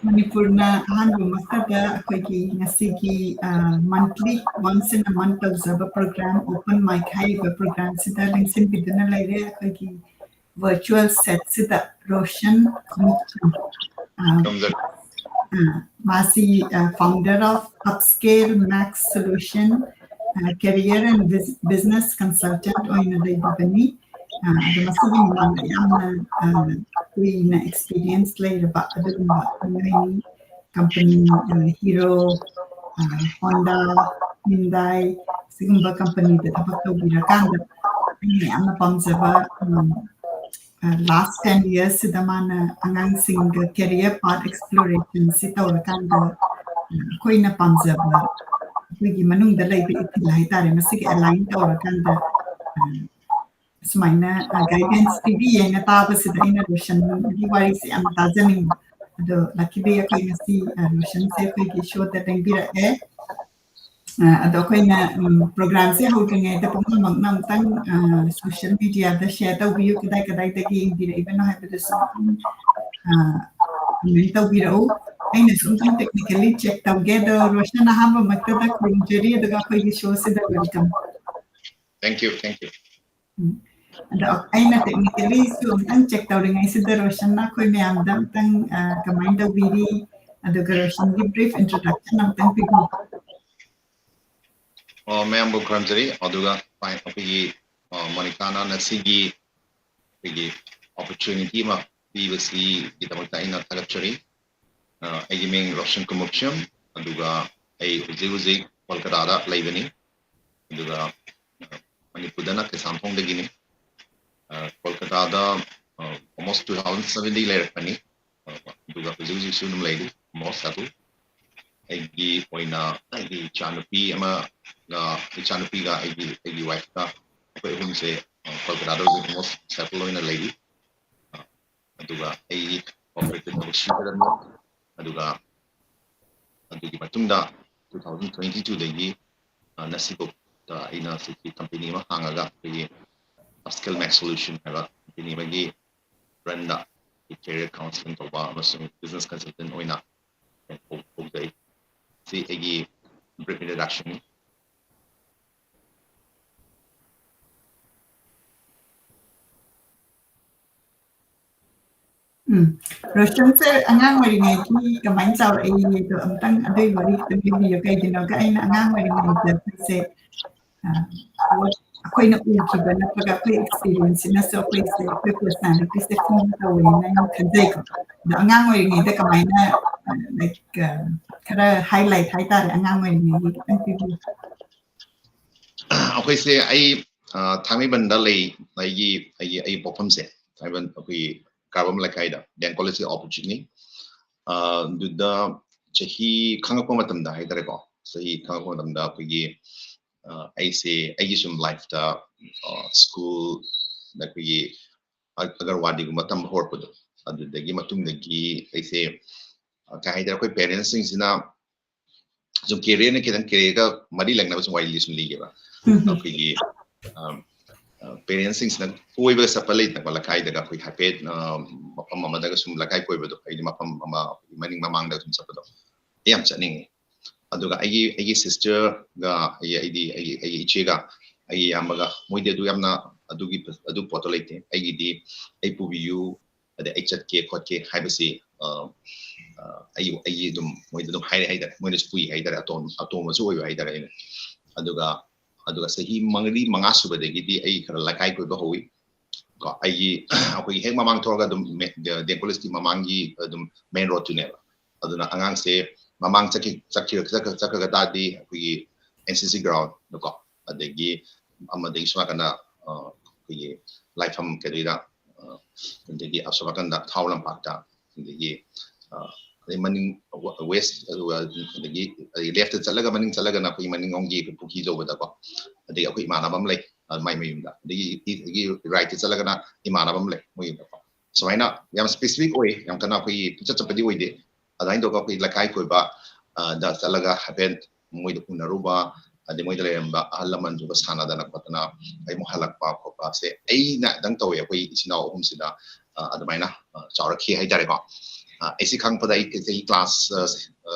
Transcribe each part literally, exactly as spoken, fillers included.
ꯃꯅꯤꯄꯨꯔꯅ ꯑꯍꯥꯟꯕꯃꯛꯇꯗ ꯑꯩꯈꯣꯏꯒꯤ ꯉꯁꯤꯒꯤ monthly, once in a month ꯇꯧꯖꯕ program, open mic ꯍꯥꯏꯔꯤꯕ program ꯁꯤꯗ ꯂꯦꯡꯁꯤꯟꯕꯤꯗꯨꯅ ꯂꯩꯔꯦ ꯑꯩꯈꯣꯏꯒꯤ virtual set ꯁꯤꯗ ꯔꯣꯁꯟ ꯈꯣꯡꯎꯞꯁꯝ꯫ ꯑ, ꯑ, ꯃꯥꯁꯤ founder of Upscale Max Solution, career and business consultant ꯑꯣꯏꯅ ꯂꯩꯕꯤꯕꯅꯤ꯫ ꯑꯗꯣ ꯃꯁꯤꯒꯤ ꯃꯃꯥꯡꯗ ꯌꯥꯝꯅ ꯀꯨꯏꯅ experience ꯂꯩꯔꯕ ꯑꯗꯨꯒꯨꯝꯕ ꯃꯤꯑꯣꯏꯅꯤ꯫ Company, Hero, Honda, Hyundai, ꯁꯤꯒꯨꯝꯕ company ꯗ ꯊꯕꯛ ꯇꯧꯕꯤꯔꯀꯥꯟꯗ ꯑꯩꯅ ꯌꯥꯝꯅ ꯄꯥꯝꯖꯕ last ten years ꯁꯤꯗ ꯃꯥꯅ ꯑꯉꯥꯡꯁꯤꯡꯒ career path exploration ꯁꯤ ꯇꯧꯔꯀꯥꯟꯗ ꯑꯩꯈꯣꯏꯅ ꯄꯥꯝꯖꯕ ꯑꯩꯈꯣꯏꯒꯤ ꯃꯅꯨꯡꯗ ꯂꯩꯕ ꯏꯊꯤꯜ ꯍꯥꯏꯇꯥꯔꯦ, ꯃꯁꯤꯒ align ꯇꯧꯔꯀꯥꯟꯗ ꯁꯨꯃꯥꯏꯅ guidance ꯄꯤꯕꯤꯌꯦꯅ ꯇꯥꯕꯁꯤꯗ ꯑꯩꯅ ꯔꯣꯁꯟꯒꯤ ꯋꯥꯔꯤꯁꯦ ꯌꯥꯝ ꯇꯥꯖꯅꯤꯡꯕ꯫ ꯑꯗꯣ luckily ꯑꯩꯈꯣꯏ ꯉꯁꯤ ꯔꯣꯁꯟꯁꯦ ꯑꯩꯈꯣꯏꯒꯤ show ꯗ ꯂꯦꯡꯕꯤꯔꯛꯑꯦ꯫ ꯑꯗꯣ ꯑꯩꯈꯣꯏꯅ program ꯁꯦ ꯍꯧꯗ꯭ꯔꯤꯉꯩꯗ ꯄꯨꯝꯅꯃꯛꯅ ꯑꯃꯨꯛꯇꯪ social media ꯗ share ꯇꯧꯕꯤꯌꯨ, ꯀꯗꯥꯏ ꯀꯗꯥꯏꯗꯒꯤ ꯌꯦꯡꯕꯤꯔꯛꯏꯕꯅꯣ ꯍꯥꯏꯕꯗꯨꯁꯨ ꯑꯗꯨꯝ comment ꯇꯧꯕꯤꯔꯛꯎ꯫ ꯑꯩꯅꯁꯨ ꯑꯃꯨꯛꯇꯪ technically check ꯇꯧꯒꯦ꯫ ꯑꯗꯣ ꯔꯣꯁꯟ, ꯑꯍꯥꯟꯕꯃꯛꯇꯗ ꯈꯨꯔꯨꯝꯖꯔꯤ, ꯑꯗꯨꯒ ꯑꯩꯈꯣꯏꯒꯤ show ꯁꯤꯗ welcome꯫ Thank you, thank you. ꯑꯗꯣ ꯑꯩꯅ technically ꯁꯨ ꯑꯃꯨꯛꯇꯪ check ꯇꯧꯔꯤꯉꯩꯁꯤꯗ ꯔꯣꯁꯟꯅ ꯑꯩꯈꯣꯏ ꯃꯌꯥꯝꯗ ꯑꯃꯨꯛꯇꯪ ꯀꯃꯥꯏꯅ ꯇꯧꯕꯤꯔꯤ, ꯑꯗꯨꯒ ꯔꯣꯁꯟꯒꯤ brief introduction ꯑꯃꯨꯛꯇꯪ ꯄꯤꯕꯤꯌꯨ꯫ ꯑꯣ, ꯃꯌꯥꯝꯕꯨ ꯈꯨꯔꯨꯝꯖꯔꯤ꯫ ꯑꯗꯨꯒ ꯑꯩꯈꯣꯏꯒꯤ ꯃꯣꯅꯤꯀꯥꯅ ꯉꯁꯤꯒꯤ ꯑꯩꯈꯣꯏꯒꯤ opportunity ꯑꯃ ꯄꯤꯕꯁꯤꯒꯤꯗꯃꯛꯇ ꯑꯩꯅ ꯊꯥꯒꯠꯆꯔꯤ꯫ ꯑꯩꯒꯤ ꯃꯤꯡ ꯔꯣꯁꯟ ꯀꯨꯃꯨꯛꯁꯝ, ꯑꯗꯨꯒ ꯑꯩ ꯍꯧꯖꯤꯛ ꯍꯧꯖꯤꯛ ꯀꯣꯜꯀꯇꯥꯗ ꯂꯩꯕꯅꯤ꯫ ꯑꯗꯨꯒ ꯃꯅꯤꯄꯨꯔꯗꯅ ꯀꯩꯁꯥꯝꯊꯣꯡꯗꯒꯤꯅꯤ꯫ ꯀꯣꯜꯀꯇꯥꯗ almost two thousand seven ꯗꯒꯤ ꯂꯩꯔꯛꯄꯅꯤ꯫ ꯑꯗꯨꯒ ꯍꯧꯖꯤꯛ ꯍꯧꯖꯤꯛꯁꯨ ꯑꯗꯨꯝ ꯂꯩꯔꯤ, almost ꯑꯗꯨ꯫ ꯑꯩꯒꯤ ꯑꯣꯏꯅ ꯑꯩꯒꯤ ꯏꯆꯥꯅꯨꯄꯤ ꯑꯃꯒ, ꯏꯆꯥꯅꯨꯄꯤꯒ ꯑꯩꯒꯤ, ꯑꯩꯒꯤ wife ꯀ, ꯑꯩꯈꯣꯏ ꯑꯍꯨꯝꯁꯦ ꯀꯣꯜꯀꯇꯥꯗ ꯍꯧꯖꯤꯛ almost settle ꯑꯣꯏꯅ ꯂꯩꯔꯤ꯫ ꯑꯗꯨꯒ ꯑꯩ corporate ꯊꯕꯛ ꯁꯨꯖꯔꯝꯃꯤ꯫ ꯑꯗꯨꯒ ꯑꯗꯨꯒꯤ ꯃꯇꯨꯡꯗ two thousand twenty two ꯗꯒꯤ ꯉꯁꯤꯐꯥꯎꯗ ꯑꯩꯅ ꯁꯤꯒꯤ company ꯑꯃ ꯍꯥꯡꯉꯒ ꯑꯩꯈꯣꯏꯒꯤ Upscale Max Solution ꯍꯥꯏꯕ company ꯑꯃꯒꯤ brand ꯗ career counseling ꯇꯧꯕ ꯑꯃꯁꯨꯡ business consultant ꯑꯣꯏꯅ ꯇꯧꯖꯩ꯫ ꯁꯤ ꯑꯩꯒꯤ brief introduction ꯅꯤ꯫ ꯎꯝ, ꯔꯣꯁꯟꯁꯦ ꯑꯉꯥꯡ ꯑꯣꯏꯔꯤꯉꯩꯒꯤ ꯀꯃꯥꯏꯅ ꯆꯥꯎꯔꯛꯏ ꯑꯗꯣ ꯑꯝꯇꯪ ꯑꯗꯨꯒꯤ ꯋꯥꯔꯤ ꯈꯤꯇꯪ ꯂꯤꯕꯤꯌꯨ꯫ ꯀꯩꯒꯤꯅꯣꯒ ꯑꯩꯅ ꯑꯉꯥꯡ ꯑꯣꯏꯔꯤꯉꯩꯗ ꯑꯩꯈꯣꯏꯁꯦ ꯑꯩꯈꯣꯏꯅ ꯎꯈꯤꯕ ꯅꯠꯇ꯭ꯔꯒ ꯑꯩꯈꯣꯏ experience ꯁꯤꯅꯁꯨ ꯑꯩꯈꯣꯏꯁꯦ ꯑꯩꯈꯣꯏ personality ꯁꯦ form ꯇꯧꯋꯦꯅ ꯑꯩꯅ ꯈꯟꯖꯩꯀꯣ꯫ ꯑꯗꯣ ꯑꯉꯥꯡ ꯑꯣꯏꯔꯤꯉꯩꯗ ꯀꯃꯥꯏꯅ like ꯈꯔ highlight ꯍꯥꯏꯇꯥꯔꯦ ꯑꯉꯥꯡ ꯑꯣꯏꯔꯤꯉꯩꯒꯤ ꯈꯤꯇꯪ ꯄꯤꯕꯤꯌꯨ꯫ ꯑꯩꯈꯣꯏꯁꯦ ꯑꯩ ꯊꯥꯡꯃꯩꯕꯟꯗ ꯂꯩ꯫ ꯑꯩꯒꯤ ꯑꯩꯒꯤ ꯑꯩꯒꯤ ꯄꯣꯛꯐꯝꯁꯦ ꯊꯥꯡꯃꯩꯕꯟ ꯑꯩꯈꯣꯏꯒꯤ ꯀꯥꯔꯕꯝ ꯂꯩꯀꯥꯏꯗ, D N College ꯀꯤ opposite ꯅꯤ꯫ ꯑꯗꯨꯗ ꯆꯍꯤ ꯈꯪꯉꯛꯄ ꯃꯇꯝꯗ ꯍꯥꯏꯇꯥꯔꯦꯀꯣ, ꯆꯍꯤ ꯈꯪꯉꯛꯄ ꯃꯇꯝꯗ ꯑꯩꯈꯣꯏꯒꯤ ꯑꯩꯁꯦ ꯑꯩꯒꯤ ꯁꯨꯝ life ꯇ school ꯑꯩꯈꯣꯏꯒꯤ ꯑꯒꯔꯋꯥꯗꯤꯒꯨꯝꯕ ꯇꯝꯕ ꯍꯧꯔꯛꯄꯗꯣ, ꯑꯗꯨꯗꯒꯤ ꯃꯇꯨꯡꯗꯒꯤ ꯑꯩꯁꯦ ꯀꯩ ꯍꯥꯏꯇꯥꯔꯦ, ꯑꯩꯈꯣꯏ parents ꯁꯤꯡꯁꯤꯅ ꯁꯨꯝ career ꯅ ꯈꯤꯇꯪ career ꯒ ꯃꯔꯤ ꯂꯩꯅꯕ ꯁꯨꯝ ꯋꯥꯔꯤꯗꯤ ꯁꯨꯝ ꯂꯤꯒꯦꯕ꯫ ꯑꯩꯈꯣꯏꯒꯤ parents ꯁꯤꯡꯁꯤꯅ ꯀꯣꯏꯕ ꯆꯠꯄ ꯂꯩꯗꯅꯀꯣ, ꯂꯩꯀꯥꯏꯗꯒ ꯑꯩꯈꯣꯏ ꯍꯥꯏꯐꯦꯠ ꯃꯐꯝ ꯑꯃꯗꯒ ꯁꯨꯝ ꯂꯩꯀꯥꯏ ꯀꯣꯏꯕꯗꯣ, ꯍꯥꯏꯗꯤ ꯃꯐꯝ ꯑꯃ ꯃꯅꯤꯡ ꯃꯃꯥꯡꯗ ꯁꯨꯝ ꯆꯠꯄꯗꯣ, ꯑꯩ ꯌꯥꯝ ꯆꯠꯅꯤꯡꯉꯤ꯫ ꯑꯗꯨꯒ ꯑꯩꯒꯤ ꯑꯩꯒꯤ sister ꯒ ꯑꯩꯒꯤ ꯑꯩꯗꯤ ꯑꯩꯒꯤ ꯑꯩꯒꯤ ꯏꯆꯦꯒ ꯑꯩꯒꯤ ꯏꯌꯥꯝꯕꯒ, ꯃꯣꯏꯗꯤ ꯑꯗꯨ ꯌꯥꯝꯅ ꯑꯗꯨꯒꯤ ꯑꯗꯨ ꯄꯣꯠꯇꯣ ꯂꯩꯇꯦ꯫ ꯑꯩꯒꯤꯗꯤ ꯑꯩ ꯄꯨꯕꯤꯌꯨ, ꯑꯗꯩ ꯑꯩ ꯆꯠꯀꯦ ꯈꯣꯠꯀꯦ ꯍꯥꯏꯕꯁꯤ ꯑꯩ ꯑꯩꯒꯤ ꯑꯗꯨꯝ ꯃꯣꯏꯗ ꯑꯗꯨꯝ ꯍꯥꯏꯔꯦ ꯍꯥꯏꯇꯥꯔꯦ꯫ ꯃꯣꯏꯅꯁꯨ ꯄꯨꯏ ꯍꯥꯏꯇꯥꯔꯦ, ꯑꯇꯣꯝ ꯑꯇꯣꯝꯕꯁꯨ ꯑꯣꯏꯕ ꯍꯥꯏꯇꯥꯔꯦ ꯑꯩꯅ꯫ ꯑꯗꯨꯒ ꯑꯗꯨꯒ ꯆꯍꯤ ꯃꯔꯤ ꯃꯉꯥ ꯁꯨꯕꯗꯒꯤꯗꯤ ꯑꯩ ꯈꯔ ꯂꯩꯀꯥꯏ ꯀꯣꯏꯕ ꯍꯧꯋꯤ꯫ ꯀꯣ ꯑꯩꯒꯤ ꯑꯩꯈꯣꯏꯒꯤ ꯍꯦꯛ ꯃꯃꯥꯡ ꯊꯣꯛꯑꯒ ꯑꯗꯨꯝ D N College ꯀꯤ ꯃꯃꯥꯡꯒꯤ ꯑꯗꯨꯝ main road ꯇꯨꯅꯦꯕ꯫ ꯑꯗꯨꯅ ꯑꯉꯥꯡꯁꯦ ꯃꯃꯥꯡ ꯆꯠꯈꯤ ꯆꯠꯈꯤ ꯆꯠꯈ꯭ꯔꯒ ꯇꯥꯔꯗꯤ ꯑꯩꯈꯣꯏꯒꯤ N C C ground ꯀꯣ, ꯑꯗꯒꯤ ꯑꯃꯗꯒꯤ ꯁꯣꯝ ꯅꯥꯀꯟꯗ ꯑꯩꯈꯣꯏꯒꯤ ꯂꯥꯏꯐꯝ ꯀꯩꯗꯩꯗ, ꯑꯗꯒꯤ ꯑꯁꯣꯝ ꯅꯥꯀꯟꯗ ꯊꯥꯎ ꯂꯝꯄꯥꯛꯇ, ꯑꯗꯒꯤ ꯑꯗꯩ ꯃꯅꯤꯡ west ꯑꯗꯨꯒ ꯑꯗꯒꯤ left ꯇ ꯆꯠꯂꯒ ꯃꯅꯤꯡ ꯆꯠꯂꯒꯅ ꯑꯩꯈꯣꯏꯒꯤ ꯃꯅꯤꯡꯂꯣꯝꯒꯤ ꯑꯩꯈꯣꯏ ꯄꯨꯈ꯭ꯔꯤ ꯇꯧꯕꯗꯀꯣ, ꯑꯗꯒꯤ ꯑꯩꯈꯣꯏ ꯏꯃꯥꯟꯅꯕ ꯑꯃ ꯂꯩ ꯃꯥꯏ ꯃꯌꯨꯝꯗ, ꯑꯗꯒꯤ right ꯇ ꯆꯠꯂꯒꯅ ꯏꯃꯥꯟꯅꯕ ꯑꯃ ꯂꯩ ꯃꯣꯏ ꯌꯨꯝꯗꯀꯣ꯫ ꯁꯨꯃꯥꯏꯅ ꯌꯥꯝ specific ꯑꯣꯏ, ꯌꯥꯝ ꯀꯟꯅ ꯑꯩꯈꯣꯏꯒꯤ ꯄꯨꯡꯆꯠ ꯆꯠꯄꯗꯤ ꯑꯣꯏꯗꯦ꯫ ꯑꯗꯨꯃꯥꯏꯅ ꯇꯧꯔꯒ ꯑꯩꯈꯣꯏ ꯂꯩꯀꯥꯏ ꯀꯣꯏꯕ ꯗ ꯆꯠꯂꯒ ꯍꯥꯏꯐꯦꯠ ꯃꯣꯏꯗ ꯎꯅꯔꯨꯕ, ꯑꯗꯩ ꯃꯣꯏꯗ ꯂꯩꯔꯝꯕ ꯑꯍꯜ ꯂꯃꯟꯗꯨꯒ ꯁꯥꯟꯅꯗꯅ ꯈꯣꯠꯇꯅ ꯑꯩ ꯑꯃꯨꯛ ꯍꯜꯂꯛꯄ ꯈꯣꯠꯄꯁꯦ ꯑꯩꯅ ꯑꯗꯨꯝ ꯇꯧꯋꯦ꯫ ꯑꯩꯈꯣꯏ ꯏꯆꯤꯟ ꯏꯅꯥꯎ ꯑꯍꯨꯝꯁꯤꯗ ꯑ, ꯑꯗꯨꯃꯥꯏꯅ ꯑ, ꯆꯥꯎꯔꯛꯈꯤ ꯍꯥꯏꯇꯥꯔꯦꯀꯣ꯫ ꯑ, ꯑꯩꯁꯤ ꯈꯪꯉꯛꯄꯗ ꯑꯩ ꯆꯍꯤ ꯀ꯭ꯂꯥꯁ ꯑ, ꯑ,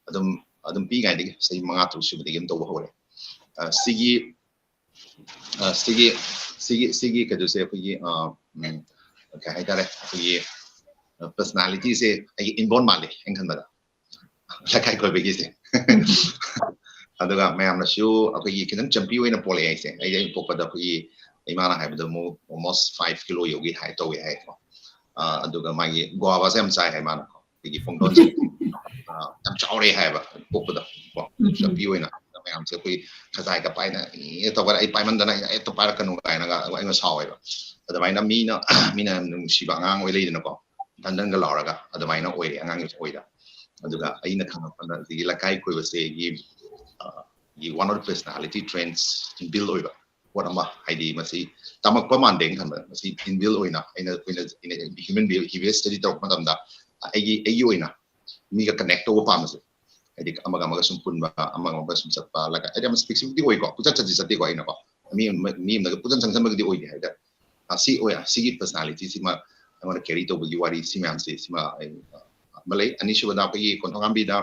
ꯑꯗꯨꯝ ꯑꯗꯨꯝ ꯄꯤꯛꯏꯉꯩꯗꯒꯤ, ꯆꯍꯤ ꯃꯉꯥ ꯇꯔꯨꯛ ꯁꯨꯕꯗꯒꯤ ꯑꯗꯨꯝ ꯇꯧꯕ ꯍꯧꯔꯦ꯫ ꯑ, ꯁꯤꯒꯤ ꯑ, ꯁꯤꯒꯤ ꯁꯤꯒꯤ ꯁꯤꯒꯤ ꯀꯩꯅꯣꯁꯦ ꯑꯩꯈꯣꯏꯒꯤ ꯑ, ꯎꯝ, ꯀꯩ ꯍꯥꯏꯇꯥꯔꯦ, ꯑꯩꯈꯣꯏꯒꯤ ꯄꯔꯁꯅꯥꯂꯤꯇꯤꯁꯦ ꯑꯩꯒꯤ ꯏꯟꯕꯣꯔꯟ ꯃꯥꯜꯂꯦ ꯑꯩꯅ ꯈꯟꯕꯗ꯫ ꯂꯩꯀꯥꯏ ꯀꯣꯏꯕꯒꯤꯁꯦ꯫ ꯑꯗꯨꯒ ꯃꯌꯥꯝꯅꯁꯨ ꯑꯩꯈꯣꯏꯒꯤ ꯈꯤꯇꯪ ꯆꯝꯄꯤ ꯑꯣꯏꯅ ꯄꯣꯛꯂꯛꯑꯦ ꯑꯩꯁꯦ꯫ ꯑꯩ ꯑꯩ ꯄꯣꯛꯄꯗ ꯑꯩꯈꯣꯏꯒꯤ ꯏꯃꯥꯅ ꯍꯥꯏꯕꯗ ꯑꯃꯨꯛ almost five kilo ꯌꯧꯒꯤ height ꯇꯧꯋꯦ ꯍꯥꯏꯀꯣ꯫ ꯑ, ꯑꯗꯨꯒ ꯃꯥꯒꯤ ꯒꯣꯋꯥꯕꯥꯁꯦ ꯌꯥꯝ ꯆꯥꯏ ꯍꯥꯏ ꯃꯥꯅꯀꯣ꯫ ꯑꯩꯈꯣꯏꯒꯤ ꯄꯨꯡꯗꯣꯟꯁꯦ ꯑ, ꯌꯥꯝ ꯆꯥꯎꯔꯦ ꯍꯥꯏꯕ ꯄꯣꯛꯄꯗ ꯀꯣ꯫ ꯎꯝ, ꯎꯝ꯫ ꯆꯝꯄꯤ ꯑꯣꯏꯅ ꯃꯌꯥꯝꯁꯦ ꯑꯩꯈꯣꯏ ꯈꯖꯥꯏꯒ ꯄꯥꯏꯅ ꯑꯦ ꯇꯧꯕ, ꯑꯩ ꯄꯥꯏꯃꯟꯗꯅ ꯑꯩꯅ ꯍꯦꯛꯇ ꯄꯥꯏꯔꯛꯀꯅꯨ ꯀꯥꯏꯅꯒ ꯑꯩꯅ ꯁꯥꯎꯋꯦꯕ꯫ ꯑꯗꯨꯃꯥꯏꯅ ꯃꯤꯅ ꯃꯤꯅ ꯌꯥꯝ ꯅꯨꯡꯁꯤꯕ ꯑꯉꯥꯡ ꯑꯣꯏ ꯂꯩꯗꯅꯀꯣ, ꯗꯟ ꯗꯟꯒ ꯂꯥꯎꯔꯒ ꯑꯗꯨꯃꯥꯏꯅ ꯑꯣꯏꯔꯦ ꯑꯉꯥꯡ ꯑꯣꯏꯗ꯫ ꯑꯗꯨꯒ ꯑꯩꯅ ꯈꯪꯉꯛꯄꯗ ꯍꯧꯖꯤꯛꯀꯤ ꯂꯩꯀꯥꯏ ꯀꯣꯏꯕꯁꯦ ꯑꯩꯒꯤ ꯑ, ꯒꯤ one of the personality traits inbuilt ꯑꯣꯏꯕ ꯄꯣꯠ ꯑꯃ, ꯍꯥꯏꯗꯤ ꯃꯁꯤ ꯇꯝꯃꯛꯄ ꯃꯥꯟꯗꯦ ꯑꯩꯅ ꯈꯟꯕꯗ꯫ ꯃꯁꯤ inbuilt ꯑꯣꯏꯅ ꯑꯩꯅ ꯑꯩꯈꯣꯏꯅ human behavior study ꯇꯧꯔꯛꯄ ꯃꯇꯝꯗ ꯑꯩꯒꯤ ꯑꯩꯒꯤ ꯑꯣꯏꯅ ꯃꯤꯒ connect ꯇꯧꯕ ꯄꯥꯝꯕꯁꯦ꯫ ꯍꯥꯏꯗꯤ ꯑꯃꯒ ꯑꯃꯒ ꯁꯨꯝ ꯄꯨꯟꯕ, ꯑꯃꯒ ꯑꯃꯒ ꯁꯨꯝ ꯆꯠꯄ, ꯂꯩꯀꯥꯏ ꯍꯥꯏꯗꯤ ꯌꯥꯝ specific ꯇꯤ ꯑꯣꯏꯀꯣ, ꯄꯨꯆꯠ ꯆꯠꯇꯤ ꯆꯠꯇꯦꯀꯣ ꯑꯩꯅꯀꯣ꯫ ꯃꯤ ꯑꯃ- ꯃꯤ ꯑꯃꯗꯒ ꯄꯨꯆꯟ ꯆꯪꯁꯟꯕꯒꯗꯤ ꯑꯣꯏꯗꯦ ꯍꯥꯏꯇꯥꯔꯦ꯫ ꯑ, ꯁꯤ ꯑꯣꯏ, ꯁꯤꯒꯤ personality ꯁꯤꯃ ꯑꯩꯉꯣꯟꯗ carry ꯇꯧꯕꯒꯤ ꯋꯥꯔꯤ ꯁꯤ ꯃꯌꯥꯝꯁꯦ ꯁꯤꯃ ꯑꯩ, ꯑ, ꯑꯃ ꯂꯩ꯫ ꯑꯅꯤꯁꯨꯕꯗ ꯑꯩꯈꯣꯏꯒꯤ ꯀꯣꯟꯊꯣꯡ ꯍꯥꯝꯕꯤꯗ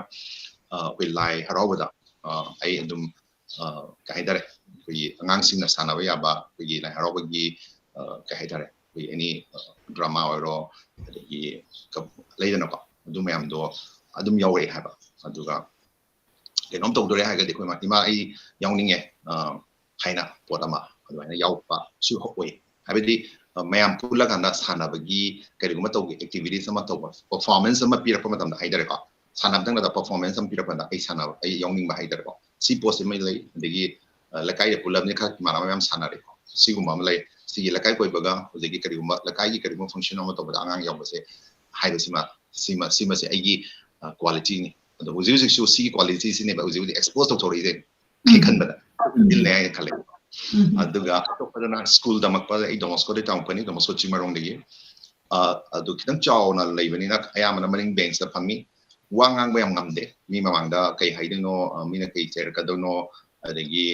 ꯑ, ꯑꯩꯈꯣꯏ ꯂꯥꯏ ꯍꯔꯥꯎꯕꯗ ꯑ, ꯑꯩ ꯑꯗꯨꯝ ꯑ, ꯀꯩ ꯍꯥꯏꯇꯥꯔꯦ, ꯑꯩꯈꯣꯏꯒꯤ ꯑꯉꯥꯡꯁꯤꯡꯅ ꯁꯥꯟꯅꯕ ꯌꯥꯕ ꯑꯩꯈꯣꯏꯒꯤ ꯂꯥꯏ ꯍꯔꯥꯎꯕꯒꯤ ꯑ, ꯀꯩ ꯍꯥꯏꯇꯥꯔꯦ, ꯑꯩꯈꯣꯏ any drama ꯑꯣꯏꯔꯣ, ꯑꯗꯒꯤ ꯀ- ꯂꯩꯗꯅꯀꯣ, ꯑꯗꯨ ꯃꯌꯥꯝꯗꯣ ꯑꯗꯨꯝ ꯌꯥꯎꯔꯛꯑꯦ ꯍꯥꯏꯕ꯫ ꯑꯗꯨꯒ ꯀꯩꯅꯣꯝ ꯇꯧꯗꯣꯔꯦ ꯍꯥꯏꯔꯒꯗꯤ ꯑꯩꯈꯣꯏ ꯏꯃꯥ, "ꯏꯃꯥ, ꯑꯩ ꯌꯥꯎꯅꯤꯡꯉꯦ" ꯑ, ꯍꯥꯏꯅ ꯄꯣꯠ ꯑꯃ ꯑꯗꯨꯃꯥꯏꯅ ꯌꯥꯎꯔꯛꯄꯁꯨ ꯑꯣꯏ꯫ ꯍꯥꯏꯕꯗꯤ ꯑ, ꯃꯌꯥꯝ ꯄꯨꯜꯂꯀꯥꯟꯗ ꯁꯥꯟꯅꯕꯒꯤ ꯀꯔꯤꯒꯨꯝꯕ ꯇꯧꯕ, activities ꯑꯃ ꯇꯧꯕ, performance ꯑꯃ ꯄꯤꯔꯛꯄ ꯃꯇꯝꯗ ꯍꯥꯏꯇꯥꯔꯦꯀꯣ, ꯁꯥꯟꯅꯕꯗꯪ ꯅꯠꯇ performance ꯑꯃ ꯄꯤꯔꯛꯄꯗ ꯑꯩ ꯁꯥꯟꯅꯕ, ꯑꯩ ꯌꯥꯎꯅꯤꯡꯕ ꯍꯥꯏꯇꯥꯔꯦꯀꯣ꯫ ꯁꯤ ꯄꯣꯠꯁꯤꯃ ꯂꯩ꯫ ꯑꯗꯒꯤ ꯑ, ꯂꯩꯀꯥꯏꯗ ꯄꯨꯜꯂꯕꯅꯤ ꯈꯔ ꯏꯃꯥꯟꯅꯕ ꯃꯌꯥꯝ ꯁꯥꯟꯅꯔꯦꯀꯣ꯫ ꯁꯤꯒꯨꯝꯕ ꯑꯃ ꯂꯩ꯫ ꯁꯤꯒꯤ ꯂꯩꯀꯥꯏ ꯀꯣꯏꯕꯒ ꯍꯧꯖꯤꯛꯀꯤ ꯀꯔꯤꯒꯨꯝꯕ ꯂꯩꯀꯥꯏꯒꯤ ꯀꯔꯤꯒꯨꯝꯕ function ꯑꯃ ꯇꯧꯕꯗ ꯑꯉꯥꯡ ꯌꯥꯎꯕꯁꯦ ꯍꯥꯏꯕꯁꯤꯃ, ꯁꯤꯃ ꯁꯤꯃꯁꯦ ꯑꯩꯒꯤ ꯑ, quality ꯅꯤ꯫ ꯑꯗꯣ ꯍꯧꯖꯤꯛ ꯍꯧꯖꯤꯛꯁꯨ ꯁꯤꯒꯤ quality ꯁꯤꯅꯦꯕ ꯍꯧꯖꯤꯛ ꯍꯧꯖꯤꯛ expose ꯇꯧꯊꯣꯔꯛꯏꯁꯦ꯫ ꯑꯩ ꯎꯝ꯫ ꯈꯟꯕꯗ ꯎꯝ꯫ ꯏꯜꯂꯦ ꯍꯥꯏꯅ ꯈꯜꯂꯦ꯫ ꯎꯝ꯫ ꯑꯗꯨꯒ ꯑꯇꯣꯞꯄꯗꯅ ꯁ꯭ꯀꯨꯜ ꯇꯝꯃꯛꯄꯗ ꯑꯩ ꯗꯣꯟ ꯕꯣꯁꯀꯣꯗꯒꯤ ꯇꯝꯃꯛꯄꯅꯤ, ꯗꯣꯟ ꯕꯣꯁꯀꯣ ꯆꯤꯡꯃꯔꯣꯡꯗꯒꯤ꯫ ꯑ, ꯑꯗꯨ ꯈꯤꯇꯪ ꯆꯥꯎꯅ ꯂꯩꯕꯅꯤꯅ ꯑꯌꯥꯝꯕꯅ ꯃꯅꯤꯡ bench ꯇ ꯐꯝꯃꯤ꯫ ꯋꯥ ꯉꯥꯡꯕ ꯌꯥꯝ ꯉꯝꯗꯦ꯫ ꯃꯤ ꯃꯃꯥꯡꯗ ꯀꯩ ꯍꯥꯏꯗꯣꯏꯅꯣ, ꯑ, ꯃꯤꯅ ꯀꯩ ꯆꯩꯔꯛꯀꯗꯣꯏꯅꯣ, ꯑꯗꯒꯤ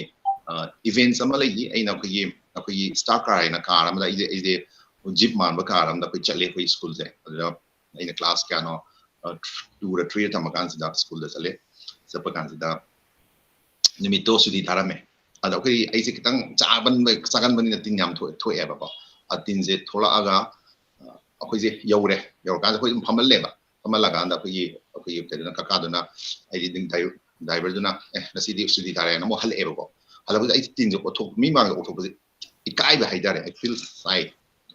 ꯑ, events ꯑꯃ ꯂꯩꯈꯤ꯫ ꯑꯩꯅ ꯑꯩꯈꯣꯏꯒꯤ ꯑꯩꯈꯣꯏꯒꯤ star car ꯍꯥꯏꯅ car ꯑꯃꯗ ꯑꯩꯁꯦ ꯑꯩꯁꯦ ꯖꯤꯞ ꯃꯥꯟꯕ ꯀꯥꯔ ꯑꯃꯗ ꯑꯩꯈꯣꯏ ꯆꯠꯂꯦ ꯑꯩꯈꯣꯏ ꯁ꯭ꯀꯨꯜꯁꯦ꯫ ꯑꯗꯨꯗ ꯑꯩꯅ ꯀ꯭ꯂꯥꯁ ꯀꯌꯥꯅꯣ, ꯇꯨꯔ ꯊ꯭ꯔꯤꯔ ꯇꯝꯃꯀꯥꯟꯁꯤꯗ ꯁ꯭ꯀꯨꯜꯗ ꯆꯠꯂꯦ꯫ ꯆꯠꯄ ꯀꯥꯟꯁꯤꯗ ꯅꯨꯃꯤꯠꯇꯣ ꯁꯨꯇꯤ ꯊꯥꯔꯝꯃꯦ꯫ ꯑꯗ ꯑꯩꯈꯣꯏ, ꯑꯩꯁꯦ ꯈꯤꯇꯪ ꯆꯥꯕꯟꯕ ꯆꯥꯒꯟꯕꯅꯤꯅ ꯇꯤꯟ ꯌꯥꯝ ꯊꯣꯛ- ꯊꯣꯛꯑꯦꯕꯀꯣ꯫ ꯑ ꯇꯤꯟꯁꯦ ꯊꯣꯛꯂꯛꯑꯒ ꯑ, ꯑꯩꯈꯣꯏꯁꯦ ꯌꯧꯔꯦ꯫ ꯌꯧꯔꯀꯥꯟꯗ ꯑꯩꯈꯣꯏ ꯑꯗꯨꯝ ꯐꯝꯍꯜꯂꯦꯕ꯫ ꯐꯝꯍꯜꯂꯀꯥꯟꯗ ꯑꯩꯈꯣꯏꯒꯤ ꯑꯩꯈꯣꯏꯒꯤ ꯀꯩꯅꯣꯅ, ꯀꯀꯥꯗꯨꯅ, ꯑꯩꯗꯤ ꯑꯗꯨꯝ ꯗ꯭ꯔꯥꯏ- ꯗ꯭ꯔꯥꯏꯚꯔꯗꯨꯅ, "ꯑꯦ, ꯉꯁꯤꯗꯤ ꯁꯨꯇꯤ ꯊꯥꯔꯦꯅ" ꯑꯃꯨꯛ ꯍꯜꯂꯛꯑꯦꯕꯀꯣ꯫ ꯍꯜꯂꯛꯄꯗ ꯑꯩꯁꯦ ꯇꯤꯟꯁꯦ ꯑꯣꯠꯊꯣꯛ ꯃꯤ ꯃꯥꯡꯗ ꯑꯣꯠꯊꯣꯛꯄꯁꯦ ꯏꯀꯥꯏꯕ ꯍꯥꯏꯇꯥꯔꯦ꯫ I feel shy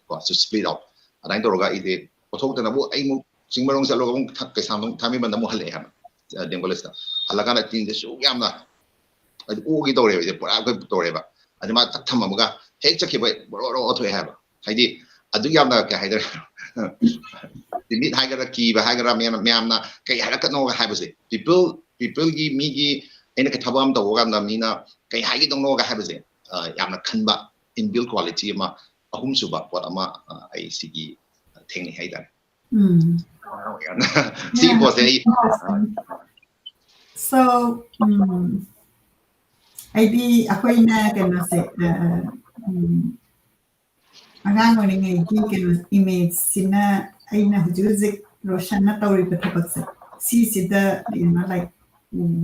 ꯀꯣ, to split out꯫ ꯑꯗꯨꯃꯥꯏꯅ ꯇꯧꯔꯒ ꯑꯩꯁꯦ ꯑꯣꯠꯊꯣꯛꯇꯅꯕꯨ ꯑꯩ ꯑꯃꯨꯛ ꯆꯤꯡ ꯃꯔꯣꯡ ꯆꯠꯂꯒ ꯑꯃꯨꯛ ꯊ- ꯀꯩꯁꯥꯝꯊꯣꯡ ꯊꯥꯡꯃꯩꯕꯟꯗ ꯑꯃꯨꯛ ꯍꯜꯂꯛꯑꯦ ꯍꯥꯏꯕ, ꯑ, ꯗꯤ ꯑꯦꯝ ꯀꯣꯂꯦꯖꯇ꯫ ꯍꯜꯂꯛꯀꯥꯟꯗ ꯇꯤꯟꯁꯦ ꯁꯨꯛ ꯌꯥꯝꯅ ꯍꯥꯏꯗꯤ ꯑꯣꯒꯤ ꯇꯧꯔꯦꯕ ꯑꯩꯁꯦ, ꯄꯨꯔꯥ ꯑꯩꯈꯣꯏ ꯇꯧꯔꯦꯕ꯫ ꯑꯗꯨ ꯃꯥ ꯊꯛ ꯊꯝꯃꯝꯃꯒ ꯍꯦꯛ ꯆꯠꯈꯤꯕ ꯕꯣꯔꯣ ꯕꯣꯔꯣ ꯑꯣꯠꯊꯣꯛꯑꯦ ꯍꯥꯏꯕ꯫ ꯍꯥꯏꯗꯤ ꯑꯗꯨ ꯌꯥꯝꯅ ꯀꯩ ꯍꯥꯏꯇꯥꯔꯦ, ꯇꯤꯃꯤꯠ ꯍꯥꯏꯒꯗ꯭ꯔꯥ, ꯀꯤꯕ ꯍꯥꯏꯒꯗ꯭ꯔꯥ, ꯃꯌꯥꯝ, ꯃꯌꯥꯝꯅ ꯀꯩ ꯍꯥꯏꯔꯛꯀꯅꯣꯒ ꯍꯥꯏꯕꯁꯦ, ꯄꯤꯄꯜ ꯄꯤꯄꯜꯒꯤ ꯃꯤꯒꯤ ꯑꯩꯅ ꯀꯩ ꯊꯕꯛ ꯑꯃ ꯇꯧꯕ ꯀꯥꯟꯗ ꯃꯤꯅ ꯀꯩ ꯍꯥꯏꯒꯗꯧꯅꯣꯒ ꯍꯥꯏꯕꯁꯦ, ꯑ, ꯌꯥꯝꯅ ꯈꯟꯕ, inbuilt quality ꯑꯃ꯫ ꯑꯍꯨꯝꯁꯨꯕ ꯄꯣꯠ ꯑꯃ, ꯑ, ꯑꯩ ꯁꯤꯒꯤ ꯊꯦꯡꯅꯩ ꯍꯥꯏꯇꯥꯔꯦ꯫ ꯎꯝ ꯁꯤꯒꯤ ꯄꯣꯠꯁꯦ ꯑꯩ, ꯑ, So, ꯎꯝ, ꯑꯩꯗꯤ ꯑꯩꯈꯣꯏꯅ ꯀꯩꯅꯣꯁꯦ, ꯑ, ꯎꯝ, ꯑꯉꯥꯡ ꯑꯣꯏꯔꯤꯉꯩꯒꯤ ꯀꯩꯅꯣ ꯏꯃꯦꯖꯁꯤꯅ, ꯑꯩꯅ ꯍꯧꯖꯤꯛ ꯍꯧꯖꯤꯛ ꯔꯣꯁꯟꯅ ꯇꯧꯔꯤꯕ ꯊꯕꯛꯁꯦ, ꯁꯤꯁꯤꯗ, you know, like,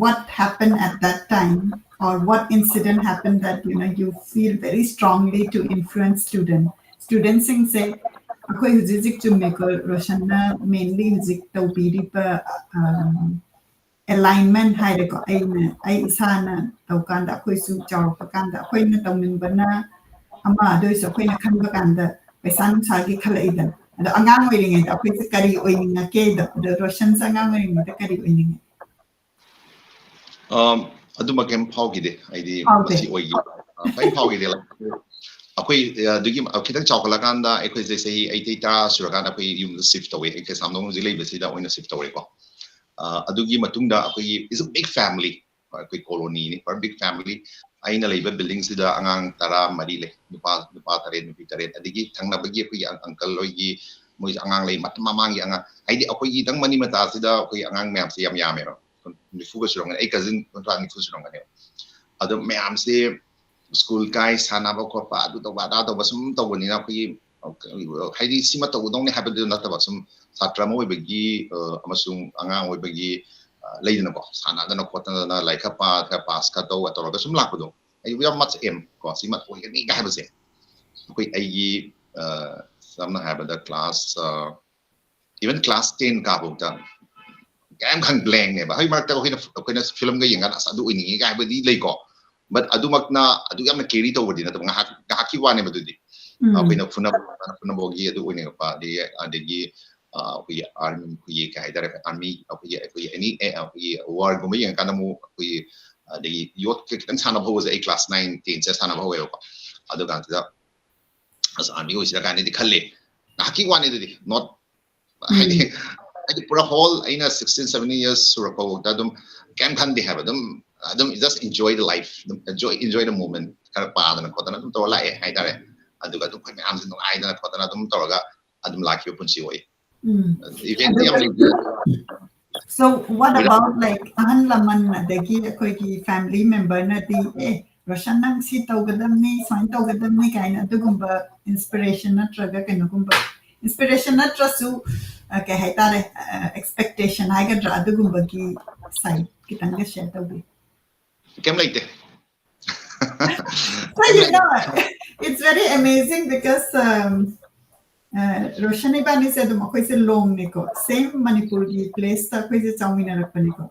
what happened at that time, or what incident happened that, you know, you feel very strongly to influence student? Studentꯁꯤꯡꯁꯦ ꯑꯩꯈꯣꯏ ꯍꯧꯖꯤꯛ ꯍꯧꯖꯤꯛ ꯆꯨꯝꯃꯦꯀꯣ, ꯔꯣꯁꯟꯅ mainly ꯍꯧꯖꯤꯛ ꯇꯧꯕꯤꯔꯤꯕ, ꯑ, alignment ꯍꯥꯏꯔꯦꯀꯣ, ꯑꯩꯅ, ꯑꯩ ꯏꯁꯥꯅ ꯇꯧꯀꯥꯟꯗ, ꯑꯩꯈꯣꯏꯁꯨ ꯆꯥꯎꯔꯛꯄ ꯀꯥꯟꯗ ꯑꯩꯈꯣꯏꯅ ꯇꯧꯅꯤꯡꯕꯅ ꯑꯃ, ꯑꯗꯨ ꯑꯣꯏꯔꯁꯨ ꯑꯩꯈꯣꯏꯅ ꯈꯟꯕ ꯀꯥꯟꯗ ꯄꯩꯁꯥ ꯅꯨꯡꯁꯥꯒꯤ ꯈꯜꯂꯛꯏꯗꯅ꯫ ꯑꯗꯣ ꯑꯉꯥꯡ ꯑꯣꯏꯔꯤꯉꯩꯗ ꯑꯩꯈꯣꯏꯁꯦ ꯀꯔꯤ ꯑꯣꯏꯅꯤꯡꯉꯛꯀꯦꯗꯣ, ꯑꯗꯣ ꯔꯣꯁꯟꯁꯦ ꯑꯉꯥꯡ ꯑꯣꯏꯔꯤꯉꯩꯗ ꯀꯔꯤ ꯑꯣꯏꯅꯤꯡꯉꯤ? ꯑꯝ, ꯑꯗꯨꯃꯛ ꯀꯩꯝ ꯐꯥꯎꯈꯤꯗꯦ꯫ ꯑꯩꯗꯤ ꯐꯥꯎꯗꯦ? ꯃꯁꯤ ꯑꯣꯏꯈꯤ, ꯑ, ꯀꯩꯝ ꯐꯥꯎꯈꯤꯗꯦ꯫ ꯑꯩꯈꯣꯏ, ꯑ, ꯑꯗꯨꯒꯤ ꯈꯤꯇꯪ ꯆꯥꯎꯈꯠꯂꯀꯥꯟꯗ, ꯑꯩꯈꯣꯏꯁꯦ ꯆꯍꯤ ꯑꯩ ꯆꯍꯤ ꯇꯔꯥ ꯁꯨꯔꯀꯥꯟꯗ ꯑꯩꯈꯣꯏ ꯌꯨꯝꯗ shift ꯇꯧꯋꯦ꯫ ꯑꯩ ꯀꯩꯁꯥꯝꯊꯣꯡ ꯍꯧꯖꯤꯛ ꯂꯩꯕꯁꯤꯗ ꯑꯣꯏꯅ shift ꯇꯧꯔꯦꯀꯣ꯫ ꯑ, ꯑꯗꯨꯒꯤ ꯃꯇꯨꯡꯗ ꯑꯩꯈꯣꯏꯒꯤ, it's a big family, ꯑꯩꯈꯣꯏ colonyꯅꯤ, ꯄꯨꯔꯥ big family꯫ ꯑꯩꯅ ꯂꯩꯕ buildingꯁꯤꯗ ꯑꯉꯥꯡ ꯇꯔꯥ ꯃꯔꯤ ꯂꯩ, ꯅꯨꯄꯥ, ꯅꯨꯄꯥ ꯇꯔꯦꯠ, ꯅꯨꯄꯤ ꯇꯔꯦꯠ, ꯑꯗꯒꯤ ꯊꯪꯅꯕꯒꯤ ꯑꯩꯈꯣꯏꯒꯤ ꯑꯪ-, uncle ꯍꯣꯏꯒꯤ, ꯃꯣꯏꯁꯨ ꯑꯉꯥꯡ ꯂꯩ, ꯃ-, ꯃꯃꯥꯡꯒꯤ ꯑꯉꯥꯡ, ꯍꯥꯏꯗꯤ ꯑꯩꯈꯣꯏꯒꯤꯗꯪ ꯃꯅꯤꯡ ꯃꯇꯥꯁꯤꯗ ꯑꯩꯈꯣꯏ ꯑꯉꯥꯡ ꯃꯌꯥꯝꯁꯦ ꯌꯥꯝ ꯌꯥꯝꯃꯦꯕ꯫ ꯅꯤꯐꯨꯒ ꯁꯨꯔꯝꯒꯅꯤ, ꯑꯩ cousin ꯀꯨꯟꯊ꯭ꯔꯥ ꯅꯤꯐꯨ ꯁꯨꯔꯝꯒꯅꯦꯕ꯫ ꯑꯗꯣ ꯃꯌꯥꯝꯁꯦ school ꯀꯥꯏ, ꯁꯥꯟꯅꯕ ꯈꯣꯠꯄ, ꯑꯗꯨ ꯇꯧꯕ ꯑꯗꯥ ꯇꯧꯕ ꯁꯨꯝ ꯇꯧꯕꯅꯤꯅ, ꯑꯩꯈꯣꯏꯒꯤ ꯍꯥꯏꯗꯤ ꯁꯤꯃ ꯇꯧꯒꯗꯧꯅꯤ ꯍꯥꯏꯕꯗꯨ ꯅꯠꯇꯕ, ꯁꯨꯝ ꯁꯥꯇ꯭ꯔ ꯑꯃ ꯑꯣꯏꯕꯒꯤ ꯑꯃꯁꯨꯡ ꯑꯉꯥꯡ ꯑꯣꯏꯕꯒꯤ ꯂꯩꯗꯅꯀꯣ, ꯁꯥꯟꯅꯗꯅ ꯈꯣꯠꯇꯅ ꯂꯥꯏꯔꯤꯛ ꯈꯔ ꯄꯥ, ꯈꯔ ꯄꯥꯁ ꯈꯔ ꯇꯧ ꯇꯧꯔꯒ ꯁꯨꯝ ꯂꯥꯛꯄꯗꯣ, ꯑꯩ ꯌꯥꯝ ꯃꯆ ꯑꯦꯝ ꯀꯣ, ꯁꯤꯃ ꯑꯣꯏꯒꯅꯤꯒ ꯍꯥꯏꯕꯁꯦ꯫ ꯑꯩꯈꯣꯏ ꯑꯩꯒꯤ ꯁꯝꯅ ꯍꯥꯏꯔꯕꯗ ꯀ꯭ꯂꯥꯁ, even class ten ꯀꯥꯐꯥꯎꯗ ꯀꯌꯥꯝ ꯈꯪ ꯕ꯭ꯂꯦꯡꯅꯦꯕ꯫ ꯍꯧꯖꯤꯛ ꯃꯔꯛꯇ ꯑꯩꯈꯣꯏꯅ ꯑꯩꯈꯣꯏꯅ ꯐꯤꯂꯝꯒ ꯌꯦꯡꯉꯥꯟ ꯑꯁ ꯑꯗꯨ ꯑꯣꯏꯅꯤꯡꯉꯤ ꯀꯥꯏ ꯍꯥꯏꯕꯗꯤ ꯂꯩꯀꯣ, ꯕꯠ ꯑꯗꯨꯃꯛꯅ ꯑꯗꯨ ꯌꯥꯝꯅ ꯀꯦꯔꯤ ꯇꯧꯕꯗꯤ ꯅꯠꯇꯕ, ꯉꯥꯏꯍꯥꯛ ꯉꯥꯏꯍꯥꯛꯀꯤ ꯋꯥꯅꯦꯕ ꯑꯗꯨꯗꯤ꯫ ꯑꯩꯈꯣꯏꯅ ꯐꯨꯅꯕ ꯐꯨꯅꯕꯒꯤ ꯑꯗꯨ ꯑꯣꯏꯅꯤꯡꯉꯛꯄ, ꯑꯗꯒꯤ ꯑꯗꯒꯤ ꯑꯩꯈꯣꯏꯒꯤ ꯑꯥꯔꯃꯤ, ꯑꯩꯈꯣꯏꯒꯤ ꯀꯩ ꯍꯥꯏꯇꯥꯔꯦ, ꯑꯥꯔꯃꯤ, ꯑꯩꯈꯣꯏꯒꯤ ꯑꯩꯈꯣꯏꯒꯤ ꯑꯦꯅꯤ ꯑꯩꯈꯣꯏꯒꯤ ꯋꯥꯔꯒꯨꯝꯕ ꯌꯦꯡꯉꯀꯥꯟꯗ ꯑꯃꯨꯛ ꯑꯩꯈꯣꯏꯒꯤ ꯑꯗꯒꯤ ꯌꯣꯠ ꯈꯤꯇꯪ ꯁꯥꯟꯅꯕ ꯍꯧꯕꯁꯦ, ꯑꯩ ꯀ꯭ꯂꯥꯁ ꯅꯥꯏꯟ ꯇꯦꯟꯁꯦ ꯁꯥꯟꯅꯕ ꯍꯧꯋꯦꯕꯀꯣ꯫ ꯑꯗꯨ ꯀꯥꯟꯁꯤꯗ ꯑꯁ ꯑꯥꯔꯃꯤ ꯑꯣꯏꯁꯤꯔꯥ ꯀꯥꯏꯅꯗꯤ ꯈꯜꯂꯦ, ꯉꯥꯏꯍꯥꯛꯀꯤ ꯋꯥꯅꯤ ꯑꯗꯨꯗꯤ, ꯅꯣꯠ ꯍꯥꯏꯗꯤ ꯍꯥꯏꯗꯤ ꯄꯨꯔꯥ ꯍꯣꯜ ꯑꯩꯅ ꯁꯤꯛꯁꯇꯤꯟ ꯁꯕꯦꯟꯇꯤꯟ ꯌꯔꯁ ꯁꯨꯔꯛꯄ ꯐꯥꯎꯗ ꯑꯗꯨꯝ ꯀꯩꯝ ꯈꯟꯗꯦ ꯍꯥꯏꯕ, ꯑꯗꯨꯝ ꯑꯗꯨꯝ just enjoy the life, ꯑꯗꯨꯝ enjoy enjoy the moment, ꯈꯔ ꯄꯥꯗꯅ ꯈꯣꯠꯇꯅ ꯑꯗꯨꯝ ꯇꯧꯔ ꯂꯥꯛꯑꯦ ꯍꯥꯏꯇꯥꯔꯦ꯫ ꯑꯗꯨꯒ ꯑꯗꯨꯝ ꯑꯩꯈꯣꯏ ꯃꯌꯥꯝꯁꯦ ꯅꯨꯡꯉꯥꯏꯗꯅ ꯈꯣꯠꯇꯅ ꯑꯗꯨꯝ ꯇꯧꯔꯒ ꯑꯗꯨꯝ ꯂꯥꯛꯈꯤꯕ ꯄꯨꯟꯁꯤ ꯑꯣꯏ꯫ ꯏꯚꯦꯟꯠꯇꯤ ꯌꯥꯝ ꯂꯩꯇꯦ꯫ So what about like ꯑꯍꯜ ꯂꯃꯟ ꯑꯗꯒꯤ ꯑꯩꯈꯣꯏꯒꯤ family member ꯅꯗꯤ ꯑꯦ ꯔꯣꯁꯟ ꯅꯪ ꯁꯤ ꯇꯧꯒꯗꯕꯅꯤ, ꯁꯨꯃꯥꯏꯅ ꯇꯧꯒꯗꯕꯅꯤ ꯀꯥꯏꯅ ꯑꯗꯨꯒꯨꯝꯕ inspiration ꯅꯠꯇ꯭ꯔꯒ ꯀꯩꯅꯣꯒꯨꯝꯕ, inspiration ꯅꯠꯇ꯭ꯔꯁꯨ ꯀꯩ ꯍꯥꯏꯇꯥꯔꯦ, expectation ꯍꯥꯏꯒꯗ꯭ꯔꯥ, ꯑꯗꯨꯒꯨꯝꯕꯒꯤ side ꯈꯤꯇꯪꯒ share ꯇꯧꯕꯤꯌꯨ꯫ ꯀꯩꯝ ꯂꯩꯇꯦ꯫ So you know, it's very amazing because um, Roshan ꯏꯕꯥꯅꯤꯁꯦ ꯑꯗꯨꯝ ꯑꯩꯈꯣꯏꯁꯦ ꯂꯣꯡꯅꯦꯀꯣ, same ꯃꯅꯤꯄꯨꯔꯒꯤ place ꯇ ꯑꯩꯈꯣꯏꯁꯦ ꯆꯥꯎꯃꯤꯟꯅꯔꯛꯄꯅꯦꯀꯣ꯫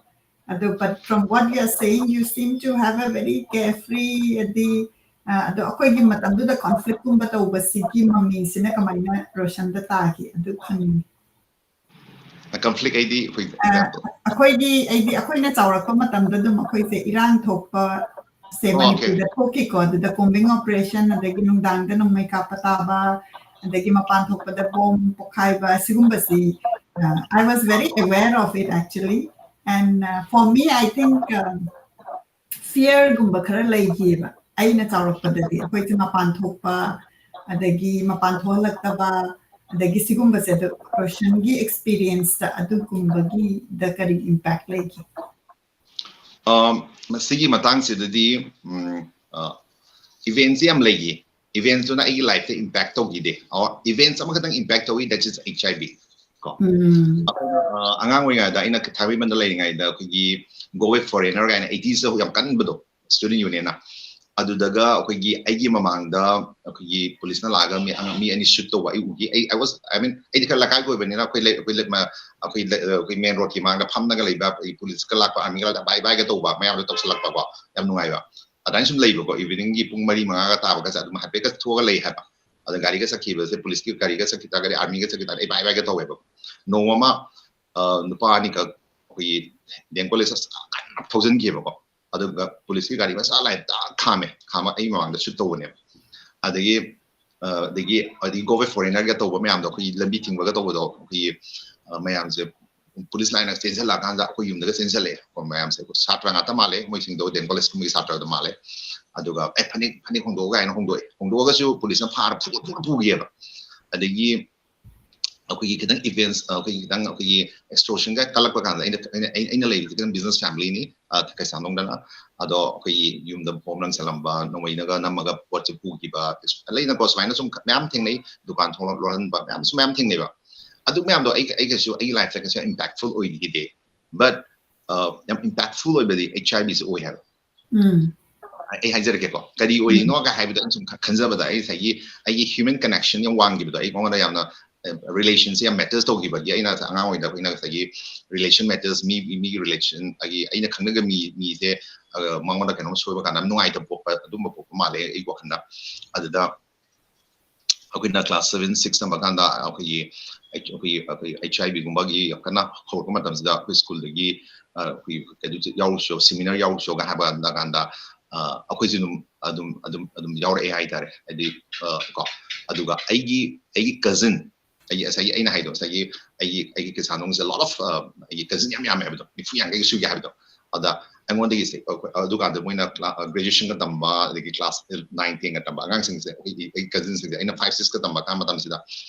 ꯑꯗꯣ but from what you are saying, you seem to have a very carefree ꯑꯗꯤ ꯑꯗꯣ ꯑꯩꯈꯣꯏꯒꯤ ꯃꯇꯝꯗꯨꯗ conflict ꯀꯨꯝꯕ ꯇꯧꯕꯁꯤꯒꯤ ꯃꯃꯤꯁꯤꯅ ꯀꯃꯥꯏꯅ ꯔꯣꯁꯟꯗ ꯇꯥꯒꯦ ꯑꯗꯨ ꯈꯪꯅꯤꯡꯉꯤ꯫ Conflict ꯍꯥꯏꯗꯤ ꯑꯩꯈꯣꯏ example? ꯑꯩꯈꯣꯏꯒꯤ ꯑꯩꯗꯤ ꯑꯩꯈꯣꯏꯅ ꯆꯥꯎꯔꯛꯄ ꯃꯇꯝꯗ ꯑꯗꯨꯝ ꯑꯩꯈꯣꯏꯁꯦ ꯏꯔꯥꯡ ꯊꯣꯛꯄ ꯁꯦ ꯃꯅꯤꯄꯨꯔꯗ ꯊꯣꯛꯈꯤꯀꯣ꯫ ꯑꯗꯨꯗ combing operation, ꯑꯗꯒꯤ ꯅꯨꯡꯗꯥꯡꯗ ꯅꯣꯡꯃꯩ ꯀꯥꯞꯄ ꯇꯥꯕ, ꯑꯗꯒꯤ ꯃꯄꯥꯟ ꯊꯣꯛꯄꯗ bomb ꯄꯣꯈꯥꯏꯕ, ꯁꯤꯒꯨꯝꯕꯁꯤ I was very aware of it actually, and for me I think fear ꯒꯨꯝꯕ ꯈꯔ ꯂꯩꯈꯤꯑꯕ꯫ ꯑꯩꯅ ꯆꯥꯎꯔꯛꯄꯗꯗꯤ ꯑꯩꯈꯣꯏꯁꯦ ꯃꯄꯥꯟ ꯊꯣꯛꯄ, ꯑꯗꯒꯤ ꯃꯄꯥꯟ ꯊꯣꯛꯍꯜꯂꯛꯇꯕ, ꯑꯗꯒꯤ ꯁꯤꯒꯨꯝꯕꯁꯦ ꯑꯗꯣ ꯔꯣꯁꯟꯒꯤ experience ꯇ ꯑꯗꯨꯒꯨꯝꯕꯒꯤꯗ ꯀꯔꯤ impact ꯂꯩꯒꯦ? ꯃꯁꯤꯒꯤ ꯃꯇꯥꯡꯁꯤꯗꯗꯤ event ꯁꯦ ꯌꯥꯝ ꯂꯩꯈꯤ꯫ Events ꯇꯨꯅ ꯑꯩꯒꯤ life ꯇ impact ꯇꯧꯈꯤꯗꯦ꯫ ꯑꯣ, events ꯑꯃꯈꯛꯇꯪ impact ꯇꯧꯏ, that is HIV꯫ ꯀꯣ ꯎꯝ ꯑꯩꯈꯣꯏꯅ, ꯑ, ꯑꯉꯥꯡ ꯑꯣꯏꯔꯤꯉꯩꯗ ꯑꯩꯅ ꯊꯥꯡꯃꯩꯕꯟꯗ ꯂꯩꯔꯤꯉꯩꯗ ꯑꯩꯈꯣꯏꯒꯤ Go Away Foreigner ꯀꯥꯏꯅ eighties ꯇ ꯌꯥꯝ ꯀꯟꯕꯗꯣ, student union ꯅ꯫ ꯑꯗꯨꯗꯒ ꯑꯩꯈꯣꯏꯒꯤ ꯑꯩꯒꯤ ꯃꯃꯥꯡꯗ ꯑꯩꯈꯣꯏꯒꯤ police ꯅ ꯂꯥꯛꯑꯒ ꯃꯤ ꯑꯉꯥꯡ, ꯃꯤ ꯑꯅꯤ shoot ꯇꯧꯕ ꯑꯩ ꯎꯈꯤ꯫ ꯑꯩ, I was, I mean, ꯑꯩꯗꯤ ꯈꯔ ꯂꯩꯀꯥꯏꯒꯤ ꯑꯣꯏꯕꯅꯤꯅ ꯑꯩꯈꯣꯏ ꯂꯩ-, ꯑꯩꯈꯣꯏ ꯂꯩ-, ꯃ-, ꯑꯩꯈꯣꯏ ꯂꯩ-, ꯑꯩꯈꯣꯏ main road ꯀꯤ ꯃꯥꯡꯗ ꯐꯝꯅꯒ ꯂꯩꯕ ꯑꯩ police ꯀ ꯂꯥꯛꯄ, army ꯒ ꯂꯥꯛꯄ, bye bye ꯒ ꯇꯧꯕ ꯃꯌꯥꯝꯗꯣ ꯇꯧꯁꯜꯂꯛꯄꯀꯣ, ꯌꯥꯝ ꯅꯨꯡꯉꯥꯏꯕ꯫ ꯑꯗꯨꯃꯥꯏꯅ ꯁꯨꯝ ꯂꯩꯕꯀꯣ, evening ꯒꯤ ꯄꯨꯡ ꯃꯔꯤ ꯃꯉꯥꯒ ꯇꯥꯕꯒꯁꯦ ꯑꯗꯨꯝ ꯍꯥꯏꯐꯦꯠꯀ ꯊꯣꯛꯑꯒ ꯂꯩ ꯍꯥꯏꯕ꯫ ꯑꯗ ꯒꯥꯔꯤꯒ ꯆꯠꯈꯤꯕꯁꯦ, police ꯀꯤ ꯒꯥꯔꯤꯒ ꯆꯠꯈꯤ ꯇꯥꯔꯒꯗꯤ, army ꯒ ꯆꯠꯈꯤ ꯇꯥꯔꯒꯗꯤ ꯑꯩ bye bye ꯒ ꯇꯧꯋꯦꯕ꯫ ꯅꯣꯡꯃ ꯑꯃ, ꯑ, ꯅꯨꯄꯥ ꯑꯅꯤꯈꯛ ꯑꯩꯈꯣꯏꯒꯤ D N College ꯀꯟꯅ ꯊꯧꯖꯤꯟꯈꯤꯕꯀꯣ, ꯑꯗꯨꯒ police ꯀꯤ ꯒꯥꯔꯤ ꯃꯆꯥ ꯂꯥꯏ ꯇꯥꯛ ꯈꯥꯝꯃꯦ, ꯈꯥꯝꯃ ꯑꯩ ꯃꯃꯥꯡꯗ shoot ꯇꯧꯕꯅꯦꯕ꯫ ꯑꯗꯒꯤ, ꯑ, ꯑꯗꯒꯤ, ꯑꯗꯒꯤ Go Away Foreigner ꯒ ꯇꯧꯕ ꯃꯌꯥꯝꯗꯣ, ꯑꯩꯈꯣꯏꯒꯤ ꯂꯝꯕꯤ ꯊꯤꯡꯕꯒ ꯇꯧꯕꯗꯣ, ꯑꯩꯈꯣꯏꯒꯤ, ꯑ, ꯃꯌꯥꯝꯁꯦ police line ꯅ ꯆꯦꯟꯁꯤꯜꯂꯛꯑꯀꯥꯟꯗ ꯑꯩꯈꯣꯏ ꯌꯨꯝꯗꯒ ꯆꯦꯟꯁꯤꯜꯂꯛꯑꯦ꯫ ꯑꯩꯈꯣꯏ ꯃꯌꯥꯝꯁꯦ ꯑꯩꯈꯣꯏ ꯁꯥꯇ꯭ꯔ ꯉꯥꯛꯇ ꯃꯥꯜꯂꯦ, ꯃꯣꯏꯁꯤꯡꯗꯣ D N College ꯀꯨꯝꯕꯒꯤ ꯁꯥꯇ꯭ꯔꯗꯣ ꯃꯥꯜꯂꯦ꯫ ꯑꯗꯨꯒ "ꯑꯦ, ꯐꯅꯦꯛ, ꯐꯅꯦꯛ ꯍꯣꯡꯗꯣꯛꯑꯣ" ꯀꯥꯏꯅ ꯍꯣꯡꯗꯣꯛꯑꯦ꯫ ꯍꯣꯡꯗꯣꯛꯑꯒꯁꯨ police ꯅ ꯐꯥꯔ ꯐꯨ-, ꯐꯨ-, ꯐꯨꯈꯤꯑꯕ꯫ ꯑꯗꯒꯤ ꯑꯩꯈꯣꯏꯒꯤ ꯈꯤꯇꯪ events, ꯑ, ꯑꯩꯈꯣꯏꯒꯤ ꯈꯤꯇꯪ ꯑꯩꯈꯣꯏꯒꯤ extortion ꯒ ꯀꯜꯂꯛꯄ ꯀꯥꯟꯗ, ꯑꯩꯅ, ꯑꯩꯅ, ꯑꯩꯅ, ꯑꯩꯅ ꯂꯩꯔꯤꯁꯦ ꯈꯤꯇꯪ business family ꯅꯤ, ꯑ, ꯀꯩꯁꯥꯝꯊꯣꯡꯗꯅ꯫ ꯑꯗꯣ ꯑꯩꯈꯣꯏꯒꯤ ꯌꯨꯝꯗ bomb ꯂꯪꯁꯜꯂꯝꯕ, ꯅꯣꯡꯃꯩꯅꯒ ꯅꯝꯃꯒ ꯄꯣꯠꯁꯦ ꯄꯨꯈꯤꯕ, ꯂꯩꯅꯀꯣ, ꯁꯨꯃꯥꯏꯅ ꯁꯨꯝ ꯃꯌꯥꯝ ꯊꯦꯡꯅꯩ, ꯗꯨꯀꯥꯟ ꯊꯣꯡ ꯂꯣꯜꯍꯟꯕ ꯃꯌꯥꯝꯁꯨ ꯃꯌꯥꯝ ꯊꯦꯡꯅꯩꯕ꯫ ꯑꯗꯨ ꯃꯌꯥꯝꯗꯣ ꯑꯩ, ꯑꯩꯒꯁꯨ, ꯑꯩꯒꯤ life ꯇ ꯀꯩꯁꯨ impactful ꯑꯣꯏꯈꯤꯗꯦ꯫ But, ꯑ, ꯌꯥꯝ impactful ꯑꯣꯏꯕꯗꯤ HIV ꯁꯦ ꯑꯣꯏ ꯍꯥꯏꯕ꯫ ꯎꯝ ꯑꯩ ꯍꯥꯏꯖꯔꯛꯀꯦꯀꯣ, ꯀꯔꯤ ꯑꯣꯏꯔꯤꯅꯣꯒ ꯍꯥꯏꯕꯗꯣ ꯑꯩꯅ ꯁꯨꯝ ꯈ-, ꯈꯟꯖꯕꯗ, ꯑꯩ ꯉꯁꯥꯏꯒꯤ ꯑꯩꯒꯤ human connection ꯌꯥꯝ ꯋꯥꯡꯈꯤꯕꯗꯣ, ꯑꯩꯉꯣꯟꯗ ꯌꯥꯝꯅ, ꯑ, relation ꯁꯦ ꯌꯥꯝ matters ꯇꯧꯈꯤꯕꯒꯤ, ꯑꯩꯅ ꯑꯉꯥꯡ ꯑꯣꯏꯔꯤꯉꯩꯗ ꯑꯩꯈꯣꯏꯅ ꯉꯁꯥꯏꯒꯤ relation matters, ꯃꯤ, ꯃꯤꯒꯤ relation, ꯑꯩꯒꯤ, ꯑꯩꯅ ꯈꯪꯅꯕ ꯃꯤ, ꯃꯤꯁꯦ, ꯑ, ꯃꯉꯣꯟꯗ ꯀꯩꯅꯣꯝ ꯁꯣꯏꯕ ꯀꯥꯟꯗ ꯌꯥꯝ ꯅꯨꯡꯉꯥꯏꯇꯕ ꯄꯣꯛꯄ, ꯑꯗꯨꯝꯕ ꯄꯣꯛꯄ ꯃꯥꯜꯂꯦ ꯑꯩ ꯋꯥꯈꯜꯗ꯫ ꯑꯗꯨꯗ ꯑꯩꯈꯣꯏꯅ class seven, six ꯇꯝꯕ ꯀꯥꯟꯗ ꯑꯩꯈꯣꯏꯒꯤ, ꯑꯩꯈꯣꯏꯒꯤ, ꯑꯩꯈꯣꯏ HIV ꯒꯨꯝꯕꯒꯤ ꯌꯥꯝ ꯀꯟꯅ ꯍꯧꯔꯛꯄ ꯃꯇꯝꯁꯤꯗ ꯑꯩꯈꯣꯏ school ꯗꯒꯤ, ꯑ, ꯑꯩꯈꯣꯏ ꯀꯩꯅꯣ ꯌꯥꯎꯔꯨꯁꯤꯔꯣ, seminar ꯌꯥꯎꯔꯨꯁꯤꯔꯣꯒ ꯍꯥꯏꯕ ꯀꯥꯟꯗ, ꯑ, ꯑꯩꯈꯣꯏꯁꯨ ꯑꯗꯨꯝ, ꯑꯗꯨꯝ, ꯑꯗꯨꯝ, ꯑꯗꯨꯝ ꯌꯥꯎꯔꯛꯑꯦ ꯍꯥꯏꯇꯥꯔꯦ꯫ ꯍꯥꯏꯗꯤ, ꯑ, ꯀꯣ, ꯑꯗꯨꯒ ꯑꯩꯒꯤ, ꯑꯩꯒꯤ cousin, ꯑꯩꯒꯤ ꯉꯁꯥꯏꯒꯤ ꯑꯩꯅ ꯍꯥꯏꯗꯣ, ꯉꯁꯥꯏꯒꯤ ꯑꯩꯒꯤ, ꯑꯩꯒꯤ ꯀꯩꯁꯥꯝꯊꯣꯡꯁꯦ lot of, ꯑ, ꯑꯩꯒꯤ cousin ꯌꯥꯝ ꯌꯥꯝꯃꯦ ꯍꯥꯏꯕꯗꯣ, ꯅꯤꯐꯨ ꯌꯥꯡꯈꯩꯒ ꯁꯨꯒꯦ ꯍꯥꯏꯕꯗꯣ꯫ ꯑꯗ ꯑꯩꯉꯣꯟꯗꯒꯤꯁꯦ, ꯑꯗꯨꯀꯥꯟꯗ ꯃꯣꯏꯅ ꯀ꯭ꯂꯥ-, graduation ꯒ ꯇꯝꯕ, ꯑꯗꯒꯤ class nine, ten ꯒ ꯇꯝꯕ ꯑꯉꯥꯡꯁꯤꯡꯁꯦ, ꯑꯩꯈꯣꯏꯒꯤ, ꯑꯩ cousin ꯁꯤꯡꯁꯦ, ꯑꯩꯅ five, six ꯀ ꯇꯝꯕ ꯀꯥꯟ ꯃꯇꯝꯁꯤꯗ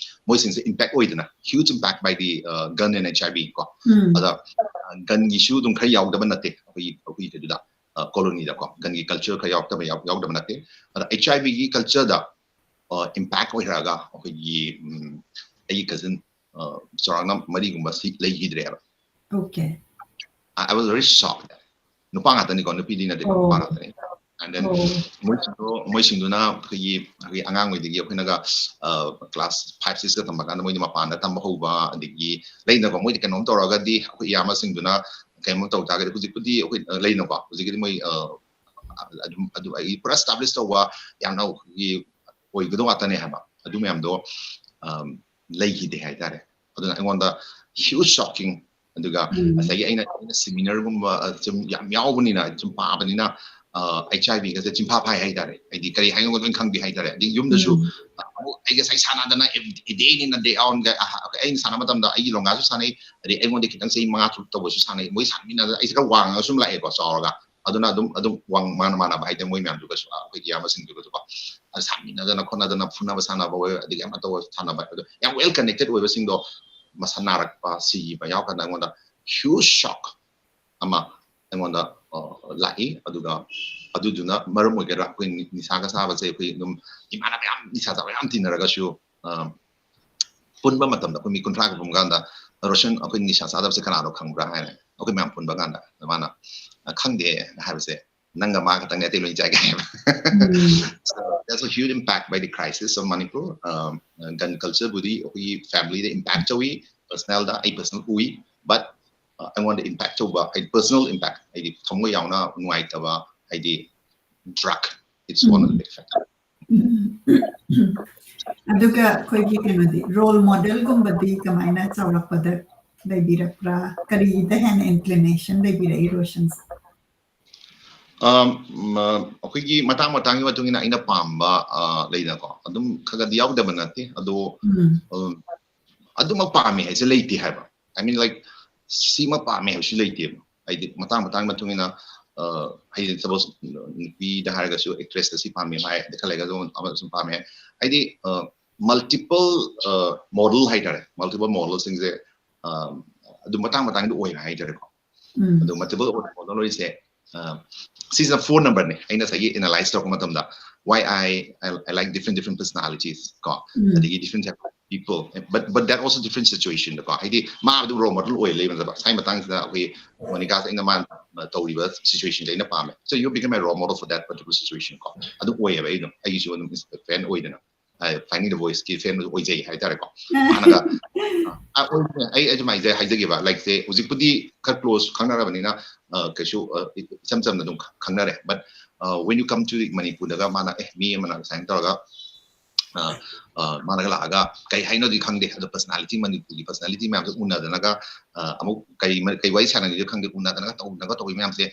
ꯃꯣꯏꯁꯤꯡꯁꯦ impact ꯑꯣꯏꯗꯅ, huge impact by the, uh, gun and HIV ꯀꯣ꯫ ꯎꯝ ꯑꯗ, uh, gun ꯒꯤꯁꯨ ꯑꯗꯨꯝ ꯈꯔ ꯌꯥꯎꯗꯕ ꯅꯠꯇꯦ ꯑꯩꯈꯣꯏꯒꯤ, ꯑꯩꯈꯣꯏꯒꯤꯗꯨꯗ, uh, colony ꯗꯀꯣ, gun ꯒꯤ culture ꯈꯔ ꯌꯥꯎꯗꯕ, ꯌꯥꯎ-, ꯌꯥꯎꯗꯕ ꯅꯠꯇꯦ꯫ ꯑꯗ HIV ꯒꯤ culture ꯗ ꯏꯝꯄꯦꯛ ꯑꯣꯏꯔꯛꯑꯒ ꯑꯩꯈꯣꯏꯒꯤ ꯎꯝ, ꯑꯩꯒꯤ ꯀꯖꯤꯟ ꯆꯥꯎꯔꯥꯛꯅ ꯃꯔꯤꯒꯨꯝꯕ ꯁꯤ ꯂꯩꯈꯤꯗ꯭ꯔꯦꯕ꯫ Okay. I I was very shocked. ꯅꯨꯄꯥ ꯉꯥꯛꯇꯅꯤꯀꯣ, ꯅꯨꯄꯤꯗꯤ ꯅꯠꯇꯦ, Oh. ꯅꯨꯄꯥ ꯉꯥꯛꯇꯅꯤ꯫ And then Oh. ꯃꯣꯏꯁꯤꯡꯗꯣ ꯃꯣꯏꯁꯤꯡꯗꯨꯅ ꯑꯩꯈꯣꯏꯒꯤ ꯑꯩꯈꯣꯏꯒꯤ ꯑꯉꯥꯡ ꯑꯣꯏꯗꯒꯤ ꯑꯩꯈꯣꯏꯅꯒ ꯀ꯭ꯂꯥꯁ ꯐꯥꯏꯚ ꯁꯤꯛꯁꯀ ꯇꯝꯕ ꯀꯥꯟꯗ ꯃꯣꯏꯗꯤ ꯃꯄꯥꯟꯗ ꯇꯝꯕ ꯍꯧꯕ, ꯑꯗꯒꯤ ꯂꯩꯅꯀꯣ, ꯃꯣꯏꯗꯤ ꯀꯩꯅꯣꯝ ꯇꯧꯔꯒꯗꯤ ꯑꯩꯈꯣꯏ ꯏꯌꯥꯝꯕꯁꯤꯡꯗꯨꯅ ꯀꯩꯅꯣꯝ ꯇꯧ ꯇꯥꯔꯒꯗꯤ ꯍꯧꯖꯤꯛꯄꯨꯗꯤ ꯑꯩꯈꯣꯏ ꯑ, ꯂꯩꯅꯀꯣ, ꯍꯧꯖꯤꯛꯀꯤꯗꯤ ꯃꯣꯏ ꯑ, ꯑꯗꯨꯝ ꯑꯗꯨ ꯑꯩ ꯄꯨꯔꯥ establish ꯇꯧꯕ ꯌꯥꯝꯅ ꯑꯩꯈꯣꯏꯒꯤ ꯑꯣꯏꯒꯗꯧꯕ ꯉꯥꯛꯇꯅꯦ ꯍꯥꯏꯕ꯫ ꯑꯗꯨ ꯃꯌꯥꯝꯗꯣ ꯑꯝ, ꯂꯩꯈꯤꯗꯦ ꯍꯥꯏꯇꯥꯔꯦ꯫ ꯑꯗꯨꯅ ꯑꯩꯉꯣꯟꯗ huge shocking꯫ ꯑꯗꯨꯒ ꯎꯝ. ꯉꯁꯥꯏꯒꯤ ꯑꯩꯅ ꯑꯩꯅ seminarꯒꯨꯝꯕ ꯑ, ꯁꯨꯝ ꯌꯥꯝ ꯌꯥꯎꯕꯅꯤꯅ, ꯁꯨꯝ ꯄꯥꯕꯅꯤꯅ, ꯑ, ꯑꯩꯆ ꯑꯥꯏ ꯚꯤꯒꯁꯦ ꯆꯤꯟꯐꯥ ꯐꯥꯏ ꯍꯥꯏꯇꯥꯔꯦ꯫ ꯍꯥꯏꯗꯤ ꯀꯔꯤ ꯍꯥꯏꯅꯣ ꯂꯣꯏꯅ ꯈꯪꯗꯦ ꯍꯥꯏꯇꯥꯔꯦ꯫ ꯑꯗꯩ ꯌꯨꯝꯗꯁꯨ ꯎꯝ. ꯑꯃꯨꯛ ꯑꯩ ꯉꯁꯥꯏ ꯁꯥꯟꯅꯗꯅ day in and day outꯒ ꯑꯩꯅ ꯁꯥꯟꯅꯕ ꯃꯇꯝꯗ ꯑꯩꯒꯤ ꯂꯣꯡꯒꯥꯁꯨ ꯁꯥꯟꯅꯩ, ꯑꯗꯩ ꯑꯩꯉꯣꯟꯗ ꯈꯤꯇꯪ ꯆꯍꯤ ꯃꯉꯥ ꯇꯔꯨꯛ ꯇꯧꯕꯁꯨ ꯁꯥꯟꯅꯩ꯫ ꯃꯣꯏ ꯁꯥꯟꯅꯃꯤꯟꯅꯗꯅ ꯑꯩꯁꯦ ꯈꯔ ꯋꯥꯡꯉꯒ ꯁꯨꯝ ꯂꯥꯛꯑꯦꯀꯣ, ꯆꯥꯎꯔꯒ꯫ ꯑꯗꯨꯅ ꯑꯗꯨꯝ ꯑꯗꯨꯝ ꯋꯥꯡ ꯃꯥꯟꯅ ꯃꯥꯟꯅꯕ ꯍꯥꯏꯇꯥꯔꯦ, ꯃꯣꯏ ꯃꯌꯥꯝꯗꯨꯒꯁꯨ, ꯑ, ꯑꯩꯈꯣꯏꯒꯤ ꯏꯌꯥꯝꯕꯁꯤꯡꯗꯨꯒꯁꯨꯀꯣ꯫ ꯑ, ꯁꯥꯟꯃꯤꯟꯅꯗꯅ ꯈꯣꯠꯅꯗꯅ ꯐꯨꯅꯕ ꯁꯥꯟꯅꯕ ꯑꯣꯏ, ꯑꯗꯒꯤ ꯑꯃ ꯇꯧꯕ ꯁꯥꯟꯅꯕ, ꯑꯗꯣ ꯌꯥꯝ well connected ꯑꯣꯏꯕꯁꯤꯡꯗꯣ ꯃꯁꯥ ꯅꯥꯔꯛꯄ, ꯁꯤꯈꯤꯕ ꯌꯥꯎꯔꯀꯥꯟꯗ ꯑꯩꯉꯣꯟꯗ huge shock ꯑꯃ ꯑꯩꯉꯣꯟꯗ ꯑ, ꯂꯥꯛꯏ꯫ ꯑꯗꯨꯒ ꯑꯗꯨꯗꯨꯅ ꯃꯔꯝ ꯑꯣꯏꯒꯗ꯭ꯔꯥ, ꯑꯩꯈꯣꯏ ꯅꯤ- ꯅꯤꯁꯥꯒ ꯆꯥꯕꯁꯦ ꯑꯩꯈꯣꯏ ꯑꯗꯨꯝ ꯏꯃꯥꯟꯅꯕ ꯌꯥꯝ ꯅꯤꯁꯥ ꯆꯥꯕ ꯌꯥꯝ ꯇꯤꯟꯅꯔꯒꯁꯨ, ꯑ, ꯄꯨꯟꯕ ꯃꯇꯝꯗ ꯑꯩꯈꯣꯏ ꯃꯤ ꯀꯨꯟꯊ꯭ꯔꯥꯒ ꯄꯨꯟꯕ ꯀꯥꯟꯗ ꯔꯣꯁꯟ, ꯑꯩꯈꯣꯏ ꯅꯤꯁꯥ ꯆꯥꯗꯕꯁꯦ ꯀꯅꯥꯅꯣ ꯈꯪꯕ꯭ꯔꯥ ꯍꯥꯏꯅ ꯑꯩꯈꯣꯏ ꯃꯌꯥꯝ ꯄꯨꯟꯕ ꯀꯥꯟꯗ ꯃꯥꯅ, "ꯑ, ꯈꯪꯗꯦ" ꯍꯥꯏꯕꯁꯦ, "ꯅꯪꯒ ꯃꯥ ꯈꯛꯇꯪꯅꯦ, ꯑꯇꯩ ꯂꯣꯏ ꯆꯥꯏ" ꯀꯥꯏ ꯍꯥꯏꯕ꯫ ꯎꯝ. So that's a huge impact by the crisis of Manipur. Um, gun cultureꯕꯨꯗꯤ ꯑꯩꯈꯣꯏꯒꯤ familyꯗ impact ꯇꯧꯏ, personalꯗ ꯑꯩ personal ꯎꯏ, but ꯑ, ꯑꯩꯉꯣꯟꯗ impact ꯇꯧꯕ, ꯑꯩ personal impact, ꯑꯩꯗꯤ ꯊꯃꯣꯏ ꯌꯥꯎꯅ ꯅꯨꯡꯉꯥꯏꯇꯕ, ꯍꯥꯏꯗꯤ drug, it's one of the big factor. ꯑꯗꯨꯒ ꯑꯩꯈꯣꯏꯒꯤ ꯀꯩꯅꯣꯗꯤ, role modelꯒꯨꯝꯕꯗꯤ ꯀꯃꯥꯏꯅ ꯆꯥꯎꯔꯛꯄꯗ ꯂꯩꯕꯤꯔꯛꯄ꯭ꯔꯥ? ꯀꯔꯤꯗ ꯍꯦꯟꯅ inclination ꯂꯩꯕꯤꯔꯛꯏ ꯔꯣꯁꯟꯁꯦ? ꯑꯝ, ꯃ- ꯑꯩꯈꯣꯏꯒꯤ ꯃꯇꯥꯡ ꯃꯇꯥꯡꯒꯤ ꯃꯇꯨꯡ ꯏꯟꯅ ꯑꯩꯅ ꯄꯥꯝꯕ, ꯑ, ꯂꯩꯗꯅꯀꯣ, ꯑꯗꯨꯝ ꯈꯔ ꯈꯔꯗꯤ ꯌꯥꯎꯗꯕ ꯅꯠꯇꯦ, ꯑꯗꯣ ꯎꯝ. ꯑꯝ, ꯑꯗꯨꯃꯛ ꯄꯥꯝꯃꯦ ꯍꯥꯏꯁꯦ ꯂꯩꯇꯦ ꯍꯥꯏꯕ꯫ I mean, like, ꯁꯤꯃ ꯄꯥꯝꯃꯦ ꯍꯥꯏꯕꯁꯤ ꯂꯩꯇꯦꯕ꯫ ꯍꯥꯏꯗꯤ ꯃꯇꯥꯡ ꯃꯇꯥꯡꯒꯤ ꯃꯇꯨꯡ ꯏꯟꯅ, ꯑ, ꯍꯥꯏꯗꯤ suppose ꯅꯨꯄꯤꯗ ꯍꯥꯏꯔꯒꯁꯨ actressꯇ ꯁꯤ ꯄꯥꯝꯃꯦ ꯍꯥꯏ, ꯑꯗꯩ ꯈꯔ ꯂꯩꯔꯒꯁꯨ ꯑꯃ ꯁꯨꯝ ꯄꯥꯝꯃꯦ ꯍꯥꯏ꯫ ꯍꯥꯏꯗꯤ, ꯑ, multiple, ꯑ, model ꯍꯥꯏꯇꯥꯔꯦ, multiple modelꯁꯤꯡꯁꯦ, ꯑ, ꯑꯗꯨ ꯃꯇꯥꯡ ꯃꯇꯥꯡꯒꯤ ꯑꯣꯏꯕ ꯍꯥꯏꯇꯥꯔꯦꯀꯣ꯫ ꯎꯝ. ꯑꯗꯣ multiple model ꯑꯣꯏꯔꯤꯁꯦ, ꯑ, ꯁꯤꯁꯤꯅ phone numberꯅꯦ꯫ ꯑꯩꯅ ꯉꯁꯥꯏꯒꯤ analyse ꯇꯧꯔꯛꯄ ꯃꯇꯝꯗ, why I, I, I like different, different personalities, ꯀꯣ, ꯑꯗꯒꯤ different type of people, but, but that also different situation ꯗꯀꯣ, ꯍꯥꯏꯗꯤ ꯃꯥ ꯑꯗꯨꯝ role model ꯑꯣꯏ ꯂꯩꯕ ꯅꯠꯇꯕ, ꯉꯁꯥꯏ ꯃꯇꯥꯡꯁꯤꯗ ꯑꯩꯈꯣꯏ ꯃꯣꯅꯤꯀꯥꯁꯦ ꯑꯩꯅ ꯃꯥꯅ ꯇꯧꯔꯤꯕ situation ꯁꯦ ꯑꯩꯅ ꯄꯥꯝꯃꯦ, so you become my role model for that particular situation ꯀꯣ, ꯑꯗꯨꯝ ꯑꯣꯏꯌꯦꯕ꯫ ꯑꯩ ꯑꯗꯨꯝ, ꯑꯩꯒꯤꯁꯨ ꯑꯗꯨꯝ fan ꯑꯣꯏꯗꯅ, Finding the Voice ꯀꯤ fan ꯑꯣꯏꯖꯩ ꯍꯥꯏꯇꯥꯔꯦꯀꯣ꯫ ꯃꯥꯅꯒ ꯑ, ꯑ, ꯑꯣꯏ-, ꯑꯩ ꯑꯗꯨꯃꯥꯏꯅ ꯍꯥꯏꯖꯒꯦꯕ, like ꯁꯦ ꯍꯧꯖꯤꯛꯄꯨꯗꯤ ꯈꯔ close ꯈꯪꯅꯔꯕꯅꯤꯅ, ꯑ, ꯀꯩꯁꯨ, ꯑ, ꯏꯆꯝ ꯆꯝꯅ ꯑꯗꯨꯝ ꯈꯪꯅꯔꯦ, but, ꯑ, when you come to ꯃꯅꯤꯄꯨꯔꯗꯒ ꯃꯥꯅ, ꯑꯦ, ꯃꯤ ꯑꯃꯅ ꯁꯨꯃꯥꯏꯅ ꯇꯧꯔꯒ, ꯑ, ꯑ, ꯃꯥꯅꯒ ꯂꯥꯛꯑꯒ ꯀꯩ ꯍꯥꯏꯅꯣꯗꯤ ꯈꯪꯗꯦ, ꯑꯗꯣ personality, ꯃꯅꯤꯄꯨꯔꯒꯤ personality ꯃꯌꯥꯝꯁꯦ ꯎꯅꯗꯅꯒ, ꯑ, ꯑꯃꯨꯛ ꯀꯩ ꯃ-, ꯀꯩ ꯋꯥꯔꯤ ꯁꯥꯟꯅꯒꯦꯗꯤ ꯈꯪꯗꯦ, ꯎꯅꯗꯅꯒ ꯇꯧꯅꯒ ꯇꯧꯕ ꯃꯌꯥꯝꯁꯦ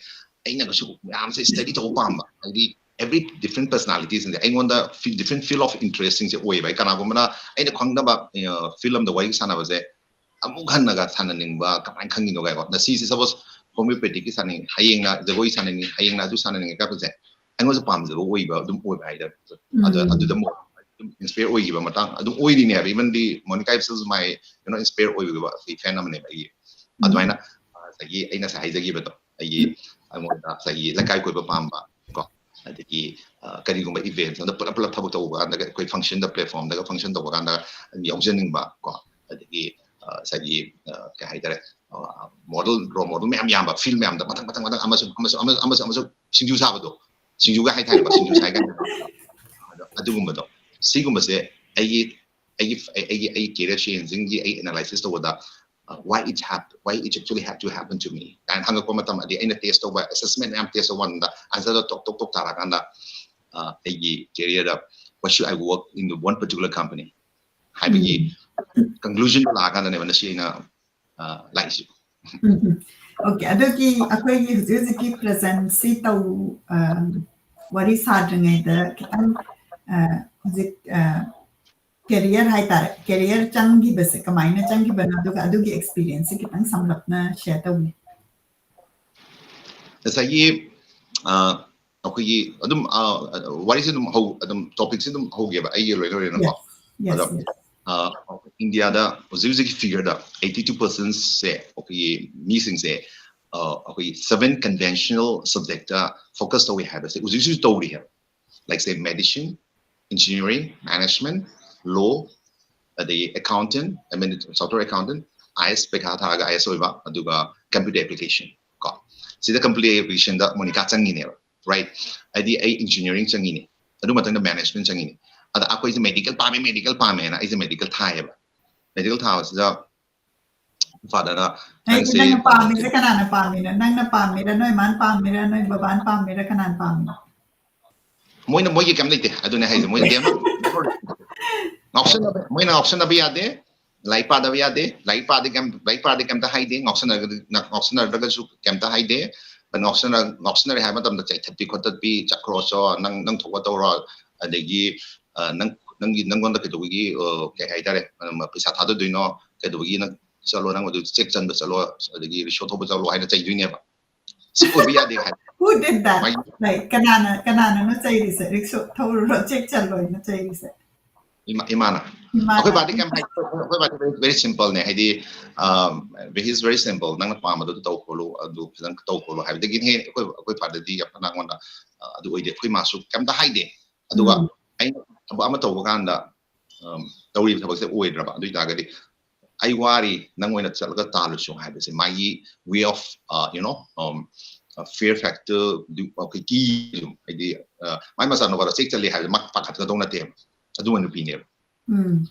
ꯑꯩꯅꯒꯁꯨ ꯃꯌꯥꯝꯁꯦ study ꯇꯧꯕ ꯄꯥꯝꯕ, ꯍꯥꯏꯗꯤ every different personalities ꯁꯤꯡꯁꯦ ꯑꯩꯉꯣꯟꯗ ꯐꯤ-, different field of interest ꯁꯤꯡꯁꯦ ꯑꯣꯏꯌꯦꯕ꯫ ꯑꯩ ꯀꯅꯥꯒꯨꯝꯕꯅ ꯑꯩꯅ ꯈꯪꯗꯕ, ꯑ, field ꯑꯃꯗ ꯋꯥꯔꯤ ꯁꯥꯟꯅꯕꯁꯦ ꯑꯃꯨꯛ ꯍꯟꯅꯒ ꯁꯥꯟꯅꯅꯤꯡꯕ, ꯀꯃꯥꯏꯅ ꯈꯪꯉꯤꯅꯣ ꯀꯥꯏꯀꯣ꯫ ꯉꯁꯤꯁꯦ suppose homeopathy ꯒꯤ ꯁꯥꯟꯅꯅꯤꯡꯉꯤ, ꯍꯌꯦꯡꯅ ꯖꯒꯣꯏ ꯁꯥꯟꯅꯅꯤꯡꯉꯤ, ꯍꯌꯦꯡꯅ ꯑꯗꯨ ꯁꯥꯟꯅꯅꯤꯡꯉꯤ ꯀꯥꯏꯕꯁꯦ ꯑꯩꯉꯣꯟꯗ ꯄꯥꯝꯖꯕ ꯑꯣꯏꯕ ꯑꯗꯨꯝ ꯑꯣꯏꯕ ꯍꯥꯏꯇꯥꯔꯦ꯫ ꯑꯗ, ꯎꯝ꯫ ꯑꯗꯨꯗ ꯑꯃꯨꯛ ꯑꯗꯨꯝ inspire ꯑꯣꯏꯈꯤꯕ ꯃꯇꯥꯡ ꯑꯗꯨꯝ ꯑꯣꯏꯔꯤꯅꯦ ꯍꯥꯏꯕ꯫ Even the Monica is my, you know, inspire ꯑꯣꯏꯈꯤꯕ ꯑꯩ fan ꯑꯃꯅꯦꯕ ꯑꯩꯒꯤ꯫ ꯎꯝ꯫ ꯑꯗꯨꯃꯥꯏꯅ, ꯑ, ꯉꯁꯥꯏꯒꯤ ꯑꯩ ꯉꯁꯥꯏ ꯍꯥꯏꯖꯈꯤꯕꯗꯣ, ꯑꯩꯒꯤ, ꯎꯝ꯫ ꯑꯩꯉꯣꯟꯗ ꯉꯁꯥꯏꯒꯤ ꯂꯩꯀꯥꯏ ꯀꯣꯏꯕ ꯄꯥꯝꯕ ꯀꯣ, ꯑꯗꯒꯤ, ꯑ, ꯀꯔꯤꯒꯨꯝꯕ event ꯑꯃꯗ ꯄꯨꯂꯞ ꯄꯨꯂꯞ ꯊꯕꯛ ꯇꯧꯕ ꯀꯥꯟꯗ, ꯑꯩꯈꯣꯏ function ꯗ, platform ꯗꯒ function ꯇꯧꯕ ꯀꯥꯟꯗ ꯑꯗꯨꯝ ꯌꯥꯎꯖꯅꯤꯡꯕ ꯀꯣ, ꯑꯗꯒꯤ, ꯑ, ꯉꯁꯥꯏꯒꯤ, ꯑ, ꯀꯩ ꯍꯥꯏꯇꯥꯔꯦ, ꯑ, model, role model ꯃꯌꯥꯝ ꯌꯥꯝꯕ, field ꯃꯌꯥꯝꯗ ꯃꯊꯪ ꯃꯊꯪ ꯃꯊꯪ ꯑꯃꯁꯨ ꯑꯃꯁꯨ ꯑꯃꯁꯨ ꯑꯃꯁꯨ ꯑꯃꯁꯨ ꯁꯤꯡꯖꯨ ꯆꯥꯕꯗꯣ, ꯁꯤꯡꯖꯨꯒ ꯍꯥꯏꯇꯥꯔꯦꯀꯣ, ꯁꯤꯡꯖꯨ ꯆꯥꯏꯒ ꯍꯥꯏꯅꯕ꯫ ꯑꯗꯣ ꯑꯗꯨꯒꯨꯝꯕꯗꯣ, ꯁꯤꯒꯨꯝꯕꯁꯦ ꯑꯩꯒꯤ, ꯑꯩꯒꯤ, ꯑꯩꯒꯤ, ꯑꯩꯒꯤ career change ꯒꯤ ꯑꯩ analysis ꯇꯧꯕꯗ, uh, why it hap-, why it actually had to happen to me ꯀꯥꯏꯅ ꯍꯪꯉꯛꯄ ꯃꯇꯝ, ꯑꯗꯩ ꯑꯩꯅ test ꯇꯧꯕ, assessment ꯃꯌꯥꯝ test ꯇꯧꯕ ꯃꯇꯝꯗ answer ꯗꯣ ꯇꯣꯛ ꯇꯣꯛ ꯇꯣꯛ ꯇꯥꯔꯀꯥꯟꯗ, ꯑ, ꯑꯩꯒꯤ career the why should I work in the one particular company ꯍꯥꯏꯕꯒꯤ conclusion ꯗꯣ ꯂꯥꯛꯑꯀꯥꯟꯗꯅꯦꯕ ꯉꯁꯤ ꯑꯩꯅ, ꯑ, ꯂꯥꯛꯏꯁꯦ꯫ ꯎꯝ, ꯎꯝ꯫ Okay, ꯑꯗꯨꯒꯤ ꯑꯩꯈꯣꯏꯒꯤ ꯍꯧꯖꯤꯛ ꯍꯧꯖꯤꯛꯀꯤ present ꯁꯤ ꯇꯧ, ꯑ, ꯋꯥꯔꯤ ꯁꯥꯗ꯭ꯔꯤꯉꯩꯗ ꯈꯤꯇꯪ, ꯑ, ꯍꯧꯖꯤꯛ, ꯑ, career ꯍꯥꯏꯇꯥꯔꯦ, career ꯆꯪꯈꯤꯕꯁꯦ ꯀꯃꯥꯏꯅ ꯆꯪꯈꯤꯕꯅꯣ, ꯑꯗꯨꯒ ꯑꯗꯨꯒꯤ experience ꯁꯦ ꯈꯤꯇꯪ ꯁꯝꯂꯞꯅ share ꯇꯧꯕꯤꯌꯨ꯫ ꯉꯁꯥꯏꯒꯤ, ꯑ, ꯑꯩꯈꯣꯏꯒꯤ ꯑꯗꯨꯝ, ꯑ, ꯋꯥꯔꯤꯁꯦ ꯑꯗꯨꯝ ꯍꯧ-, ꯑꯗꯨꯝ topic ꯁꯦ ꯑꯗꯨꯝ ꯍꯧꯒꯦꯕ, ꯑꯩꯒꯤ ꯂꯣꯏꯅ ꯂꯣꯏꯅꯀꯣ꯫ Yes, yes, ꯑꯗꯣ, yes꯫ ꯑ, ꯏꯟꯗꯤꯌꯥꯗ ꯍꯧꯖꯤꯛ ꯍꯧꯖꯤꯛꯀꯤ figure ꯗ eighty two percent ꯁꯦ ꯑꯩꯈꯣꯏꯒꯤ ꯃꯤꯁꯤꯡꯁꯦ, ꯑ, ꯑꯩꯈꯣꯏꯒꯤ seven conventional subject ꯇ focus ꯇꯧꯏ ꯍꯥꯏꯕꯁꯦ ꯍꯧꯖꯤꯛ ꯍꯧꯖꯤꯛ ꯇꯧꯔꯤ ꯍꯥꯏꯕ꯫ like say medicine, engineering, management, law, ꯑꯗꯒꯤ accountant, I mean software accountant, IAS ꯄꯩꯈꯥ ꯊꯥꯔꯒ IAS ꯑꯣꯏꯕ, ꯑꯗꯨꯒ computer application ꯀꯣ꯫ ꯁꯤꯗ computer applicationꯗ ꯃꯣꯅꯤꯀꯥ ꯆꯪꯉꯤꯅꯦꯕ, right? ꯍꯥꯏꯗꯤ ꯑꯩ engineering ꯆꯪꯉꯤꯅꯦ, ꯑꯗꯨ ꯃꯊꯪꯗ management ꯆꯪꯉꯤꯅꯦ꯫ ꯑꯗ ꯑꯩꯈꯣꯏꯁꯦ medical ꯄꯥꯝꯃꯦ, medical ꯄꯥꯝꯃꯦꯅ ꯑꯩꯁꯦ medical ꯊꯥꯏꯌꯦꯕ꯫ Medical ꯊꯥꯕꯁꯤꯗ fatherꯅ ꯅꯪꯅ ꯄꯥꯝꯃꯤꯁꯦ ꯀꯅꯥꯅ ꯄꯥꯝꯃꯤꯅꯣ? ꯅꯪꯅ ꯄꯥꯝꯃꯤꯔ, ꯅꯣꯏ ꯃꯥꯅ ꯄꯥꯝꯃꯤꯔ, ꯅꯣꯏ ꯕꯕꯥꯅ ꯄꯥꯝꯃꯤꯔ, ꯀꯅꯥꯅ ꯄꯥꯝꯃꯤꯅꯣ? ꯃꯣꯏꯅ, ꯃꯣꯏꯒꯤ ꯀꯩꯝ ꯂꯩꯇꯦ꯫ ꯑꯗꯨꯅꯦ ꯍꯥꯏꯁꯦ, ꯃꯣꯏ ꯉꯥꯎꯁꯟꯅꯕ, ꯃꯣꯏꯅ ꯉꯥꯎꯁꯟꯅꯕ ꯌꯥꯗꯦ, ꯂꯥꯏꯔꯤꯛ ꯄꯥꯗꯕ ꯌꯥꯗꯦ, ꯂꯥꯏꯔꯤꯛ ꯄꯥꯗꯤ ꯀꯩꯝ, ꯂꯥꯏꯔꯤꯛ ꯄꯥꯗꯤ ꯀꯩꯝꯇ ꯍꯥꯏꯗꯦ, ꯉꯥꯎꯁꯟꯅꯔꯒ-, ꯉꯥꯎꯁꯟꯅꯔꯒꯁꯨ ꯀꯩꯝꯇ ꯍꯥꯏꯗꯦ꯫ ꯉꯥꯎꯁꯟꯅ-, ꯉꯥꯎꯁꯟꯅꯔꯦ ꯍꯥꯏꯕ ꯃꯇꯝꯗ ꯆꯩꯊꯠꯄꯤ ꯈꯣꯠꯇꯠꯄꯤ, "ꯆꯠꯈ꯭ꯔꯣ ꯆꯣ, ꯅꯪ, ꯅꯪ ꯊꯣꯛꯄ ꯇꯧꯔꯣ", ꯑꯗꯒꯤ, ꯑ, "ꯅꯪ, ꯅꯪꯒꯤ, ꯅꯪꯉꯣꯟꯗ ꯀꯩꯗꯧꯕꯒꯤ, ꯑ, ꯀꯩ ꯍꯥꯏꯇꯥꯔꯦ, ꯑ, ꯄꯩꯁꯥ ꯊꯥꯗꯗꯣꯏꯅꯣ? ꯀꯩꯗꯧꯕꯒꯤ ꯅꯪ ꯆꯠꯂꯣ, ꯅꯪ ꯑꯗꯨ ꯆꯦꯛ ꯆꯟꯕ ꯆꯠꯂꯣ, ꯑꯗꯒꯤ ꯔꯤꯁꯣ ꯊꯧꯕ ꯆꯠꯂꯣ" ꯍꯥꯏꯅ ꯆꯩꯗꯣꯏꯅꯦꯕ꯫ ꯁꯤ ꯑꯣꯏꯕ ꯌꯥꯗꯦ ꯍꯥꯏ꯫ Who did that? My- Like, ꯀꯅꯥꯅ, ꯀꯅꯥꯅꯅꯣ ꯆꯩꯔꯤꯁꯦ? Rickshaw ꯊꯧꯔꯨꯔꯣ, check ꯆꯜꯂꯣꯏꯅ ꯆꯩꯔꯤꯁꯦ? ꯏꯃꯥ-, ꯏꯃꯥꯅ꯫ ꯏꯃꯥꯅ꯫ ꯑꯩꯈꯣꯏ ꯕꯥꯗꯤ ꯀꯩꯝ ꯍꯥꯏ-, ꯑꯩꯈꯣꯏ ꯕꯥꯗꯤ very, very simpleꯅꯦ, ꯍꯥꯏꯗꯤ, um, he is very simple. "ꯅꯪꯅ ꯄꯥꯝꯕꯗꯣ ꯑꯗꯨ ꯇꯧ ꯈꯣꯠꯂꯨ, ꯑꯗꯨ ꯐꯖꯅ ꯇꯧ ꯈꯣꯠꯂꯨ" ꯍꯥꯏꯕꯗꯒꯤꯅꯦ꯫ ꯑꯩꯈꯣꯏ, ꯑꯩꯈꯣꯏ fatherꯗꯤ ꯌꯥꯝ ꯀꯟꯅ ꯑꯩꯉꯣꯟꯗ, ꯑ, ꯑꯗꯨ ꯑꯣꯏꯗꯦ꯫ ꯑꯩꯈꯣꯏ ꯃꯥꯁꯨ ꯀꯩꯝꯇ ꯍꯥꯏꯗꯦ꯫ ꯑꯗꯨꯒ ꯎꯝ꯫ ꯑꯩꯅ ꯊꯕꯛ ꯑꯃ ꯇꯧꯕ ꯀꯥꯟꯗ, um, ꯇꯧꯔꯤꯕ ꯊꯕꯛꯁꯦ ꯑꯣꯏꯗ꯭ꯔꯕ, ꯑꯗꯨ ꯑꯣꯏꯇꯥꯔꯒꯗꯤ "ꯑꯩ ꯋꯥꯔꯤ, ꯅꯪ ꯑꯣꯏꯅ ꯆꯠꯂꯒ ꯇꯥꯜꯂꯨꯁꯨ" ꯍꯥꯏꯕꯁꯦ ꯃꯥꯒꯤ way of, uh, you know, um, uh, fear factor, ꯑꯗꯨ ꯑꯩꯈꯣꯏ ꯀꯤ ꯑꯗꯨꯝ, ꯍꯥꯏꯗꯤ, uh, ꯃꯥꯏ ꯃꯆꯥꯅꯨꯄꯥꯗ ꯆꯦꯛ ꯆꯠꯂꯤ ꯍꯥꯏꯕꯗ ꯃꯥ ꯄꯥꯈꯠꯀꯗꯧ ꯅꯠꯇꯦꯕ, ꯑꯗꯨꯒꯨꯝꯕ ꯅꯨꯄꯤꯅꯦꯕ꯫ ꯎꯝ꯫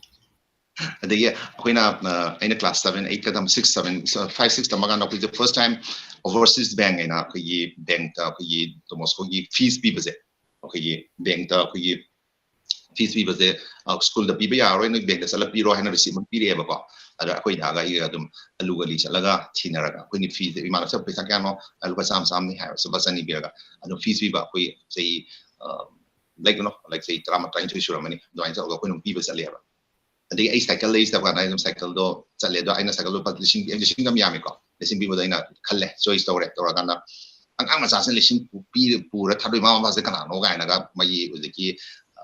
ꯑꯗꯒꯤ ꯑꯩꯈꯣꯏꯅ, ꯑ, ꯑꯩꯅ class seven, eight ꯀ ꯇꯝ-, six, seven, five, six ꯇꯝꯕ ꯀꯥꯟꯗ ꯑꯩꯈꯣꯏꯁꯦ first time overseas bank ꯍꯥꯏꯅ ꯑꯩꯈꯣꯏꯒꯤ bankꯇ ꯑꯩꯈꯣꯏꯒꯤ Don Boscoꯒꯤ fees ꯄꯤꯕꯁꯦ, ꯑꯩꯈꯣꯏꯒꯤ bankꯇ ꯑꯩꯈꯣꯏꯒꯤ fees ꯄꯤꯕꯁꯦ, ꯑ, schoolꯗ ꯄꯤꯕ ꯌꯥꯔꯔꯣꯏ, ꯅꯣꯏ bankꯇ ꯆꯠꯂ ꯄꯤꯔꯣ ꯍꯥꯏꯅ receipt ꯑꯃ ꯄꯤꯔꯛꯑꯦꯕꯀꯣ꯫ ꯑꯗ ꯑꯩꯈꯣꯏ ꯗꯥꯒ ꯑꯩꯒ ꯑꯗꯨꯝ ꯑꯂꯨ ꯒꯂꯤ ꯆꯠꯂꯒ ꯊꯤꯅꯔꯒ ꯑꯩꯈꯣꯏꯅ feesꯁꯦ, "ꯏꯃꯥꯟꯅꯕ, ꯄꯩꯁꯥ ꯀꯌꯥꯅꯣ?" "ꯑ, ꯂꯨꯄꯥ ꯆꯥꯝꯃ, ꯆꯥꯝꯃꯅꯤ" ꯍꯥꯏꯕ, ꯂꯨꯄꯥ ꯆꯅꯤ ꯄꯤꯔꯒ ꯑꯗꯨꯝ fees ꯄꯤꯕ꯫ ꯑꯩꯈꯣꯏ ꯆꯍꯤ, ꯑ, like, you know, like, ꯆꯍꯤ ꯇꯔꯥꯃꯥꯊꯣꯏ, ꯇꯔꯥꯅꯤꯊꯣꯏ ꯁꯨꯔꯝꯃꯅꯤ, ꯑꯗꯨꯃꯥꯏꯅ ꯇꯧꯔꯒ ꯑꯩꯈꯣꯏꯅ ꯑꯗꯨꯝ ꯄꯤꯕ ꯆꯠꯂꯦꯕ꯫ ꯑꯗꯒꯤ ꯑꯩ cycle ꯂꯩꯁꯤꯗ ꯀꯥꯟꯗ ꯑꯩ ꯑꯗꯨꯝ cycleꯗꯣ ꯆꯠꯂꯦ꯫ ꯑꯗꯣ ꯑꯩꯅ cycleꯗꯣ ꯂꯨꯄꯥ ꯂꯤꯁꯤꯡ, ꯂꯤꯁꯤꯡ ꯑꯃ ꯌꯥꯝꯃꯤꯀꯣ, ꯂꯤꯁꯤꯡ ꯄꯤꯕꯗꯣ ꯑꯩꯅ ꯈꯜꯂꯦ, choice ꯇꯧꯔꯦ꯫ ꯇꯧꯔꯀꯥꯟꯗ ꯑꯉꯥꯡ ꯃꯆꯥꯁꯤꯅ ꯂꯤꯁꯤꯡ ꯄꯨ-, ꯄꯤ-, ꯄꯨꯔ ꯊꯥꯗꯣꯛꯏ ꯃꯃꯥ ꯃꯄꯥꯁꯦ ꯀꯅꯥꯅꯣ ꯀꯥꯏꯅꯒ, ꯃꯣꯏꯒꯤ ꯍꯧꯖꯤꯛꯀꯤ, ꯑ,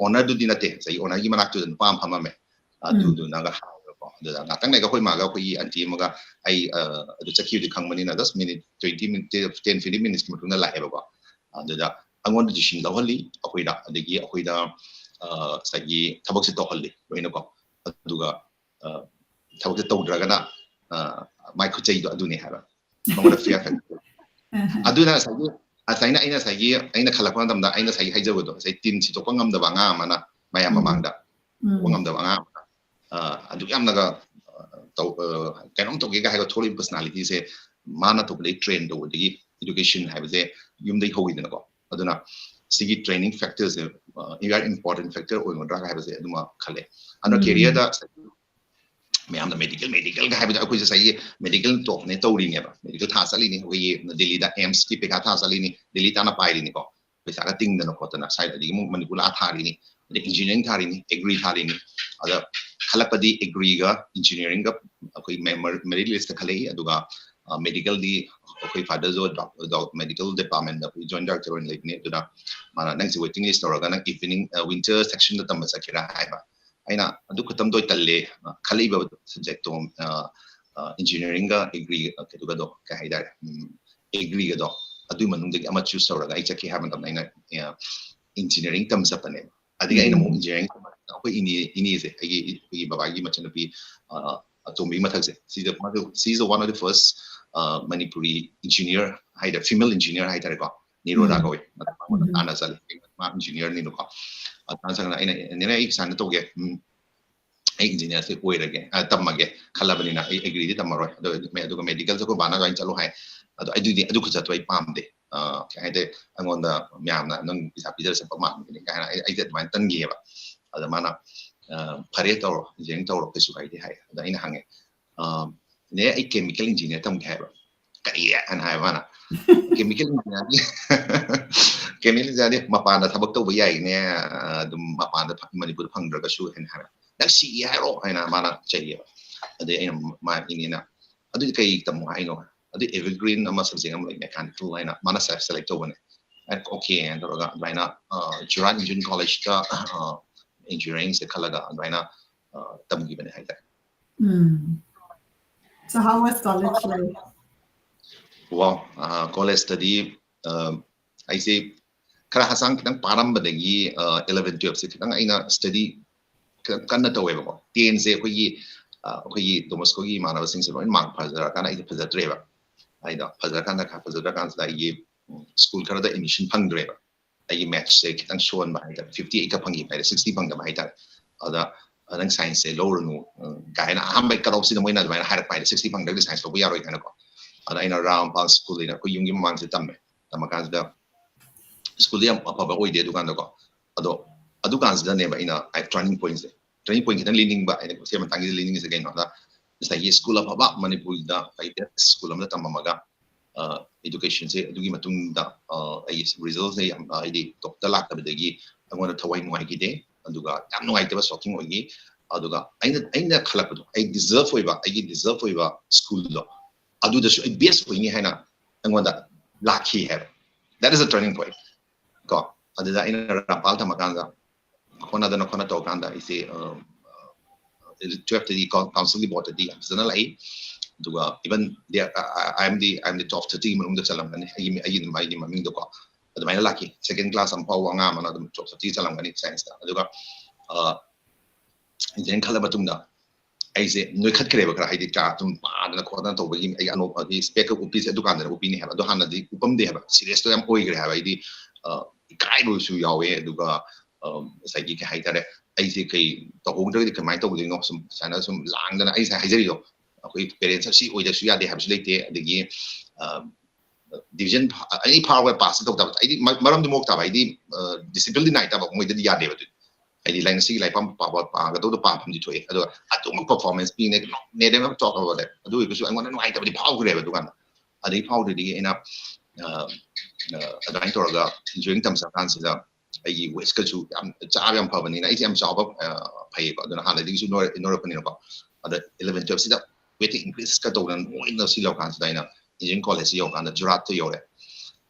ownerꯗꯨꯗꯤ ꯅꯠꯇꯦ, ꯉꯁꯥꯏꯒꯤ ownerꯒꯤ ꯃꯅꯥꯛꯇꯨꯗ ꯅꯨꯄꯥ ꯑꯃ ꯐꯝꯃꯝꯃꯦ꯫ ꯑꯗꯨꯗꯨꯅꯒ ꯍꯥꯏꯕꯀꯣ꯫ ꯑꯗꯨꯗ ꯉꯥꯛꯇꯪ ꯂꯩꯔꯒ ꯑꯩꯈꯣꯏ ꯃꯥꯒ ꯑꯩꯈꯣꯏꯒꯤ aunty ꯑꯃꯒ ꯑꯩ, ꯑ, ꯑꯗꯨ ꯆꯠꯈꯤꯕꯗꯤ ꯈꯪꯕꯅꯤꯅ just minute twenty minute, ten fifteen minutesꯀꯤ ꯃꯇꯨꯡꯗ ꯂꯥꯛꯑꯦꯕꯀꯣ꯫ ꯑꯗꯨꯗ ꯑꯩꯉꯣꯟꯗ decision ꯂꯧꯍꯜꯂꯤ ꯑꯩꯈꯣꯏꯗ, ꯑꯗꯒꯤ ꯑꯩꯈꯣꯏꯗ ꯉꯁꯥꯏꯒꯤ ꯊꯕꯛꯁꯦ ꯇꯧꯍꯜꯂꯤ ꯂꯣꯏꯅꯀꯣ꯫ ꯑꯗꯨꯒ ꯊꯕꯛꯁꯦ ꯇꯧꯗ꯭ꯔꯒꯅ ꯃꯥꯏ ꯈꯨꯠꯆꯩꯗꯣ ꯑꯗꯨꯅꯦ ꯍꯥꯏꯕ, ꯃꯉꯣꯟꯗ fear factor꯫ ꯑꯗꯨꯅ ꯉꯁꯥꯏꯒꯤ ꯉꯁꯥꯏꯅ ꯑꯩꯅ ꯉꯁꯥꯏꯒꯤ ꯑꯩꯅ ꯈꯜꯂꯛꯄ ꯃꯇꯝꯗ ꯑꯩꯅ ꯉꯁꯥꯏꯒꯤ ꯍꯥꯏꯖꯕꯗꯣ, ꯉꯁꯥꯏ ꯇꯤꯟ ꯁꯤꯠꯇꯣꯛꯄ ꯉꯝꯗꯕ ꯑꯉꯥꯡ ꯑꯃꯅ ꯃꯌꯥꯝ ꯃꯃꯥꯡꯗ ꯁꯤꯠꯇꯣꯛꯄ ꯉꯝꯗꯕ ꯑꯉꯥꯡ ꯑꯃꯅ ꯑꯗꯨꯛ ꯌꯥꯝꯅꯒ ꯇꯧ, ꯀꯩꯅꯣꯝ ꯇꯧꯒꯦꯒ ꯍꯥꯏꯔꯒ ꯊꯣꯛꯂꯛꯏꯕ personalityꯁꯦ ꯃꯥꯅ ꯇꯧꯕꯗꯒꯤ train ꯇꯧꯕꯗꯒꯤ education ꯍꯥꯏꯕꯁꯦ ꯌꯨꯝꯗꯒꯤ ꯍꯧꯋꯤꯗꯅꯀꯣ꯫ ꯑꯗꯨꯅ ꯁꯤꯒꯤ training factorꯁꯦ very important factor ꯑꯣꯏꯒꯗ꯭ꯔꯥ ꯍꯥꯏꯕꯁꯦ ꯑꯗꯨꯃ ꯈꯜꯂꯦ꯫ ꯑꯗꯨꯅ careerꯗ ꯃꯌꯥꯝꯅ medical medicalꯒ ꯍꯥꯏꯕꯗ ꯑꯩꯈꯣꯏꯁꯦ ꯉꯁꯥꯏꯒꯤ medical topꯅꯦ ꯇꯧꯔꯤꯅꯦꯕ, medical ꯊꯥ ꯆꯠꯂꯤꯅꯤ, ꯑꯩꯈꯣꯏꯒꯤ ꯗꯤꯜꯂꯤꯗ AIIMSꯀꯤ ꯄꯩꯈꯥ ꯊꯥ ꯆꯠꯂꯤꯅꯤ, ꯗꯤꯜꯂꯤ ꯇꯥꯟꯅ ꯄꯥꯏꯔꯤꯅꯤꯀꯣ꯫ ꯄꯩꯁꯥꯒ ꯇꯤꯡꯗꯅ ꯈꯣꯠꯇꯅ ꯁ꯭ꯋꯥꯏꯗ, ꯑꯗꯒꯤ ꯑꯃꯨꯛ ꯃꯅꯤꯄꯨꯔ ꯂꯥꯛꯑ ꯊꯥꯔꯤꯅꯤ, ꯑꯗꯩ engineering ꯊꯥꯔꯤꯅꯤ, agri ꯊꯥꯔꯤꯅꯤ꯫ ꯑꯗ ꯈꯜꯂꯛꯄꯗꯤ agriꯒ engineeringꯒ ꯑꯩꯈꯣꯏ merit listꯇ ꯈꯜꯂꯛꯏ꯫ ꯑꯗꯨꯒ medicalꯗꯤ ꯑꯩꯈꯣꯏ fatherꯁꯨ medical departmentꯇ ꯑꯩꯈꯣꯏ joint director ꯑꯣꯏꯅ ꯂꯩꯕꯅꯤ꯫ ꯑꯗꯨꯅ ꯃꯥꯅ ꯅꯪꯁꯦ waiting list ꯇꯧꯔꯒ ꯅꯪ evening winter sectionꯗ ꯇꯝꯕ ꯆꯠꯀꯦꯔꯥ ꯍꯥꯏꯕ꯫ ꯑꯩꯅ ꯑꯗꯨ ꯈꯛꯇꯪꯗꯣ ꯇꯜꯂꯦ, ꯈꯜꯂꯛꯏꯕ subjectꯇꯣ engineeringꯒ agri ꯀꯩꯗꯨꯒꯗꯣ ꯀꯩ ꯍꯥꯏꯇꯥꯔꯦ, agriꯒꯗꯣ ꯑꯗꯨꯒꯤ ꯃꯅꯨꯡꯗꯒꯤ ꯑꯃ choose ꯇꯧꯔꯒ ꯑꯩ ꯆꯠꯀꯦ ꯍꯥꯏꯕ ꯃꯇꯝꯗ ꯑꯩꯅ engineering ꯇꯝ ꯆꯠꯄꯅꯦꯕ꯫ ꯑꯗꯒꯤ ꯑꯩꯅ ꯑꯃꯨꯛ engineering ꯑꯩꯈꯣꯏ ꯏꯅꯦ, ꯏꯅꯦꯁꯦ ꯑꯩꯒꯤ ꯑꯩꯈꯣꯏꯒꯤ ꯕꯕꯥꯒꯤ ꯃꯆꯟꯅꯨꯄꯤ ꯑꯇꯣꯝꯕꯤꯒꯤ ꯃꯊꯛꯁꯦ, she's the one of the first Manipuri engineer ꯍꯥꯏꯇꯥꯔꯦ, female engineer ꯍꯥꯏꯇꯥꯔꯦꯀꯣ꯫ ꯅꯤꯔꯣꯗꯥ ꯀꯧꯏ꯫ ꯃꯉꯣꯟꯗ ꯇꯥꯟꯅ ꯆꯠꯂꯦ꯫ ꯃꯥ engineerꯅꯤꯅꯀꯣ꯫ ꯇꯥꯟꯅ ꯆꯠꯂꯒ ꯑꯩꯅ, "ꯅꯦꯅꯦ, ꯑꯩ ꯁꯨꯃꯥꯏꯅ ꯇꯧꯒꯦ, ꯑꯩ engineerꯁꯦ ꯑꯣꯏꯔꯒꯦ, ꯇꯝꯃꯒꯦ ꯈꯜꯂꯕꯅꯤꯅ ꯑꯩ agriꯗꯤ ꯇꯝꯃꯔꯣꯏ, ꯑꯗꯣ ꯑꯗꯨꯒ medicalꯁꯦ ꯑꯩꯈꯣꯏ ꯕꯥꯅ ꯑꯗꯨꯃꯥꯏꯅ ꯆꯠꯂꯣ ꯍꯥꯏ꯫ ꯑꯗꯣ ꯑꯩꯗꯨꯗꯤ ꯑꯗꯨ ꯈꯨꯆꯠꯇꯣ ꯑꯩ ꯄꯥꯝꯗꯦ꯫ ꯀꯩ ꯍꯥꯏꯗꯤ ꯑꯩꯉꯣꯟꯗ ꯃꯌꯥꯝꯅ ꯅꯪ ꯄꯩꯁꯥ ꯄꯤꯖꯔ ꯆꯠꯄ ꯃꯥꯟꯕꯅꯤ" ꯀꯥꯏꯅ ꯑꯩ, ꯑꯩꯁꯦ ꯑꯗꯨꯃꯥꯏꯅ ꯇꯟꯈꯤꯑꯕ꯫ ꯑꯗ ꯃꯥꯅ "ꯐꯔꯦ, ꯇꯧꯔꯣ, engineering ꯇꯧꯔꯣ, ꯀꯩꯁꯨ ꯀꯥꯏꯗꯦ" ꯍꯥꯏ꯫ ꯑꯗ ꯑꯩꯅ ꯍꯪꯉꯦ, "ꯅꯦ, ꯑꯩ chemical engineer ꯇꯝꯒꯦ" ꯍꯥꯏꯕ꯫ "ꯀꯔꯤ?" ꯍꯥꯏꯅ ꯍꯥꯏꯕ ꯃꯥꯅ꯫ "Chemical engineerꯒꯤ chemical engineerꯗꯤ ꯃꯄꯥꯟꯗ ꯊꯕꯛ ꯇꯧꯕ ꯌꯥꯏꯅꯦ, ꯑꯗꯨꯝ ꯃꯄꯥꯟꯗ, ꯃꯅꯤꯄꯨꯔꯗ ꯐꯪꯗ꯭ꯔꯒꯁꯨ" ꯍꯥꯏꯅ ꯍꯥꯏꯕ꯫ "ꯅꯪ ꯁꯤꯒꯦ ꯍꯥꯏꯔꯣ?" ꯍꯥꯏꯅ ꯃꯥꯅ ꯆꯩꯌꯦꯕ꯫ ꯑꯗꯩ ꯑꯩꯅ, ꯃꯥ, ꯏꯅꯦꯅ, "ꯑꯗꯨꯗꯤ ꯀꯩ ꯇꯝꯃꯣ ꯍꯥꯏꯅꯣ?" "ꯑꯗꯨ evergreen ꯑꯃ subject ꯑꯃ ꯂꯩ, mechanical ꯍꯥꯏꯅ", ꯃꯥꯅ select ꯇꯧꯕꯅꯦ꯫ ꯑꯩꯅ okay ꯍꯥꯏꯅ ꯇꯧꯔꯒ ꯑꯗꯨꯃꯥꯏꯅ Jurat Engineering Collegeꯇ engineeringꯁꯦ ꯈꯜꯂꯒ ꯑꯗꯨꯃꯥꯏꯅ ꯇꯝꯈꯤꯕꯅꯦ ꯍꯥꯏꯇꯥꯔꯦ꯫ ꯎꯝ꯫ So how was college life? Wow, collegeꯇꯗꯤ ꯑꯩꯁꯦ ꯈꯔ ꯍꯛꯆꯥꯡ ꯈꯤꯇꯪ ꯄꯥꯔꯝꯕꯗꯒꯤ ꯏꯂꯚꯦꯟ ꯇꯨꯌꯦꯜꯞꯁꯦ ꯈꯤꯇꯪ ꯑꯩꯅ ꯁ꯭ꯇꯗꯤ ꯈꯤꯇꯪ ꯀꯟꯅ ꯇꯧꯋꯦꯕꯀꯣ꯫ ꯇꯦꯟꯁꯦ ꯑꯩꯈꯣꯏꯒꯤ ꯑꯩꯈꯣꯏꯒꯤ ꯗꯣꯃꯁꯀꯣꯒꯤ ꯏꯃꯥꯟꯅꯕꯁꯤꯡꯁꯦ ꯂꯣꯏꯅ ꯃꯥꯔꯛ ꯐꯖꯔꯀꯥꯟꯗ ꯑꯩꯗꯤ ꯐꯖꯗ꯭ꯔꯦꯕ꯫ ꯑꯩꯗꯣ ꯐꯖꯔꯀꯥꯟꯗ ꯈꯔ ꯐꯖꯗ꯭ꯔꯀꯥꯟꯁꯤꯗ ꯑꯩꯒꯤ ꯁ꯭ꯀꯨꯜ ꯈꯔꯗ ꯑꯦꯗꯃꯤꯁꯟ ꯐꯪꯗ꯭ꯔꯦꯕ꯫ ꯑꯩꯒꯤ ꯃꯦꯠꯁꯁꯦ ꯈꯤꯇꯪ ꯁꯣꯟꯕ ꯍꯥꯏꯇꯥꯔꯦ, ꯐꯤꯐꯇꯤ ꯑꯩꯠꯀ ꯐꯪꯈꯤꯕ ꯍꯥꯏꯇꯥꯔꯦ, ꯁꯤꯛꯁꯇꯤ ꯐꯪꯗꯕ ꯍꯥꯏꯇꯥꯔꯦ꯫ ꯑꯗ ꯅꯪ ꯁꯥꯏꯟꯁꯁꯦ ꯂꯧꯔꯨꯅꯨ ꯀꯥꯏꯅ ꯑꯍꯥꯟꯕ ꯀꯠ ꯑꯣꯐꯁꯤꯗ ꯃꯣꯏꯅ ꯑꯗꯨꯃꯥꯏꯅ ꯍꯥꯏꯔꯛꯄ ꯍꯥꯏꯇꯥꯔꯦ, ꯁꯤꯛꯁꯇꯤ ꯐꯪꯗ꯭ꯔꯒꯗꯤ ꯁꯥꯏꯟꯁ ꯂꯧꯕ ꯌꯥꯔꯣꯏ ꯀꯥꯏꯅꯀꯣ꯫ ꯑꯗ ꯑꯩꯅ ꯔꯥꯝꯄꯥꯜ ꯁ꯭ꯀꯨꯜ ꯑꯩꯈꯣꯏ ꯌꯨꯝꯒꯤ ꯃꯃꯥꯡꯁꯤꯗ ꯇꯝꯃꯦ꯫ ꯇꯝꯃꯀꯥꯟꯁꯤꯗ ꯁ꯭ꯀꯨꯜꯗꯤ ꯌꯥꯝ ꯑꯐꯕ ꯑꯣꯏꯗꯦ ꯑꯗꯨꯀꯥꯟꯗꯀꯣ꯫ ꯑꯗꯣ ꯑꯗꯨꯀꯥꯟꯁꯤꯗꯅꯦꯕ ꯑꯩꯅ ꯑꯩ ꯇꯔꯅꯤꯡ ꯄꯣꯏꯟꯁꯦ, ꯇꯔꯅꯤꯡ ꯄꯣꯏꯟ ꯈꯤꯇꯪ ꯂꯤꯅꯤꯡꯕ ꯑꯩꯅ ꯁꯤ ꯃꯇꯥꯡꯒꯤꯗ ꯂꯤꯅꯤꯡꯉꯤꯁꯦ ꯀꯩꯅꯣꯗ, ꯉꯁꯥꯏꯒꯤ ꯁ꯭ꯀꯨꯜ ꯑꯐꯕ ꯃꯅꯤꯄꯨꯔꯗ ꯑꯩ ꯕꯦꯁ ꯁ꯭ꯀꯨꯜ ꯑꯃꯗ ꯇꯝꯃꯝꯃꯒ ꯏꯗꯨꯀꯦꯁꯟꯁꯦ ꯑꯗꯨꯒꯤ ꯃꯇꯨꯡꯗ ꯑꯩꯒꯤ ꯔꯤꯖꯜꯁꯦ ꯌꯥꯝ ꯍꯥꯏꯗꯤ ꯇꯣꯞꯇ ꯂꯥꯛꯇꯕꯗꯒꯤ ꯑꯩꯉꯣꯟꯗ ꯊꯋꯥꯏ ꯅꯨꯡꯉꯥꯏꯈꯤꯗꯦ꯫ ꯑꯗꯨꯒ ꯌꯥꯝ ꯅꯨꯡꯉꯥꯏꯇꯕ ꯁꯣꯛꯀꯤꯡ ꯑꯣꯏꯈꯤ꯫ ꯑꯗꯨꯒ ꯑꯩꯅ ꯑꯩꯅ ꯈꯜꯂꯛꯄꯗꯣ, ꯑꯩ ꯗꯤꯖꯔꯞ ꯑꯣꯏꯕ, ꯑꯩꯒꯤ ꯗꯤꯖꯔꯞ ꯑꯣꯏꯕ ꯁ꯭ꯀꯨꯜꯗꯣ ꯑꯗꯨꯗꯁꯨ ꯑꯩ ꯕꯦꯁ ꯑꯣꯏꯅꯤ ꯍꯥꯏꯅ ꯑꯩꯉꯣꯟꯗ ꯂꯥꯛꯈꯤ ꯍꯥꯏꯕ꯫ That is a turning point ꯀꯣ꯫ ꯑꯗꯨꯗ ꯑꯩꯅ ꯔꯥꯝꯄꯥꯜ ꯊꯝꯃꯀꯥꯟꯗ ꯍꯣꯠꯅꯗꯅ ꯈꯣꯠꯅ ꯇꯧꯔꯀꯥꯟꯗ ꯑꯩꯁꯦ ꯇꯨꯌꯦꯜꯐꯇꯗꯤ ꯀꯥꯎꯟꯁꯤꯜꯒꯤ ꯕꯣꯔꯗꯇꯗꯤ ꯌꯥꯝ ꯐꯖꯅ ꯂꯥꯛꯏ꯫ ꯑꯗꯨꯒ even I M D I M D top ꯊꯥꯔꯇꯤꯒꯤ ꯃꯅꯨꯡꯗ ꯆꯜꯂꯝꯒꯅꯤ ꯑꯩꯒꯤ ꯑꯩꯒꯤ ꯑꯩꯒꯤ ꯃꯃꯤꯡꯗꯣꯀꯣ꯫ ꯑꯗꯨꯃꯥꯏꯅ ꯂꯥꯛꯈꯤ꯫ ꯁꯦꯀꯦꯟ ꯀ꯭ꯂꯥꯁ ꯑꯃ ꯐꯥꯎꯕ ꯑꯉꯥꯡ ꯑꯃꯅ ꯑꯗꯨꯝ ꯇꯣꯞ ꯊꯥꯔꯇꯤ ꯆꯜꯂꯝꯒꯅꯤ ꯁꯥꯏꯟꯁꯇ꯫ ꯑꯗꯨꯒ ꯏꯟꯖꯤꯅꯤꯌꯥꯔꯤꯡ ꯈꯜꯂ ꯃꯇꯨꯡꯗ ꯑꯩꯁꯦ ꯅꯣꯏꯈꯠꯈ꯭ꯔꯦꯕ ꯈꯔ, ꯍꯥꯏꯗꯤ ꯆꯥ ꯑꯗꯨꯝ ꯄꯥꯗꯅ ꯈꯣꯠꯇꯅ ꯇꯧꯕꯒꯤ ꯑꯩ ꯑꯅꯣꯞ ꯑꯗꯤ ꯁ꯭ꯄꯦꯛꯀ ꯎꯞꯄꯤꯁꯦ ꯑꯗꯨꯀꯥꯟꯗꯅ ꯎꯞꯄꯤꯅꯦ ꯍꯥꯏꯕ꯫ ꯑꯗꯨ ꯍꯥꯟꯅꯗꯤ ꯎꯞꯄꯝꯗꯦ ꯍꯥꯏꯕ, ꯁꯤꯔꯤꯌꯁꯇꯣ ꯌꯥꯝ ꯑꯣꯏꯈ꯭ꯔꯦ ꯍꯥꯏꯕ꯫ ꯑꯩꯗꯤ ꯏꯀꯥꯏꯕꯁꯨ ꯌꯥꯎꯋꯦ꯫ ꯑꯗꯨꯒ ꯉꯁꯥꯏꯒꯤ ꯀꯩ ꯍꯥꯏꯇꯥꯔꯦ, ꯑꯩꯁꯦ ꯀꯩ ꯇꯧꯍꯧꯗ꯭ꯔꯒꯗꯤ ꯀꯃꯥꯏꯅ ꯇꯧꯗꯣꯏꯅꯣ, ꯁꯨꯝ ꯁꯨꯃꯥꯏꯅ ꯁꯨꯝ ꯂꯥꯡꯗꯅ ꯑꯩ ꯉꯁꯥꯏ ꯍꯥꯏꯖꯔꯤꯗꯣ, ꯑꯩꯈꯣꯏ ꯄꯦꯔꯦꯟꯁ ꯑꯁꯤ ꯑꯣꯏꯗꯁꯨ ꯌꯥꯗꯦ ꯍꯥꯏꯕꯁꯨ ꯂꯩꯇꯦ꯫ ꯑꯗꯒꯤ ꯗꯤꯕꯤꯖꯟ ꯑꯩ ꯐꯥꯎꯕ ꯄꯥꯁ ꯇꯧꯗꯕ ꯑꯩꯗꯤ ꯃꯔꯝꯗꯤ ꯃꯣꯛ ꯇꯥꯕ ꯑꯩꯗꯤ ꯗꯤꯁꯤꯄ꯭ꯂꯤꯟꯗꯤ ꯅꯥꯏ ꯇꯥꯕ ꯃꯣꯏꯗꯗꯤ ꯌꯥꯗꯦꯕ꯫ ꯑꯗꯨꯗꯤ ꯍꯥꯏꯗꯤ ꯂꯥꯏꯔꯤꯛ ꯉꯁꯤꯒꯤ ꯂꯥꯏꯔꯤꯛ ꯄꯥꯕꯗꯧꯗꯣ ꯄꯥꯐꯝꯗꯤ ꯊꯣꯛꯑꯦ꯫ ꯑꯗꯣ ꯑꯗꯨꯃꯛ ꯄꯔꯐꯣꯔꯃꯦꯟꯁ ꯄꯤꯅꯦ ꯅꯦꯗꯦ ꯇꯣꯛꯈ꯭ꯔꯕꯅꯦ꯫ ꯑꯗꯨ ꯑꯣꯏꯔꯒꯁꯨ ꯑꯩꯉꯣꯟꯗ ꯅꯨꯡꯉꯥꯏꯇꯕꯗꯤ ꯐꯥꯎꯈ꯭ꯔꯦꯕ ꯑꯗꯨꯀꯥꯟꯗ꯫ ꯑꯗꯩ ꯐꯥꯎꯗ꯭ꯔꯗꯤ ꯑꯩꯅ ꯑꯗꯨꯃꯥꯏꯅ ꯇꯧꯔꯒ ꯏꯟꯖꯤꯅꯤꯌꯥꯔꯤꯡ ꯇꯝꯖ ꯀꯥꯟꯁꯤꯗ ꯑꯩꯒꯤ ꯋꯦꯠꯁꯀꯁꯨ ꯌꯥꯝ ꯆꯥꯕ ꯌꯥꯝ ꯐꯕꯅꯤꯅ ꯑꯩꯁꯦ ꯌꯥꯝ ꯆꯥꯎꯕ ꯐꯩꯌꯦꯕ꯫ ꯑꯗꯨꯅ ꯍꯥꯟꯅꯗꯒꯤꯁꯨ ꯅꯣꯏꯔꯛꯄꯅꯤꯅꯀꯣ꯫ ꯑꯗ ꯏꯂꯚꯦꯟ ꯇꯨꯌꯦꯜꯞꯁꯤꯗ ꯋꯦꯠꯇ ꯏꯟꯀ꯭ꯔꯤꯁꯀ ꯇꯧꯗꯅ ꯅꯣꯏꯅ ꯁꯤ ꯂꯧꯔꯀꯥꯟꯁꯤꯗ ꯑꯩꯅ ꯏꯟꯖꯤꯅꯤꯌꯥꯔꯤꯡ ꯀꯣꯂꯦꯖꯁꯤ ꯌꯧꯔꯀꯥꯟꯗ ꯖꯨꯔꯥꯠꯇ ꯌꯧꯔꯦ꯫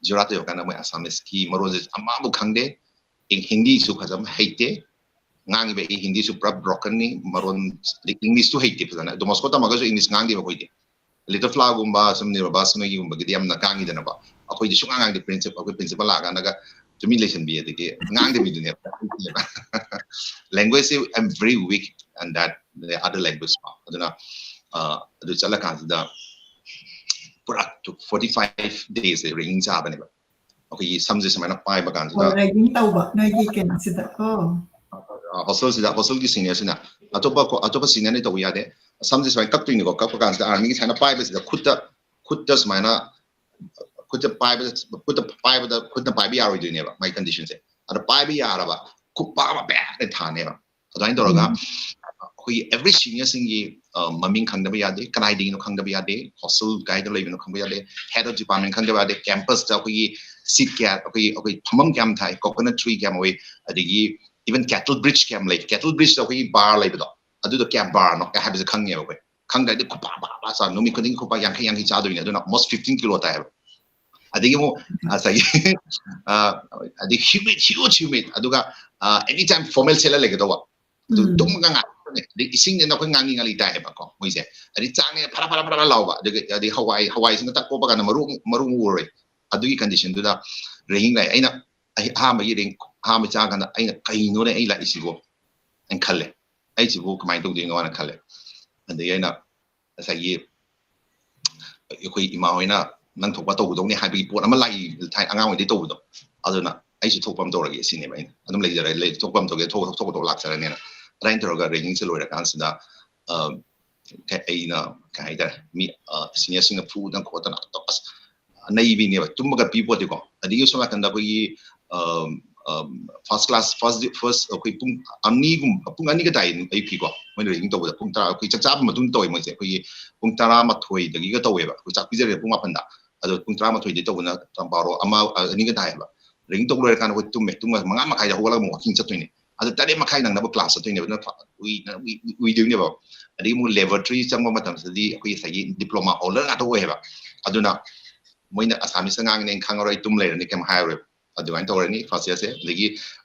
ꯖꯨꯔꯥꯠꯇ ꯌꯧꯔꯀꯥꯟꯗ ꯃꯣꯏ ꯑꯁꯥꯃꯤꯁꯀꯤ ꯃꯔꯣꯟꯁꯦ ꯑꯃꯕꯨ ꯈꯪꯗꯦ꯫ ꯍꯤꯟꯗꯤꯁꯨ ꯐꯖꯅ ꯍꯩꯇꯦ꯫ ꯉꯥꯡꯉꯤꯕ ꯑꯩ ꯍꯤꯟꯗꯤꯁꯨ ꯄꯨꯔꯥ ꯕ꯭ꯔꯣꯀꯟꯅꯤ꯫ ꯃꯔꯣꯟ, ꯏꯪꯂꯤꯁꯇꯨ ꯍꯩꯇꯦ ꯐꯖꯅ꯫ ꯗꯣꯃꯣꯁꯀꯣ ꯇꯝꯃꯒꯁꯨ ꯏꯪꯂꯤꯁ ꯉꯥꯡꯗꯦꯕ ꯑꯩꯈꯣꯏꯗꯤ꯫ ꯂꯤꯇꯜ ꯐ꯭ꯂꯥꯒꯨꯝꯕ ꯁꯨꯝ ꯅꯤꯔꯕꯥꯁ ꯃꯣꯏꯒꯤꯒꯨꯝꯕꯒꯤꯗꯤ ꯌꯥꯝꯅ ꯉꯥꯡꯉꯤꯗꯅꯀꯣ꯫ ꯑꯩꯈꯣꯏꯗꯤ ꯁꯨꯡꯉꯥꯡ ꯉꯥꯡꯗꯦ꯫ ꯄ꯭ꯔꯤꯟꯁꯤꯄꯜ ꯑꯩꯈꯣꯏ ꯄ꯭ꯔꯤꯟꯁꯤꯄꯜ ꯂꯥꯛꯑꯀꯥꯟꯗꯒ ꯇꯨꯃꯤꯟ ꯂꯩꯁꯟꯕꯤ ꯑꯗꯒꯤ ꯉꯥꯡꯗꯕꯤꯗꯨꯅꯦꯕ꯫ Language ꯁꯤ I'm very weak and that the other language ꯀꯣ꯫ ꯑꯗꯨꯅ ꯑꯗꯨ ꯆꯠꯂꯀꯥꯟꯁꯤꯗ ꯄꯨꯔꯥ forty five days ꯁꯦ ꯔꯦꯒꯤꯡ ꯆꯥꯕꯅꯦꯕ꯫ ꯑꯩꯈꯣꯏꯒꯤ ꯁꯝꯁꯦ ꯁꯨꯃꯥꯏꯅ ꯄꯥꯏꯕ ꯀꯥꯟꯁꯤꯗ ꯔꯦꯒꯤꯡ ꯇꯧꯕ ꯅꯣꯏꯒꯤ ꯀꯩꯅꯣꯁꯤꯗ꯫ ꯑꯣ꯫ ꯍꯣꯁꯇꯦꯜꯁꯤꯗ ꯍꯣꯁꯇꯦꯜꯒꯤ ꯁꯤꯅꯤꯌꯔꯁꯤꯅ ꯑꯇꯣꯞꯄ ꯑꯇꯣꯞꯄ ꯁꯤꯅꯤꯌꯔꯅ ꯇꯧꯕ ꯌꯥꯗꯦ꯫ ꯁꯝꯁꯦ ꯁꯨꯃꯥꯏꯅ ꯀꯛꯇꯣꯏꯅꯤꯀꯣ꯫ ꯀꯛꯄ ꯀꯥꯟꯁꯤꯗ ꯑꯥꯔꯃꯤꯒꯤ ꯁꯨꯃꯥꯏꯅ ꯄꯥꯏꯕꯁꯤꯗ ꯈꯨꯠꯇ ꯈꯨꯠꯇ ꯁꯨꯃꯥꯏꯅ ꯈꯨꯠꯇ ꯄꯥꯏꯕꯗ ꯈꯨꯠꯇ ꯄꯥꯏꯕꯗ ꯈꯨꯠꯅ ꯄꯥꯏꯕ ꯌꯥꯔꯣꯏꯗꯣꯏꯅꯦꯕ ꯃꯥꯏ ꯀꯟꯗꯤꯁꯟꯁꯦ꯫ ꯑꯗ ꯄꯥꯏꯕ ꯌꯥꯔꯕ ꯈꯨꯄꯥꯛ ꯑꯃ ꯕꯦꯛ ꯊꯥꯅꯦꯕ꯫ ꯑꯗꯨꯃꯥꯏꯅ ꯇꯧꯔꯒ ꯑꯩꯈꯣꯏꯒꯤ ꯑꯦꯚ꯭ꯔꯤ ꯁꯤꯅꯤꯌꯔꯁꯤꯡꯒꯤ ꯃꯃꯤꯡ ꯈꯪꯗꯕ ꯌꯥꯗꯦ, ꯀꯅꯥꯏꯗꯒꯤꯅꯣ ꯈꯪꯗꯕ ꯌꯥꯗꯦ, ꯍꯣꯁꯇꯦꯜ ꯀꯥꯏꯗ ꯂꯩꯕꯅꯣ ꯈꯪꯕ ꯌꯥꯗꯦ, ꯍꯦꯗ ꯑꯣꯐ ꯗꯤꯄꯥꯔꯠꯃꯦꯟ ꯈꯪꯗꯕ ꯌꯥꯗꯦ, ꯀꯦꯝꯄꯁꯇ ꯑꯩꯈꯣꯏꯒꯤ ꯁꯤꯠ ꯀꯌꯥ ꯑꯩꯈꯣꯏꯒꯤ ꯑꯩꯈꯣꯏ ꯐꯝꯐꯝ ꯀꯌꯥꯝ ꯊꯥꯏ, ꯀꯣꯀꯣꯅꯠ ꯇ꯭ꯔꯤ ꯀꯌꯥꯝ ꯍꯧꯏ, ꯑꯗꯒꯤ ꯏꯚꯟ ꯀꯦꯇꯜ ꯕ꯭ꯔꯤꯖ ꯀꯌꯥꯝ ꯂꯩ, ꯀꯦꯇꯜ ꯕ꯭ꯔꯤꯖꯇ ꯑꯩꯈꯣꯏꯒꯤ ꯕꯥꯔ ꯂꯩꯕꯗꯣ ꯑꯗꯨꯗꯣ ꯀꯌꯥꯝ ꯕꯥꯔꯅꯣ ꯀꯥꯏ ꯍꯥꯏꯕꯁꯦ ꯈꯪꯉꯦꯕ ꯑꯩꯈꯣꯏ꯫ ꯈꯪꯗ꯭ꯔꯗꯤ ꯈꯨꯄꯥ ꯄꯥ ꯄꯥ ꯆꯥ ꯅꯨꯃꯤꯠ ꯈꯨꯗꯤꯡꯒꯤ ꯈꯨꯄꯥ ꯌꯥꯡꯈꯩ ꯌꯥꯡꯈꯩ ꯆꯥꯗꯣꯏꯅꯦ꯫ ꯑꯗꯨꯅ almost fifteen ꯀꯤꯂꯣ ꯇꯥꯏ ꯍꯥꯏꯕ꯫ ꯑꯗꯒꯤ ꯑꯃꯨꯛ ꯉꯁꯥꯏꯒꯤ ꯑꯗꯩ ꯍ꯭ꯌꯨꯃꯤꯠ ꯍ꯭ꯌꯨꯖ ꯍ꯭ꯌꯨꯃꯤꯠ ꯑꯗꯨꯒ ꯑꯦꯅꯤ ꯇꯥꯏꯝ ꯐꯣꯔꯃꯦꯜ ꯁꯦꯠꯂ ꯂꯩꯒꯗꯧꯕ꯫ ꯑꯗꯨ ꯇꯨꯝꯃꯒ ꯉꯥꯏꯕꯅꯦ꯫ ꯑꯗꯩ ꯏꯁꯤꯡꯁꯤꯅ ꯑꯩꯈꯣꯏ ꯉꯥꯡꯂꯤ ꯉꯥꯡꯂꯤ ꯇꯥꯏꯌꯦꯕꯀꯣ ꯃꯣꯏꯁꯦ꯫ ꯑꯗꯩ ꯆꯥꯛꯅꯦ ꯐꯔꯥ ꯐꯔꯥ ꯐꯔꯥ ꯂꯥꯎꯕ꯫ ꯑꯗꯒꯤ ꯑꯗꯩ ꯍꯋꯥꯏ ꯍꯋꯥꯏꯁꯤꯅ ꯇꯛ ꯀꯣꯞꯄ ꯀꯥꯟꯗ ꯃꯔꯨ ꯃꯔꯨ ꯎꯔꯣꯏ꯫ ꯑꯗꯨꯒꯤ ꯀꯟꯗꯤꯁꯟꯗꯨꯗ ꯔꯦꯒꯤꯡ ꯂꯥꯛꯑꯦ꯫ ꯑꯩꯅ ꯑꯩ ꯑꯍꯥꯟꯕꯒꯤ ꯔꯦꯒꯤꯡ ꯑꯍꯥꯟꯕ ꯆꯥ ꯀꯥꯟꯗ ꯑꯩꯅ ꯀꯩꯅꯣꯅꯦ ꯑꯩ ꯂꯥꯛꯏꯁꯤꯕꯣ ꯍꯥꯏꯅ ꯈꯜꯂꯦ꯫ ꯑꯩꯁꯤꯕꯨ ꯀꯃꯥꯏꯅ ꯇꯧꯗꯣꯏꯅꯣ ꯍꯥꯏꯅ ꯈꯜꯂꯦ꯫ ꯑꯗꯒꯤ ꯑꯩꯅ ꯉꯁꯥꯏꯒꯤ ꯑꯩꯈꯣꯏ ꯏꯃꯥ ꯍꯣꯏꯅ ꯅꯪ ꯊꯣꯛꯄ ꯇꯧꯒꯗꯧꯅꯤ ꯍꯥꯏꯕꯒꯤ ꯄꯣꯠ ꯑꯃ ꯂꯥꯛꯏ ꯊꯥꯏꯅ ꯑꯉꯥꯡ ꯑꯣꯏꯗꯩ ꯇꯧꯕꯗꯣ꯫ ꯑꯗꯨꯅ ꯑꯩꯁꯨ ꯊꯣꯛꯄ ꯑꯃ ꯇꯧꯔꯒꯦ ꯁꯤꯅꯦꯕ ꯑꯩꯅ ꯑꯗꯨꯝ ꯂꯩꯖꯔꯦ ꯊꯣꯛꯄ ꯑꯃ ꯇꯧꯒꯦ ꯊꯣꯛꯄ ꯊꯣꯛꯄ ꯂꯥꯛꯆꯔꯅꯤꯅ꯫ ꯑꯗꯨꯃꯥꯏꯅ ꯇꯧꯔꯒ ꯔꯦꯒꯤꯡꯁꯦ ꯂꯣꯏꯔꯀꯥꯟꯁꯤꯗ ꯑꯩꯅ ꯀꯩ ꯍꯥꯏꯇꯥꯔꯦ ꯃꯤ ꯁꯤꯅꯤꯌꯔꯁꯤꯡꯅ ꯐꯨꯗꯅ ꯈꯣꯠꯇꯅ ꯑꯁ ꯅꯩꯕꯤꯅꯦꯕ ꯇꯨꯝꯕꯒ ꯄꯤ ꯄꯣꯠꯇꯦꯀꯣ꯫ ꯑꯗꯒꯤ ꯁꯣꯝ ꯅꯥꯀꯟꯗ ꯑꯩꯈꯣꯏꯒꯤ ꯐꯥꯔꯁ ꯀ꯭ꯂꯥꯁ ꯐꯥꯔꯁ ꯐꯥꯔꯁ ꯑꯩꯈꯣꯏ ꯄꯨꯡ ꯑꯅꯤꯒꯨꯝꯕ ꯄꯨꯡ ꯑꯅꯤꯒ ꯇꯥꯏ ꯑꯌꯨꯛꯀꯤꯀꯣ꯫ ꯃꯣꯏꯅ ꯔꯦꯒꯤꯡ ꯇꯧꯕꯗ ꯄꯨꯡ ꯇꯔꯥ ꯑꯩꯈꯣꯏ ꯆꯥꯛ ꯆꯥꯕ ꯃꯇꯨꯡ ꯇꯧꯋꯦ ꯃꯣꯏꯁꯦ꯫ ꯑꯩꯈꯣꯏꯒꯤ ꯄꯨꯡ ꯇꯔꯥꯃꯥꯊꯣꯏꯗꯒꯤꯒ ꯇꯧꯋꯦꯕ꯫ ꯑꯩꯈꯣꯏ ꯆꯥꯛ ꯄꯤꯖꯔꯦ ꯄꯨꯡ ꯃꯥꯄꯟꯗ꯫ ꯑꯗꯣ ꯄꯨꯡ ꯇꯔꯥꯃꯥꯊꯣꯏꯗꯒꯤ ꯇꯧꯕꯅ ꯄꯨꯡ ꯕꯥꯔꯣ ꯑꯃ ꯑꯅꯤꯒ ꯇꯥꯏꯌꯦꯕ꯫ ꯔꯦꯒꯤꯡ ꯇꯧꯕ ꯂꯣꯏꯔꯀꯥꯟꯗ ꯑꯩꯈꯣꯏ ꯇꯨꯝꯃꯦ꯫ ꯇꯨꯝꯃꯒ ꯃꯉꯥ ꯃꯈꯥꯏꯗ ꯍꯧꯒꯠꯂꯒ ꯑꯃꯨꯛ ꯋꯥꯀꯤꯡ ꯆꯠꯇꯣꯏꯅꯦ꯫ ꯑꯗꯨ ꯇꯔꯦꯠ ꯃꯈꯥꯏ ꯅꯪꯅꯕ ꯀ꯭ꯂꯥꯁ ꯆꯠꯇꯣꯏꯅꯦꯕ꯫ ꯑꯗꯨꯅ ꯎꯏꯗꯣꯏꯅꯦꯕ꯫ ꯑꯗꯒꯤ ꯑꯃꯨꯛ ꯂꯦꯕꯣꯔꯦꯇꯔꯤ ꯆꯪꯕ ꯃꯇꯝꯁꯤꯗꯗꯤ ꯑꯩꯈꯣꯏ ꯉꯁꯥꯏꯒꯤ ꯗꯤꯄ꯭ꯂꯣꯃꯥ ꯍꯣꯜꯗꯔ ꯉꯥꯛꯇ ꯑꯣꯏꯌꯦꯕ꯫ ꯑꯗꯨꯅ ꯃꯣꯏꯅ ꯑꯁꯥꯃꯤꯁꯇ ꯉꯥꯡꯉꯅꯤ ꯑꯩꯅ ꯈꯪꯉꯔꯣꯏ ꯑꯩ ꯇꯨꯝ ꯂꯩꯔꯅꯤ ꯀꯩꯝ ꯍꯥꯏꯔꯔꯣꯏ꯫ ꯑꯗꯨꯃꯥꯏꯅ ꯇꯧꯔꯅꯤ ꯐꯥꯔꯁ ꯏꯌꯔꯁꯦ꯫ ꯑꯗꯒꯤ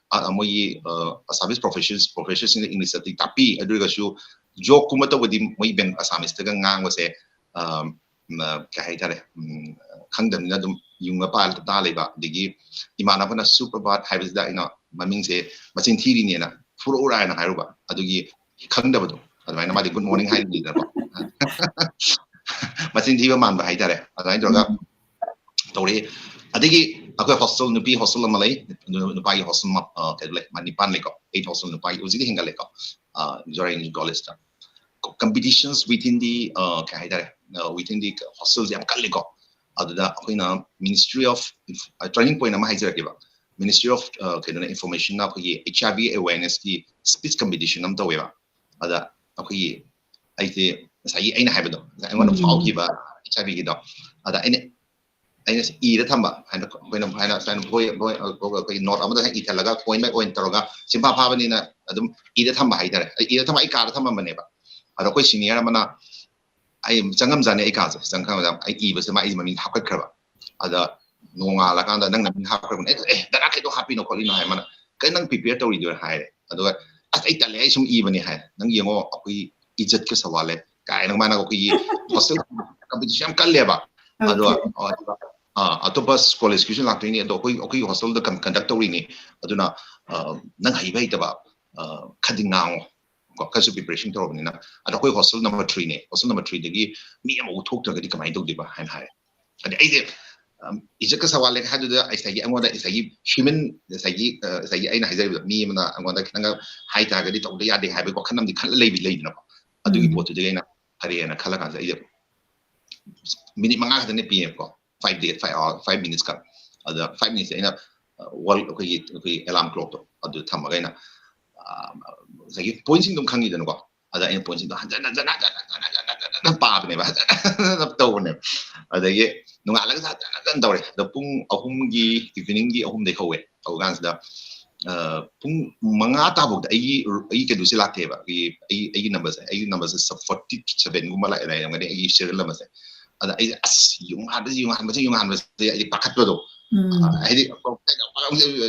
ꯃꯣꯏꯒꯤ ꯑꯁꯥꯃꯤꯁ ꯄ꯭ꯔꯣꯐꯦꯁꯔꯁ ꯄ꯭ꯔꯣꯐꯦꯁꯔꯁꯤꯡꯅ ꯏꯪꯂꯤꯁꯇꯗꯤ ꯇꯥꯛꯄꯤ꯫ ꯑꯗꯨ ꯑꯣꯏꯔꯒꯁꯨ ꯖꯣꯛꯀꯨꯝꯕ ꯇꯧꯕꯗꯤ ꯃꯣꯏ ꯑꯁꯥꯃꯤꯁꯇꯒ ꯉꯥꯡꯕꯁꯦ ꯀꯩ ꯍꯥꯏꯇꯥꯔꯦ ꯈꯪꯗꯕꯅꯤꯅ ꯑꯗꯨꯝ ꯌꯨꯡꯉ ꯄꯥꯜ ꯇꯥ ꯂꯩꯕ, ꯑꯗꯒꯤ ꯏꯃꯥꯟꯅꯕꯅ ꯁꯨꯄ꯭ꯔꯚꯥꯠ ꯍꯥꯏꯕꯁꯤꯗ ꯑꯩꯅ ꯃꯃꯤꯡꯁꯦ ꯃꯆꯤꯟ ꯊꯤꯔꯤꯅꯦꯅ ꯐꯨꯔꯛꯎꯔꯥ ꯍꯥꯏꯅ ꯍꯥꯏꯔꯨꯕ, ꯑꯗꯨꯒꯤ ꯈꯪꯗꯕꯗꯣ, ꯑꯗꯨꯃꯥꯏꯅ ꯃꯥꯗꯤ ꯒꯨꯗ ꯃꯣꯔꯅꯤꯡ ꯍꯥꯏꯔꯤꯅꯤꯗꯅꯀꯣ꯫ ꯃꯆꯤꯟ ꯊꯤꯕ ꯃꯥꯟꯕ ꯍꯥꯏꯇꯥꯔꯦ꯫ ꯑꯗꯨꯃꯥꯏꯅ ꯇꯧꯔꯒ ꯇꯧꯔꯛꯑꯦ꯫ ꯑꯗꯒꯤ ꯑꯩꯈꯣꯏ ꯍꯣꯁꯇꯦꯜ, ꯅꯨꯄꯤ ꯍꯣꯁꯇꯦꯜ ꯑꯃ ꯂꯩ, ꯅꯨꯄꯥꯒꯤ ꯍꯣꯁꯇꯦꯜ ꯀꯩꯅꯣ ꯂꯩ, ꯅꯤꯄꯥꯟ ꯂꯩꯀꯣ, ꯑꯩꯠ ꯍꯣꯁꯇꯦꯜ, ꯅꯨꯄꯥꯒꯤ ꯍꯧꯖꯤꯛꯇꯤ ꯍꯦꯟꯒꯠꯂꯦꯀꯣ꯫ ꯖꯣꯔꯦꯟ ꯀꯣꯂꯦꯖꯇ competitions within the, ꯀꯩ ꯍꯥꯏꯇꯥꯔꯦ, within the ꯍꯣꯁꯇꯦꯜꯁꯦ ꯌꯥꯝ ꯀꯜꯂꯤꯀꯣ꯫ ꯑꯗꯨꯗ ꯑꯩꯈꯣꯏꯅ Ministry of, turning point ꯑꯃ ꯍꯥꯏꯖꯔꯛꯀꯦꯕ꯫ Ministry of ꯀꯩꯅꯣꯅ, informationꯅ ꯑꯩꯈꯣꯏꯒꯤ HIV awarenessꯀꯤ speech competition ꯑꯃ ꯇꯧꯋꯦꯕ꯫ ꯑꯗ ꯑꯩꯈꯣꯏꯒꯤ, ꯑꯩꯁꯦ ꯉꯁꯥꯏꯒꯤ ꯑꯩꯅ ꯍꯥꯏꯕꯗꯣ, ꯉꯁꯥꯏ ꯑꯩꯉꯣꯟꯗ ꯐꯥꯎꯈꯤꯕ HIVꯒꯤꯗꯣ, ꯑꯗ ꯑꯩꯅ ꯑꯩꯅ ꯏꯔ ꯊꯝꯕ ꯍꯥꯏꯅ, ꯑꯩꯈꯣꯏꯅ ꯍꯥꯏꯅ ꯁꯨꯃꯥꯏꯅ ꯕꯣꯏ, ꯕꯣꯏ, ꯑꯩꯈꯣꯏꯒꯤ ꯅꯣꯠ ꯑꯃꯗ ꯍꯦꯛ ꯏꯊꯜꯂꯒ ꯄꯣꯏꯟ ꯕꯥꯏ ꯄꯣꯏꯟ ꯇꯧꯔꯒ ꯆꯤꯟꯐꯥ ꯐꯥꯕꯅꯤꯅ ꯑꯗꯨꯝ ꯏꯔ ꯊꯝꯕ ꯍꯥꯏꯇꯥꯔꯦ꯫ ꯑꯩ ꯏꯔ ꯊꯝꯕ ꯑꯩ ꯀꯥꯗ ꯊꯝꯃꯝꯕꯅꯦꯕ꯫ ꯑꯗꯣ ꯑꯩꯈꯣꯏ ꯁꯤꯅꯤꯌꯔ ꯑꯃꯅ, ꯑꯩ ꯆꯪꯉꯝꯖꯥꯠꯅꯦ ꯑꯩ ꯀꯥꯁꯦ, ꯆꯪꯉꯝꯖꯥꯠꯅꯦ꯫ ꯑꯩ ꯏꯕꯁꯦ ꯃꯥ ꯑꯩ ꯃꯃꯤꯡ ꯍꯥꯞꯀꯠꯈ꯭ꯔꯕ꯫ ꯑꯗ ꯅꯣꯡꯉꯥꯜꯂꯀꯥꯟꯗ ꯅꯪ ꯅꯃꯤꯡ ꯍꯥꯞꯈ꯭ꯔꯕꯅꯦ, ꯑꯦ, ꯗꯗꯥ ꯀꯩꯗꯧ ꯍꯥꯞꯄꯤꯅꯣ ꯈꯣꯠꯂꯤꯅꯣ ꯍꯥꯏ ꯃꯥꯅ꯫ "ꯀꯩ ꯅꯪ ꯄ꯭ꯔꯤꯄꯦꯌꯔ ꯇꯧꯔꯤꯗꯣ?" ꯍꯥꯏꯔꯦ꯫ ꯑꯗꯨꯒ "ꯑꯁ ꯑꯩ ꯇꯜꯂꯦ, ꯑꯩ ꯁꯨꯝ ꯏꯕꯅꯦ" ꯍꯥꯏ꯫ "ꯅꯪ ꯌꯦꯡꯉꯣ ꯑꯩꯈꯣꯏ ꯏꯖꯠꯀ ꯁꯋꯥꯜ ꯂꯩ" ꯀꯥꯏꯅ ꯃꯥꯅ ꯑꯩꯈꯣꯏꯒꯤ ꯍꯣꯁꯇꯦꯜ competition ꯌꯥꯝ ꯀꯜꯂꯦꯕ꯫ ꯑꯗꯣ ꯑꯇꯣꯞꯄ ꯀꯣꯂꯦꯖꯀꯤꯁꯨ ꯂꯥꯛꯇꯣꯏꯅꯤ, ꯑꯗꯣ ꯑꯩꯈꯣꯏ, ꯑꯩꯈꯣꯏꯒꯤ ꯍꯣꯁꯇꯦꯜꯗ ꯀꯟꯗꯛ ꯇꯧꯔꯤꯅꯤ, ꯑꯗꯨꯅ ꯅꯪ ꯍꯩꯕ ꯍꯩꯇꯕ ꯈꯗꯤ ꯉꯥꯡꯉꯣ ꯀꯣ, ꯈꯔꯁꯨ ꯄ꯭ꯔꯤꯄꯦꯔꯦꯁꯟ ꯇꯧꯔꯕꯅꯤꯅ꯫ ꯑꯗꯣ ꯑꯩꯈꯣꯏ ꯍꯣꯁꯇꯦꯜ ꯅꯝꯕꯔ ꯊ꯭ꯔꯤꯅꯦ, ꯍꯣꯁꯇꯦꯜ ꯅꯝꯕꯔ ꯊ꯭ꯔꯤꯗꯒꯤ ꯃꯤ ꯑꯃꯐꯥꯎ ꯊꯣꯛꯇ꯭ꯔꯒꯗꯤ ꯀꯃꯥꯏꯅ ꯇꯧꯗꯣꯏꯕ ꯍꯥꯏꯅ ꯍꯥꯏꯔꯦ꯫ ꯑꯗꯩ ꯑꯩꯁꯦ ꯏꯖꯠꯀ ꯁꯋꯥꯜ ꯂꯩ ꯍꯥꯏꯗꯨꯗ ꯉꯁꯥꯏꯒꯤ ꯑꯩꯉꯣꯟꯗ ꯉꯁꯥꯏꯒꯤ ꯍ꯭ꯌꯨꯃꯦꯟ, ꯉꯁꯥꯏꯒꯤ ꯉꯁꯥꯏꯒꯤ ꯑꯩꯅ ꯍꯥꯏꯖꯔꯤꯕꯗꯣ, ꯃꯤ ꯑꯃꯅ ꯑꯩꯉꯣꯟꯗ ꯈꯤꯇꯪꯒ ꯍꯥꯏꯇꯥꯔꯒꯗꯤ ꯇꯧꯗ ꯌꯥꯗꯦ ꯍꯥꯏꯕꯒꯤ ꯋꯥꯈꯜ ꯑꯃꯗꯤ ꯈꯜꯂ ꯂꯩꯕ ꯂꯩꯗꯅꯀꯣ꯫ ꯑꯗꯨꯒꯤ ꯄꯣꯠꯇꯨꯗꯒꯤ ꯑꯩꯅ ꯐꯔꯦꯅ ꯈꯜꯂ ꯀꯥꯟꯁꯤꯗ ꯑꯩꯁꯦ ꯃꯤꯅꯤꯠ ꯃꯉꯥ ꯈꯛꯇꯅꯦ ꯄꯤꯌꯦꯕꯀꯣ, ꯐꯥꯏꯚ ꯗꯦ, ꯐꯥꯏꯚ ꯑꯋꯥꯔ, ꯐꯥꯏꯚ ꯃꯤꯅꯤꯠꯁ ꯈꯛ꯫ ꯑꯗ ꯐꯥꯏꯚ ꯃꯤꯅꯤꯠꯁꯦ ꯑꯩꯅ ꯋꯥꯔꯜ, ꯑꯩꯈꯣꯏꯒꯤ, ꯑꯩꯈꯣꯏꯒꯤ ꯑꯦꯂꯥꯝ ꯀ꯭ꯂꯣꯛꯇꯣ ꯑꯗꯨ ꯊꯝꯃꯒ ꯑꯩꯅ ꯉꯁꯥꯏꯒꯤ ꯄꯣꯏꯟꯁꯤꯡꯗꯣ ꯈꯪꯉꯤꯗꯅꯀꯣ꯫ ꯑꯗ ꯑꯩꯅ ꯄꯣꯏꯟꯁꯤꯡꯗꯣ ꯍꯟꯖꯟ ꯍꯟꯖꯟ ꯍꯟꯖꯟ ꯍꯟꯖꯟ ꯍꯟꯖꯟ ꯍꯟꯖꯟ ꯍꯟꯖꯟ ꯄꯥꯕꯅꯦꯕ, ꯍꯟꯖꯟ ꯍꯟꯖꯟ ꯇꯧꯕꯅꯦꯕ꯫ ꯑꯗꯒꯤ ꯅꯣꯡꯉꯥꯜꯂꯒ ꯍꯟꯖꯟ ꯍꯟꯖꯟ ꯇꯧꯔꯦ꯫ ꯑꯗꯣ ꯄꯨꯡ ꯑꯍꯨꯝꯒꯤ, ꯏꯚꯤꯅꯤꯡꯒꯤ ꯑꯍꯨꯝꯗꯒꯤ ꯍꯧꯋꯦ꯫ ꯇꯧꯕ ꯀꯥꯟꯁꯤꯗ ꯄꯨꯡ ꯃꯉꯥ ꯇꯥꯐꯥꯎꯗ ꯑꯩꯒꯤ, ꯑꯩꯒꯤ ꯀꯩꯅꯣꯁꯦ ꯂꯥꯛꯇꯦꯕ꯫ ꯑꯩꯒꯤ, ꯑꯩꯒꯤ, ꯑꯩꯒꯤ ꯅꯝꯕꯔꯁꯦ, ꯑꯩꯒꯤ ꯅꯝꯕꯔꯁꯦ forty sevenꯒꯨꯝꯕ ꯂꯩꯔꯝꯒꯅꯤ ꯑꯩꯒꯤ ꯁꯤꯔꯤꯌꯦꯜ ꯅꯝꯕꯔꯁꯦ꯫ ꯑꯗ ꯑꯩꯁꯦ ꯑꯁ ꯌꯨꯡꯍꯟꯕꯁꯦ, ꯌꯨꯡꯍꯟꯕꯁꯦ, ꯌꯨꯡꯍꯟꯕꯁꯦ ꯑꯩꯗꯤ ꯄꯥꯈꯠꯄꯗꯣ꯫ ꯍꯥꯏꯗꯤ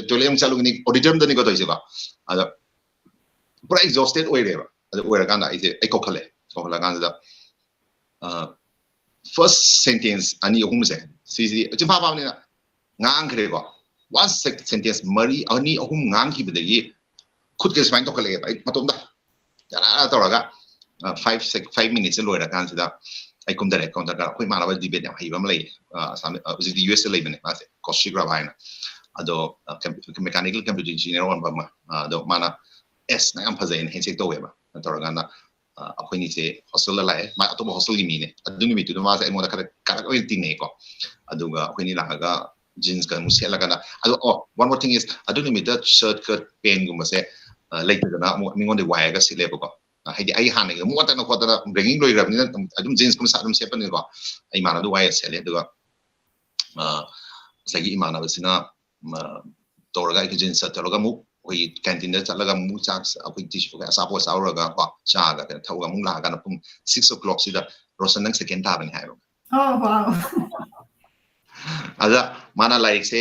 ꯇꯣꯏꯂꯦꯠ ꯑꯃꯨꯛ ꯆꯠꯂꯨꯒꯅꯤ, ꯑꯣꯗꯤꯇꯣꯔꯤꯌꯝꯗꯅꯤꯀꯣ ꯇꯧꯔꯤꯁꯦꯀꯣ꯫ ꯑꯗ ꯄꯨꯔꯥ ꯑꯦꯛꯖꯣꯁꯇꯦꯠ ꯑꯣꯏꯔꯦꯕ꯫ ꯑꯗꯨ ꯑꯣꯏꯔꯀꯥꯟꯗ ꯑꯩꯁꯦ, ꯑꯩ ꯀꯧꯈꯠꯂꯦ꯫ ꯀꯧꯈꯠꯂꯀꯥꯟꯁꯤꯗ ꯐꯥꯔꯁ ꯁꯦꯟꯇꯦꯟꯁ ꯑꯅꯤ ꯑꯍꯨꯝꯁꯦ ꯁꯤꯁꯤ ꯆꯤꯟꯐꯥ ꯐꯥꯕꯅꯤꯅ ꯉꯥꯡꯈ꯭ꯔꯦꯀꯣ꯫ One sentence ꯃꯔꯤ, ꯑꯅꯤ ꯑꯍꯨꯝ ꯉꯥꯡꯈꯤꯕꯗꯒꯤ ꯈꯨꯠꯀ ꯁꯨꯃꯥꯏꯅ ꯇꯧꯈꯠꯂꯛꯑꯦꯕ ꯑꯩ ꯃꯇꯣꯝꯗ꯫ ꯖꯔꯥ ꯇꯧꯔꯒ ꯐꯥꯏꯚ ꯐꯥꯏꯚ ꯃꯤꯅꯤꯠꯁ ꯂꯣꯏꯔꯀꯥꯟꯁꯤꯗ ꯑꯩ ꯀꯨꯝꯊꯔꯦ꯫ ꯀꯨꯝꯊꯔꯒ ꯑꯩꯈꯣꯏ ꯏꯃꯥꯟꯅꯕ ꯗꯤꯕꯦꯠ ꯌꯥꯝ ꯍꯩꯕ ꯑꯃ ꯂꯩꯌꯦ꯫ ꯑ, ꯑꯁꯥꯝ-, ꯑ, ꯍꯧꯖꯤꯛꯇꯤ ꯌꯨ ꯑꯦꯁꯇ ꯂꯩꯕꯅꯦ ꯃꯥꯁꯦ, ꯀꯧꯁꯤꯛ ꯔꯥꯚꯥ ꯍꯥꯏꯅ꯫ ꯑꯗꯣ ꯃꯦꯀꯥꯅꯤꯀꯦꯜ ꯀꯝꯄ꯭ꯌꯨꯇꯔ ꯏꯟꯖꯤꯅꯤꯌꯔ ꯑꯣꯏꯔꯝꯕ ꯑꯃ꯫ ꯑ, ꯑꯗꯣ ꯃꯥꯅ ꯑꯦꯁ ꯅꯪ ꯌꯥꯝ ꯐꯖꯩꯅ ꯍꯦꯟꯁꯦꯛ ꯇꯧꯋꯦꯕ꯫ ꯇꯧꯔꯀꯥꯟꯗ ꯑ, ꯑꯩꯈꯣꯏꯅꯤꯁꯦ ꯍꯣꯁꯇꯦꯜꯗ ꯂꯥꯛꯑꯦ꯫ ꯃꯥ ꯑꯇꯣꯞꯄ ꯍꯣꯁꯇꯦꯜꯒꯤ ꯃꯤꯅꯦ꯫ ꯑꯗꯨ ꯅꯨꯃꯤꯠꯇꯨꯗ ꯃꯥꯁꯦ ꯑꯩꯉꯣꯟꯗ ꯈꯔ ꯀꯔꯛ ꯑꯣꯏꯅ ꯇꯤꯟꯅꯩꯀꯣ꯫ ꯑꯗꯨꯒ ꯑꯩꯈꯣꯏꯅꯤ ꯂꯥꯛꯑꯒ ꯖꯤꯟꯁꯀ ꯑꯃꯨꯛ ꯁꯦꯠꯂꯒꯅ, ꯑꯗꯣ, ꯑꯣ, one more thing is, ꯑꯗꯨ ꯅꯨꯃꯤꯠꯇ ꯁꯔꯠꯀ ꯄꯦꯟꯒꯨꯝꯕꯁꯦ, ꯑ, ꯂꯩꯇꯗꯅ ꯑꯃꯨꯛ ꯃꯤꯉꯣꯟꯗꯒꯤ ꯋꯥꯏꯔꯒ ꯁꯦꯠꯂꯦꯕꯀꯣ꯫ ꯑ, ꯍꯥꯏꯗꯤ ꯑꯩ ꯍꯥꯟꯅꯒꯤ ꯑꯃꯨꯛ ꯋꯥꯠꯇꯅ ꯈꯣꯠꯇꯅ ꯕ꯭ꯔꯦꯒꯤꯡ ꯂꯣꯏꯈ꯭ꯔꯕꯅꯤꯅ ꯑꯗꯨꯝ ꯖꯤꯟꯁꯀꯨꯝꯕ ꯁꯥ-, ꯑꯗꯨꯝ ꯁꯦꯠꯄꯅꯤꯀꯣ꯫ ꯑꯩ ꯏꯃꯥꯟꯅꯕꯗ ꯋꯥꯏꯔ ꯁꯦꯠꯂꯦ꯫ ꯑꯗꯨꯒ, ꯑ, ꯉꯁꯥꯏꯒꯤ ꯏꯃꯥꯟꯅꯕꯁꯤꯅ, ꯃ-, ꯇꯧꯔꯒ ꯑꯩꯒꯤ ꯖꯤꯟꯁ ꯁꯔꯠ ꯇꯧꯔꯒ ꯑꯃꯨꯛ ꯑꯩꯈꯣꯏꯒꯤ ꯀꯦꯟꯇꯤꯟꯗ ꯆꯠꯂꯒ ꯑꯃꯨꯛ ꯆꯥꯛ, ꯑꯩꯈꯣꯏ ꯇꯤꯁꯨ ꯑꯆꯥꯄꯣꯠ ꯆꯥꯔꯨꯔꯒ ꯀꯣ, ꯆꯥꯒ ꯀꯩꯅꯣ ꯊꯛꯑꯒ ꯑꯃꯨꯛ ꯂꯥꯛꯑꯀꯥꯟꯗ ꯄꯨꯡ ꯁꯤꯛꯁ ꯑꯣ ꯀ꯭ꯂꯣꯛꯁꯤꯗ ꯔꯣꯁꯟ ꯅꯪ ꯁꯦꯀꯦꯟ ꯇꯥꯕꯅꯤ ꯍꯥꯏꯕ꯫ Oh, wow. ꯑꯗ ꯃꯥꯅ ꯂꯥꯏꯔꯤꯛꯁꯦ,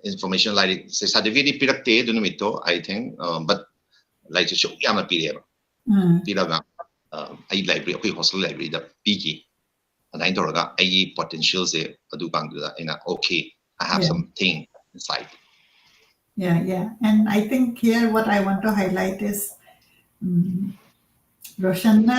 ꯏꯟꯐꯣꯔꯃꯦꯁꯟ ꯂꯥꯏꯔꯤꯛꯁꯦ, ꯁꯥꯔꯇꯤꯐꯤꯀꯦꯠ ꯄꯤꯔꯛꯇꯦ ꯑꯗꯨ ꯅꯨꯃꯤꯠꯇꯣ, I think, but ꯂꯥꯏꯔꯤꯛꯁꯦ ꯁꯨꯛ ꯌꯥꯝꯅ ꯄꯤꯔꯛꯑꯦꯕ꯫ ꯎꯝ. ꯄꯤꯔꯒ, ꯑ, ꯑꯩ ꯂꯥꯏꯕ꯭ꯔꯦꯔꯤ, ꯑꯩꯈꯣꯏ ꯍꯣꯁꯇꯦꯜ ꯂꯥꯏꯕ꯭ꯔꯦꯔꯤꯗ ꯄꯤꯈꯤ꯫ ꯑꯗꯨꯃꯥꯏꯅ ꯇꯧꯔꯒ ꯑꯩꯒꯤ ꯄꯣꯇꯦꯟꯁꯤꯌꯦꯜꯁꯦ ꯑꯗꯨꯀꯥꯟꯗꯨꯗ ꯑꯩꯅ, "Okay, I have Yeah. something inside." Yeah, yeah. And I think here what I want to highlight is, ꯎꯝ, ꯔꯣꯁꯟꯅ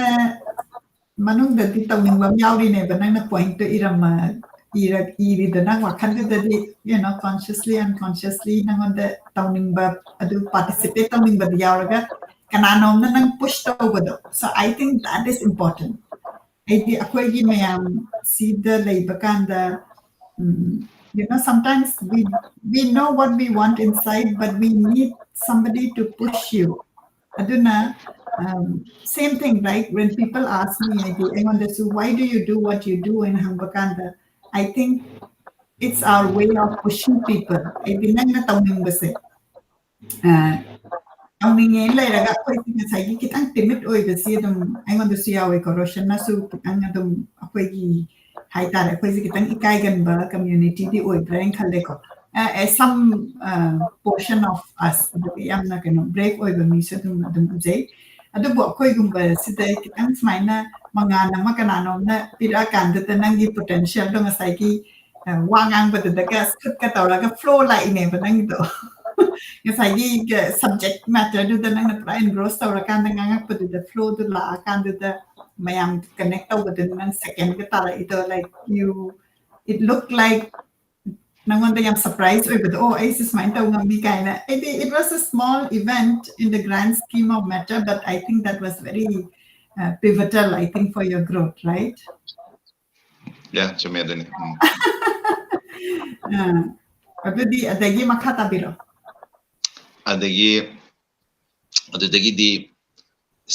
ꯃꯅꯨꯡꯗꯗꯤ ꯇꯧꯅꯤꯡꯕ ꯑꯃ ꯌꯥꯎꯔꯤꯅꯦꯕ, ꯅꯪꯅ ꯄꯣꯏꯟꯠꯇꯣ ꯏꯔꯝꯃ-, ꯏꯔ-, ꯏꯔꯤꯗꯣ ꯅꯪ ꯋꯥꯈꯜꯗꯨꯗꯗꯤ, you know, consciously, unconsciously ꯅꯪꯉꯣꯟꯗ ꯇꯧꯅꯤꯡꯕ, ꯑꯗꯨ ꯄꯥꯔꯇꯤꯁꯤꯄꯦꯠ ꯇꯧꯅꯤꯡꯕꯗꯤ ꯌꯥꯎꯔꯒ ꯀꯅꯥꯅꯣꯝꯅ ꯅꯪ ꯄꯨꯁ ꯇꯧꯕꯗꯣ꯫ So I think that is important. ꯍꯥꯏꯗꯤ ꯑꯩꯈꯣꯏꯒꯤ ꯃꯌꯥꯝ ꯁꯤꯗ ꯂꯩꯕ ꯀꯥꯟꯗ, ꯎꯝ, you know, sometimes we, we know what we want inside, but we need somebody to push you. ꯑꯗꯨꯅ, um, same thing, right? When people ask me, ꯍꯥꯏꯗꯤ ꯑꯩꯉꯣꯟꯗꯁꯨ, "Why do you do what you do?" ꯍꯥꯏꯅ ꯍꯪꯕ ꯀꯥꯟꯗ, I think it's our way of pushing people. ꯍꯥꯏꯗꯤ ꯅꯪꯅ ꯇꯧꯅꯤꯡꯕꯁꯦ, ꯑ, ꯇꯧꯅꯤꯡꯉꯦꯅ ꯂꯩꯔꯒ ꯑꯩꯈꯣꯏꯁꯦ ꯉꯁꯥꯏꯒꯤ ꯈꯤꯇꯪ ꯇꯤꯃꯤꯠ ꯑꯣꯏꯕꯁꯤ ꯑꯗꯨꯝ ꯑꯩꯉꯣꯟꯗꯁꯨ ꯌꯥꯎꯋꯦꯀꯣ, ꯔꯣꯁꯟꯅꯁꯨ ꯈꯤꯇꯪ ꯑꯗꯨꯝ ꯑꯩꯈꯣꯏꯒꯤ ꯍꯥꯏꯇꯥꯔꯦ, ꯑꯩꯈꯣꯏꯁꯦ ꯈꯤꯇꯪ ꯏꯀꯥꯏꯒꯟꯕ ꯀꯝꯃ꯭ꯌꯨꯅꯤꯇꯤꯗꯤ ꯑꯣꯏꯕ꯭ꯔꯥ ꯍꯥꯏꯅ ꯈꯜꯂꯦꯀꯣ꯫ ꯑ, as some, ꯑ, portion of us, ꯑꯗꯨꯒ ꯌꯥꯝꯅ ꯀꯩꯅꯣ ꯕ꯭ꯔꯦꯞ ꯑꯣꯏꯕ ꯃꯤꯁꯨ ꯑꯗꯨꯝ, ꯑꯗꯨꯝ ꯎꯖꯩ꯫ ꯑꯗꯨꯕꯨ ꯑꯩꯈꯣꯏꯒꯨꯝꯕꯁꯤꯗ ꯈꯤꯇꯪ ꯁꯨꯃꯥꯏꯅ ꯃꯉꯥꯜ ꯑꯃ ꯀꯅꯥꯅꯣꯝꯅ ꯄꯤꯔꯛꯑꯀꯥꯟꯗꯨꯗ ꯅꯪꯒꯤ ꯄꯣꯇꯦꯟꯁꯤꯌꯦꯜꯗꯣ ꯉꯁꯥꯏꯒꯤ ꯋꯥ ꯉꯥꯡꯕꯗꯨꯗꯒ ꯈꯨꯠꯀ ꯇꯧꯔꯒ flow ꯂꯥꯛꯏꯅꯦꯕ ꯅꯪꯒꯤꯗꯣ꯫ ꯉꯁꯥꯏꯒꯤ subject matterꯗꯨꯗ ꯅꯪꯅ ꯄꯨꯔꯥ engross ꯇꯧꯔꯀꯥꯟꯗ ꯉꯥꯡꯉꯛꯄꯗꯨꯗ flowꯗꯨ ꯂꯥꯛꯑꯀꯥꯟꯗꯨꯗ ꯃꯌꯥꯝ connect ꯇꯧꯕꯗꯨꯅ ꯅꯪ secondꯒ ꯇꯥꯔꯛꯏꯗꯣ, like, you, it looked like ꯅꯪꯉꯣꯟꯗ ꯌꯥꯝ surprise ꯑꯣꯏꯕꯗꯣ, "ꯑꯣ, ꯑꯩꯁꯦ ꯁꯨꯃꯥꯏꯅ ꯇꯧ ꯉꯝꯃꯤ" ꯀꯥꯏꯅ꯫ ꯍꯥꯏꯗꯤ, it was a small event in the grand scheme of matter, but I think that was very, uh, pivotal, I think, for your growth, right? Yeah, ꯆꯨꯝꯃꯦ ꯑꯗꯨꯅꯤ꯫ ꯎꯝ. ꯑ, ꯑꯗꯨꯗꯤ ꯑꯗꯒꯤ ꯃꯈꯥ ꯇꯥꯕꯤꯔꯣ꯫ ꯑꯗꯒꯤ ꯑꯗꯨꯗꯒꯤꯗꯤ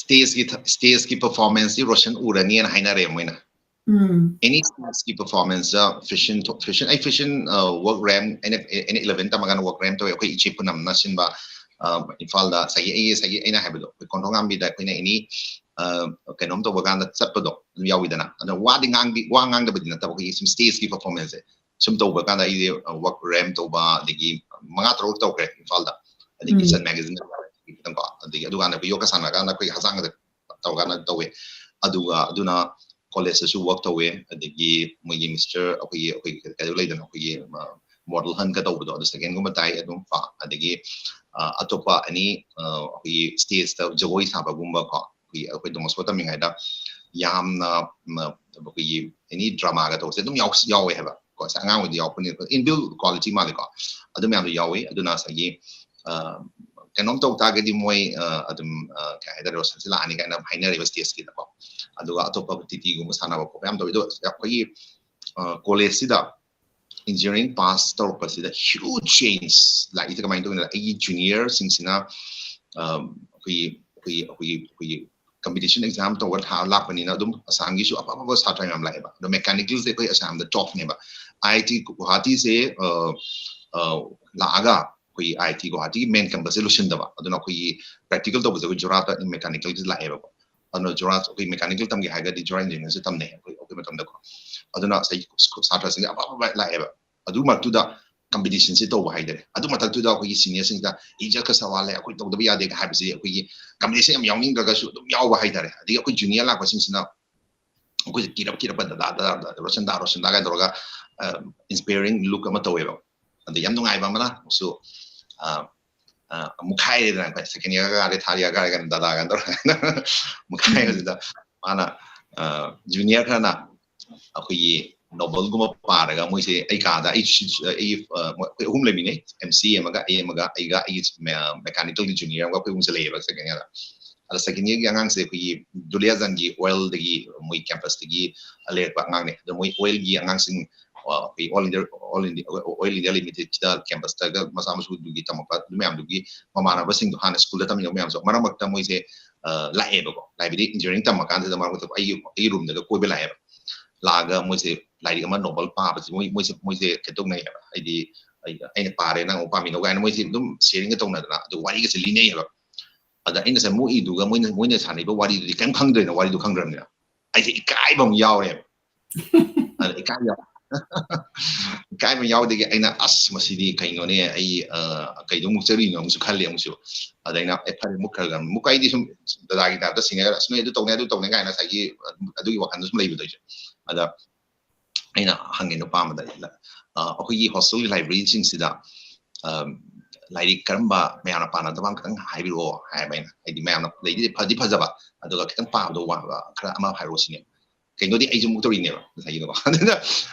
stageꯀꯤ stageꯀꯤ performanceꯇꯤ ꯔꯣꯁꯟ ꯎꯔꯅꯤꯅ ꯍꯥꯏꯅꯔꯦ ꯃꯣꯏꯅ꯫ ꯎꯝ. Any stageꯀꯤ performanceꯇ fashion fashion ꯑꯩ fashion work ram ꯑꯩꯅ ꯑꯩꯅ eleven ꯇꯝꯃꯀꯥꯟꯗ work ram ꯇꯧꯋꯦ, ꯑꯩꯈꯣꯏ ꯏꯆꯦ ꯄꯨꯅꯝꯅ ꯁꯤꯟꯕ, ꯏꯝꯐꯥꯜꯗ ꯉꯁꯥꯏꯒꯤ ꯑꯩ ꯉꯁꯥꯏꯒꯤ ꯑꯩꯅ ꯍꯥꯏꯕꯗꯣ, ꯑꯩꯈꯣꯏ ꯀꯣꯟꯊꯣꯡꯉꯥꯝꯕꯤꯗ ꯑꯩꯈꯣꯏꯅ any ꯀꯩꯅꯣꯝ ꯇꯧꯕ ꯀꯥꯟꯗ ꯆꯠꯄꯗꯣ ꯑꯗꯨꯝ ꯌꯥꯎꯋꯤꯗꯅ꯫ ꯑꯗꯣ ꯋꯥꯗꯤ ꯉꯥꯡꯗꯤ ꯋꯥ ꯉꯥꯡꯗꯕꯗꯤ ꯅꯠꯇꯕ, ꯑꯩꯈꯣꯏꯒꯤ ꯁꯨꯝ stageꯀꯤ performanceꯁꯦ ꯁꯨꯝ ꯇꯧꯕ ꯀꯥꯟꯗ ꯑꯩꯁꯦ work ram ꯇꯧꯕ ꯑꯗꯒꯤ ꯃꯉꯥ ꯇꯔꯨꯛ ꯇꯧꯈ꯭ꯔꯦ ꯏꯝꯐꯥꯜꯗ꯫ ꯑꯗꯒꯤ ꯎꯝ. Sun magazine ꯈꯤꯇꯪꯀꯣ, ꯑꯗꯒꯤ ꯑꯗꯨꯀꯥꯟꯗ ꯑꯩꯈꯣꯏ ꯌꯣꯒ ꯁꯥꯟꯅꯔꯀꯥꯟꯗ ꯑꯩꯈꯣꯏꯒꯤ ꯍꯛꯆꯥꯡꯗ ꯇꯧꯔꯀꯥꯟꯗ ꯇꯧꯋꯦ꯫ ꯑꯗꯨꯒ ꯑꯗꯨꯅ collegeꯇꯁꯨ work ꯇꯧꯋꯦ, ꯑꯗꯒꯤ ꯃꯣꯏꯒꯤ ꯃꯤꯁꯇꯔ ꯑꯩꯈꯣꯏꯒꯤ ꯑꯩꯈꯣꯏꯒꯤ ꯀꯩꯅꯣ ꯂꯩꯗꯅ, ꯑꯩꯈꯣꯏꯒꯤ model huntꯀ ꯇꯧꯕꯗꯣ, ꯑꯗꯨ secondꯒꯨꯝꯕ ꯇꯥꯏ ꯑꯗꯨꯝ ꯀꯣ꯫ ꯑꯗꯒꯤ ꯑꯇꯣꯞꯄ any ꯑꯩꯈꯣꯏꯒꯤ stageꯇ ꯖꯒꯣꯏ ꯁꯥꯕꯒꯨꯝꯕ ꯀꯣ, ꯑꯩꯈꯣꯏꯒꯤ ꯑꯩꯈꯣꯏ Don Bosco ꯇꯝꯃꯤꯉꯩꯗ ꯌꯥꯝꯅ ꯑꯩꯈꯣꯏꯒꯤ any dramaꯒ ꯇꯧꯕꯁꯦ ꯑꯗꯨꯝ ꯌꯥꯎꯋꯦ ꯍꯥꯏꯕ ꯀꯣ꯫ ꯑꯉꯥꯡ ꯑꯣꯏꯗꯤ ꯌꯥꯎꯔꯛꯄꯅꯤ, inbuilt quality ꯃꯥꯜꯂꯦꯀꯣ꯫ ꯑꯗꯨ ꯃꯌꯥꯝꯗꯣ ꯌꯥꯎꯋꯤ꯫ ꯑꯗꯨꯅ ꯉꯁꯥꯏꯒꯤ ꯀꯩꯅꯣꯝ ꯇꯧ ꯇꯥꯔꯒꯗꯤ ꯃꯣꯏ ꯑꯗꯨꯝ ꯀꯩ ꯍꯥꯏꯇꯥꯔꯦ, ꯔꯣꯁꯟꯁꯦ ꯂꯥꯛꯑꯅꯤ ꯀꯥꯏꯅ ꯍꯥꯏꯅꯔꯤꯕ stageꯀꯤꯗꯀꯣ꯫ ꯑꯗꯨꯒ ꯑꯇꯣꯞꯄ ꯇꯤꯇꯤꯒꯨꯝꯕ ꯁꯥꯟꯅꯕ ꯈꯣꯠꯄ ꯌꯥꯝ ꯇꯧꯋꯤ꯫ ꯑꯗꯣ ꯑꯩꯈꯣꯏꯒꯤ collegeꯁꯤꯗ engineering pass ꯇꯧꯔꯛꯄꯁꯤꯗ huge change ꯂꯥꯛꯏꯁꯦ ꯀꯃꯥꯏꯅ ꯇꯧꯒꯦꯗ, ꯑꯩꯒꯤ juniorꯁꯤꯡꯁꯤꯅ ꯑꯩꯈꯣꯏꯒꯤ ꯑꯩꯈꯣꯏꯒꯤ ꯑꯩꯈꯣꯏꯒꯤ ꯑꯩꯈꯣꯏꯒꯤ competition exam ꯇꯧꯕ ꯊꯥ ꯂꯥꯛꯄꯅꯤꯅ ꯑꯗꯨꯝ ꯑꯁꯥꯝꯒꯤꯁꯨ ꯑꯐ ꯑꯐꯕ ꯁꯥꯇ꯭ꯔ ꯃꯌꯥꯝ ꯂꯥꯛꯑꯦꯕ꯫ ꯑꯗꯣ mechanicalꯁꯦ ꯑꯩꯈꯣꯏ ꯑꯁꯥꯝꯗ topꯅꯦꯕ꯫ IIT ꯒꯨꯋꯥꯍꯥꯇꯤꯁꯦ ꯂꯥꯛꯑꯒ ꯑꯩꯈꯣꯏꯒꯤ IIT ꯒꯨꯋꯥꯍꯥꯇꯤꯒꯤ main campusꯁꯦ ꯂꯣꯏꯁꯤꯟꯗꯕ, ꯑꯗꯨꯅ ꯑꯩꯈꯣꯏꯒꯤ practical ꯇꯧꯕꯁꯦ ꯑꯩꯈꯣꯏ ꯖꯣꯔꯍꯥꯠꯇ mechanicalꯒꯤ ꯂꯥꯛꯑꯦꯕꯀꯣ꯫ ꯑꯗꯨꯅ ꯖꯣꯔꯍꯥꯠ ꯑꯩꯈꯣꯏ mechanical ꯇꯝꯒꯦ ꯍꯥꯏꯔꯒꯗꯤ ꯖꯣꯔꯍꯥꯠ engineeringꯁꯦ ꯇꯝꯅꯩ ꯑꯩꯈꯣꯏ ꯑꯩꯈꯣꯏ ꯃꯇꯝꯗꯀꯣ꯫ ꯑꯗꯨꯅ ꯉꯁꯥꯏꯒꯤ ꯁꯥꯇ꯭ꯔꯁꯤꯡꯁꯦ ꯑꯐ ꯑꯐꯕ ꯂꯥꯛꯑꯦꯕ꯫ ꯑꯗꯨ ꯃꯔꯛꯇꯨꯗ competitionꯁꯦ ꯇꯧꯕ ꯍꯥꯏꯇꯥꯔꯦ꯫ ꯑꯗꯨ ꯃꯊꯛꯇꯨꯗ ꯑꯩꯈꯣꯏꯒꯤ seniorꯁꯤꯡꯗ ꯏꯖꯠ ꯀ ꯁꯋꯥꯜ ꯂꯩ, ꯑꯩꯈꯣꯏ ꯇꯧꯗꯕ ꯌꯥꯗꯦꯒ ꯍꯥꯏꯕꯁꯤ ꯑꯩꯈꯣꯏꯒꯤ competition ꯌꯥꯝ ꯌꯥꯎꯅꯤꯡꯗ꯭ꯔꯒꯁꯨ ꯑꯗꯨꯝ ꯌꯥꯎꯕ ꯍꯥꯏꯇꯥꯔꯦ꯫ ꯑꯗꯒꯤ ꯑꯩꯈꯣꯏ junior ꯂꯥꯛꯄꯁꯤꯡꯁꯤꯅ ꯑꯩꯈꯣꯏꯁꯦ ꯀꯤꯔꯞ ꯀꯤꯔꯞꯄ "ꯗꯗꯥ, ꯗꯗꯥ, ꯗꯗꯥ, ꯔꯣꯁꯟꯗꯥ, ꯔꯣꯁꯟꯗꯥ" ꯀꯥꯏꯅ ꯇꯧꯔꯒ inspiring look ꯑꯃ ꯇꯧꯋꯦꯕ꯫ ꯑꯗ ꯌꯥꯝ ꯅꯨꯡꯉꯥꯏꯕ ꯑꯃꯅ ꯑꯃꯨꯛꯁꯨ ꯑ, ꯑ, ꯑꯃꯨꯛ ꯈꯥꯏꯔꯦꯗꯅ ꯑꯩꯈꯣꯏ second year ꯀꯥꯔꯦ, third year ꯀꯥꯔꯦ ꯀꯥꯏꯅ ꯗꯗꯥ ꯀꯥꯏꯅ ꯇꯧꯔꯒ ꯑꯃꯨꯛ ꯈꯥꯏꯕꯁꯤꯗ ꯃꯥꯅ junior ꯈꯔꯅ ꯑꯩꯈꯣꯏꯒꯤ novelꯒꯨꯝꯕ ꯄꯥꯔꯒ ꯃꯣꯏꯁꯦ ꯑꯩ ꯀꯥꯗ ꯑꯩ ꯑꯩ ꯑꯩꯈꯣꯏ ꯑꯍꯨꯝ ꯂꯩꯃꯤꯟꯅꯩ, MC ꯑꯃꯒ ꯑꯩ ꯑꯃꯒ ꯑꯩꯒ ꯑꯩꯒꯤ mechanicalꯒꯤ junior ꯑꯃꯒ ꯑꯩꯈꯣꯏ ꯑꯍꯨꯝꯁꯦ ꯂꯩꯌꯦꯕ second yearꯗ꯫ ꯑꯗ second yearꯒꯤ ꯑꯉꯥꯡꯁꯦ ꯑꯩꯈꯣꯏꯒꯤ ꯗꯨꯂꯤꯌꯥꯖꯥꯟꯒꯤ oilꯗꯒꯤ ꯃꯣꯏ campusꯇꯒꯤ ꯂꯩꯔꯛꯄ ꯑꯉꯥꯡꯅꯦ꯫ ꯑꯗꯣ ꯃꯣꯏ oilꯒꯤ ꯑꯉꯥꯡꯁꯤꯡ ꯑꯩꯈꯣꯏ All India All India Oil India Limitedꯁꯤꯗ campusꯇꯒ ꯃꯆꯥ ꯃꯁꯨꯗꯨꯒꯤ ꯇꯝꯃꯛꯄ ꯑꯗꯨ ꯃꯌꯥꯝꯗꯨꯒꯤ ꯃꯃꯥꯟꯅꯕꯁꯤꯡꯗꯣ ꯍꯥꯟꯅ schoolꯗ ꯇꯝꯃꯤꯟꯅꯕ ꯃꯌꯥꯝꯁꯨ ꯃꯔꯛ ꯃꯔꯛꯇ ꯃꯣꯏꯁꯦ ꯂꯥꯛꯑꯦꯕꯀꯣ꯫ ꯍꯥꯏꯕꯗꯤ engineering ꯇꯝꯃꯀꯥꯟꯁꯤꯗ ꯃꯔꯛ ꯃꯔꯛꯇ ꯑꯩꯒꯤ ꯑꯩꯒꯤ roomꯗꯒ ꯀꯣꯏꯕ ꯂꯥꯛꯑꯦꯕ꯫ ꯂꯥꯛꯑꯒ ꯃꯣꯏꯁꯦ ꯂꯥꯏꯔꯤꯛ ꯑꯃ novel ꯄꯥꯕꯁꯤ ꯃꯣꯏ ꯃꯣꯏꯁꯦ ꯃꯣꯏꯁꯦ ꯀꯩꯅꯣ ꯇꯧꯅꯩꯌꯦꯕ꯫ ꯍꯥꯏꯗꯤ ꯑꯩꯅ ꯄꯥꯔꯦ ꯅꯪ ꯑꯃꯨꯛ ꯄꯥꯃꯤꯟꯅꯧ ꯀꯥꯏꯅ ꯃꯣꯏꯁꯦ ꯑꯗꯨꯝ sharingꯒ ꯇꯧꯅꯗꯅ ꯑꯗꯨ ꯋꯥꯔꯤꯒꯁꯦ ꯂꯤꯅꯩꯌꯦꯕ꯫ ꯑꯗ ꯑꯩꯅ ꯉꯁꯥꯏ ꯃꯣꯏ ꯏꯗꯨꯒ ꯃꯣꯏꯅ ꯃꯣꯏꯅ ꯁꯥꯟꯅꯔꯤꯕ ꯋꯥꯔꯤꯗꯨꯗꯤ ꯀꯔꯤꯝ ꯈꯪꯗ꯭ꯔꯦꯅ, ꯋꯥꯔꯤꯗꯨ ꯈꯪꯗ꯭ꯔꯕꯅꯤꯅ ꯑꯩꯁꯦ ꯏꯀꯥꯏꯕ ꯑꯃ ꯌꯥꯎꯔꯦꯕ꯫ ꯑꯗ ꯏꯀꯥꯏ ꯌꯥꯎ ꯏꯀꯥꯏꯕ ꯌꯥꯎꯗꯒꯤ ꯑꯩꯅ ꯑꯁ ꯃꯁꯤꯗꯤ ꯀꯩꯅꯣꯅꯦ, ꯑꯩ ꯀꯩꯗꯧ ꯃꯨꯛꯆꯔꯤꯅꯣ ꯑꯃꯨꯛꯁꯨ ꯈꯜꯂꯤ ꯑꯃꯨꯛꯁꯨ꯫ ꯑꯗ ꯑꯩꯅ ꯑꯦ ꯐꯔꯦ ꯃꯨꯛꯈ꯭ꯔꯒ ꯃꯨꯛ ꯑꯩꯗꯤ ꯁꯨꯝ ꯗꯗꯥꯒꯤ typeꯇ ꯁꯤꯡꯉꯒ ꯑꯁ ꯅꯣꯏ ꯑꯗꯨ ꯇꯧꯅꯤ ꯑꯗꯨ ꯇꯧꯅꯤ ꯀꯥꯏꯅ ꯉꯁꯥꯏꯒꯤ ꯑꯗꯨꯒꯤ ꯋꯥꯈꯜꯗ ꯁꯨꯝ ꯂꯩꯕꯗꯣ ꯑꯩꯁꯦ꯫ ꯑꯗ ꯑꯩꯅ ꯍꯪꯉꯦ ꯅꯨꯄꯥ ꯑꯃꯗ ꯑꯩꯈꯣꯏꯒꯤ hostelꯒꯤ libraryꯁꯤꯡꯁꯤꯗ ꯂꯥꯏꯔꯤꯛ ꯀꯔꯝꯕ ꯃꯌꯥꯝꯅ ꯄꯥꯅꯗꯕ ꯑꯃ ꯈꯤꯇꯪ ꯍꯥꯏꯕꯤꯔꯛꯑꯣ ꯍꯥꯏꯕ ꯑꯩꯅ꯫ ꯍꯥꯏꯗꯤ ꯃꯌꯥꯝꯅ ꯂꯩꯗꯤ ꯐꯗꯤ ꯐꯖꯕ ꯑꯗꯨꯒ ꯈꯤꯇꯪ ꯄꯥꯕꯗꯣ ꯋꯥꯕ ꯈꯔ ꯑꯃ ꯍꯥꯏꯔꯛꯑꯣ ꯁꯤꯅꯦ꯫ ꯀꯩꯅꯣꯗꯤ ꯑꯩꯁꯨ ꯃꯨꯛ ꯇꯧꯔꯤꯅꯦꯕ ꯉꯁꯥꯏꯒꯤꯗꯣꯀꯣ꯫ ꯑꯗꯨꯗ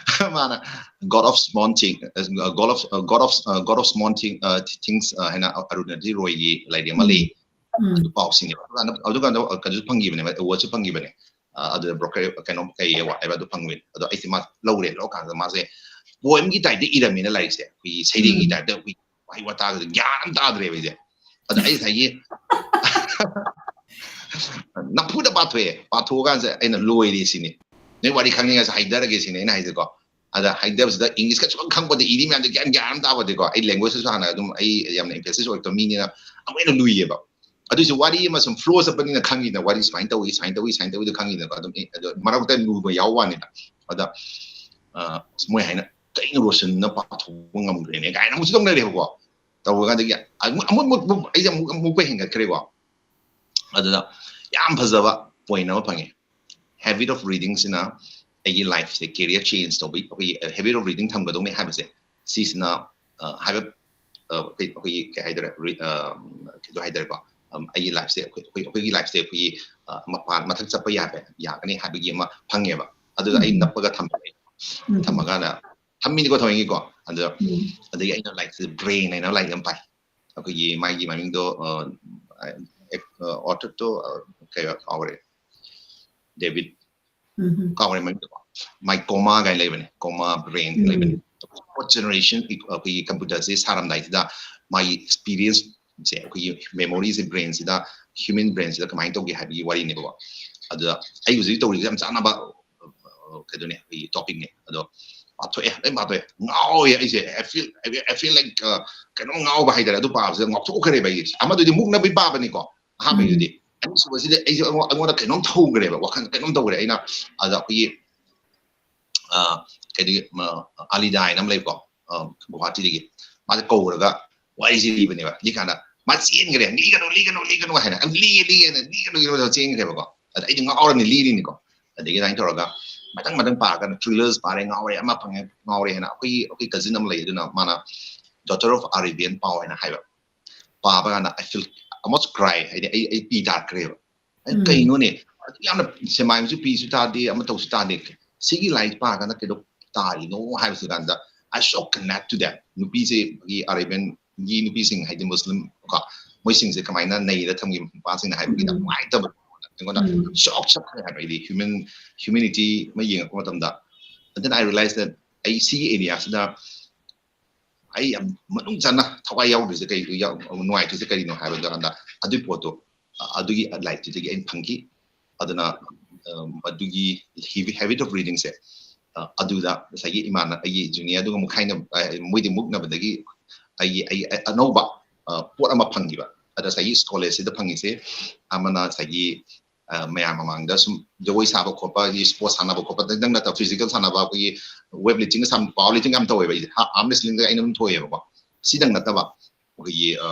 ꯃꯥꯅ God of Small Thing, God of God of God of Small Thing, Things ꯍꯥꯏꯅ ꯑꯔꯨꯟꯙꯇꯤ ꯔꯣꯏꯒꯤ ꯂꯥꯏꯔꯤꯛ ꯑꯃ ꯂꯩ꯫ ꯑꯗꯨ ꯄꯥꯎ ꯁꯤꯅꯦꯕ꯫ ꯑꯗꯨꯀꯥꯟꯗ ꯑꯗꯨꯀꯥꯟꯗ ꯀꯩꯅꯣꯁꯨ ꯐꯪꯈꯤꯕꯅꯦꯕ, awardꯁꯨ ꯐꯪꯈꯤꯕꯅꯦ꯫ ꯑꯗꯨꯗ broker ꯀꯩꯅꯣ ꯀꯩ award ꯍꯥꯏꯕ ꯑꯗꯨ ꯐꯪꯕꯅꯤ꯫ ꯑꯗꯣ ꯑꯩꯁꯦ ꯃꯥ ꯂꯧꯔꯦ, ꯂꯧꯔꯀꯥꯟꯗ ꯃꯥꯁꯦ poemꯒꯤ typeꯇ ꯏꯔꯝꯃꯤꯅ ꯂꯥꯏꯔꯤꯛꯁꯦ, ꯑꯩꯈꯣꯏꯒꯤ ꯁꯩꯔꯦꯡꯒꯤ typeꯇ ꯑꯩꯈꯣꯏ ꯋꯥꯍꯩ ꯋꯥꯇꯥꯒꯁꯦ ꯒ꯭ꯌꯥꯟ ꯑꯃ ꯇꯥꯗ꯭ꯔꯦꯕ ꯑꯩꯁꯦ꯫ ꯑꯗ ꯑꯩ ꯉꯁꯥꯏꯒꯤ ꯅꯝꯐꯨꯗ ꯄꯥꯊꯣꯛꯑꯦ꯫ ꯄꯥꯊꯣꯛꯑꯀꯥꯟꯁꯦ ꯑꯩꯅ ꯂꯣꯏꯔꯦ ꯁꯤꯅꯤ꯫ ꯅꯣꯏ ꯋꯥꯔꯤ ꯈꯪꯅꯤꯡꯉꯁꯨ ꯍꯥꯏꯗꯔꯒꯦ ꯁꯤꯅꯤ ꯑꯩꯅ ꯍꯥꯏꯁꯦꯀꯣ꯫ ꯑꯗ ꯍꯥꯏꯗꯕꯁꯤꯗ Englishꯀ ꯁꯨꯈꯪ ꯈꯪꯄꯣꯠꯇꯦ, ꯏꯔꯤ ꯃꯌꯥꯝꯗꯣ ꯒ꯭ꯌꯥꯟ ꯒ꯭ꯌꯥꯟ ꯑꯃ ꯇꯥꯄꯣꯠꯇꯦꯀꯣ꯫ ꯑꯩ languageꯇꯁꯨ ꯍꯥꯟꯅ ꯑꯗꯨꯝ ꯑꯩ ꯌꯥꯝꯅ emphasis ꯑꯣꯏꯔꯛꯇꯕ ꯃꯤꯅꯤꯅ ꯑꯃꯨꯛ ꯍꯦꯟꯅ ꯂꯨꯏꯌꯦꯕ꯫ ꯑꯗꯨꯏꯁꯨ ꯋꯥꯔꯤ ꯑꯃ ꯁꯨꯝ flow ꯆꯠꯄꯅꯤꯅ ꯈꯪꯉꯤꯗꯅ, ꯋꯥꯔꯤ ꯁꯨꯃꯥꯏꯅ ꯇꯧꯏ, ꯁꯨꯃꯥꯏꯅ ꯇꯧꯏ, ꯁꯨꯃꯥꯏꯅ ꯇꯧꯏꯗꯣ ꯈꯪꯉꯤꯗꯅꯀꯣ꯫ ꯑꯗꯨꯝ ꯑꯦ, ꯑꯗꯣ ꯃꯔꯛꯇ ꯂꯨꯕ ꯌꯥꯎꯕ ꯋꯥꯅꯤꯗ꯫ ꯑꯗ ꯑ, ꯑꯁ, ꯃꯣꯏ ꯍꯥꯏꯅ ꯀꯩꯅꯣ ꯔꯣꯁꯟꯅ ꯄꯥꯊꯣꯛꯄ ꯉꯝꯈ꯭ꯔꯦꯅꯦ ꯀꯥꯏꯅ ꯑꯃꯨꯛꯁꯨ ꯇꯧꯅꯔꯦꯕꯀꯣ꯫ ꯇꯧꯔꯀꯥꯟꯗꯒꯤ ꯑꯃꯨꯛ ꯑꯃꯨꯛ ꯑꯃꯨꯛ ꯑꯩꯁꯦ ꯑꯃꯨꯛ ꯑꯃꯨꯛꯀ ꯍꯦꯟꯒꯠꯈ꯭ꯔꯦꯀꯣ꯫ ꯑꯗꯨꯗ ꯌꯥꯝ ꯐꯖꯕ point ꯑꯃ ꯐꯪꯉꯦ꯫ Habit of readingꯁꯤꯅ ꯑꯩꯒꯤ ꯂꯥꯏꯐꯁꯦ ꯀꯦꯔꯤꯌꯔ ꯆꯦꯟꯖ ꯇꯧꯕ, ꯑꯩꯈꯣꯏꯒꯤ ꯍꯦꯕꯤꯠ ꯑꯣꯐ ꯔꯤꯗꯤꯡ ꯊꯝꯒꯗꯧꯅꯤ ꯍꯥꯏꯕꯁꯦ, ꯁꯤꯁꯤꯅ ꯍꯥꯏꯕ ꯑꯩꯈꯣꯏ ꯑꯩꯈꯣꯏꯒꯤ ꯀꯩ ꯍꯥꯏꯗꯣꯏꯔꯦ, ꯀꯩꯁꯨ ꯍꯥꯏꯇꯥꯔꯦꯀꯣ, ꯑꯩꯒꯤ ꯂꯥꯏꯐꯁꯦ ꯑꯩꯈꯣꯏ ꯑꯩꯈꯣꯏ ꯑꯩꯈꯣꯏꯒꯤ ꯂꯥꯏꯐꯁꯦ ꯑꯩꯈꯣꯏꯒꯤ ꯃꯄꯥꯟ ꯃꯊꯛ ꯆꯠꯄ ꯌꯥꯕ ꯌꯥꯒꯅꯤ ꯍꯥꯏꯕꯒꯤ ꯑꯃ ꯐꯪꯉꯦꯕ꯫ ꯑꯗꯨꯗ ꯑꯩ ꯅꯞꯄꯒ ꯊꯝꯃꯒ ꯊꯝꯃꯒꯅ ꯊꯝꯃꯤꯅꯤꯀꯣ ꯊꯝꯃꯤꯅꯤꯀꯣ ꯑꯗꯨꯗ ꯑꯗꯒꯤ ꯑꯩꯅ ꯂꯥꯏꯔꯤꯛꯁꯦ ꯕ꯭ꯔꯦꯟ ꯍꯥꯏꯅ ꯂꯥꯏꯔꯤꯛ ꯑꯃ ꯄꯥꯏ꯫ ꯑꯩꯈꯣꯏꯒꯤ ꯃꯥꯒꯤ ꯃꯃꯤꯡꯗꯣ ꯑꯣꯊꯔꯗꯣ ꯀꯩ ꯀꯥꯎꯔꯦ, ꯗꯦꯕꯤꯠ ꯀꯥꯎꯔꯦ ꯃꯃꯤꯡꯗꯣ꯫ ꯃꯥꯏ ꯀꯣꯃꯥ ꯀꯥꯏꯅ ꯂꯩꯕꯅꯦ, ꯀꯣꯃꯥ ꯕ꯭ꯔꯦꯟ ꯂꯩꯕꯅꯦ꯫ ꯐꯣꯔꯠ ꯖꯦꯅꯦꯔꯦꯁꯟ ꯑꯩꯈꯣꯏꯒꯤ ꯀꯝꯄ꯭ꯌꯨꯇꯔꯁꯦ ꯁꯥꯔꯝꯗꯥꯏꯁꯤꯗ ꯃꯥꯒꯤ ꯑꯦꯛꯁꯄꯤꯔꯤꯌꯦꯟꯁꯁꯦ, ꯑꯩꯈꯣꯏꯒꯤ ꯃꯦꯃꯣꯔꯤꯁꯦ ꯕ꯭ꯔꯦꯟꯁꯤꯗ, ꯍ꯭ꯌꯨꯃꯦꯟ ꯕ꯭ꯔꯦꯟꯁꯤꯗ ꯀꯃꯥꯏꯅ ꯇꯧꯒꯦ ꯍꯥꯏꯕꯒꯤ ꯋꯥꯔꯤꯅꯦꯕꯀꯣ꯫ ꯑꯗꯨꯗ ꯑꯩ ꯍꯧꯖꯤꯛ ꯇꯧꯔꯤꯁꯦ ꯌꯥꯝ ꯆꯥꯟꯅꯕ ꯀꯩꯗꯧꯅꯤ, ꯑꯩꯈꯣꯏꯒꯤ ꯇꯣꯄꯤꯛꯅꯦ꯫ ꯑꯗꯣ ꯄꯥꯊꯣꯛꯑꯦ, ꯂꯣꯏ ꯄꯥꯊꯣꯛꯑꯦ, ꯉꯥꯎꯋꯦ ꯑꯩꯁꯦ꯫ I feel, I feel like ꯀꯩꯅꯣꯝ ꯉꯥꯎꯕ ꯍꯥꯏꯇꯥꯔꯦ꯫ ꯑꯗꯨ ꯄꯥꯕꯁꯤꯗ ꯉꯥꯎꯊꯣꯛꯈ꯭ꯔꯦꯕ ꯑꯩꯁꯦ꯫ ꯑꯃꯗꯨꯗꯤ ꯃꯨꯛꯅꯕꯩ ꯄꯥꯕꯅꯤꯀꯣ ꯑꯍꯥꯟꯕꯩꯗꯨꯗꯤ꯫ ꯑꯅꯤꯁꯨꯕꯁꯤꯗꯤ ꯑꯩꯁꯦ ꯑꯩꯉꯣꯟꯗ ꯀꯩꯅꯣꯝ ꯊꯧꯈ꯭ꯔꯦꯕ, ꯋꯥꯈꯜ ꯀꯩꯅꯣꯝ ꯇꯧꯈ꯭ꯔꯦ꯫ ꯑꯩꯅ ꯑꯗ ꯑꯩꯈꯣꯏꯒꯤ ꯀꯩꯗꯤ ꯑꯥꯂꯤꯗꯥ ꯍꯥꯏꯅ ꯑꯃ ꯂꯩꯀꯣ, ꯒꯨꯍꯥꯇꯤꯗꯒꯤ꯫ ꯃꯥꯁꯦ ꯀꯧꯔꯒ ꯋꯥꯔꯤꯁꯦ ꯂꯤꯕꯅꯦꯕ꯫ ꯂꯤꯀꯥꯟꯗ ꯃꯥ ꯆꯦꯟꯈ꯭ꯔꯦ, "ꯂꯤꯒꯅꯨ, ꯂꯤꯒꯅꯨ, ꯂꯤꯒꯅꯨ" ꯍꯥꯏꯅ꯫ "ꯂꯤꯒꯦ, ꯂꯤꯒꯦꯅ, ꯂꯤꯒꯅꯨ, ꯂꯤꯒꯅꯨ" ꯆꯦꯟꯈ꯭ꯔꯦꯕꯀꯣ꯫ ꯑꯗ ꯑꯩꯗꯤ ꯉꯥꯎꯔꯅꯤ, ꯂꯤꯔꯤꯅꯤꯀꯣ꯫ ꯑꯗꯒꯤ ꯑꯗꯨꯃꯥꯏꯅ ꯇꯧꯔꯒ ꯃꯊꯪ ꯃꯊꯪ ꯄꯥꯔꯀꯥꯟꯗ ꯊ꯭ꯔꯤꯂꯔꯁ ꯄꯥꯔꯦ, ꯉꯥꯎꯔꯦ, ꯑꯃ ꯐꯪꯉꯦ, ꯉꯥꯎꯔꯦ ꯍꯥꯏꯅ꯫ ꯑꯩꯈꯣꯏꯒꯤ ꯑꯩꯈꯣꯏ ꯀꯖꯤꯟ ꯑꯃ ꯂꯩ, ꯑꯗꯨꯅ ꯃꯥꯅ Daughter of Arabian ꯄꯥꯎ ꯍꯥꯏꯅ ꯍꯥꯏꯕ꯫ ꯄꯥꯕ ꯀꯥꯟꯗ I feel almost cry, ꯍꯥꯏꯗꯤ ꯑꯩ ꯑꯩ ꯄꯤ ꯇꯥꯔꯛꯈ꯭ꯔꯦꯕ꯫ ꯑꯩ ꯀꯩꯅꯣꯅꯦ, ꯑꯗꯨꯛ ꯌꯥꯝꯅ ꯁꯦꯃꯥꯏꯁꯨ ꯄꯤꯁꯨ ꯇꯥꯗꯦ, ꯑꯃ ꯇꯧꯁꯨ ꯇꯥꯗꯦ, ꯁꯤꯒꯤ ꯂꯥꯏꯔꯤꯛ ꯄꯥꯔꯀꯥꯟꯗ ꯀꯩꯗꯧ ꯇꯥꯔꯤꯅꯣ ꯍꯥꯏꯕꯁꯤ ꯀꯥꯟꯗ I so connect to that꯫ ꯅꯨꯄꯤꯁꯦ ꯑꯩꯈꯣꯏꯒꯤ ꯑꯔꯦꯕꯤꯌꯟꯒꯤ ꯅꯨꯄꯤꯁꯤꯡ, ꯍꯥꯏꯗꯤ ꯃꯨꯁꯂꯤꯝ ꯀꯣ, ꯃꯣꯏꯁꯤꯡꯁꯦ ꯀꯃꯥꯏꯅ ꯅꯩꯔ ꯊꯝꯈꯤꯕ ꯅꯨꯄꯥꯁꯤꯡꯅ ꯍꯥꯏꯕꯒꯤ ꯌꯥꯝ ꯅꯨꯡꯉꯥꯏꯇꯕ꯫ ꯑꯩꯉꯣꯟꯗ ꯁꯣꯛ ꯆꯠꯈ꯭ꯔꯦ ꯍꯥꯏꯕ꯫ ꯑꯩꯗꯤ ꯍ꯭ꯌꯨꯃꯦꯟ ꯍ꯭ꯌꯨꯃꯦꯅꯤꯇꯤ ꯑꯃ ꯌꯦꯡꯉꯛꯄ ꯃꯇꯝꯗ, and then I realize that ꯑꯩ ꯁꯤꯒꯤ ꯑꯦꯔꯤꯌꯥꯁꯤꯗ ꯑꯩ ꯌꯥꯝ ꯃꯅꯨꯡ ꯆꯟꯅ ꯊꯋꯥꯏ ꯌꯥꯎꯗ꯭ꯔꯤꯁꯦ ꯀꯩ, ꯌꯥꯎ-, ꯅꯨꯡꯉꯥꯏꯇ꯭ꯔꯤꯁꯦ ꯀꯔꯤꯅꯣ ꯍꯥꯏꯕ ꯀꯥꯟꯗ, ꯑꯗꯨꯒꯤ ꯄꯣꯠꯇꯣ, ꯑ, ꯑꯗꯨꯒꯤ ꯂꯥꯏꯔꯤꯛꯇꯨꯗꯒꯤ ꯑꯩꯅ ꯐꯪꯈꯤ꯫ ꯑꯗꯨꯅ, ꯑ, ꯑꯗꯨꯒꯤ ꯍꯦꯕꯤ-, ꯍꯦꯕꯤꯠ ꯑꯣꯐ ꯔꯤꯗꯤꯡꯁꯦ, ꯑ, ꯑꯗꯨꯗ ꯉꯁꯥꯏꯒꯤ ꯏꯃꯥꯟꯅ-, ꯑꯩꯒꯤ ꯖꯨꯅꯤꯌꯔꯗꯨꯒ ꯃꯨꯛꯈꯥꯏꯅ-, ꯑ, ꯃꯣꯏꯗꯤ ꯃꯨꯛꯅꯕꯗꯒꯤ ꯑꯩꯒꯤ, ꯑꯩ, ꯑꯩ ꯑꯅꯧꯕ, ꯑ, ꯄꯣꯠ ꯑꯃ ꯐꯪꯈꯤꯕ꯫ ꯑꯗ ꯉꯁꯥꯏꯒꯤ ꯁ꯭ꯀꯣꯂꯔꯁꯤꯗ ꯐꯪꯉꯤꯁꯦ, ꯑꯃꯅ ꯉꯁꯥꯏꯒꯤ ꯑ, ꯃꯌꯥꯝ ꯃꯃꯥꯡꯗ ꯁꯨꯝ ꯖꯒꯣꯏ ꯁꯥꯕ ꯈꯣꯠꯄ, ꯁ꯭ꯄꯣꯔꯠꯁ ꯁꯥꯟꯅꯕ ꯈꯣꯠꯄ, ꯅꯪ ꯅꯠꯇꯕ ꯐꯤꯖꯤꯀꯦꯜ ꯁꯥꯟꯅꯕ, ꯑꯩꯈꯣꯏꯒꯤ ꯋꯦꯠ ꯂꯤꯐꯇꯤꯡꯒ ꯁꯥꯟꯅ-, ꯄꯥꯋꯔ ꯂꯤꯐꯇꯤꯡꯒ ꯌꯥꯝ ꯇꯧꯋꯦꯕ ꯑꯩꯁꯦ꯫ ꯑꯥꯔꯝ ꯔꯦꯁꯂꯤꯡꯗ ꯑꯩꯅ ꯑꯗꯨꯝ ꯊꯣꯛꯑꯦꯕꯀꯣ꯫ ꯁꯤꯗꯪ ꯅꯠꯇꯕ ꯑꯩꯈꯣꯏꯒꯤ, ꯑ,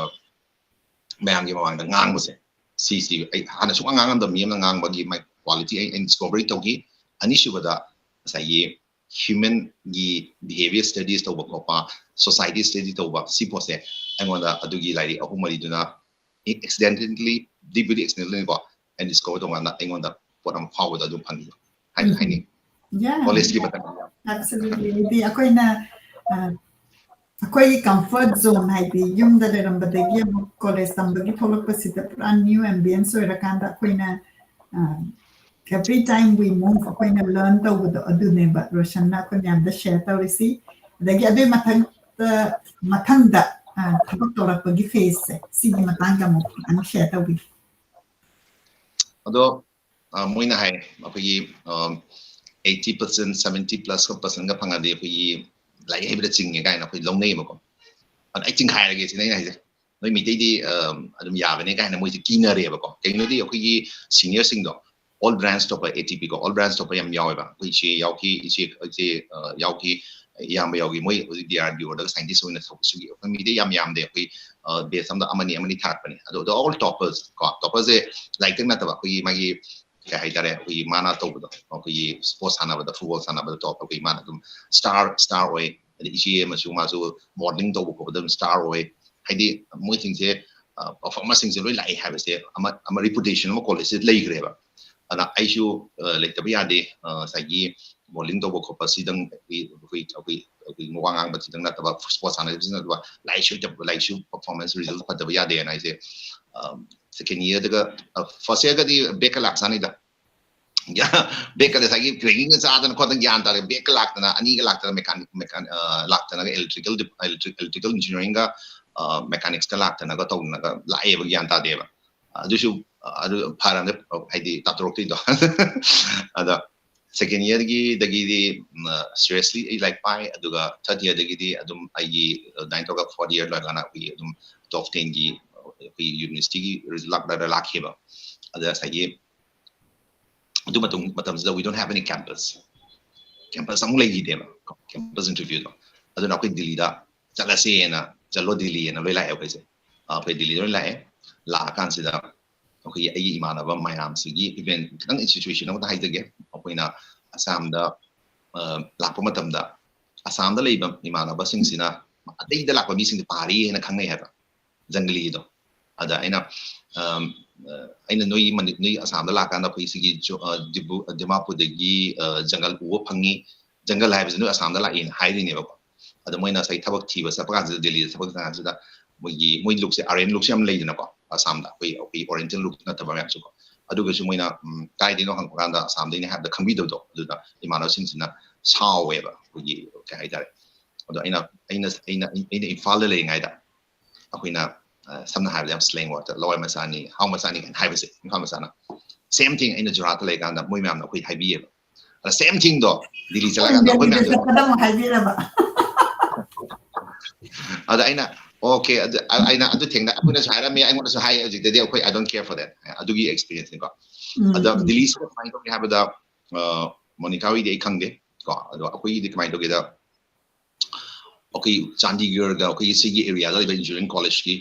ꯃꯌꯥꯝꯒꯤ ꯃꯃꯥꯡꯗ ꯉꯥꯡꯕꯁꯦ, ꯁꯤꯁꯤ ꯑꯩ ꯍꯥꯟꯅ ꯁꯨꯡꯉꯥꯡ ꯉꯥꯡꯉꯝꯗꯕ ꯃꯤ ꯑꯃꯅ ꯉꯥꯡꯕꯒꯤ ꯃꯥꯏ ꯀ꯭ꯋꯥꯂꯤꯇꯤ ꯑꯩ, ꯑꯩꯅ ꯗꯤꯁꯀꯣꯚꯔꯤ ꯇꯧꯈꯤ꯫ ꯑꯅꯤꯁꯨꯕꯗ ꯉꯁꯥꯏꯒꯤ human ꯒꯤ behavior studies ꯇꯧꯕ ꯈꯣꯠꯄ, society study ꯇꯧꯕ, ꯁꯤ ꯄꯣꯠꯁꯦ ꯑꯩꯉꯣꯟꯗ ꯑꯗꯨꯒꯤ ꯂꯥꯏꯔꯤꯛ ꯑꯍꯨꯝ ꯃꯔꯤꯗꯨꯅ accidentally, ꯗꯤꯞꯕꯨꯗꯤ accidentally ꯀꯣ, ꯑꯩꯅ discover ꯇꯧꯀꯥꯟꯗ ꯑꯩꯉꯣꯟꯗ ꯄꯣꯠ ꯑꯃ ꯐꯥꯎꯕꯗ ꯑꯗꯨꯝ ꯐꯪꯉꯤ ꯍꯥꯏꯅ ꯍꯥꯏꯅꯤꯡꯉꯤ꯫ Yeah, College ꯀꯤ ꯃꯇꯝꯗ absolutely. ꯍꯥꯏꯗꯤ ꯑꯩꯈꯣꯏꯅ ꯑ, ꯑꯩꯈꯣꯏꯒꯤ comfort zone, ꯍꯥꯏꯗꯤ ꯌꯨꯝꯗ ꯂꯩꯔꯝꯕꯗꯒꯤ ꯑꯃꯨꯛ college ꯇꯝꯕꯒꯤ ꯊꯣꯛꯂꯛꯄꯁꯤꯗ ꯄꯨꯔꯥ new ambience ꯑꯣꯏꯔꯀꯥꯟꯗ ꯑꯩꯈꯣꯏꯅ ꯑ, every time we move ꯑꯩꯈꯣꯏꯅ learn ꯇꯧꯕꯗꯣ ꯑꯗꯨꯅꯦꯕ ꯔꯣꯁꯟꯅ ꯑꯩꯈꯣꯏ ꯃꯌꯥꯝꯗ share ꯇꯧꯔꯤꯁꯤ꯫ ꯑꯗꯒꯤ ꯑꯗꯨꯒꯤ ꯃꯊꯛꯇ ꯃꯊꯪꯗ ꯑ, ꯊꯕꯛ ꯇꯧꯔꯛꯄꯒꯤ phase ꯁꯦ, ꯁꯤꯒꯤ ꯃꯇꯥꯡꯗ ꯑꯃꯨꯛ ꯈꯤꯇꯪ share ꯇꯧꯕꯤꯌꯨ꯫ ꯑꯗꯣ ꯑ, ꯃꯣꯏꯅ ꯍꯥꯏ, ꯑꯩꯈꯣꯏꯒꯤ eighty percent, seventy plus percent ꯒ ꯐꯪꯉꯗꯤ ꯑꯩꯈꯣꯏꯒꯤ ꯂꯥꯏꯔꯤꯛ ꯍꯩꯕꯗ ꯆꯤꯡꯉꯦ ꯀꯥꯏꯅ ꯑꯩꯈꯣꯏ ꯂꯧꯅꯩꯌꯦꯕꯀꯣ꯫ ꯑꯗ ꯑꯩ ꯆꯤꯡꯈꯥꯏꯔꯒꯦ ꯁꯤꯅ ꯑꯩꯅ ꯍꯥꯏꯁꯦ꯫ ꯅꯣꯏ ꯃꯤꯇꯩꯗꯤ ꯑ, ꯑꯗꯨꯝ ꯌꯥꯒꯅꯤ ꯀꯥꯏꯅ ꯃꯣꯏꯁꯦ ꯀꯤꯅꯔꯦꯕꯀꯣ꯫ ꯀꯩꯒꯤꯅꯣꯗꯤ ꯑꯩꯈꯣꯏꯒꯤ senior ꯁꯤꯡꯗꯣ, all branch topper, A T P ꯀꯣ, all branch topper ꯌꯥꯝ ꯌꯥꯎꯋꯦꯕ꯫ ꯑꯩꯈꯣꯏ ꯏꯆꯦ ꯌꯥꯎꯈꯤ, ꯏꯆꯦ, ꯏꯆꯦ ꯑ, ꯌꯥꯎꯈꯤ, ꯏꯌꯥꯝꯕ ꯌꯥꯎꯈꯤ꯫ ꯃꯣꯏ ꯍꯧꯖꯤꯛ D R D O ꯗꯒ scientist ꯑꯣꯏꯅ ꯊꯕꯛ ꯁꯨꯈꯤ꯫ ꯑꯩꯈꯣꯏ ꯃꯤꯇꯩ ꯌꯥꯝ ꯌꯥꯝꯗꯦ꯫ ꯑꯩꯈꯣꯏ ꯑ, batch ꯑꯃꯗ ꯑꯃꯅꯤ ꯑꯃꯅꯤ ꯊꯥꯔꯛꯄꯅꯦ꯫ ꯑꯗꯣ all toppers ꯀꯣ, toppers ꯁꯦ ꯂꯥꯏꯔꯤꯛꯇꯪ ꯅꯠꯇꯕ ꯑꯩꯈꯣꯏꯒꯤ ꯃꯥꯒꯤ ꯀꯩ ꯍꯥꯏꯇꯥꯔꯦ, ꯑꯩꯈꯣꯏꯒꯤ ꯃꯥꯅ ꯇꯧꯕꯗꯣ, ꯑꯩꯈꯣꯏꯒꯤ sports ꯁꯥꯟꯅꯕꯗ, football ꯁꯥꯟꯅꯕꯗ top, ꯑꯩꯈꯣꯏꯒꯤ ꯃꯥꯅ ꯑꯗꯨꯝ star, star ꯑꯣꯏ꯫ ꯑꯗꯩ ꯏꯆꯦ ꯑꯃꯁꯨ ꯃꯥꯁꯨ modeling ꯇꯧꯕ ꯈꯣꯠꯄꯗ ꯑꯗꯨꯝ star ꯑꯣꯏ꯫ ꯍꯥꯏꯗꯤ ꯃꯣꯏꯁꯤꯡꯁꯦ, ꯑ, performance ꯁꯤꯡꯁꯦ ꯂꯣꯏ ꯂꯥꯛꯑꯦ ꯍꯥꯏꯕꯁꯦ ꯑꯃ, ꯑꯃ reputation ꯑꯃ college ꯁꯤꯗ ꯂꯩꯈ꯭ꯔꯦꯕ꯫ ꯑꯗꯨꯅ ꯑꯩꯁꯨ ꯑ, ꯂꯩꯇꯕ ꯌꯥꯗꯦ꯫ ꯑ, ꯉꯁꯥꯏꯒꯤ modeling ꯇꯧꯕ ꯈꯣꯠꯄ ꯁꯤꯗꯪ ꯑꯩꯈꯣꯏ, ꯑꯩꯈꯣꯏ, ꯑꯩꯈꯣꯏ, ꯑꯩꯈꯣꯏ ꯋꯥ ꯉꯥꯡꯕ ꯁꯤꯗꯪ ꯅꯠꯇꯕ, sports ꯁꯥꯟꯅꯕꯁꯤꯗꯪ ꯅꯠꯇꯕ, ꯂꯥꯏꯔꯤꯛꯁꯨ ꯍꯩꯇꯕ, ꯂꯥꯏꯔꯤꯛꯁꯨ performance result ꯐꯠꯇꯕ ꯌꯥꯗꯦꯅ ꯑꯩꯁꯦ, ꯑ, second year ꯗꯒ, ꯑ, first year ꯒꯗꯤ back ꯀ ꯂꯥꯛꯆꯥꯅꯤꯗ꯫ Back ꯀꯗꯤ ꯉꯁꯥꯏꯒꯤ ragging ꯆꯥꯗꯅ ꯈꯣꯠꯇꯅ ꯒ꯭ꯌꯥꯟ ꯇꯥꯔꯦ꯫ Back ꯀ ꯂꯥꯛꯇꯅ, ꯑꯅꯤꯒ ꯂꯥꯛꯇꯅ, mechanic, mechanic, ꯑ, ꯂꯥꯛꯇꯅꯒ electrical, electric, electrical engineering ꯒ, ꯑ, mechanics ꯀ ꯂꯥꯛꯇꯅꯒ ꯇꯧꯗꯅꯒ ꯂꯥꯛꯑꯦꯕ, ꯒ꯭ꯌꯥꯟ ꯇꯥꯗꯦꯕ꯫ ꯑꯗꯨꯁꯨ, ꯑ, ꯑꯗꯨ ꯐꯔꯝꯗ, ꯍꯥꯏꯗꯤ ꯇꯥꯞꯊꯣꯔꯛꯇꯣꯏꯗꯣ꯫ ꯑꯗ second year ꯒꯤꯗꯒꯤꯗꯤ, ꯎꯝ, seriously ꯑꯩ ꯂꯥꯏꯔꯤꯛ ꯄꯥꯏ, ꯑꯗꯨꯒ third year ꯗꯒꯤꯗꯤ ꯑꯗꯨꯝ ꯑꯩꯒꯤ, ꯑ, ꯑꯗꯨꯃꯥꯏꯅ ꯇꯧꯔꯒ fourth year ꯂꯣꯏꯔꯀꯥꯟꯗ ꯑꯩꯈꯣꯏꯒꯤ ꯑꯗꯨꯝ top ten ꯒꯤ, ꯑ, ꯑꯩꯈꯣꯏꯒꯤ university ꯒꯤ result ꯂꯥꯛ-, ꯂꯥꯛꯈꯤꯕ꯫ ꯑꯗ ꯉꯁꯥꯏꯒꯤ ꯑꯗꯨ ꯃꯇꯨꯡ, ꯃꯇꯝꯁꯤꯗ we don't have any campus, campus ꯑꯃꯨꯛ ꯂꯩꯈꯤꯗꯦꯕ, campus interview ꯗꯣ꯫ ꯑꯗꯨꯅ ꯑꯩꯈꯣꯏ ꯗꯤꯜꯂꯤꯗ ꯆꯠꯂꯁꯦꯅ, "ꯆꯠꯂꯣ ꯗꯤꯜꯂꯤꯅ" ꯂꯣꯏ ꯂꯥꯛꯑꯦ ꯑꯩꯈꯣꯏꯁꯦ꯫ ꯑ, ꯑꯩꯈꯣꯏ ꯗꯤꯜꯂꯤꯗ ꯂꯣꯏ ꯂꯥꯛꯑꯦ꯫ ꯂꯥꯛꯑꯀꯥꯟꯁꯤꯗ ꯑꯩꯈꯣꯏꯒꯤ, ꯑꯩꯒꯤ ꯏꯃꯥꯟꯅꯕ ꯃꯌꯥꯝꯁꯤꯒꯤ, even ꯈꯤꯇꯪ situation ꯑꯃꯗ ꯍꯥꯏꯖꯒꯦ, ꯑꯩꯈꯣꯏꯅ ꯑꯁꯥꯝꯗ ꯑ, ꯂꯥꯛꯄ ꯃꯇꯝꯗ ꯑꯁꯥꯝꯗ ꯂꯩꯕ ꯏꯃꯥꯟꯅꯕꯁꯤꯡꯁꯤꯅ ꯑꯇꯩꯗ ꯂꯥꯛꯄ ꯃꯤꯁꯤꯡꯁꯦ ꯄꯍꯥꯔꯤ ꯍꯥꯏꯅ ꯈꯪꯅꯩ ꯍꯥꯏꯕ, ꯖꯪꯒꯂꯤꯗꯣ꯫ ꯑꯗ ꯑꯩꯅ, ꯑꯝ, ꯑ, ꯑꯩꯅ ꯅꯣꯏꯒꯤ ꯃꯅꯤ-, ꯅꯣꯏ ꯑꯁꯥꯝꯗ ꯂꯥꯛꯀꯥꯟꯗ ꯑꯩꯈꯣꯏ ꯁꯤꯒꯤ ꯖꯣ-, ꯑ, ꯗꯤꯕꯨ-, ꯑ, ꯗꯤꯃꯥꯄꯨꯔꯗꯒꯤ, ꯑ, ꯖꯪꯒꯜ ꯎꯕ ꯐꯪꯉꯤ, ꯖꯪꯒꯜ ꯍꯥꯏꯕꯁꯤ ꯅꯣꯏ ꯑꯁꯥꯝꯗ ꯂꯥꯛꯏꯅ ꯍꯥꯏꯔꯤꯅꯦꯕꯀꯣ꯫ ꯑꯗ ꯃꯣꯏꯅ ꯉꯁꯥꯏ ꯊꯕꯛ ꯊꯤꯕ ꯆꯠꯄ ꯀꯥꯟꯁꯤꯗ, ꯗꯦꯜꯂꯤꯗ ꯊꯕꯛ ꯆꯠꯄ ꯀꯥꯟꯁꯤꯗ ꯃꯣꯏꯒꯤ, ꯃꯣꯏ ꯂꯨꯛꯁꯦ, ꯑꯥꯔꯤꯌꯟ ꯂꯨꯛꯁꯦ ꯌꯥꯝ ꯂꯩꯗꯅꯀꯣ ꯑꯁꯥꯝꯗ, ꯑꯩꯈꯣꯏ, ꯑꯩꯈꯣꯏ ꯑꯣꯔꯤꯌꯦꯟꯇꯦꯜ ꯂꯨꯛ ꯅꯠꯇꯕ ꯃꯌꯥꯝꯁꯨꯀꯣ꯫ ꯑꯗꯨꯒꯁꯨ ꯃꯣꯏꯅ, ꯎꯝ, "ꯀꯥꯏꯗꯩꯅꯣ?" ꯍꯪꯕ ꯀꯥꯟꯗ "ꯑꯁꯥꯝꯗꯩꯅꯦ" ꯍꯥꯏꯕꯗ ꯈꯪꯕꯤꯗꯕꯗꯣ, ꯑꯗꯨꯗ ꯏꯃꯥꯟꯅꯕꯁꯤꯡꯁꯤꯅ ꯁꯥꯎꯋꯦꯕ, ꯑꯩꯈꯣꯏꯒꯤ, ꯀꯩ ꯍꯥꯏꯇꯥꯔꯦ꯫ ꯑꯗꯣ ꯑꯩꯅ, ꯑꯩꯅ, ꯑꯩꯅ, ꯑꯩꯅ ꯏꯝꯐꯥꯜꯗ ꯂꯩꯔꯤꯉꯩꯗ ꯑꯩꯈꯣꯏꯅ, ꯑ, ꯁꯝꯅ ꯍꯥꯏꯔꯕꯗ ꯌꯥꯝ slang word, "ꯂꯋꯥꯏ ꯃꯆꯥꯅꯤ, ꯍꯥꯎ ꯃꯆꯥꯅꯤ" ꯀꯥꯏꯅ ꯍꯥꯏꯕꯁꯦ, ꯏꯝꯐꯥꯜ ꯃꯆꯥꯅ꯫ Same thing ꯑꯩꯅ ꯖꯣꯔꯍꯥꯠꯇ ꯂꯩꯔꯀꯥꯟꯗ ꯃꯣꯏ ꯃꯌꯥꯝꯅ ꯑꯩꯈꯣꯏ ꯍꯥꯏꯕꯤꯌꯦꯕ꯫ ꯑꯗ same thingꯗꯣ ꯗꯤꯜꯂꯤ ꯆꯠꯂꯀꯥꯟꯗ ꯑꯩꯈꯣꯏ ꯗꯦꯜꯂꯤꯗ ꯃꯌꯥꯝꯗ ꯆꯠꯄꯗ ꯑꯃꯨꯛ ꯍꯥꯏꯕꯤꯔꯕ? ꯑꯗ ꯑꯩꯅ, "Okay, ꯑꯗꯨ, ꯑ-, ꯑꯩꯅ ꯑꯗꯨ ꯊꯦꯡꯅ, ꯑꯩꯈꯣꯏꯅꯁꯨ ꯍꯥꯏꯔꯝꯃꯦ, ꯑꯩꯉꯣꯟꯗꯁꯨ ꯍꯥꯏ, ꯍꯧꯖꯤꯛꯇꯗꯤ ꯑꯩꯈꯣꯏ, I don't care for that." ꯑꯗꯨꯒꯤ experienceꯅꯤꯀꯣ꯫ ꯎꯝ, ꯑꯗ ꯎꯝ꯫ ꯗꯤꯜꯂꯤꯁꯤꯗ ꯀꯃꯥꯏꯅ ꯇꯧꯒꯦ ꯍꯥꯏꯕꯗ, ꯑ, ꯃꯣꯅꯤꯀꯥ ꯍꯣꯏꯗꯤ ꯑꯩ ꯈꯪꯗꯦ ꯀꯣ, ꯑꯗꯣ ꯑꯩꯈꯣꯏꯒꯤꯗꯤ ꯀꯃꯥꯏꯅ ꯇꯧꯒꯦꯗ, ꯑꯩꯈꯣꯏ ꯆꯥꯟꯗꯤꯒꯔꯒ ꯑꯩꯈꯣꯏꯒꯤ ꯁꯤꯒꯤ areaꯗ ꯂꯩꯕ engineering collegeꯀꯤ,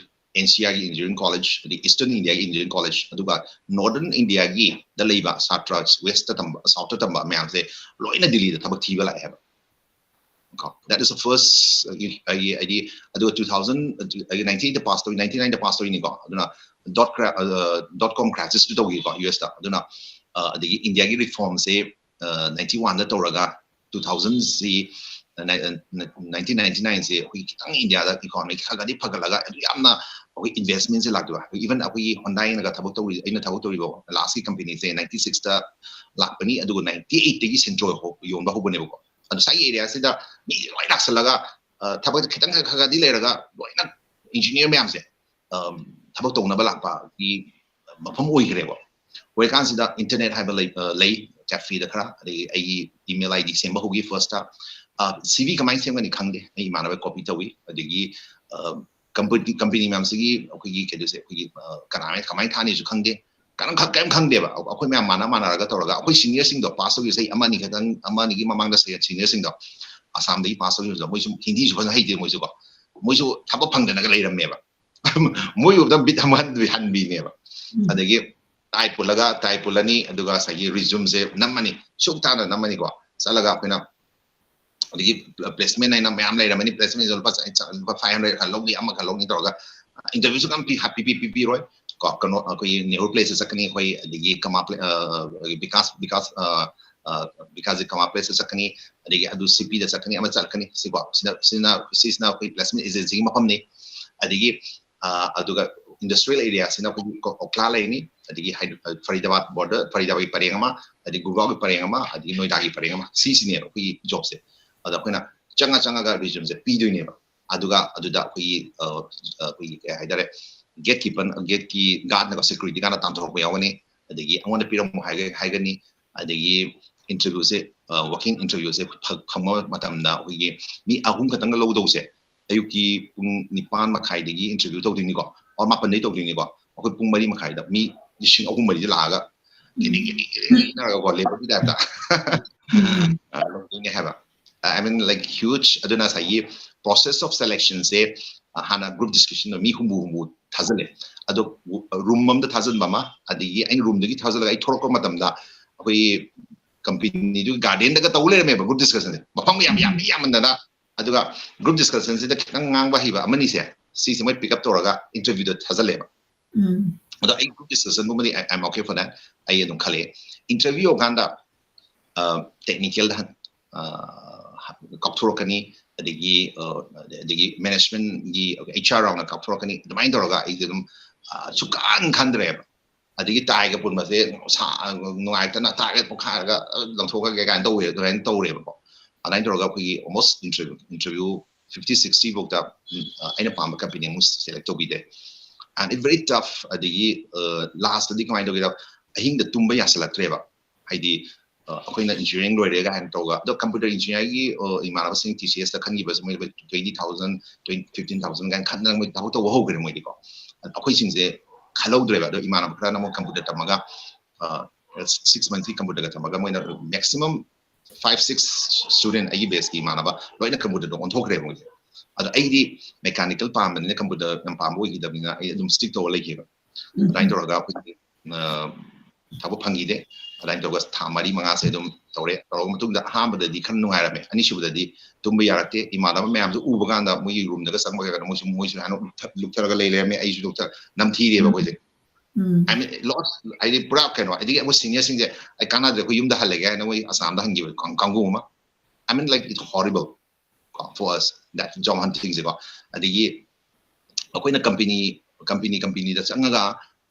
NCRꯒꯤ engineering college, ꯑꯗꯩ Eastern Indiaꯒꯤ engineering college, ꯑꯗꯨꯒ Northern Indiaꯒꯤꯗ ꯂꯩꯕ ꯁꯥꯇ꯭ꯔ, Westꯇ ꯇꯝꯕ, Southꯇ ꯇꯝꯕ ꯃꯌꯥꯝꯁꯦ ꯂꯣꯏꯅ ꯗꯤꯜꯂꯤꯗ ꯊꯕꯛ ꯊꯤꯕ ꯂꯥꯛꯑꯦ ꯍꯥꯏꯕ꯫ ꯀꯣ, that is the first, ꯑ, ꯑꯩ, ꯑꯩꯗꯤ, ꯑꯗꯨꯒ two thousand, ꯑꯩ ninety eightꯇ pass ꯇꯧꯏ, ninety nineꯗ pass ꯇꯧꯏꯅꯤꯀꯣ꯫ ꯑꯗꯨꯅ dot cra-, ꯑ, dot com crisisꯇꯨ ꯇꯧꯈꯤꯀꯣ, USꯇ꯫ ꯑꯗꯨꯅ, ꯑ, ꯑꯗꯒꯤ Indiaꯒꯤ reformꯁꯦ, ꯑ, ninety oneꯗ ꯇꯧꯔꯒ two thousandꯁꯤ, ꯑ, ꯅꯥꯏ-, ꯑ, nineteen ninety nineꯁꯦ ꯑꯩꯈꯣꯏꯒꯤ ꯈꯤꯇꯪ Indiaꯗ economy ꯈꯔ ꯈꯔꯗꯤ ꯐꯒꯠꯂꯒ, ꯑꯗꯨ ꯌꯥꯝꯅ ꯑꯩꯈꯣꯏ investmentꯁꯦ ꯂꯥꯛꯇꯣꯏꯕ꯫ Even ꯑꯩꯈꯣꯏꯒꯤ Hyundaiꯅꯒ ꯊꯕꯛ ꯇꯧꯔꯤ, ꯑꯩꯅ ꯊꯕꯛ ꯇꯧꯔꯤꯕ lastꯀꯤ companyꯁꯦ ninety sixꯇ ꯂꯥꯛꯄꯅꯤ, ꯑꯗꯨꯒ ninety eightꯇꯒꯤ Citroën ꯍꯧ-, ꯌꯣꯟꯕ ꯍꯧꯕꯅꯦꯕꯀꯣ꯫ ꯑꯗꯨ ꯁ꯭ꯋꯥꯏꯒꯤ areaꯁꯤꯗ ꯃꯤ ꯂꯣꯏ ꯂꯥꯛꯁꯜꯂꯒ, ꯑ, ꯊꯕꯛ ꯈꯤꯇꯪ ꯈꯔ ꯈꯔꯗꯤ ꯂꯩꯔꯒ ꯂꯣꯏꯅ engineer ꯃꯌꯥꯝꯁꯦ, ꯑꯝ, ꯊꯕꯛ ꯇꯧꯅꯕ ꯂꯥꯛꯄꯒꯤ ꯃꯐꯝ ꯑꯣꯏꯈ꯭ꯔꯦꯕ꯫ ꯑꯣꯏꯔꯀꯥꯟꯁꯤꯗ internet ꯍꯥꯏꯕ ꯂꯩ, ꯑ, ꯂꯩ, cafeꯗ ꯈꯔ, ꯑꯗꯒꯤ ꯑꯩꯒꯤ email ID ꯁꯦꯝꯕ ꯍꯧꯈꯤ firstꯇ꯫ ꯑ, CV ꯀꯃꯥꯏꯅ ꯁꯦꯝꯒꯅꯤ ꯈꯪꯗꯦ, ꯑꯩ ꯏꯃꯥꯟꯅꯕ copy ꯇꯧꯏ, ꯑꯗꯒꯤ, ꯑ, company, company ꯃꯌꯥꯝꯁꯤꯒꯤ ꯑꯩꯈꯣꯏꯒꯤ ꯀꯩꯅꯣꯁꯦ, ꯑꯩꯈꯣꯏꯒꯤ, ꯑ, ꯀꯅꯥꯃꯥꯏꯅ, ꯀꯃꯥꯏꯅ ꯊꯥꯅꯤꯁꯨ ꯈꯪꯗꯦ, ꯀꯔꯝ ꯈ-, ꯀꯔꯤꯝ ꯈꯪꯗꯦꯕ꯫ ꯑꯩꯈꯣꯏ ꯃꯌꯥꯝ ꯃꯥꯟꯅ ꯃꯥꯟꯅꯔꯒ ꯇꯧꯔꯒ, ꯑꯩꯈꯣꯏ seniorꯁꯤꯡꯗꯣ, pass ꯇꯧꯈꯤꯕ ꯆꯍꯤ ꯑꯃ ꯑꯅꯤ ꯈꯛꯇꯪ, ꯑꯃ ꯑꯅꯤꯒꯤ ꯃꯃꯥꯡꯗ seniorꯁꯤꯡꯗꯣ, ꯑꯁꯥꯝꯗꯒꯤ pass ꯇꯧꯈꯤꯕꯗꯣ, ꯃꯣꯏꯁꯨ ꯍꯤꯟꯗꯤꯁꯨ ꯐꯖꯅ ꯍꯩꯇꯦ ꯃꯣꯏꯁꯨꯀꯣ, ꯃꯣꯏꯁꯨ ꯊꯕꯛ ꯐꯪꯗꯅꯒ ꯂꯩꯔꯝꯃꯦꯕ꯫ ꯃꯣꯏ ꯎꯕꯗ bit ꯑꯃ ꯍꯟꯕꯤ-, ꯍꯟꯕꯤꯅꯦꯕ꯫ ꯎꯝ꯫ ꯑꯗꯒꯤ tie ꯄꯨꯜꯂꯒ, tie ꯄꯨꯜꯂꯅꯤ, ꯑꯗꯨꯒ ꯉꯁꯥꯏꯒꯤ resumeꯁꯦ ꯅꯝꯃꯅꯤ, ꯁꯨꯛ ꯊꯥꯅ ꯅꯝꯃꯅꯤꯀꯣ꯫ ꯆꯠꯂꯒ ꯑꯩꯈꯣꯏꯅ ꯑꯗꯒꯤ placement ꯍꯥꯏꯅ ꯃꯌꯥꯝ ꯂꯩꯔꯝꯃꯅꯤ, placement ꯂꯨꯄꯥ ꯆ- ꯆ- ꯂꯨꯄꯥ five hundred ꯈꯔ ꯂꯧꯅꯤ, ꯑꯃ ꯈꯔ ꯂꯧꯅꯤ ꯇꯧꯔꯒ interview ꯁꯨ ꯀꯝ ꯄꯤ- ꯄꯤ- ꯄꯤ- ꯄꯤꯕꯤꯔꯣꯏ꯫ ꯀꯣ, ꯀꯩꯅꯣ, ꯑꯩꯈꯣꯏꯒꯤ ꯅꯦꯍꯔꯨ place ꯇ ꯆꯠꯀꯅꯤ ꯑꯩꯈꯣꯏ, ꯑꯗꯒꯤ ꯀꯃꯥ pla- ꯑ, ꯕꯤꯀꯥꯁ ꯕꯤꯀꯥꯁ ꯑ, ꯑ, ꯕꯤꯀꯥꯁ ꯀꯃꯥ place ꯇ ꯆꯠꯀꯅꯤ, ꯑꯗꯒꯤ ꯑꯗꯨ ꯁꯤ ꯄꯤ ꯗ ꯆꯠꯀꯅꯤ, ꯑꯃ ꯆꯠꯀꯅꯤ꯫ ꯁꯤꯀꯣ, ꯁꯤꯅ ꯁꯤꯅ ꯁꯤꯁꯤꯅ ꯑꯩꯈꯣꯏ placement agency ꯒꯤ ꯃꯐꯝꯅꯤ꯫ ꯑꯗꯒꯤ ꯑ, ꯑꯗꯨꯒ industrial area ꯁꯤꯅ ꯑꯩꯈꯣꯏꯒꯤ ꯀꯣ- ꯑꯣꯈꯂꯥ ꯂꯩꯔꯅꯤ, ꯑꯗꯒꯤ ꯍꯥꯏꯗ꯭ꯔ- ꯐꯔꯤꯗꯥꯕꯥꯗ border, ꯐꯔꯤꯗꯥꯕꯥꯗꯀꯤ ꯄꯔꯦꯡ ꯑꯃ, ꯑꯗꯒꯤ ꯒꯨꯔꯒꯥꯎꯒꯤ ꯄꯔꯦꯡ ꯑꯃ, ꯑꯗꯒꯤ ꯅꯣꯏꯗꯥꯒꯤ ꯄꯔꯦꯡ ꯑꯃ, ꯁꯤꯁꯤꯅꯦꯕ ꯑꯩꯈꯣꯏꯒꯤ job ꯁꯦ꯫ ꯑꯗ ꯑꯩꯈꯣꯏꯅ ꯆꯪꯉ ꯆꯪꯉꯒ resume ꯁꯦ ꯄꯤꯗꯣꯏꯅꯦꯕ꯫ ꯑꯗꯨꯒ ꯑꯗꯨꯗ ꯑꯩꯈꯣꯏꯒꯤ ꯑ, ꯑ, ꯑꯩꯈꯣꯏꯒꯤ ꯀꯩ ꯍꯥꯏꯇꯥꯔꯦ, gate keeper, gate ꯀꯤ guard ꯅꯒ security guard ꯅ ꯇꯥꯟꯊꯣꯔꯛꯄ ꯌꯥꯎꯒꯅꯤ꯫ ꯑꯗꯒꯤ ꯑꯩꯉꯣꯟꯗ ꯄꯤꯔꯝꯃꯣ ꯍꯥꯏꯒ- ꯍꯥꯏꯒꯅꯤ꯫ ꯑꯗꯒꯤ interview ꯁꯦ, ꯑ, walk-in interview ꯁꯦ ꯐ- ꯐꯪꯕ ꯃꯇꯝꯗ ꯑꯩꯈꯣꯏꯒꯤ ꯃꯤ ꯑꯍꯨꯝ ꯈꯛꯇꯪꯒ ꯂꯧꯗꯧꯁꯦ, ꯑꯌꯨꯛꯀꯤ ꯄꯨꯡ ꯅꯤꯄꯥꯟ ꯃꯈꯥꯏꯗꯒꯤ interview ꯇꯧꯗꯣꯏꯅꯤꯀꯣ, ꯑꯣ, ꯃꯥꯄꯟꯗꯩ ꯇꯧꯗꯣꯏꯅꯤꯀꯣ꯫ ꯑꯩꯈꯣꯏ ꯄꯨꯡ ꯃꯔꯤ ꯃꯈꯥꯏꯗ ꯃꯤ ꯂꯤꯁꯤꯡ ꯑꯍꯨꯝ ꯃꯔꯤꯗ ꯂꯥꯛꯑꯒ ꯏꯅꯔꯒꯀꯣ, labour ꯒꯤ type ꯇ꯫ ꯑ, ꯂꯧꯗꯣꯏꯅꯦ ꯍꯥꯏꯕ꯫ I mean, like, huge. ꯑꯗꯨꯅ ꯉꯁꯥꯏꯒꯤ process of selection ꯁꯦ, ꯑ, ꯍꯥꯟꯅ group discussion ꯗ ꯃꯤ ꯍꯨꯝꯐꯨ ꯍꯨꯝꯐꯨ ꯊꯥꯖꯤꯜꯂꯦ꯫ ꯑꯗꯣ room ꯑꯝꯗ ꯊꯥꯖꯤꯟꯕ ꯑꯃ, ꯑꯗꯒꯤ ꯑꯩꯅ room ꯗꯒꯤ ꯊꯥꯖꯤꯜꯂꯒ ꯑꯩ ꯊꯣꯛꯂꯛꯄ ꯃꯇꯝꯗ ꯑꯩꯈꯣꯏꯒꯤ company ꯗꯨꯒꯤ garden ꯗꯒ ꯇꯧ ꯂꯩꯔꯝꯃꯦꯕ group discussion ꯁꯦ꯫ ꯃꯐꯝ ꯌꯥꯝ ꯌꯥꯝ ꯌꯥꯝꯃꯟꯗꯅ꯫ ꯑꯗꯨꯒ group discussion ꯁꯤꯗ ꯈꯤꯇꯪ ꯉꯥꯡꯕ ꯍꯩꯕ ꯑꯃꯅꯤꯁꯦ, ꯁꯤꯁꯦ ꯃꯣꯏ pick up ꯇꯧꯔꯒ interview ꯗ ꯊꯥꯖꯤꯜꯂꯦꯕ꯫ ꯎꯝ. ꯑꯗꯣ ꯑꯩ group discussion ꯒꯨꯝꯕꯗꯤ I- I'm okay for that. ꯑꯩ ꯑꯗꯨꯝ ꯈꯜꯂꯦ꯫ Interview ꯌꯧꯔꯀꯥꯟꯗ, ꯑ, technical ꯗ ꯍꯪ- ꯑ, ꯀꯥꯞꯊꯣꯔꯛꯀꯅꯤ, ꯑꯗꯒꯤ, ꯑ, ꯑꯗꯒꯤ management ꯒꯤ HR round ꯅ ꯀꯥꯞꯊꯣꯔꯛꯀꯅꯤ꯫ ꯑꯗꯨꯃꯥꯏꯅ ꯇꯧꯔꯒ ꯑꯩꯁꯦ ꯑꯗꯨꯝ, ꯑ, ꯁꯨꯛꯈꯟ ꯈꯟꯗ꯭ꯔꯦꯕ꯫ ꯑꯗꯒꯤ tie ꯒ ꯄꯨꯟꯕꯁꯦ ꯁꯥ- ꯅꯨꯡꯉꯥꯏꯇꯅ tie ꯒ ꯄꯣꯛꯈꯥꯏꯔꯒ, ꯑ, ꯂꯪꯊꯣꯛꯈ꯭ꯔꯒꯦ ꯀꯥꯏꯅ ꯇꯧꯋꯦ, ꯑꯗꯨꯃꯥꯏꯅ ꯇꯧꯔꯦꯕꯀꯣ꯫ ꯑꯗꯨꯃꯥꯏꯅ ꯇꯧꯔꯒ ꯑꯩꯈꯣꯏꯒꯤ almost interview, interview fifty sixty ꯐꯥꯎꯗ, ꯎꯝ, ꯑ, ꯑꯩꯅ ꯄꯥꯝꯕ company ꯑꯃꯨꯛ select ꯇꯧꯕꯤꯗꯦ꯫ And it very tough. ꯑꯗꯒꯤ, ꯑ, last ꯇꯗꯤ ꯀꯃꯥꯏꯅ ꯇꯧꯒꯦꯗ, ꯑꯍꯤꯡꯗ ꯇꯨꯝꯕ ꯌꯥꯁꯜꯂꯛꯇ꯭ꯔꯦꯕ꯫ ꯍꯥꯏꯗꯤ, ꯑ, ꯑꯩꯈꯣꯏꯅ engineering ꯂꯣꯏꯔꯦ ꯀꯥꯏꯅ ꯇꯧꯔꯒ, ꯑꯗꯣ computer engineer ꯒꯤ, ꯑ, ꯏꯃꯥꯟꯅꯕꯁꯤꯡ T C S ꯇ ꯈꯟꯈꯤꯕꯁꯨ ꯃꯣꯏ twenty thousand, twenty, fifteen thousand ꯀꯥꯏꯅ ꯈꯟꯗꯅ ꯃꯣꯏ ꯊꯕꯛ ꯇꯧꯕ ꯍꯧꯈ꯭ꯔꯦ ꯃꯣꯏꯗꯤꯀꯣ꯫ ꯑꯩꯈꯣꯏꯁꯤꯡꯁꯦ ꯈꯜꯍꯧꯗ꯭ꯔꯦꯕ꯫ ꯑꯗꯣ ꯏꯃꯥꯟꯅꯕ ꯈꯔꯅ ꯑꯃꯨꯛ computer ꯇꯝꯃꯒ, ꯑ, six months ꯀꯤ computer ꯒ ꯇꯝꯃꯒ ꯃꯣꯏꯅ maximum five six student ꯑꯩꯒꯤ batch ꯀꯤ ꯏꯃꯥꯟꯅꯕ ꯂꯣꯏꯅ computer ꯗ ꯑꯣꯟꯊꯣꯛꯈ꯭ꯔꯦꯕ ꯃꯣꯏꯁꯦ꯫ ꯑꯗꯣ ꯑꯩꯗꯤ mechanical ꯄꯥꯝꯕꯅꯤꯅ, computer ꯌꯥꯝ ꯄꯥꯝꯕ ꯑꯣꯏꯈꯤꯗꯕꯅꯤꯅ ꯑꯩ ꯑꯗꯨꯝ stick ꯇꯧꯔ ꯂꯩꯈꯤꯕ꯫ ꯑꯗꯨꯃꯥꯏꯅ ꯇꯧꯔꯒ ꯑꯩꯈꯣꯏꯒꯤ, ꯑ, ꯊꯕꯛ ꯐꯪꯈꯤꯗꯦ꯫ ꯑꯗꯨꯃꯥꯏꯅ ꯇꯧꯔꯒ ꯊꯥ ꯃꯔꯤ ꯃꯉꯥꯁꯦ ꯑꯗꯨꯝ ꯇꯧꯔꯦ꯫ ꯇꯧꯔꯕ ꯃꯇꯨꯡꯗ ꯑꯍꯥꯟꯕꯗꯗꯤ ꯈꯔ ꯅꯨꯡꯉꯥꯏꯔꯝꯃꯦ, ꯑꯅꯤꯁꯨꯕꯗꯗꯤ ꯇꯨꯝꯕ ꯌꯥꯔꯛꯇꯦ꯫ ꯏꯃꯥꯟꯅꯕ ꯃꯌꯥꯝꯁꯨ ꯎꯕ ꯀꯥꯟꯗ ꯃꯣꯏꯒꯤ ꯔꯨꯝꯗꯒ ꯆꯪꯕ ꯀꯩꯀꯥꯗ ꯃꯣꯏꯁꯨ ꯃꯣꯏꯁꯨ ꯍꯥꯟꯅ ꯂꯨꯞꯊ- ꯂꯨꯞꯊꯔꯒ ꯂꯩ ꯂꯩꯔꯝꯃꯦ꯫ ꯑꯩꯁꯨ ꯂꯨꯞꯊ ꯅꯝꯊꯤꯔꯦꯕ ꯑꯩꯈꯣꯏꯁꯦ꯫ ꯎꯝ I mean, lost, ꯍꯥꯏꯗꯤ ꯄꯨꯔꯥ ꯀꯩꯅꯣ, ꯑꯗꯒꯤ ꯑꯩꯈꯣꯏ ꯁꯤꯅꯤꯌꯔꯁꯤꯡꯁꯦ ꯑꯩ ꯀꯥꯟꯅꯗ꯭ꯔꯦ, ꯑꯩꯈꯣꯏ ꯌꯨꯝꯗ ꯍꯜꯂꯒꯦ ꯍꯥꯏꯅ ꯃꯣꯏ ꯑꯁꯥꯝꯗ ꯍꯟꯈꯤꯕ ꯀꯥꯡ- ꯀꯥꯡꯕꯨ ꯑꯃ꯫ I mean, like, it's horrible for us, that job hunting ꯁꯦꯀꯣ꯫ ꯑꯗꯒꯤ ꯑꯩꯈꯣꯏꯅ ꯀꯝꯄꯅꯤ ꯀꯝꯄꯅꯤ ꯀꯝꯄꯅꯤꯗ ꯆꯪꯉꯒ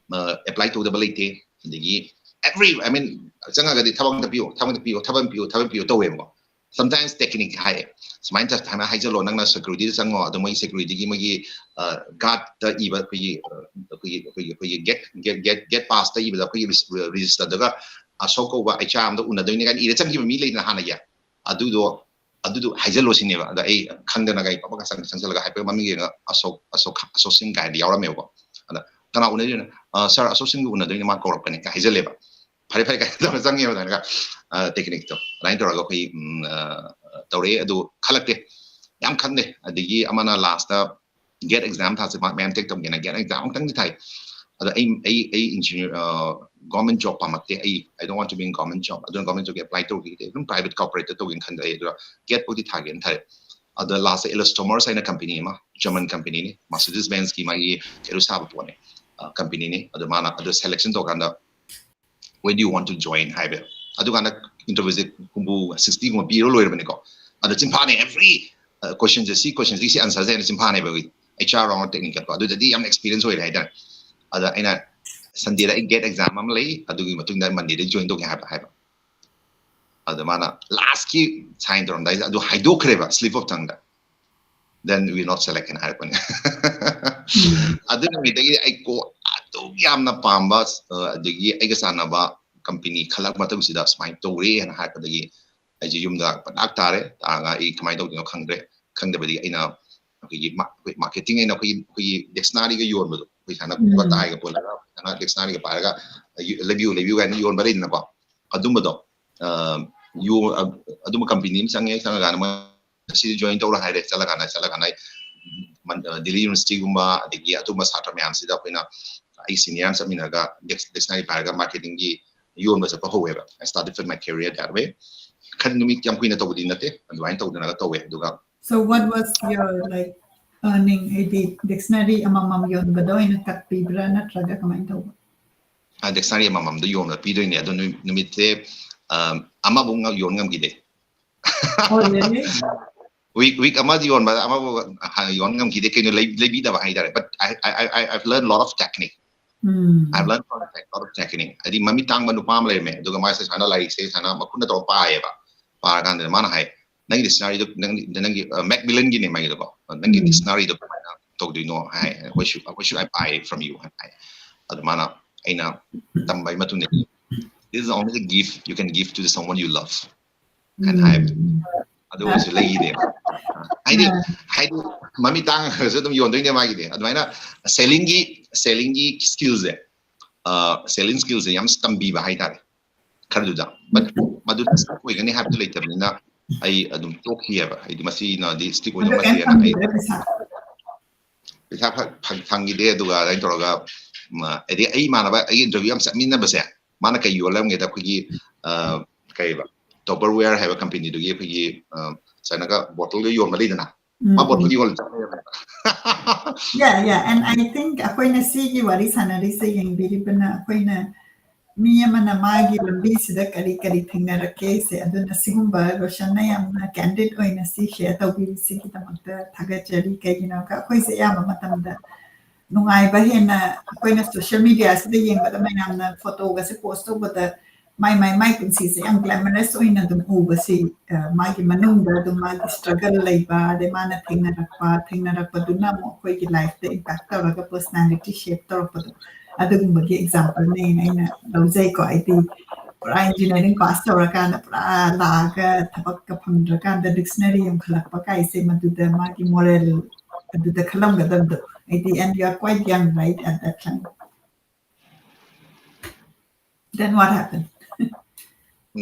ꯑꯦꯄ꯭ꯂꯥꯏ ꯇꯧꯗꯕ ꯂꯩꯇꯦ꯫ ꯑꯗꯒꯤ every, I mean, ꯆꯪꯉꯒꯗꯤ ꯊꯕꯛ ꯑꯝꯇ ꯄꯤꯌꯣ, ꯊꯕꯛ ꯑꯝꯇ ꯄꯤꯌꯣ, ꯊꯕꯛ ꯑꯃ ꯄꯤꯌꯣ, ꯊꯕꯛ ꯑꯃ ꯄꯤꯌꯣ ꯇꯧꯋꯦꯕꯀꯣ꯫ Sometimes technique ꯍꯥꯏꯌꯦ, ꯁꯨꯃꯥꯏꯅ ꯇꯧ- ꯁꯨꯃꯥꯏꯅ ꯍꯥꯏꯖꯜꯂꯣ, ꯅꯪꯅ ꯁꯦꯀ꯭ꯌꯨꯔꯤꯇꯤꯗ ꯆꯪꯉꯣ, ꯑꯗꯣ ꯃꯣꯏꯒꯤ ꯁꯦꯀ꯭ꯌꯨꯔꯤꯇꯤꯒꯤ ꯃꯣꯏꯒꯤ ꯒꯥꯔꯗꯇ ꯏꯕ ꯑꯩꯈꯣꯏꯒꯤ ꯑ, ꯑꯩꯈꯣꯏꯒꯤ ꯑꯩꯈꯣꯏꯒꯤ ꯑꯩꯈꯣꯏꯒꯤ ꯒꯦꯠ ꯒꯦꯠ ꯒꯦꯠ ꯒꯦꯠ ꯄꯥꯁꯇ ꯏꯕꯗ ꯑꯩꯈꯣꯏꯒꯤ ꯔꯦꯖꯤꯁꯇꯔꯗꯒ ꯑꯁꯣꯛ ꯀꯧꯕ ꯑꯩꯆ ꯑꯥꯔ ꯑꯝꯗ ꯎꯅꯗꯣꯏꯅꯤ ꯀꯥꯏꯅ ꯏꯔ ꯆꯪꯈꯤꯕ ꯃꯤ ꯂꯩꯗꯅ ꯍꯥꯟꯅꯒꯤ, ꯑꯗꯨꯗꯣ ꯑꯗꯨꯗꯣ ꯍꯥꯏꯖꯜꯂꯣ ꯁꯤꯅꯦꯕ꯫ ꯑꯗ ꯑꯩ ꯈꯪꯗꯅ ꯀꯩ ꯄꯕꯒ ꯆꯪ ꯆꯪꯁꯜꯂꯒ ꯍꯥꯏꯐꯦꯠ ꯃꯃꯤꯡ ꯌꯦꯡꯉꯒ ꯑꯁꯣꯛ ꯑꯁꯣꯛ ꯑꯁꯣꯛ ꯁꯤꯡ ꯀꯥꯏꯅ ꯌꯥꯎꯔꯝꯃꯦꯕꯀꯣ꯫ ꯑꯗ ꯀꯅꯥ ꯎꯅꯗꯣꯏꯅꯣ? "ꯑ, ꯁꯥꯔ, ꯑꯁꯣꯛ ꯁꯤꯡꯒ ꯎꯅꯗꯣꯏꯅꯦ, ꯃꯥ ꯀꯧꯔꯛꯄꯅꯦ" ꯀꯥꯏ ꯍꯥꯏꯖꯜꯂꯦꯕ꯫ "ꯐꯔꯦ ꯐꯔꯦ" ꯀꯥꯏꯅ ꯇꯧꯔ ꯆꯪꯉꯦꯕ ꯑꯗꯨꯃꯥꯏꯅ꯫ ꯇꯦꯛꯅꯤꯛꯇꯣ ꯑꯗꯨꯃꯥꯏꯅ ꯇꯧꯔꯒ ꯑꯩꯈꯣꯏ ꯎꯝ, ꯑ, ꯇꯧꯔꯛꯑꯦ꯫ ꯑꯗꯨ ꯈꯜꯂꯛꯇꯦ, ꯌꯥꯝ ꯈꯟꯗꯦ꯫ ꯑꯗꯒꯤ ꯑꯃꯅ ꯂꯥꯁꯇ ꯒꯦꯠ ꯑꯦꯛꯖꯥꯝ ꯊꯥꯁꯦ, ꯃꯥ ꯃꯌꯥꯝ ꯇꯦꯛ ꯇꯧꯒꯦꯅ ꯒꯦꯠ ꯑꯦꯛꯖꯥꯝ ꯑꯃꯨꯛꯇꯪꯗꯤ ꯊꯥꯏ꯫ ꯑꯗ ꯑꯩ ꯑꯩ ꯑꯩ ꯏꯟꯖꯤꯅꯤꯌꯔ, ꯒꯣꯔꯃꯦꯟ ꯖꯣꯕ ꯄꯥꯝꯃꯛꯇꯦ꯫ ꯑꯩ, "I don't want to be in government job", ꯑꯗꯨꯅ ꯒꯣꯔꯃꯦꯟ ꯖꯣꯕꯀꯤ ꯑꯦꯄ꯭ꯂꯥꯏ ꯇꯧꯈꯤꯗꯦ꯫ ꯑꯗꯨꯝ ꯄ꯭ꯔꯥꯏꯚꯦꯠ ꯀꯣꯔꯄꯣꯔꯦꯠꯇ ꯇꯧꯒꯦꯅ ꯈꯟꯖꯩ꯫ ꯑꯗꯨꯒ ꯒꯦꯠ ꯐꯥꯎꯗꯤ ꯊꯥꯒꯦꯅ ꯊꯥꯏ꯫ ꯑꯗ ꯂꯥꯁꯇ ꯏꯂꯁꯇ꯭ꯔꯣꯃꯔꯁ ꯍꯥꯏꯅ ꯀꯝꯄꯅꯤ ꯑꯃ, ꯖꯔꯃꯟ ꯀꯝꯄꯅꯤꯅꯤ, ꯃꯥꯔꯁꯤꯗꯤꯁ ꯕꯦꯟꯁꯀꯤ ꯃꯥꯒꯤ ꯀꯩꯅꯣ ꯁꯥꯕ ꯄꯣꯠꯅꯤ, ꯀꯝꯄꯅꯤꯅꯤ꯫ ꯑꯗꯣ ꯃꯥꯅ ꯑꯗꯨ ꯁꯦꯂꯦꯛꯁꯟ ꯇꯧꯔꯀꯥꯟꯗ "When do you want to join?" ꯍꯥꯏꯕ꯫ ꯑꯗꯨꯀꯥꯟꯗ ꯏꯟꯇꯔꯚꯤꯌꯨꯁꯦ ꯍꯨꯝꯐꯨ ꯁꯤꯛꯁꯇꯤꯒꯨꯝꯕ ꯄꯤꯔ ꯂꯣꯏꯔꯕꯅꯤꯀꯣ꯫ ꯑꯗ ꯆꯤꯟꯐꯥꯅꯦ, ꯑꯦꯚ꯭ꯔꯤ ꯀꯣꯏꯁꯟꯁꯦ, ꯁꯤ ꯀꯣꯏꯁꯟꯁꯤ, ꯁꯤ ꯑꯟꯁꯔꯁꯦ ꯍꯥꯏꯅ ꯆꯤꯟꯐꯥꯅꯦꯕ ꯑꯩꯈꯣꯏ ꯑꯩꯆ ꯑꯥꯔ ꯔꯥꯎꯟ, ꯇꯦꯛꯅꯤꯀꯦꯜꯀꯣ꯫ ꯑꯗꯨꯗꯗꯤ ꯌꯥꯝꯅ ꯑꯦꯛꯁꯄꯤꯔꯤꯌꯦꯟꯁ ꯑꯣꯏꯔꯦ ꯍꯥꯏꯇꯥꯔꯦ꯫ ꯑꯗ ꯑꯩꯅ ꯁꯟꯗꯦꯗ ꯑꯩ ꯒꯦꯠ ꯑꯦꯛꯖꯥꯝ ꯑꯃ ꯂꯩ, ꯑꯗꯨꯒꯤ ꯃꯇꯨꯡꯗ ꯃꯟꯗꯦꯗ ꯖꯣꯏꯟ ꯇꯧꯒꯦ ꯍꯥꯏꯕ ꯍꯥꯏꯕ꯫ ꯑꯗ ꯃꯥꯅ ꯂꯥꯁꯀꯤ ꯁꯥꯏꯟ ꯇꯧꯔꯝꯗꯥꯏꯗ ꯑꯗꯨ ꯍꯥꯏꯗꯣꯛꯈ꯭ꯔꯦꯕ, slip of tongueꯗ, "Then we not select" ꯍꯥꯏꯅ ꯍꯥꯏꯔꯛꯄꯅꯦ꯫ ꯑꯗꯨ ꯅꯨꯃꯤꯠꯇꯒꯤ ꯑꯩ ꯀꯣ ꯑꯗꯨꯛ ꯌꯥꯝꯅ ꯄꯥꯝꯕ, ꯑ, ꯑꯗꯒꯤ ꯑꯩꯒ ꯆꯥꯟꯅꯕ ꯀꯝꯄꯅꯤ ꯈꯜꯂꯛꯄ ꯃꯇꯝꯁꯤꯗ ꯁꯨꯃꯥꯏꯅ ꯇꯧꯔꯦ ꯍꯥꯏꯅ ꯍꯥꯏꯔꯛꯄꯗꯒꯤ ꯑꯩꯁꯦ ꯌꯨꯝꯗ ꯄꯅꯥꯛ ꯇꯥꯔꯦ꯫ ꯇꯥꯔꯒ ꯑꯩ ꯀꯃꯥꯏꯅ ꯇꯧꯗꯣꯏꯅꯣ ꯈꯪꯗ꯭ꯔꯦ꯫ ꯈꯪꯗꯕꯗꯤ ꯑꯩꯅ ꯑꯩꯈꯣꯏꯒꯤ ꯃꯥ-, ꯑꯩꯈꯣꯏ ꯃꯥꯔꯀꯦꯇꯤꯡ ꯍꯥꯏꯅ ꯑꯩꯈꯣꯏꯒꯤ, ꯑꯩꯈꯣꯏꯒꯤ ꯗꯤꯛꯁꯅꯥꯔꯤꯒ ꯌꯣꯟꯕꯗꯣ, ꯑꯩꯈꯣꯏ ꯁꯨꯃꯥꯏꯅ ꯎꯝ꯫ ꯃꯇꯥꯏꯒ ꯄꯨꯜꯂꯒ ꯁꯨꯃꯥꯏꯅ ꯗꯤꯛꯁꯅꯥꯔꯤꯒ ꯄꯥꯏꯔꯒ "ꯂꯩꯕꯤꯌꯨ, ꯂꯩꯕꯤꯌꯨ" ꯀꯥꯏꯅ ꯌꯣꯟꯕ ꯂꯩꯗꯅꯀꯣ꯫ ꯑꯗꯨꯝꯕꯗꯣ, ꯑ, ꯌꯣ-, ꯑ, ꯑꯗꯨꯝꯕ ꯀꯝꯄꯅꯤ ꯑꯃ ꯆꯪꯉꯦ꯫ ꯆꯪꯉꯀꯥꯟꯗ ꯃꯣꯏ "ꯉꯁꯤꯗꯤ ꯖꯣꯏꯟ ꯇꯧꯔꯣ" ꯍꯥꯏꯔꯦ꯫ ꯆꯠꯂꯀꯥꯟꯗ, ꯆꯠꯂꯀꯥꯟꯗ ꯑꯩ ꯃꯟ-, ꯑ, ꯗꯤꯜꯂꯤ ꯌꯨꯅꯤꯚꯔꯁꯤꯇꯤꯒꯨꯝꯕ, ꯑꯗꯒꯤ ꯑꯇꯣꯞꯄ ꯁꯥꯇ꯭ꯔ ꯃꯌꯥꯝꯁꯤꯗ ꯑꯩꯈꯣꯏꯅ, ꯑꯩ ꯁꯤꯅꯤꯌꯔ ꯑꯃ ꯆꯠꯃꯤꯟꯅꯔꯒ ꯗꯤꯛꯁ-, ꯗꯤꯛꯁꯅꯥꯔꯤ ꯄꯥꯏꯔꯒ ꯃꯥꯔꯀꯦꯇꯤꯡꯒꯤ ꯌꯣꯟꯕ ꯆꯠꯄ ꯍꯧꯋꯦꯕ꯫ I started my career that way. ꯈꯟ ꯅꯨꯃꯤꯠ ꯌꯥꯝ ꯀꯨꯏꯅ ꯇꯧꯕꯗꯤ ꯅꯠꯇꯦ, ꯑꯗꯨꯃꯥꯏꯅ ꯇꯧꯗꯅꯒ ꯇꯧꯋꯦ꯫ ꯑꯗꯨꯒ So what was your, like, earning? ꯍꯥꯏꯗꯤ dictionary ꯑꯃꯃꯝ ꯌꯣꯟꯕꯗ ꯑꯣꯏꯅ ꯀꯛꯄꯤꯕ꯭ꯔꯥ ꯅꯠꯇ꯭ꯔꯒ ꯀꯃꯥꯏꯅ ꯇꯧꯕ? ꯗꯤꯛꯁꯅꯔꯤ ꯑꯃꯃꯝꯗ ꯌꯣꯟꯕ ꯄꯤꯗꯣꯏꯅꯦ꯫ ꯑꯗꯣ ꯅꯨꯃꯤꯠ- ꯅꯨꯃꯤꯠꯁꯦ ꯑ, ꯑꯃꯕꯨ ꯉ- ꯌꯣꯟ ꯉꯝꯈꯤꯗꯦ꯫ Oh, really? ꯋꯤꯛ ꯋꯤꯛ ꯑꯃꯗꯤ ꯌꯣꯟꯕ, ꯑꯃꯕꯨ ꯍꯥꯟꯅ ꯌꯣꯟ ꯉꯝꯈꯤꯗꯦ꯫ ꯀꯩꯅꯣ, ꯂꯩ- ꯂꯩꯕꯤꯗꯕ ꯍꯥꯏꯇꯥꯔꯦ꯫ But I, I, I, I've learned lot of technique. Um. I've learned lot of, tech- lot of technique. ꯍꯥꯏꯗꯤ ꯃꯃꯤꯠ ꯇꯥꯡꯕ ꯅꯨꯄꯥ ꯑꯃ ꯂꯩꯔꯝꯃꯦ꯫ ꯑꯗꯨꯒ ꯃꯥꯁꯦ ꯁꯨꯃꯥꯏꯅ ꯂꯥꯏꯔꯤꯛꯁꯦ ꯁꯨꯃꯥꯏꯅ ꯃꯈꯨꯠꯅ ꯇꯧꯔ ꯄꯥꯏꯌꯦꯕ꯫ ꯄꯥꯔꯀꯥꯟꯗ ꯃꯥꯅ ꯍꯥꯏ, "ꯅꯪꯒꯤ ꯗꯤꯛꯁꯅꯔꯤꯗꯣ, ꯅꯪꯒꯤ, ꯅꯪꯒꯤ ꯑ, ꯃꯦꯛꯃꯤꯂꯟꯒꯤꯅꯦ ꯃꯥꯒꯤꯗꯣꯀꯣ꯫ ꯅꯪꯒꯤ ꯎꯝ. ꯗꯤꯛꯁꯅꯔꯤꯗꯣ ꯀꯃꯥꯏꯅ ꯇꯧꯗꯣꯏꯅꯣ?" ꯍꯥꯏ꯫ "Where should, where should I buy it from you?" ꯍꯥꯏ꯫ ꯑꯗꯨ ꯃꯥꯅ, ꯑꯩꯅ ꯇꯝꯕꯒꯤ ꯃꯇꯨꯡꯗ, "This is only the gift you can give to the someone you love." ꯍꯥꯏꯅ ꯍꯥꯏꯕ꯫ ꯎꯝ. ꯑꯗꯨ ꯑꯣꯏꯔꯁꯨ ꯂꯩꯈꯤꯗꯦꯕ꯫ ꯍꯥꯏꯗꯤ ꯑꯥ. ꯍꯥꯏꯗꯤ ꯃꯃꯤꯠ ꯇꯥꯡꯉꯒꯁꯨ ꯑꯗꯨꯝ ꯌꯣꯟꯗꯣꯏꯅꯦ ꯃꯥꯒꯤꯗꯤ꯫ ꯑꯗꯨꯃꯥꯏꯅ ꯁꯦꯂꯤꯡꯒꯤ ꯁꯦꯂꯤꯡꯒꯤ ꯁ꯭ꯀꯤꯜꯁꯦ, ꯁꯦꯂꯤꯡ ꯁ꯭ꯀꯤꯜꯁꯦ ꯌꯥꯝ ꯇꯝꯕꯤꯕ ꯍꯥꯏꯇꯥꯔꯦ ꯈꯔꯗꯨꯗ꯫ But ꯃꯗꯨꯗ ꯁ꯭ꯇꯛ ꯑꯣꯏꯒꯅꯤ ꯍꯥꯏꯕꯗꯨ ꯂꯩꯇꯕꯅꯤꯅ ꯑꯩ ꯑꯗꯨꯝ ꯇꯣꯛꯈꯤꯑꯕ꯫ ꯑꯩꯗꯤ ꯃꯁꯤꯅꯗꯤ ꯁ꯭ꯇꯤꯛ ꯑꯣꯏꯗꯧ ꯑꯗꯣ ꯀꯩꯝ ꯅꯠꯇꯦꯅ ꯑꯩ ꯐꯪꯗ꯭ꯔꯦ ꯄꯩꯁꯥ? ꯄꯩꯁꯥ ꯐ- ꯐꯪ- ꯐꯪꯈꯤꯗꯦ꯫ ꯑꯗꯨꯒ ꯑꯗꯨꯃꯥꯏꯅ ꯇꯧꯔꯒ, ꯎꯝ, ꯑꯗꯩ ꯑꯩ ꯏꯃꯥꯟꯅꯕ, ꯑꯩꯒꯤ ꯏꯟꯇꯔꯚꯤꯌꯨ ꯌꯥꯝ ꯆꯠꯃꯤꯟꯅꯕꯁꯦ, ꯃꯥꯅ ꯀꯩ ꯌꯣꯜꯂꯝꯒꯦꯗ, ꯑꯩꯈꯣꯏꯒꯤ ꯑ, ꯀꯩꯕ, ꯇꯣꯄꯔꯋꯦꯌꯔ ꯍꯥꯏꯕ ꯀꯝꯄꯦꯅꯤꯗꯨꯒꯤ ꯑꯩꯈꯣꯏꯒꯤ ꯑ, ꯁꯨꯃꯥꯏꯅꯒ ꯕꯣꯇꯜꯒ ꯌꯣꯟꯕ ꯂꯩꯗꯅ, ꯎꯝ, ꯃꯥ ꯎꯝ. ꯕꯣꯇꯜ ꯌꯣꯜꯂ ꯆꯠꯂꯦꯕ꯫ Yeah, yeah, and I think ꯑꯩꯈꯣꯏꯅ ꯁꯤꯒꯤ ꯋꯥꯔꯤ ꯁꯥꯟꯅꯔꯤꯁꯦ ꯌꯦꯡꯕꯤꯔꯤꯕꯅ, ꯑꯩꯈꯣꯏꯅ ꯃꯤ ꯑꯃꯅ ꯃꯥꯒꯤ ꯂꯝꯕꯤꯁꯤꯗ ꯀꯔꯤ ꯀꯔꯤ ꯊꯦꯡꯅꯔꯛꯀꯦꯁꯦ꯫ ꯑꯗꯨꯅ ꯁꯤꯒꯨꯝꯕ ꯔꯣꯁꯟꯅ ꯌꯥꯝꯅ candid ꯑꯣꯏꯅ ꯁꯤ share ꯇꯧꯕꯤꯔꯤꯁꯤꯒꯤꯗꯃꯛꯇ ꯊꯥꯒꯠꯆꯔꯤ꯫ ꯀꯩꯒꯤꯅꯣꯒ ꯑꯩꯈꯣꯏꯁꯦ ꯑꯌꯥꯝꯕ ꯃꯇꯝꯗ ꯅꯨꯡꯉꯥꯏꯕ ꯍꯦꯟꯅ, ꯑꯩꯈꯣꯏꯅ social media ꯁꯤꯗ ꯌꯦꯡꯕꯗ ꯃꯌꯥꯝꯅ ꯐꯣꯇꯣꯒꯁꯦ ꯄꯣꯁ ꯇꯧꯕꯗ ꯃꯥꯏ ꯃꯥꯏ ꯃꯥꯏ ꯄꯨꯟꯁꯤꯁꯦ ꯌꯥꯝ glamorous ꯑꯣꯏꯅ ꯑꯗꯨꯝ ꯎꯕꯁꯤ, ꯑ, ꯃꯥꯒꯤ ꯃꯅꯨꯡꯗ ꯑꯗꯨꯝ ꯃꯥꯒꯤ struggle ꯂꯩꯕ, ꯑꯗꯩ ꯃꯥꯅ ꯊꯦꯡꯅꯔꯛꯄ, ꯊꯦꯡꯅꯔꯛꯄꯗꯨꯅ ꯑꯃꯨꯛ ꯑꯩꯈꯣꯏꯒꯤ life ꯇ impact ꯇꯧꯔꯒ personality shape ꯇꯧꯔꯛꯄꯗꯣ, ꯑꯗꯨꯒꯨꯝꯕꯒꯤ example ꯅꯦꯅ ꯑꯩꯅ ꯂꯧꯖꯩꯀꯣ꯫ ꯑꯩꯗꯤ ꯄꯨꯔꯥ engineering pass ꯇꯧꯔꯀꯥꯟꯗ ꯄꯨꯔꯥ ꯂꯥꯛꯑꯒ ꯊꯕꯛꯀ ꯐꯪꯗ꯭ꯔꯀꯥꯟꯗ dictionary ꯌꯣꯟꯈꯠꯂꯛꯄ ꯀꯥꯏꯁꯦ, ꯃꯗꯨꯗ ꯃꯥꯒꯤ moral ꯑꯗꯨꯗ ꯈꯜꯂꯝꯒꯗꯕꯗꯣ꯫ ꯑꯩꯗꯤ, and you are quite young, right, at that time. Then what happened?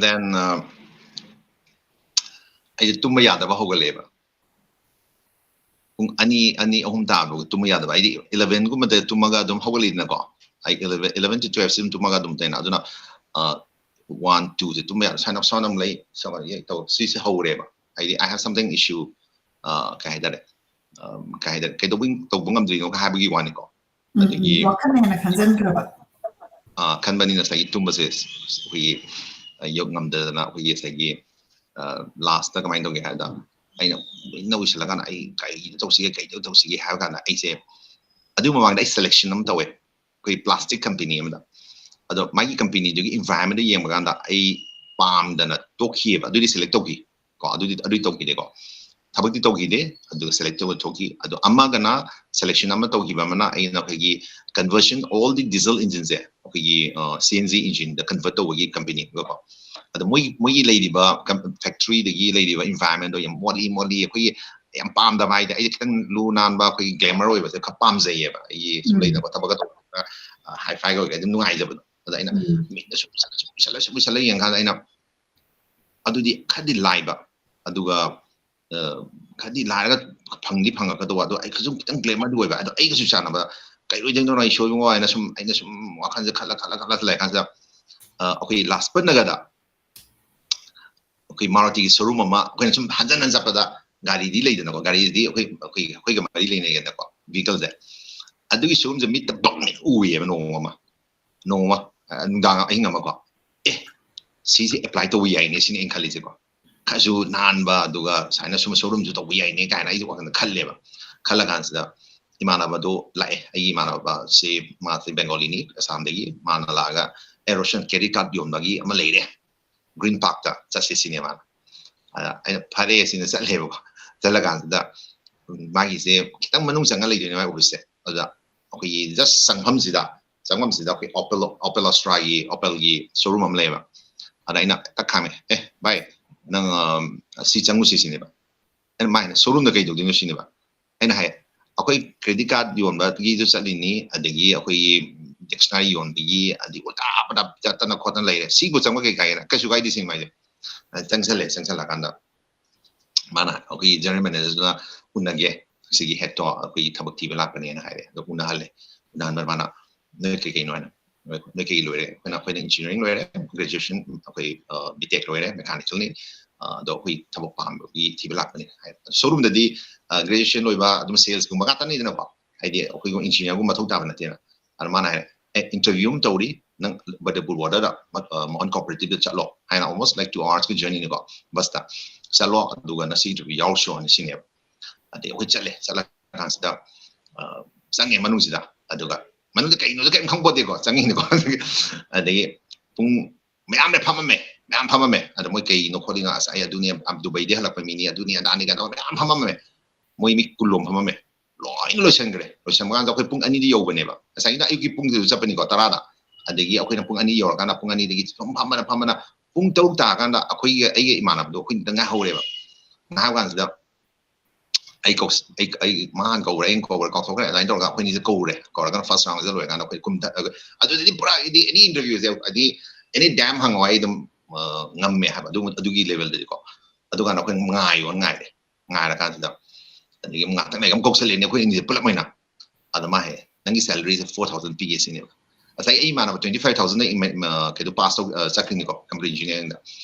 Then uh, ꯑꯩꯁꯦ ꯇꯨꯝꯕ ꯌꯥꯗꯕ ꯍꯧꯒꯠꯂꯛꯑꯦꯕ꯫ ꯄꯨꯡ ꯑꯅꯤ, ꯑꯅꯤ, ꯑꯍꯨꯝ ꯇꯥꯕ ꯇꯨꯝꯕ ꯌꯥꯗꯕ꯫ ꯑꯩꯗꯤ eleven ꯒꯨꯝꯕꯗ ꯇꯨꯝꯃꯒ ꯑꯗꯨꯝ ꯍꯧꯒꯠꯂꯤꯗꯅꯀꯣ꯫ ꯑꯩ eleven, eleven to twelve ꯁꯤ ꯑꯗꯨꯝ ꯇꯨꯝꯃꯒ ꯑꯗꯨꯝ ꯇꯩꯅ꯫ ꯑꯗꯨꯅ one two ꯁꯦ ꯇꯨꯝꯕ ꯌꯥꯗ, ꯁꯨꯃꯥꯏꯅ ꯁꯨꯃꯥꯏꯅ ꯑꯃ ꯂꯩ, ꯁꯨꯃꯥꯏꯅ ꯇꯧ, ꯁꯤꯁꯦ ꯍꯧꯔꯦꯕ꯫ ꯍꯥꯏꯗꯤ I have something issue, ꯀꯩ ꯍꯥꯏꯇꯥꯔꯦ, ꯀꯩ ꯍꯥꯏꯇꯥꯔꯦ, ꯀꯩꯗꯧꯕꯩ ꯇꯧꯕ ꯉꯝꯗ꯭ꯔꯤꯅꯣꯒ ꯍꯥꯏꯕꯒꯤ ꯋꯥꯅꯤꯀꯣ꯫ ꯑꯗꯒꯤ ꯋꯥꯈꯜꯅ ꯍꯦꯟꯅ ꯈꯟꯖꯟꯈ꯭ꯔꯕ꯫ ꯈꯟꯕꯅꯤꯅ ꯉꯁꯥꯏꯒꯤ ꯇꯨꯝꯕꯁꯦ ꯑꯩꯈꯣꯏꯒꯤ ꯌꯧ ꯉꯝꯗꯗꯅ ꯑꯩꯈꯣꯏꯒꯤ ꯉꯁꯥꯏꯒꯤ ꯂꯥꯁꯇ ꯀꯃꯥꯏꯅ ꯇꯧꯒꯦ ꯍꯥꯏꯕꯗ, ꯑꯩꯅ ꯀꯨꯏꯅ ꯎꯏꯁꯜꯂꯀꯥꯟꯗ ꯑꯩ ꯀꯩꯗ ꯇꯧꯁꯤꯒꯦ, ꯀꯩꯗ ꯇꯧꯁꯤꯒꯦ ꯍꯥꯏꯕ ꯀꯥꯟꯗ ꯑꯩꯁꯦ ꯑꯗꯨꯒꯤ ꯃꯃꯥꯡꯗ ꯑꯩ selection ꯑꯃ ꯇꯧꯋꯦ, ꯑꯩꯈꯣꯏ plastic company ꯑꯃꯗ꯫ ꯑꯗꯣ ꯃꯥꯒꯤ companyꯗꯨꯒꯤ environmentꯗ ꯌꯦꯡꯕ ꯀꯥꯟꯗ ꯑꯩ ꯄꯥꯝꯗꯅ ꯇꯣꯛꯈꯤꯑꯕ꯫ ꯑꯗꯨꯗꯤ select ꯇꯧꯈꯤ ꯀꯣ, ꯑꯗꯨꯗꯤ ꯑꯗꯨꯗꯤ ꯇꯧꯈꯤꯗꯦꯀꯣ, ꯊꯕꯛꯇꯤ ꯇꯧꯈꯤꯗꯦ꯫ ꯑꯗꯨꯒ select ꯇꯧꯕ ꯊꯣꯛꯈꯤ꯫ ꯑꯗꯣ ꯑꯃꯒꯅ selection ꯑꯃ ꯇꯧꯈꯤꯕ ꯑꯃꯅ ꯑꯩꯅ ꯑꯩꯈꯣꯏꯒꯤ conversion, all the diesel engineꯁꯦ ꯑꯩꯈꯣꯏꯒꯤ CNG engineꯗ convert ꯇꯧꯕꯒꯤ company ꯑꯃꯒꯀꯣ꯫ ꯑꯗꯣ ꯃꯣꯏ ꯃꯣꯏꯒꯤ ꯂꯩꯔꯤꯕ factoryꯗꯒꯤ ꯂꯩꯔꯤꯕ environmentꯗꯣ ꯌꯥꯝ ꯃꯣꯠꯂꯤ ꯃꯣꯠꯂꯤ, ꯑꯩꯈꯣꯏꯒꯤ ꯌꯥꯝ ꯄꯥꯝꯗꯕ ꯍꯥꯏꯗꯤ, ꯑꯩꯁꯦ ꯈꯤꯇꯪ ꯂꯨ ꯅꯥꯟꯕ, ꯑꯩꯈꯣꯏꯒꯤ glamour ꯑꯣꯏꯕꯁꯦ ꯈꯔ ꯄꯥꯝꯖꯩꯌꯦꯕ꯫ ꯑꯩꯒꯤ ꯁꯨꯝ ꯂꯩꯗꯅꯀꯣ, ꯊꯕꯛꯀ ꯇꯧꯕꯗ high-fi ꯑꯣꯏꯒꯦ ꯑꯗꯨꯝ ꯅꯨꯡꯉꯥꯏꯖꯕꯗꯣ꯫ ꯑꯗ ꯑꯩꯅ ꯃꯤꯠꯅ ꯁꯨꯝ ꯎꯏꯁꯜꯂ ꯁꯨꯝ ꯎꯏꯁꯜꯂ ꯌꯦꯡꯀꯥꯟꯗ ꯑꯩꯅ ꯑꯗꯨꯗꯤ ꯈꯔꯗꯤ ꯂꯥꯏꯕ, ꯑꯗꯨꯒ ꯈꯔꯗꯤ ꯂꯥꯏꯔꯒ ꯐꯪꯗꯤ ꯐꯪꯉꯛꯀꯗꯧꯕ, ꯑꯗꯣ ꯑꯩ ꯈꯔꯁꯨ ꯈꯤꯇꯪ glamourꯗꯤ ꯑꯣꯏꯕ, ꯑꯗꯣ ꯑꯩꯒꯁꯨ ꯆꯥꯟꯅꯕ ꯀꯩ ꯑꯣꯏꯗꯣꯏꯅꯣ ꯑꯩ ꯁꯣꯏꯕ ꯍꯥꯏꯅ ꯁꯨꯝ ꯑꯩꯅ ꯁꯨꯝ ꯋꯥꯈꯜꯁꯦ ꯈꯜꯂ ꯈꯜꯂ ꯈꯜꯂ ꯂꯩꯔ ꯀꯥꯟꯁꯤꯗ ꯑꯩꯈꯣꯏ ꯂꯥꯖꯄꯠ ꯅꯒꯔꯗ ꯑꯩꯈꯣꯏ ꯃꯥꯔꯨꯇꯤꯒꯤ showroom ꯑꯃ ꯑꯩꯈꯣꯏꯅ ꯁꯨꯝ ꯍꯟꯖꯟ ꯍꯟ ꯆꯠꯄꯗ ꯒꯥꯔꯤꯗꯤ ꯂꯩꯗꯅꯀꯣ, ꯒꯥꯔꯤꯁꯤꯗꯤ ꯑꯩꯈꯣꯏ ꯑꯩꯈꯣꯏ ꯑꯩꯈꯣꯏꯒ ꯃꯔꯤ ꯂꯩꯅꯩꯗꯅꯀꯣ, vehicleꯁꯦ꯫ ꯑꯗꯨꯒꯤ showroomꯁꯦ ꯃꯤꯠꯇ ꯕꯪ ꯎꯏꯌꯦꯕ ꯅꯣꯡꯃ ꯑꯃ, ꯅꯣꯡꯃ ꯅꯨꯡꯗꯥꯡ ꯑꯍꯤꯡ ꯑꯃꯀꯣ, ꯑꯦ ꯁꯤꯁꯦ apply ꯇꯧꯕ ꯌꯥꯏꯅꯦ ꯁꯤꯅꯤ ꯑꯩꯅ ꯈꯜꯂꯤꯁꯦꯀꯣ꯫ ꯈꯔꯁꯨ ꯅꯥꯟꯕ, ꯑꯗꯨꯒ ꯁꯨꯃꯥꯏꯅ ꯁꯨꯝ showroomꯁꯨ ꯇꯧꯕ ꯌꯥꯏꯅꯦ ꯀꯥꯏꯅ ꯑꯩꯁꯨ ꯋꯥꯈꯜꯗ ꯈꯜꯂꯦꯕ꯫ ꯈꯜꯂ ꯀꯥꯟꯁꯤꯗ ꯏꯃꯥꯟꯅꯕꯗꯣ ꯂꯥꯛꯑꯦ, ꯑꯩꯒꯤ ꯏꯃꯥꯟꯅꯕꯁꯤ ꯃꯥꯁꯤ Bengaliꯅꯤ, ꯑꯁꯥꯝꯗꯒꯤ꯫ ꯃꯥꯅ ꯂꯥꯛꯑꯒ, "ꯑꯦ ꯔꯣꯁꯟ, credit card ꯌꯣꯟꯕꯒꯤ ꯑꯃ ꯂꯩꯔꯦ, Green Parkꯇ ꯆꯠꯁꯤ" ꯁꯤꯅꯦ ꯃꯥꯅ꯫ ꯑꯗ ꯑꯩꯅ "ꯐꯔꯦ" ꯁꯤꯅ ꯆꯠꯂꯦꯕꯀꯣ꯫ ꯆꯠꯂ ꯀꯥꯟꯁꯤꯗ ꯃꯥꯒꯤꯁꯦ ꯈꯤꯇꯪ ꯃꯅꯨꯡ ꯆꯪꯉ ꯂꯩꯗꯣꯏꯅꯦ ꯃꯥꯒꯤ officeꯁꯦ꯫ ꯑꯗꯨꯗ ꯑꯩꯈꯣꯏꯒꯤ just ꯆꯪꯐꯝꯁꯤꯗ ꯆꯪꯐꯝꯁꯤꯗ ꯑꯩꯈꯣꯏ Opel, Opel Astraꯒꯤ, Opelꯒꯤ showroom ꯑꯃ ꯂꯩꯌꯦꯕ꯫ ꯑꯗ ꯑꯩꯅ ꯇꯛ ꯈꯥꯝꯃꯦ, "ꯑꯦ ꯚꯥꯏ, ꯅꯪ ꯁꯤ ꯆꯪꯉꯨꯁꯤ" ꯁꯤꯅꯦꯕ꯫ ꯑꯩꯅ ꯃꯥꯏꯅ, "Showroomꯗ ꯀꯩ ꯇꯧꯗꯣꯏꯅꯣ?" ꯁꯤꯅꯦꯕ꯫ ꯑꯩꯅ ꯍꯥꯏ, "ꯑꯩꯈꯣꯏ credit card ꯌꯣꯟꯕꯒꯤꯁꯨ ꯆꯠꯂꯤꯅꯤ, ꯑꯗꯒꯤ ꯑꯩꯈꯣꯏꯒꯤ dictionary ꯌꯣꯟꯕꯒꯤ, ꯑꯗꯒꯤ ꯎꯜꯇꯥ ꯄꯨꯜꯇꯥ ꯆꯠꯇꯅ ꯈꯣꯠꯇꯅ ꯂꯩꯔꯦ, ꯁꯤꯕꯨ ꯆꯪꯕ ꯀꯩ ꯀꯥꯏꯒꯦꯅ?" "ꯀꯩꯁꯨ ꯀꯥꯏꯗꯦ" ꯁꯤꯅꯤ ꯃꯥꯏꯁꯦ꯫ ꯆꯪꯁꯜꯂꯦ, ꯆꯪꯁꯜꯂꯀꯥꯟꯗ ꯃꯥꯅ ꯑꯩꯈꯣꯏꯒꯤ general managerꯗꯨꯅ ꯎꯅꯒꯦ, ꯁꯤꯒꯤ headꯇꯣ ꯑꯩꯈꯣꯏꯒꯤ ꯊꯕꯛ ꯊꯤꯕ ꯂꯥꯛꯄꯅꯦꯅ ꯍꯥꯏꯔꯦ꯫ ꯑꯗꯣ ꯎꯅꯍꯜꯂꯦ꯫ ꯎꯅꯍꯟꯕꯗ ꯃꯥꯅ, "ꯅꯣꯏ ꯀꯩ ꯀꯩꯅꯣ?" ꯍꯥꯏꯅ, ꯅꯣꯏ ꯀꯩ ꯂꯣꯏꯔꯦ? ꯑꯩꯈꯣꯏꯅ ꯑꯩꯈꯣꯏꯅ ꯏꯟꯖꯤꯅꯤꯌꯥꯔꯤꯡ ꯂꯣꯏꯔꯦ, ꯒ꯭ꯔꯦꯖꯨꯑꯦꯁꯟ ꯑꯩꯈꯣꯏ ꯕꯤ ꯇꯦꯛ ꯂꯣꯏꯔꯦ, ꯃꯦꯀꯥꯅꯤꯀꯦꯜꯅꯤ꯫ ꯑꯗꯣ ꯑꯩꯈꯣꯏ ꯊꯕꯛ ꯄꯥꯝꯕꯒꯤ ꯊꯤꯕ ꯂꯥꯛꯄꯅꯤ ꯍꯥꯏ꯫ ꯁꯣꯔꯨꯝꯗꯗꯤ ꯒ꯭ꯔꯦꯖꯨꯑꯦꯁꯟ ꯂꯣꯏꯕ ꯑꯗꯨꯝ ꯁꯦꯜꯁꯀꯨꯝꯕ ꯉꯥꯛꯇꯅꯤꯗꯅꯀꯣ, ꯍꯥꯏꯗꯤ ꯑꯩꯈꯣꯏꯒꯨꯝꯕ ꯏꯟꯖꯤꯅꯤꯌꯥꯔꯒꯨꯝꯕ ꯃꯊꯧ ꯇꯥꯕ ꯅꯠꯇꯦꯅ꯫ ꯑꯗꯨ ꯃꯥꯅ ꯍꯥꯏꯔꯦ, ꯑꯦ, ꯏꯟꯇꯔꯚ꯭ꯌꯨ ꯑꯃ ꯇꯧꯔꯤ, ꯅꯪ ꯕꯗꯔꯄꯨꯔ ꯕꯣꯔꯗꯔꯗ ꯃꯣꯍꯟ ꯀꯣꯑꯣꯄꯔꯦꯇꯤꯞꯇ ꯆꯠꯂꯣ ꯍꯥꯏꯅ, almost like two hours-ꯀꯤ journey-ꯅꯤꯀꯣ, ꯕꯁꯇ ꯆꯠꯂꯣ, ꯑꯗꯨꯒ ꯉꯁꯤ ꯏꯟꯇꯔꯚ꯭ꯌꯨ ꯌꯥꯎꯔꯨꯁꯣꯅ ꯁꯤꯅꯦꯕ꯫ ꯑꯗꯩ ꯑꯩꯈꯣꯏ ꯆꯠꯂꯦ, ꯆꯠꯂ ꯀꯥꯟꯁꯤꯗ ꯆꯪꯉꯦ ꯃꯅꯨꯡꯁꯤꯗ, ꯑꯗꯨꯒ ꯃꯅꯨꯡꯗ ꯀꯩꯅꯣꯁꯨ ꯀꯩꯝ ꯈꯪꯄꯣꯠꯇꯦꯀꯣ, ꯆꯪꯉꯤꯅꯤꯀꯣ꯫ ꯑꯗꯒꯤ ꯄꯨꯡ ꯃꯌꯥꯝꯅ ꯐꯝꯃꯝꯃꯦ, ꯃꯌꯥꯝ ꯐꯝꯃꯝꯃꯦ꯫ ꯑꯗ ꯃꯣꯏ ꯀꯩꯅꯣ ꯈꯣꯠꯂꯤꯅꯣ, ꯑꯁ, ꯑꯩ ꯑꯗꯨꯅꯤ, ꯗꯨꯕꯩꯗꯩ ꯍꯜꯂꯛꯄ ꯃꯤꯅꯤ, ꯑꯗꯨꯅꯤ ꯑꯗꯥꯅꯤ ꯀꯥꯏꯅ ꯇꯧꯔ ꯃꯌꯥꯝ ꯐꯝꯃꯝꯃꯦ꯫ ꯃꯣꯏ ꯃꯤ ꯀꯨꯟꯂꯣꯝ ꯐꯝꯃꯝꯃꯦ꯫ ꯂꯣꯏꯅ ꯂꯣꯏꯁꯟꯈ꯭ꯔꯦ꯫ ꯂꯣꯏꯁꯟꯕ ꯀꯥꯟꯗ ꯑꯩꯈꯣꯏ ꯄꯨꯡ ꯑꯅꯤꯗ ꯌꯧꯕꯅꯦꯕ꯫ ꯉꯁꯥꯏꯒꯤꯅ ꯑꯌꯨꯛꯀꯤ ꯄꯨꯡꯗꯨꯗ ꯆꯠꯄꯅꯤꯀꯣ, ꯇꯔꯥꯗ꯫ ꯑꯗꯒꯤ ꯑꯩꯈꯣꯏꯅ ꯄꯨꯡ ꯑꯅꯤ ꯌꯧꯔꯀꯥꯟꯗ ꯄꯨꯡ ꯑꯅꯤꯗꯒꯤ ꯁꯨꯝ ꯐꯝꯕꯅ ꯐꯝꯕꯅ ꯄꯨꯡ ꯇꯔꯨꯛ ꯇꯥꯔꯀꯥꯟꯗ ꯑꯩꯈꯣꯏꯒꯤ, ꯑꯩꯒꯤ ꯏꯃꯥꯟꯅꯕꯗꯣ ꯑꯩꯈꯣꯏꯅꯤꯗ ꯉꯥꯏꯍꯧꯔꯦꯕ꯫ ꯉꯥꯏꯍꯧ ꯀꯥꯟꯁꯤꯗ ꯑꯩ ꯀꯧ-, ꯑꯩ, ꯑꯩ, ꯃꯥꯅ ꯀꯧꯔꯦ, ꯑꯩꯅ ꯀꯧꯔꯦ, ꯀꯥꯎꯊꯣꯛꯈ꯭ꯔꯦ꯫ ꯑꯗꯨꯃꯥꯏꯅ ꯇꯧꯔꯒ ꯑꯩꯈꯣꯏꯅꯤꯁꯦ ꯀꯧꯔꯦ꯫ ꯀꯧꯔꯒꯅ first round-ꯁꯦ ꯂꯣꯏꯔꯀꯥꯟꯗ ꯑꯩꯈꯣꯏ ꯀꯨꯝꯊ-, ꯑꯗꯨꯗꯗꯤ ꯄꯨꯔꯥ ꯍꯥꯏꯗꯤ any interview-ꯁꯦ ꯍꯥꯏꯗꯤ any dam ꯍꯪꯉꯣ ꯑꯩ ꯑꯗꯨꯝ, ꯑ, ꯉꯝꯃꯦ ꯍꯥꯏꯕ ꯑꯗꯨ, ꯑꯗꯨꯒꯤ level-ꯗꯗꯤꯀꯣ꯫ ꯑꯗꯨꯀꯥꯟꯗ ꯑꯩꯈꯣꯏ ꯉꯥꯏꯌꯣꯅ ꯉꯥꯏꯔꯦ꯫ ꯉꯥꯏꯔꯀꯥꯟꯁꯤꯗ ꯑꯗꯒꯤ ꯑꯃꯨꯛ ꯉꯥꯛꯇꯪ ꯂꯩꯔꯒ ꯑꯃꯨꯛ ꯀꯧꯁꯜꯂꯛꯑꯦꯅꯦ ꯑꯩꯈꯣꯏ ꯑꯅꯤꯁꯦ ꯄꯨꯂꯞ ꯑꯣꯏꯅ꯫ ꯑꯗ ꯃꯥ ꯍꯥꯏꯌꯦ, "ꯅꯪꯒꯤ salary-ꯁꯦ four thousand ꯄꯤꯒꯦ ꯁꯤꯅꯦꯕ"꯫ ꯉꯁꯥꯏ ꯑꯩ ꯏꯃꯥꯟꯅꯕ twenty five thousand-ꯗ ꯏꯃ-, ꯏꯃ-, ꯀꯩꯗꯣ pass ꯇꯧ-, ꯑ, ꯆꯠꯈ꯭ꯔꯤꯅꯤꯀꯣ, computer engineering-ꯗ꯫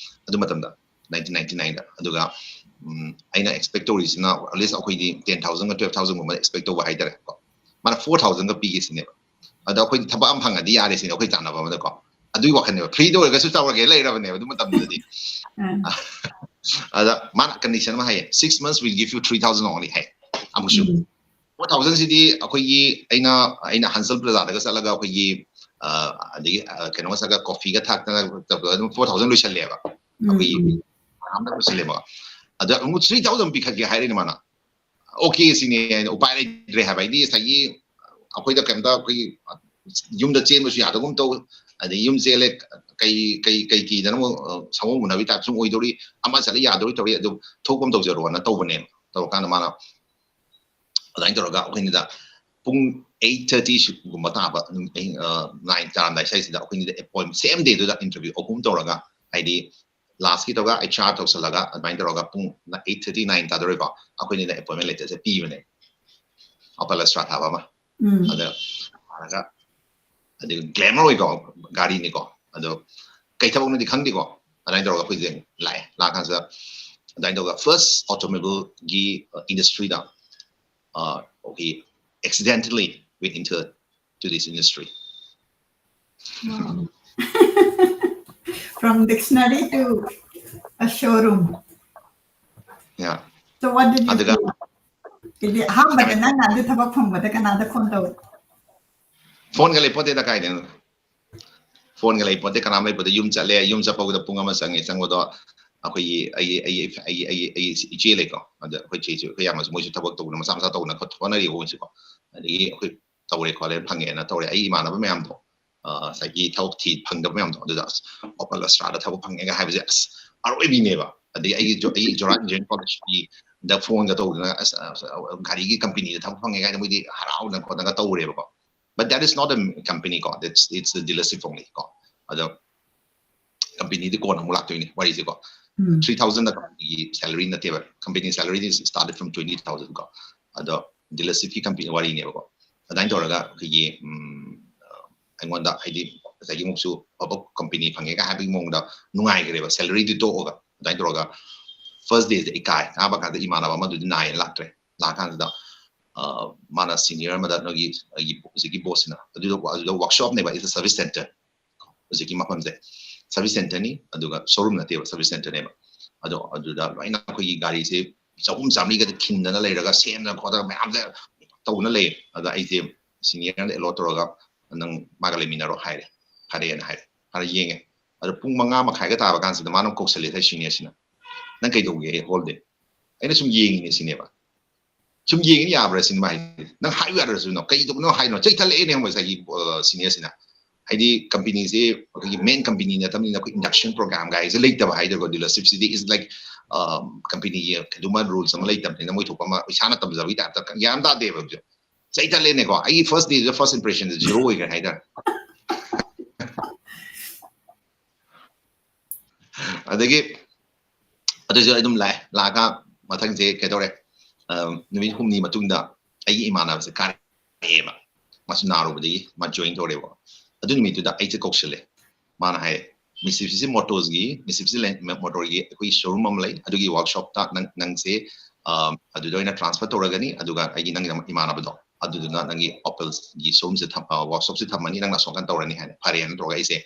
ꯑꯗꯨ ꯃꯇꯝꯗ nineteen ninety nine-ꯗ꯫ ꯑꯗꯨꯒ, ꯎꯝ, ꯑꯩꯅ expect ꯇꯧꯔꯤꯁꯤꯅ at least ꯑꯩꯈꯣꯏꯗꯤ ten thousand-ꯒ twelve thousand-ꯒꯨꯝꯕ expect ꯇꯧꯕ ꯍꯥꯏꯇꯥꯔꯦꯀꯣ꯫ ꯃꯥꯅ four thousand-ꯒ ꯄꯤꯒꯦ ꯁꯤꯅꯦꯕ꯫ ꯑꯗ ꯑꯩꯈꯣꯏꯗꯤ ꯊꯕꯛ ꯑꯃ ꯐꯪꯉꯗꯤ ꯌꯥꯔꯦ ꯁꯤꯅꯦ ꯑꯩꯈꯣꯏ ꯆꯥꯟꯅꯕ ꯑꯃꯗꯀꯣ꯫ ꯑꯗꯨꯒꯤ ꯋꯥꯈꯜꯅꯦꯕ꯫ Free-ꯗ ꯑꯣꯏꯔꯒꯁꯨ ꯇꯧꯔꯒꯦ ꯂꯩꯔꯕꯅꯦꯕ ꯑꯗꯨ ꯃꯇꯝꯗꯨꯗꯗꯤ꯫ ꯑꯥ꯫ ꯑꯗ ꯃꯥꯅ condition ꯑꯃ ꯍꯥꯏꯌꯦ, "Six months will give you three thousand only" ꯍꯥꯏ꯫ ꯑꯃꯨꯛꯁꯨ꯫ ꯎꯝ꯫ Four thousand-ꯁꯤꯗꯤ ꯑꯩꯈꯣꯏꯒꯤ, ꯑꯩꯅ, ꯑꯩꯅ ꯍꯟꯁꯜ ꯄ꯭ꯂꯥꯖꯥꯗꯒ ꯆꯠꯂꯒ ꯑꯩꯈꯣꯏꯒꯤ, ꯑ, ꯑꯗꯒꯤ, ꯑ, ꯀꯩꯅꯣꯒ ꯆꯠꯂꯒ coffee-ꯒ ꯊꯥꯛꯇꯅ ꯇꯧꯕꯗ ꯑꯗꯨꯝ four thousand ꯂꯣꯏꯁꯜꯂꯦꯕ꯫ ꯎꯝ, ꯑꯩꯈꯣꯏꯒꯤ ꯎꯝ꯫ ꯃꯌꯥꯝꯅ ꯂꯣꯏꯁꯜꯂꯦꯕ꯫ ꯑꯗ ꯑꯃꯨꯛ three thousand ꯄꯤꯈꯠꯀꯦ ꯍꯥꯏꯔꯤꯅꯦ ꯃꯥꯅ꯫ Okay ꯁꯤꯅꯦ, ꯑꯩꯅ ꯎꯄꯥꯏ ꯂꯩꯇ꯭ꯔꯦ ꯍꯥꯏꯕ꯫ ꯑꯩꯗꯤ ꯉꯁꯥꯏꯒꯤ ꯑꯩꯈꯣꯏꯗ ꯀꯩꯝꯇ ꯑꯩꯈꯣꯏꯒꯤ ꯌꯨꯝꯗ ꯆꯦꯟꯕꯁꯨ ꯌꯥꯗꯒꯨꯝ ꯇꯧ, ꯑꯗꯩ ꯌꯨꯝ ꯆꯦꯜꯂꯦ, ꯀꯩ, ꯀꯩ, ꯀꯩ ꯀꯤꯗꯅ ꯑꯃꯨꯛ, ꯑ, ꯁꯪꯒꯣꯝ ꯎꯅꯕꯒꯤ type ꯁꯨꯝ ꯑꯣꯏꯗꯧꯔꯤ, ꯑꯃ ꯆꯠꯂꯦ ꯌꯥꯗꯧꯔꯤ ꯇꯧꯔꯤ, ꯑꯗꯨ ꯊꯣꯛꯄ ꯑꯃ ꯇꯧꯖꯔꯣꯅ ꯇꯧꯕꯅꯦ꯫ ꯇꯧꯔꯀꯥꯟꯗ ꯃꯥꯅ ꯑꯗꯨꯃꯥꯏꯅ ꯇꯧꯔꯒ ꯑꯩꯈꯣꯏꯅꯤꯗ ꯄꯨꯡ eight thirty ꯒꯨꯝꯕ ꯇꯥꯕ, ꯑꯗꯨꯝ ꯑꯍꯤꯡ, ꯑ, nine ꯇꯥꯔꯝꯗꯥꯏ ꯁ꯭ꯋꯥꯏꯁꯤꯗ ꯑꯩꯈꯣꯏꯅꯤꯗ appoint-, same day-ꯗꯨꯗ interview ꯑꯍꯨꯝ ꯇꯧꯔꯒ, ꯍꯥꯏꯗꯤ last-ꯀꯤ ꯇꯧꯔꯒ H R ꯇꯧꯁꯜꯂꯒ ꯑꯗꯨꯃꯥꯏꯅ ꯇꯧꯔꯒ ꯄꯨꯡ eight thirty, nine ꯇꯥꯗꯧꯔꯦꯀꯣ, ꯑꯩꯈꯣꯏꯅꯤꯗ appointment letter-ꯁꯦ ꯄꯤꯕꯅꯦ꯫ Upper Lastra ꯊꯥꯕ ꯑꯃ꯫ ꯎꯝ꯫ ꯑꯗ ꯂꯥꯛꯑꯒ ꯑꯗꯨꯒ ꯒ꯭ꯂꯦꯃꯔ ꯑꯣꯏꯀꯣ, ꯒꯥꯔꯤꯅꯤꯀꯣ꯫ ꯑꯗꯣ ꯀꯩ ꯊꯕꯛꯅꯣꯗꯤ ꯈꯪꯗꯦꯀꯣ꯫ ꯑꯗꯨꯃꯥꯏꯅ ꯇꯧꯔꯒ ꯑꯩꯈꯣꯏꯁꯦ ꯂꯥꯛꯑꯦ꯫ ꯂꯥꯛꯑꯀꯥꯟꯁꯤꯗ ꯑꯗꯨꯃꯥꯏꯅ ꯇꯧꯔꯒ first automobileꯒꯤ industryꯗ, uh, we accidentally went into to this industry. Wow. From dictionary to a showroom. Yeah. So what did you ꯑꯗꯨꯒ do? ꯍꯥꯏꯗꯤ ꯑꯍꯥꯟꯕꯗ ꯅꯪꯅ ꯑꯗꯨ ꯊꯕꯛ ꯐꯪꯕꯗ ꯀꯅꯥꯗ ꯐꯣꯟ ꯇꯧ? ꯐꯣꯟꯒ ꯂꯩꯄꯣꯠꯇꯦꯗ, ꯀꯥꯏꯗꯩꯅꯣ? ꯐꯣꯟꯒ ꯂꯩꯄꯣꯠꯇꯦ, ꯀꯅꯥꯝ ꯂꯩꯄꯣꯠꯇꯦ꯫ ꯌꯨꯝ ꯆꯠꯂꯦ, ꯌꯨꯝ ꯆꯠꯄꯗ ꯄꯨꯡ ꯑꯃ ꯆꯪꯉꯦ꯫ ꯆꯪꯕꯗꯣ ꯑꯩꯈꯣꯏꯒꯤ ꯑꯩꯒꯤ ꯑꯩꯒꯤ ꯑꯩꯒꯤ ꯑꯩꯒꯤ ꯑꯩꯒꯤ ꯏꯆꯦ ꯂꯩꯀꯣ, ꯑꯗ ꯑꯩꯈꯣꯏ ꯆꯦꯁꯨ, ꯑꯩꯈꯣꯏ ꯏꯌꯥꯝꯕꯁꯨ, ꯃꯣꯏꯁꯨ ꯊꯕꯛ ꯇꯧꯗꯅ ꯃꯆꯥ ꯃꯆꯥ ꯇꯧꯗꯅ ꯈꯣꯠ- ꯍꯣꯠꯅꯔꯤꯕ ꯃꯣꯏꯁꯨꯀꯣ꯫ ꯑꯗꯒꯤ ꯑꯩꯈꯣꯏ ꯇꯧꯔꯦ ꯈꯣꯠꯂꯦ ꯐꯪꯉꯦꯅ ꯇꯧꯔꯦ꯫ ꯑꯩ ꯏꯃꯥꯟꯅꯕ ꯃꯌꯥꯝꯗꯣ, ꯑ, ꯉꯁꯥꯏꯒꯤ ꯊꯕꯛ ꯊꯤ ꯐꯪꯗꯕ ꯃꯌꯥꯝꯗꯣ, ꯑꯗꯨꯗ ꯑꯁ Opel Astrada ꯊꯕꯛ ꯐꯪꯉꯦꯒ ꯍꯥꯏꯕꯁꯦ ꯑꯁ ꯑꯔꯣꯏꯕꯤꯅꯦꯕ꯫ ꯑꯗꯒꯤ ꯑꯩꯒꯤ ꯖꯣ- ꯑꯩꯒꯤ Joraimjiyaan Collegeꯀꯤ ꯗ ꯐꯣꯟꯒ ꯇꯧꯗꯅ ꯑꯁ, ꯑ, ꯑ, ꯒꯥꯔꯤꯒꯤ ꯀꯝꯄꯅꯤꯗ ꯊꯕꯛ ꯐꯪꯉꯦ ꯀꯥꯏꯅ ꯃꯣꯏꯗꯤ ꯍꯔꯥꯎꯗꯅ ꯈꯣꯠꯇꯅ ꯇꯧꯔꯦꯕꯀꯣ꯫ But that is not a company ꯀꯣ, that's, it's a dealership only ꯀꯣ꯫ ꯑꯗꯣ ꯀꯝꯄꯅꯤꯗꯤ ꯀꯣꯟꯅ ꯑꯃꯨꯛ ꯂꯥꯛꯇꯣꯏꯅꯤ ꯋꯥꯔꯤꯁꯦꯀꯣ꯫ ꯎꯝ. Three thousand companyꯒꯤ salary ꯅꯠꯇꯦꯕ, company salary is started from twenty thousand ꯀꯣ꯫ ꯑꯗꯣ dealershipꯀꯤ company ꯋꯥꯔꯤꯅꯦꯕꯀꯣ꯫ ꯑꯗꯨꯃꯥꯏꯅ ꯇꯧꯔꯒ ꯑꯩꯈꯣꯏꯒꯤ, ꯎꯝ, ꯑ, ꯑꯩꯉꯣꯟꯗ ꯍꯥꯏꯗꯤ ꯉꯁꯥꯏꯒꯤ ꯑꯃꯨꯛꯁꯨ ꯑꯐꯕ ꯀꯝꯄꯅꯤ ꯐꯪꯉꯦꯒ ꯍꯥꯏꯕꯒꯤ ꯃꯑꯣꯡꯗ ꯅꯨꯡꯉꯥꯏꯈ꯭ꯔꯦꯕ, salaryꯗꯤ ꯇꯣꯛꯑꯒ꯫ ꯑꯗꯨꯃꯥꯏꯅ ꯇꯧꯔꯒ first dayꯁꯦ ꯑꯩ ꯀꯥꯏ꯫ ꯀꯥꯕ ꯀꯥꯟꯗ ꯏꯃꯥꯟꯅꯕ ꯑꯃꯗꯨꯗꯤ ꯅꯥꯏꯌꯦꯅ ꯂꯥꯛꯇ꯭ꯔꯦ꯫ ꯂꯥꯛꯀꯥꯟꯁꯤꯗ, ꯑ, ꯃꯥꯅ senior ꯑꯃꯗ ꯅꯣꯏꯒꯤ ꯑꯩꯒꯤ ꯍꯧꯖꯤꯛꯀꯤ bossꯁꯤꯅ ꯑꯗꯨꯗ ꯑꯗꯨꯗ workshopꯅꯦꯕ, it's a service center꯫ ꯍꯧꯖꯤꯛꯀꯤ ꯃꯐꯝꯁꯦ service centreꯅꯤ, ꯑꯗꯨꯒ showroom ꯅꯠꯇꯦꯕ, service centreꯅꯦꯕ꯫ ꯑꯗꯣ ꯑꯗꯨꯗ ꯂꯣꯏꯅ ꯑꯩꯈꯣꯏꯒꯤ ꯒꯥꯔꯤꯁꯦ ꯆꯍꯨꯝ ꯆꯥꯃꯔꯤꯒꯗ ꯈꯤꯟꯗꯅ ꯂꯩꯔꯒ ꯁꯦꯝꯗꯅ ꯈꯣꯠꯇꯅ ꯃꯌꯥꯝꯁꯦ ꯇꯧꯗꯅ ꯂꯩꯌꯦ꯫ ꯑꯗ ꯑꯩꯁꯦ seniorꯗ allot ꯇꯧꯔꯒ ꯅꯪ ꯃꯥꯒ ꯂꯩꯃꯤꯟꯅꯔꯣ ꯍꯥꯏꯔꯦ, ꯐꯔꯦꯅ ꯍꯥꯏꯔꯦ꯫ ꯐꯔꯦ ꯌꯦꯡꯉꯦ꯫ ꯑꯗꯣ ꯄꯨꯡ ꯃꯉꯥ ꯃꯈꯥꯏꯒ ꯇꯥꯕ ꯀꯥꯟꯁꯤꯗ ꯃꯥꯅ ꯑꯃꯨꯛ ꯀꯧꯁꯜꯂꯦ ꯉꯁꯥꯏ seniorꯁꯤꯅ, "ꯅꯪ ꯀꯩꯗꯧꯒꯦ whole day?" ꯑꯩꯅ ꯁꯨꯝ ꯌꯦꯡꯉꯤꯅꯦ ꯁꯤꯅꯦꯕ꯫ ꯁꯨꯝ ꯌꯦꯡꯉꯤꯅꯦ, ꯌꯥꯕ꯭ꯔꯥ ꯁꯤꯅꯦꯕ ꯍꯥꯏꯁꯦ꯫ "ꯅꯪ ꯍꯥꯏꯌꯨ ꯌꯥꯗ꯭ꯔꯁꯨꯅꯣ, ꯀꯩꯗꯧꯕꯅꯣ ꯍꯥꯏꯅꯣ?" ꯆꯩꯊꯠꯂꯛꯑꯦꯅꯦ ꯉꯁꯥꯏꯒꯤ, ꯑ, seniorꯁꯤꯅ꯫ ꯍꯥꯏꯗꯤ ꯀꯝꯄꯅꯤꯁꯦ ꯑꯩꯈꯣꯏꯒꯤ main company ꯅꯠꯇꯕꯅꯤꯅ ꯑꯩꯈꯣꯏ induction program ꯀꯥꯏꯁꯦ ꯂꯩꯇꯕ ꯍꯥꯏꯗꯣꯏꯔꯣ, dealershipꯁꯤꯗꯤ is like, ꯑ, ꯀꯝꯄꯅꯤꯒꯤ ꯀꯩꯗꯧꯃ rules ꯑꯃ ꯂꯩꯇꯕꯅꯤꯅ ꯃꯣꯏ ꯊꯣꯛꯄ ꯑꯃ ꯏꯁꯥꯅ ꯇꯝꯖꯕꯒꯤ typeꯇ ꯒ꯭ꯌꯥꯟ ꯇꯥꯗꯦꯕ꯫ ꯆꯩꯊꯠꯂꯦꯅꯦꯀꯣ, ꯑꯩꯒꯤ first dayꯗꯨꯗ first impressionꯗ zero ꯑꯣꯏꯈ꯭ꯔꯦ ꯍꯥꯏꯇꯥꯔꯦ꯫ ꯑꯗꯒꯤ ꯑꯗꯨꯁꯨ ꯑꯩ ꯑꯗꯨꯝ ꯂꯥꯛꯑꯦ꯫ ꯂꯥꯛꯑꯒ ꯃꯊꯪꯁꯦ ꯀꯩꯗꯧꯔꯦ? ꯑ, ꯅꯨꯃꯤꯠ ꯍꯨꯝꯅꯤ ꯃꯇꯨꯡꯗ ꯑꯩꯒꯤ ꯏꯃꯥꯟꯅꯕꯁꯦ ꯀꯥꯔꯛꯑꯦꯕ꯫ ꯃꯥꯁꯨ ꯅꯥꯔꯨꯕꯗꯒꯤ ꯃꯥ ꯖꯣꯏꯟ ꯇꯧꯔꯦꯕ꯫ ꯑꯗꯨ ꯅꯨꯃꯤꯠꯇꯨꯗ ꯑꯩꯁꯦ ꯀꯧꯁꯜꯂꯦ꯫ ꯃꯥꯅ ꯍꯥꯏ, "ꯃꯤꯁꯤꯕꯤꯁꯤ ꯃꯣꯇꯣꯔꯁꯒꯤ, ꯃꯤꯁꯤꯕꯤꯁꯤ ꯃꯣꯇꯣꯔꯒꯤ ꯑꯩꯈꯣꯏ ꯁꯣꯔꯨꯝ ꯑꯃ ꯂꯩ, ꯑꯗꯨꯒꯤ ꯋꯥꯔꯛꯁꯣꯞꯇ ꯅꯪ ꯅꯪꯁꯦ ꯑꯗꯨꯗ ꯑꯣꯏꯅ ꯇ꯭ꯔꯥꯟꯁꯐꯔ ꯇꯧꯔꯒꯅꯤ, ꯑꯗꯨꯒ ꯑꯩꯒꯤ ꯅꯪꯒꯤ ꯏꯃꯥꯟꯅꯕꯗꯣ ꯑꯗꯨꯗꯨꯅ ꯅꯪꯒꯤ ꯑꯣꯄꯦꯜꯒꯤ ꯁꯣꯔꯨꯝꯁꯦ ꯋꯥꯔꯛꯁꯣꯞꯁꯦ ꯊꯝꯃꯅꯤ, ꯅꯪꯅ ꯑꯁꯣꯝ ꯅꯥꯀꯟ ꯇꯧꯔꯅꯤ" ꯍꯥꯏꯅ꯫ ꯐꯔꯦꯅ ꯇꯧꯔꯒ ꯑꯩꯁꯦ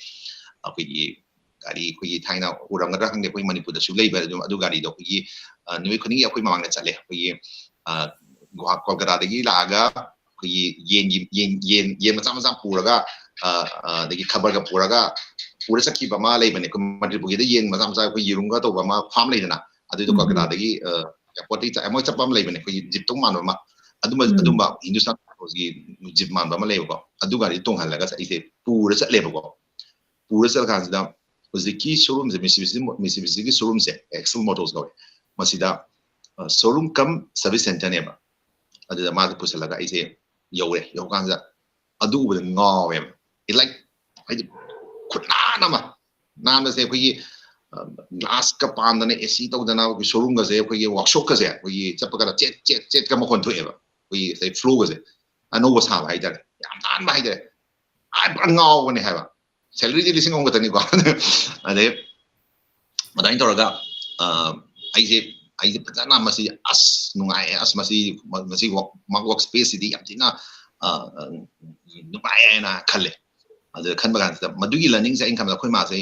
ꯑꯩꯈꯣꯏꯒꯤ ꯒꯥꯔꯤ, ꯑꯩꯈꯣꯏꯒꯤ ꯊꯥꯏꯅ ꯎꯔꯝꯒꯗ꯭ꯔꯥ ꯈꯪꯗꯦ, ꯑꯩꯈꯣꯏ ꯃꯅꯤꯄꯨꯔꯗꯁꯨ ꯂꯩꯕ ꯑꯗꯨꯝ ꯑꯗꯨ ꯒꯥꯔꯤꯗꯣ ꯑꯩꯈꯣꯏꯒꯤ ꯅꯨꯃꯤꯠ ꯈꯨꯗꯤꯡꯒꯤ ꯑꯩꯈꯣꯏ ꯃꯃꯥꯡꯗ ꯆꯠꯂꯦ꯫ ꯑꯩꯈꯣꯏꯒꯤ ꯀꯣꯜꯀꯇꯥꯗꯒꯤ ꯂꯥꯛꯑꯒ ꯑꯩꯈꯣꯏꯒꯤ ꯌꯦꯟꯒꯤ ꯌꯦꯟ ꯌꯦꯟ ꯌꯦꯟ ꯃꯆꯥ ꯃꯆꯥ ꯄꯨꯔꯒ ꯑꯗꯒꯤ ꯈꯕꯔꯒ ꯄꯨꯔꯒ ꯄꯨꯔ ꯆꯠꯈꯤꯕ ꯑꯃ ꯂꯩꯕꯅꯦ꯫ ꯑꯩꯈꯣꯏ ꯃꯅꯤꯄꯨꯔꯒꯤꯗ ꯌꯦꯟ ꯃꯆꯥ ꯃꯆꯥ ꯑꯩꯈꯣꯏ ꯌꯦꯔꯨꯝꯒ ꯇꯧꯕ ꯑꯃ ꯐꯥꯔꯝ ꯂꯩꯗꯅ, ꯑꯗꯨꯏꯗꯣ ꯀꯣꯜꯀꯇꯥꯗꯒꯤ ꯑꯦꯌꯥꯔꯄꯣꯔꯠꯇꯒꯤ ꯃꯣꯏ ꯆꯠꯄ ꯑꯃ ꯂꯩꯕꯅꯦ, ꯑꯩꯈꯣꯏꯒꯤ ꯖꯤꯞꯇꯧ ꯃꯥꯟꯕ ꯑꯃ꯫ ꯑꯗꯨꯝꯕ ꯑꯗꯨꯝꯕ ꯍꯤꯟꯗꯨꯁꯇꯥꯟ ꯃꯣꯇꯣꯔꯁꯀꯤ ꯖꯤꯞ ꯃꯥꯟꯕ ꯑꯃ ꯂꯩꯕꯀꯣ, ꯑꯗꯨ ꯒꯥꯔꯤꯗꯣ ꯇꯣꯡꯍꯜꯂꯒ ꯑꯩꯁꯦ ꯄꯨꯔ ꯆꯠꯂꯦꯕꯀꯣ꯫ ꯄꯨꯔ ꯆꯠꯂꯀꯥꯟꯁꯤꯗ ꯍꯧꯖꯤꯛꯀꯤ ꯁꯣꯔꯨꯝꯁꯦ, ꯃꯤꯁꯤꯕꯤꯁꯤꯒꯤ ꯁꯣꯔꯨꯝꯁꯦ ꯑꯦꯛꯁꯦꯜ ꯃꯣꯇꯣꯔꯁ ꯀꯧꯋꯦ꯫ ꯃꯁꯤꯗ ꯁꯣꯔꯨꯝ ꯀꯝ ꯁꯔꯚꯤꯁ ꯁꯦꯟꯇꯔꯅꯦꯕ꯫ ꯑꯗꯨꯗ ꯃꯥꯁꯦ ꯄꯨꯁꯜꯂꯒ ꯑꯩꯁꯦ ꯌꯧꯔꯦ꯫ ꯌꯧꯔꯀꯥꯟꯁꯤꯗ ꯑꯗꯨ ꯎꯕꯗ ꯉꯥꯎꯋꯦꯕ꯫ ꯏꯠ ꯂꯥꯏꯛ, ꯍꯥꯏꯗꯤ, ꯈꯨꯠꯅꯥꯟ ꯑꯃ ꯅꯥꯟꯕꯁꯦ ꯑꯩꯈꯣꯏꯒꯤ ꯒ꯭ꯂꯥꯁꯀ ꯄꯥꯟꯗꯅ, ꯑꯦ ꯁꯤ ꯇꯧꯗꯅ, ꯑꯩꯈꯣꯏ ꯁꯣꯔꯨꯝꯒꯁꯦ, ꯑꯩꯈꯣꯏꯒꯤ ꯋꯥꯛꯁꯣꯞꯀꯁꯦ ꯑꯩꯈꯣꯏꯒꯤ ꯆꯠꯄ ꯀꯥꯟꯗ ꯆꯦꯠ ꯆꯦꯠ ꯆꯦꯠꯀ ꯃꯈꯣꯟ ꯊꯣꯛꯑꯦꯕ꯫ ꯑꯩꯈꯣꯏꯒꯤ ꯉꯁꯥꯏ ꯐ꯭ꯂꯣꯒꯁꯦ ꯑꯅꯧꯕ ꯁꯥꯕ ꯍꯥꯏꯇꯥꯔꯦ, ꯌꯥꯝ ꯅꯥꯟꯕ ꯍꯥꯏꯇꯥꯔꯦ꯫ ꯑꯩ ꯄꯨꯔꯥ ꯉꯥꯎꯕꯅꯦ ꯍꯥꯏꯕ꯫ ꯁꯦꯂꯔꯤꯗꯤ ꯂꯤꯁꯤꯡ ꯑꯍꯨꯝ ꯈꯛꯇꯅꯤꯀꯣ꯫ ꯑꯗꯩ ꯑꯗꯨꯃꯥꯏꯅ ꯇꯧꯔꯒ ꯑꯩꯁꯦ ꯑꯩꯁꯦ ꯐꯖꯅ ꯃꯁꯤ, "ꯑꯁ, ꯅꯨꯡꯉꯥꯏꯌꯦ, ꯑꯁ, ꯃꯁꯤ ꯃꯁꯤ ꯋꯥꯛ ꯁ꯭ꯄꯦꯁꯁꯤꯗꯤ ꯌꯥꯝ ꯊꯤꯅ ꯅꯨꯡꯉꯥꯏꯌꯦꯅ" ꯈꯜꯂꯦ꯫ ꯑꯗꯨꯗ ꯈꯟꯕ ꯀꯥꯟꯁꯤꯗ ꯃꯗꯨꯒꯤ ꯂꯔꯅꯤꯡꯁꯦ ꯑꯩꯅ ꯈꯟꯕꯗ ꯑꯩꯈꯣꯏ ꯃꯥꯁꯦ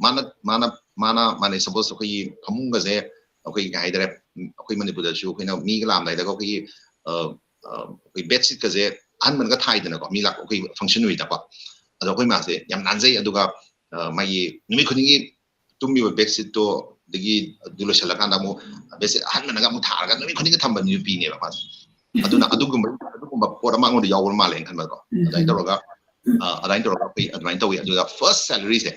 ꯃꯥꯅ ꯃꯥꯅ ꯃꯥꯅ ꯃꯥꯅ ꯁꯄꯣꯁ ꯑꯩꯈꯣꯏꯒꯤ ꯐꯃꯨꯡꯒꯁꯦ ꯑꯩꯈꯣꯏ ꯀꯩ ꯍꯥꯏꯇꯥꯔꯦ, ꯑꯩꯈꯣꯏ ꯃꯅꯤꯄꯨꯔꯗꯁꯨ ꯑꯩꯈꯣꯏꯅ ꯃꯤꯒ ꯂꯥꯛꯑꯝꯗꯥꯏꯗꯒ ꯑꯩꯈꯣꯏꯒꯤ ꯑꯩꯈꯣꯏ ꯕꯦꯗꯁꯤꯠꯀꯁꯦ ꯑꯍꯟꯕꯅꯒ ꯊꯥꯏꯗꯅꯀꯣ, ꯃꯤ ꯂꯥꯛꯄ ꯑꯩꯈꯣꯏ ꯐꯪꯁꯟ ꯅꯨꯃꯤꯠꯇꯀꯣ꯫ ꯑꯗꯣ ꯑꯩꯈꯣꯏ ꯃꯥꯁꯦ ꯌꯥꯝ ꯅꯥꯟꯖꯩ꯫ ꯑꯗꯨꯒ ꯃꯥꯒꯤ ꯅꯨꯃꯤꯠ ꯈꯨꯗꯤꯡꯒꯤ ꯇꯨꯝꯃꯤꯕ ꯕꯦꯗꯁꯤꯠꯇꯣ, ꯑꯗꯒꯤ ꯑꯗꯨ ꯂꯣꯏꯁꯤꯜꯂꯀꯥꯟꯗ ꯑꯃꯨꯛ ꯕꯦꯗꯁꯤꯠ ꯑꯍꯟꯕꯅꯒ ꯑꯃꯨꯛ ꯊꯥꯔꯒ ꯅꯨꯃꯤꯠ ꯈꯨꯗꯤꯡꯒꯤ ꯊꯝꯕ ꯅꯨꯄꯤꯅꯦꯕ ꯃꯥꯁꯦ꯫ ꯑꯗꯨꯅ ꯑꯗꯨꯒꯨꯝꯕ ꯑꯗꯨꯒꯨꯝꯕ ꯄꯣꯠ ꯑꯃ ꯑꯩꯉꯣꯟꯗ ꯌꯥꯎꯕ ꯃꯥꯜꯂꯦꯅ ꯈꯟꯕꯀꯣ꯫ ꯑꯗꯨꯃꯥꯏꯅ ꯇꯧꯔꯒ ꯑꯗꯨꯃꯥꯏꯅ ꯇꯧꯔꯒ ꯑꯩꯈꯣꯏ ꯑꯗꯨꯃꯥꯏꯅ ꯇꯧꯋꯤ꯫ ꯑꯗꯨꯒ ꯐꯥꯔꯁ ꯁꯦꯂꯔꯤꯁꯦ,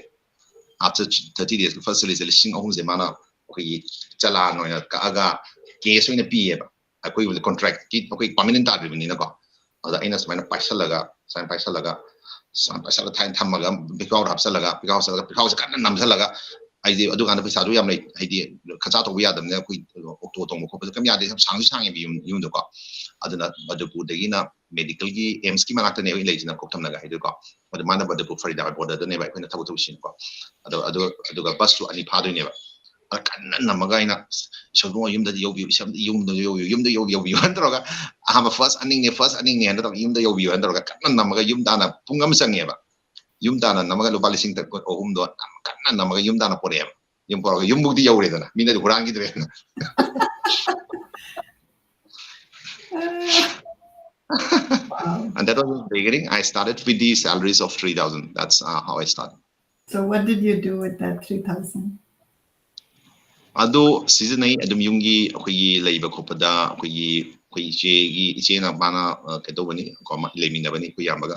after thirty days first salaryꯁꯦ ꯂꯤꯁꯤꯡ ꯑꯍꯨꯝꯁꯦ ꯃꯥꯅ ꯑꯩꯈꯣꯏꯒꯤ ꯆꯂꯥꯟ ꯑꯣꯏꯅ ꯀꯛꯑꯒ ꯀꯦꯁ ꯑꯣꯏꯅ ꯄꯤꯌꯦꯕ꯫ ꯑꯩꯈꯣꯏꯕꯨꯗꯤ ꯀꯣꯟꯇ꯭ꯔꯦꯛꯀꯤ ꯑꯩꯈꯣꯏ ꯄꯥꯔꯃꯤꯅꯦꯟ ꯇꯥꯗ꯭ꯔꯤꯕꯅꯤꯅꯀꯣ꯫ ꯑꯗ ꯑꯩꯅ ꯁꯨꯃꯥꯏꯅ ꯄꯥꯏꯁꯜꯂꯒ, ꯁꯨꯃꯥꯏꯅ ꯄꯥꯏꯁꯜꯂꯒ, ꯁꯨꯃꯥꯏꯅ ꯄꯥꯏꯁꯜꯂꯒ ꯊꯥꯏꯅ ꯊꯝꯃꯒ ꯄꯤꯀꯥꯎꯗ ꯍꯥꯞꯆꯜꯂꯒ, ꯄꯤꯀꯥꯎ ꯍꯥꯞꯆꯜꯂꯒ, ꯄꯤꯀꯥꯎꯁꯦ ꯀꯟꯅ ꯅꯝꯁꯜꯂꯒ, ꯑꯩꯗꯤ ꯑꯗꯨꯀꯥꯟꯗ ꯄꯩꯁꯥꯗꯣ ꯌꯥꯝ ꯂꯩ, ꯍꯥꯏꯗꯤ ꯈꯆꯥ ꯇꯧꯕ ꯌꯥꯗꯕꯅꯤꯅ ꯑꯩꯈꯣꯏ ꯑꯣꯛꯇꯣ ꯇꯣꯡꯕ ꯈꯣꯠꯄꯁꯨ ꯀꯩꯝ ꯌꯥꯗꯦ, ꯌꯥꯝ ꯁꯥꯡꯁꯨ ꯁꯥꯡꯉꯦꯕ ꯌꯨꯝ, ꯌꯨꯝꯗꯣꯀꯣ꯫ ꯑꯗꯨꯅ ꯃꯗꯨꯄꯨꯔꯗꯒꯤꯅ ꯃꯦꯗꯤꯀꯦꯜꯒꯤ ꯑꯦꯝꯁꯀꯤ ꯃꯅꯥꯛꯇꯅꯦꯕ ꯑꯩ ꯂꯩꯁꯤꯅ, ꯀꯣꯛꯊꯝꯅꯒ ꯍꯥꯏꯗꯣꯏꯀꯣ꯫ ꯑꯗꯣ ꯃꯥꯅ ꯕꯗꯔꯄꯨꯔ ꯐꯔꯤꯗꯥꯕꯥꯗ ꯕꯣꯔꯗꯔꯗꯅꯦꯕ ꯑꯩꯈꯣꯏꯅ ꯊꯕꯛ ꯇꯧꯁꯤꯅꯀꯣ꯫ ꯑꯗꯣ ꯑꯗꯨ ꯑꯗꯨꯒ ꯕꯁꯁꯨ ꯑꯅꯤ ꯐꯥꯗꯣꯏꯅꯦꯕ꯫ ꯑꯗ ꯀꯟꯅ ꯅꯝꯃꯒ ꯑꯩꯅ "ꯏꯁꯧꯕꯨꯡꯉꯣ ꯌꯨꯝꯗꯗꯤ ꯌꯧꯕꯤꯌꯨ, ꯏꯁꯝ-, ꯌꯨꯝꯗ ꯌꯧꯕꯤꯌꯨ, ꯌꯨꯝꯗ ꯌꯧꯕꯤꯌꯨ" ꯍꯥꯏꯅ ꯇꯧꯔꯒ, ꯑꯍꯥꯟꯕ ꯐꯥꯔꯁ ꯑꯅꯤꯡꯅꯦ, ꯐꯥꯔꯁ ꯑꯅꯤꯡꯅꯦ ꯍꯥꯏꯅ ꯇꯧꯔꯒ ꯌꯨꯝꯗ ꯌꯧꯕꯤꯌꯨ ꯍꯥꯏꯅ ꯇꯧꯔꯒ ꯀꯟꯅ ꯅꯝꯃꯒ ꯌꯨꯝ ꯇꯥꯅ ꯄꯨꯡ ꯑꯃ ꯆꯪꯉꯦꯕ꯫ ꯌꯨꯝ ꯇꯥꯅ ꯅꯝꯃꯒ ꯂꯨꯄꯥ ꯂꯤꯁꯤꯡ ꯇꯔꯨꯛ ꯑꯍꯨꯝꯗꯣ ꯌꯥꯝ ꯀꯟꯅ ꯅꯝꯃꯒ ꯌꯨꯝ ꯇꯥꯅ ꯄꯨꯔꯛꯑꯦꯕ꯫ ꯌꯨꯝ ꯄꯨꯔꯛꯑꯒ ꯌꯨꯝꯕꯨꯛꯇꯤ ꯌꯧꯔꯦꯗꯅ, ꯃꯤꯅꯗꯤ ꯍꯨꯔꯥꯟꯈꯤꯗ꯭ꯔꯦꯗꯅ꯫ Wow. And that was the beginning. I started with the salaries of three thousand. That's uh, how I started. So what did you do with that three thousand? ꯑꯗꯣ ꯁꯤꯖꯤꯟꯅꯩ ꯑꯗꯨꯝ, ꯌꯨꯝꯒꯤ ꯑꯩꯈꯣꯏꯒꯤ ꯂꯩꯕ ꯈꯣꯠꯄꯗ, ꯑꯩꯈꯣꯏꯒꯤ ꯑꯩꯈꯣꯏ ꯏꯆꯦꯒꯤ, ꯏꯆꯦꯅ ꯃꯥꯅ ꯑ, ꯀꯩꯗꯧꯕꯅꯤ ꯀꯣ, ꯃꯥ ꯂꯩꯃꯤꯟꯅꯕꯅꯤ ꯑꯩꯈꯣꯏ ꯏꯌꯥꯝꯕꯒ꯫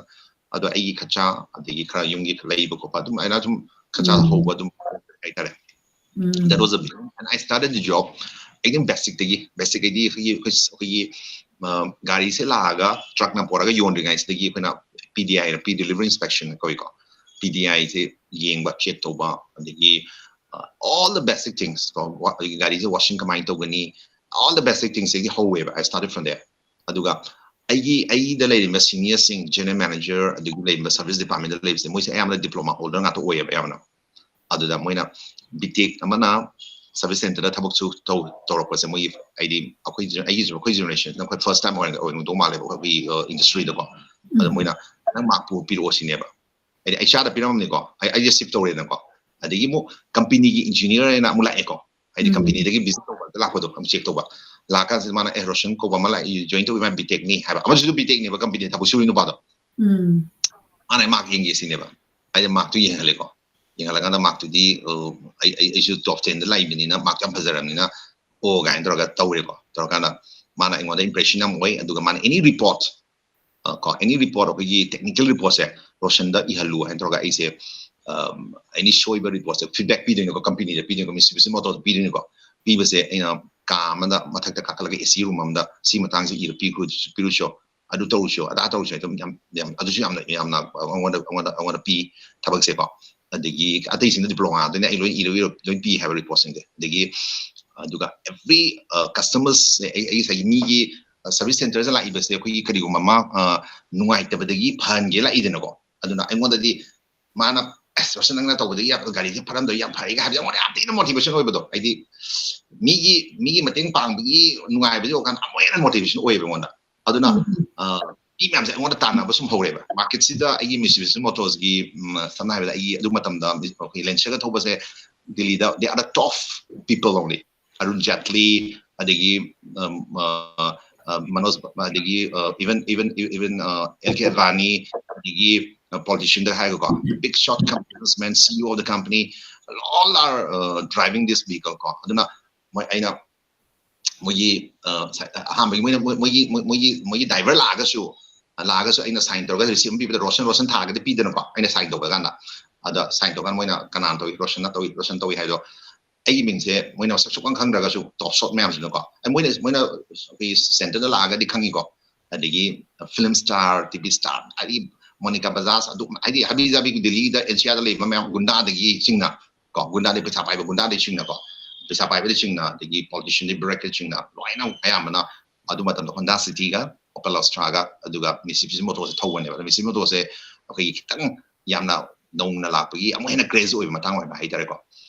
ꯑꯗꯣ ꯑꯩꯒꯤ ꯈꯔꯆꯥ, ꯑꯗꯒꯤ ꯈꯔ ꯌꯨꯝꯒꯤ ꯂꯩꯕ ꯈꯣꯠꯄ ꯑꯗꯨꯝ ꯑꯩꯅ ꯑꯗꯨꯝ ꯈꯔꯆꯥ ꯎꯝ. ꯍꯧꯕ ꯑꯗꯨꯝ ꯍꯥꯏꯇꯥꯔꯦ꯫ ꯎꯝ. That was the beginning. And I started the job ꯑꯩ ꯑꯗꯨꯝ ꯕꯦꯁꯤꯛꯇꯒꯤ, ꯕꯦꯁꯤꯛ ꯍꯥꯏꯗꯤ ꯑꯩꯈꯣꯏꯒꯤ ꯑꯩꯈꯣꯏ ꯑꯩꯈꯣꯏꯒꯤ ꯑ, ꯒꯥꯔꯤꯁꯦ ꯂꯥꯛꯑꯒ ꯇ꯭ꯔꯛꯅ ꯄꯣꯔꯒ ꯌꯣꯟꯗ꯭ꯔꯤꯉꯩꯁꯤꯗꯒꯤ ꯑꯩꯈꯣꯏꯅ ꯄꯤ D I, pre delivery inspection ꯀꯧꯏꯀꯣ, ꯄꯤ ꯗꯤ ꯑꯥꯏꯁꯦ ꯌꯦꯡꯕ, ꯆꯦꯛ ꯇꯧꯕ, ꯑꯗꯒꯤ ꯑ, all the basic things ꯀꯣ, ꯋꯥ-, ꯑꯗꯒꯤ ꯒꯥꯔꯤꯁꯦ washing ꯀꯃꯥꯏꯅ ꯇꯧꯒꯅꯤ, all the basic things ꯁꯤꯗꯒꯤ ꯍꯧꯋꯦꯕ꯫ I started from there. ꯑꯗꯨꯒ ꯑꯩꯒꯤ ꯑꯩꯗ ꯂꯩꯔꯤꯕ ꯁꯤꯅꯤꯌꯔꯁꯤꯡ, ꯖꯦꯅꯔꯦꯜ ꯃꯦꯅꯦꯖꯔ, ꯑꯗꯒꯤ ꯂꯩꯔꯤꯕ ꯁꯔꯚꯤꯁ ꯗꯤꯄꯥꯔꯠꯃꯦꯟꯗ ꯂꯩꯕꯁꯦ, ꯃꯣꯏꯁꯦ ꯑꯌꯥꯝꯕꯅ ꯗꯤꯄ꯭ꯂꯣꯃꯥ ꯍꯣꯜꯗꯔ ꯉꯥꯛꯇ ꯑꯣꯏꯌꯦꯕ ꯑꯌꯥꯝꯕꯅ꯫ ꯑꯗꯨꯗ ꯃꯣꯏꯅ ꯕꯤꯇꯦꯛ ꯑꯃꯅ ꯁꯔꯚꯤꯁ ꯁꯦꯟꯇꯔꯗ ꯊꯕꯛꯁꯨ ꯇꯧ-, ꯇꯧꯔꯛꯄꯁꯦ, ꯃꯣꯏꯒꯤ ꯍꯥꯏꯗꯤ ꯑꯩꯈꯣꯏ ꯖꯦ-, ꯑꯩꯒꯤ ꯑꯩꯈꯣꯏ ꯖꯦꯅꯔꯦꯁꯟꯁꯤꯅ ꯑꯩꯈꯣꯏ ꯐꯥꯔꯁ ꯇꯥꯏꯝ ꯑꯣꯏꯔꯝꯗꯧ ꯃꯥꯜꯂꯦꯕ ꯑꯩꯈꯣꯏꯒꯤ ꯏꯟꯗꯁꯇ꯭ꯔꯤꯗꯀꯣ꯫ ꯑꯗ ꯎꯝ. ꯃꯣꯏꯅ "ꯅꯪ ꯃꯥꯔꯛꯇꯨ ꯄꯤꯔꯛꯑꯣ" ꯁꯤꯅꯦꯕ꯫ ꯍꯥꯏꯗꯤ ꯑꯩꯆ ꯑꯥꯔꯗ ꯄꯤꯔꯝꯃꯕꯅꯤꯀꯣ, ꯑꯩ ꯑꯩꯁꯦ ꯁꯤꯐ ꯇꯧꯔꯦꯅꯀꯣ꯫ ꯑꯗꯒꯤ ꯑꯃꯨꯛ ꯀꯝꯄꯅꯤꯒꯤ ꯏꯟꯖꯤꯅꯤꯌꯔ ꯍꯥꯏꯅ ꯑꯃꯨꯛ ꯂꯥꯛꯑꯦꯀꯣ꯫ ꯍꯥꯏꯗꯤ ꯎꯝ. ꯀꯝꯄꯅꯤꯗꯒꯤ ꯚꯤꯖꯤꯠ ꯇꯧꯕ ꯂꯥꯛꯄꯗꯣ ꯑꯃꯨꯛ ꯆꯦꯛ ꯇꯧꯕ꯫ ꯂꯥꯛꯑꯀꯥꯟꯁꯤꯗ ꯃꯥꯅ, "ꯑꯦ, ꯔꯣꯁꯟ ꯀꯧꯕ ꯑꯃ ꯂꯥꯛꯏ, ꯖꯣꯏꯟ ꯇꯧꯕ, ꯃꯥ ꯕꯤꯇꯦꯛꯅꯤ" ꯍꯥꯏꯕ꯫ ꯑꯃꯁꯤꯁꯨ ꯕꯤꯇꯦꯛꯅꯦꯕ, ꯀꯝꯄꯅꯤꯗ ꯊꯕꯛ ꯁꯨꯔꯤ ꯅꯨꯄꯥꯗꯣ꯫ ꯎꯝ. ꯃꯥꯅ ꯃꯥꯔꯛ ꯌꯦꯡꯒꯦ ꯁꯤꯅꯦꯕ꯫ ꯑꯩꯅ ꯃꯥꯔꯛꯇꯨ ꯌꯦꯡꯍꯜꯂꯦꯀꯣ꯫ ꯌꯦꯡꯍꯜꯂꯀꯥꯟꯗ ꯃꯥꯔꯛꯇꯨꯗꯤ, ꯑ, ꯑꯩ ꯑꯩ- ꯑꯩꯁꯨ ꯇꯣꯞ ꯇꯦꯟꯗ ꯂꯥꯛꯏꯕꯅꯤꯅ ꯃꯥꯔꯛ ꯌꯥꯝ ꯐꯖꯔꯕꯅꯤꯅ, "ꯑꯣ" ꯀꯥꯏꯅ ꯇꯧꯔꯒ ꯇꯧꯔꯦꯀꯣ꯫ ꯇꯧꯔꯀꯥꯟꯗ ꯃꯥꯅ ꯑꯩꯉꯣꯟꯗ ꯏꯝꯄ꯭ꯔꯦꯁꯟ ꯌꯥꯝ ꯑꯣꯏ꯫ ꯑꯗꯨꯒ ꯃꯥꯅ ꯑꯦꯅꯤ ꯔꯤꯄꯣꯔꯠ, ꯑ, ꯀꯣ, ꯑꯦꯅꯤ ꯔꯤꯄꯣꯔꯠ, ꯑꯩꯈꯣꯏꯒꯤ ꯇꯦꯛꯅꯤꯀꯦꯜ ꯔꯤꯄꯣꯔꯠꯁꯦ ꯔꯣꯁꯟꯗ ꯏꯍꯜꯂꯨ ꯍꯥꯏꯅ ꯇꯧꯔꯒ ꯑꯩꯁꯦ, ꯑꯝ, ꯑꯦꯅꯤ ꯁꯣꯏꯕ ꯔꯤꯄꯣꯔꯠꯁꯦ ꯐꯤꯗꯕꯦꯛ ꯄꯤꯗꯣꯏꯅꯤꯀꯣ, ꯀꯝꯄꯅꯤꯗ ꯄꯤꯗꯣꯏꯅꯤꯀꯣ, ꯃꯤꯁ ꯃꯣꯇꯣꯔꯗ ꯄꯤꯗꯣꯏꯅꯤꯀꯣ꯫ ꯄꯤꯕꯁꯦ ꯑꯩꯅ ꯀꯥ ꯑꯃꯗ ꯃꯊꯛꯇ ꯀꯥꯈꯠꯂꯒ ꯑꯦ ꯁꯤ ꯔꯨꯝ ꯑꯃꯗ ꯁꯤ ꯃꯇꯥꯡꯁꯦ ꯏꯔ ꯄꯤꯈ꯭ꯔꯨ-, ꯄꯤꯔꯨꯆꯣ, ꯑꯗꯨ ꯇꯧꯔꯨꯆꯣ, ꯑꯗꯥ ꯇꯧꯔꯨꯆꯣ, ꯑꯗꯨꯝ ꯌꯥꯝ, ꯌꯥꯝ, ꯑꯗꯨꯁꯨ ꯌꯥꯝꯅ, ꯌꯥꯝꯅ ꯑꯩꯉꯣꯟꯗ, ꯑꯩꯉꯣꯟꯗ, ꯑꯩꯉꯣꯟꯗ ꯄꯤ ꯊꯕꯛꯁꯦꯀꯣ꯫ ꯑꯗꯒꯤ ꯑꯇꯩꯁꯤꯡꯗ ꯗꯤꯄ꯭ꯂꯣꯃꯥꯗꯅ ꯑꯩ ꯂꯣꯏ ꯏꯔ, ꯏꯔ ꯂꯣꯏ ꯄꯤ ꯍꯥꯏꯕ ꯔꯤꯄꯣꯔꯠꯁꯤꯡꯁꯦ꯫ ꯑꯗꯒꯤ ꯑꯗꯨꯒ ꯑꯦꯚ꯭ꯔꯤ ꯀꯁꯇꯃꯔꯁꯦ ꯑꯩ, ꯑꯩ ꯉꯁꯥꯏꯒꯤ ꯃꯤꯒꯤ ꯁꯔꯚꯤꯁ ꯁꯦꯟꯇꯔꯗ ꯂꯥꯛꯏꯕꯁꯦ ꯑꯩꯈꯣꯏꯒꯤ ꯀꯔꯤꯒꯨꯝꯕ ꯑꯃ ꯅꯨꯡꯉꯥꯏꯇꯕꯗꯒꯤ ꯐꯍꯟꯒꯦ ꯂꯥꯛꯏꯗꯅꯀꯣ꯫ ꯑꯗꯨꯅ ꯑꯩꯉꯣꯟꯗꯗꯤ ꯃꯥꯅ ꯑꯁ ꯔꯣꯁꯟ ꯅꯪꯅ ꯇꯧꯕꯗꯒꯤ ꯌꯥꯝ ꯒꯥꯔꯤꯁꯦ ꯐꯔꯝꯗꯣꯏ ꯌꯥꯝ ꯐꯔꯦꯒ ꯍꯥꯏꯕꯗꯤ ꯑꯩꯉꯣꯟꯗ ꯌꯥꯝ ꯊꯤꯅ ꯃꯣꯇꯤꯚꯦꯁꯟ ꯑꯣꯏꯕꯗꯣ꯫ ꯍꯥꯏꯗꯤ ꯃꯤꯒꯤ ꯃꯤꯒꯤ ꯃꯇꯦꯡ ꯄꯥꯡꯕꯒꯤ ꯅꯨꯡꯉꯥꯏꯕꯗꯤ ꯎꯔꯀꯥꯟꯗ ꯑꯃꯨꯛ ꯍꯦꯟꯅ ꯃꯣꯇꯤꯚꯦꯁꯟ ꯑꯣꯏꯌꯦꯕ ꯑꯩꯉꯣꯟꯗ꯫ ꯑꯗꯨꯅ ꯃꯤ ꯃꯌꯥꯝꯁꯦ ꯑꯩꯉꯣꯟꯗ ꯇꯥꯟꯅꯕ ꯁꯨꯝ ꯍꯧꯔꯦꯕ꯫ ꯃꯥꯔꯀꯦꯠꯁꯤꯗ ꯑꯩꯒꯤ ꯃꯤꯁꯤꯕꯤꯁꯤ ꯃꯣꯇꯣꯔꯁꯀꯤ ꯁꯝꯅ ꯍꯥꯏꯔꯕꯗ ꯑꯩꯒꯤ ꯑꯗꯨ ꯃꯇꯝꯗ ꯑꯩꯈꯣꯏ ꯂꯦꯟꯁꯔꯒ ꯊꯧꯕꯁꯦ ꯗꯤꯜꯂꯤꯗ they are the top people only꯫ Arun Jaitley, ꯑꯗꯒꯤ ꯃꯅꯣꯖ, ꯑꯗꯒꯤ even even even ꯑꯦꯜ ꯀꯦ ꯑꯗꯚꯥꯅꯤ, ꯑꯗꯒꯤ ꯄꯣꯂꯤꯇꯤꯁꯤꯌꯟꯗ ꯍꯥꯏꯔꯒꯀꯣ, big shot companies man, C E O of the company, all are driving this vehicle ꯀꯣ꯫ ꯑꯗꯨꯅ ꯃꯣꯏ ꯑꯩꯅ ꯃꯣꯏꯒꯤ ꯑꯍꯥꯟꯕꯒꯤ ꯃꯣꯏꯅ ꯃꯣꯏꯒꯤ ꯃꯣꯏꯒꯤ ꯃꯣꯏꯒꯤ ꯗ꯭ꯔꯥꯏꯚꯔ ꯂꯥꯛꯑꯒꯁꯨ ꯂꯥꯛꯑꯒꯁꯨ ꯑꯩꯅ ꯁꯥꯏꯟ ꯇꯧꯔꯒ ꯔꯤꯁꯤꯞ ꯑꯃ ꯄꯤꯕꯗ ꯔꯣꯁꯟ ꯔꯣꯁꯟ ꯊꯥꯔꯒꯗꯤ ꯄꯤꯗꯅꯀꯣ꯫ ꯑꯩꯅ ꯁꯥꯏꯟ ꯇꯧꯕ ꯀꯥꯟꯗ ꯑꯗ ꯁꯥꯏꯟ ꯇꯧꯀꯥꯟꯗ ꯃꯣꯏꯅ ꯀꯅꯥꯅ ꯇꯧꯏ, ꯔꯣꯁꯟꯅ ꯇꯧꯏ, ꯔꯣꯁꯟ ꯇꯧꯏ ꯍꯥꯏꯗꯣ ꯑꯩꯒꯤ ꯃꯤꯡꯁꯦ ꯃꯣꯏꯅ ꯃꯁꯛ ꯁꯨꯛꯈꯪ ꯈꯪꯗ꯭ꯔꯒꯁꯨ ꯇꯣꯞ ꯁꯣꯠ ꯃꯌꯥꯝꯁꯤꯅꯀꯣ꯫ ꯑꯩ ꯃꯣꯏꯅ ꯃꯣꯏꯅ ꯑꯩꯈꯣꯏꯒꯤ ꯁꯦꯟꯇꯔꯗ ꯂꯥꯛꯑꯒꯗꯤ ꯈꯪꯉꯤꯀꯣ꯫ ꯑꯗꯒꯤ film star, T V star, ꯍꯥꯏꯗꯤ ꯃꯣꯅꯤꯀꯥ ꯕꯖꯥꯖ, ꯑꯗꯨ ꯍꯥꯏꯗꯤ ꯍꯥꯕꯤ ꯖꯥꯕꯤ ꯗꯤꯜꯂꯤꯗ ꯑꯦꯟ ꯁꯤ ꯑꯥꯔꯗ ꯂꯩꯕ ꯃꯌꯥꯝ ꯒꯨꯟꯗꯥꯗꯒꯤ ꯆꯤꯡꯅ ꯀꯣ, ꯒꯨꯟꯗꯥꯗꯒꯤ ꯄꯩꯁꯥ ꯄꯥꯏꯕ ꯒꯨꯟꯗꯥꯗꯒꯤ ꯆꯤꯡꯅꯀꯣ, ꯄꯩꯁꯥ ꯄꯥꯏꯕꯗꯒꯤ ꯆꯤꯡꯅ, ꯑꯗꯒꯤ ꯄꯣꯂꯤꯇꯤꯁꯤꯌꯟꯗꯒꯤ ꯕ꯭ꯔꯦꯛꯇꯒꯤ ꯆꯤꯡꯅ ꯂꯣꯏꯅ ꯑꯌꯥꯝꯕꯅ ꯑꯗꯨ ꯃꯇꯝꯗ ꯍꯣꯟꯗꯥ ꯁꯤꯇꯤꯒ ꯑꯣꯄꯦꯜ ꯑꯁꯇ꯭ꯔꯥꯒ ꯑꯗꯨꯒ ꯃꯤꯁꯤꯕꯤꯁꯤ ꯃꯣꯇꯣꯔꯁꯦ ꯊꯧꯕꯅꯦꯕ꯫ ꯑꯗꯣ ꯃꯤꯁꯤꯕꯤꯁꯤ ꯃꯣꯇꯣꯔꯁꯦ ꯑꯩꯈꯣꯏꯒꯤ ꯈꯤꯇꯪ ꯌꯥꯝꯅ ꯅꯧꯅ ꯂꯥꯛꯄꯒꯤ ꯑꯃꯨꯛ ꯍꯦꯟꯅ ꯀ꯭ꯔꯦꯖ ꯑꯣꯏꯕ ꯃꯇꯥꯡ ꯑꯣꯏꯕ ꯍꯥꯏꯇꯥꯔꯦꯀꯣ꯫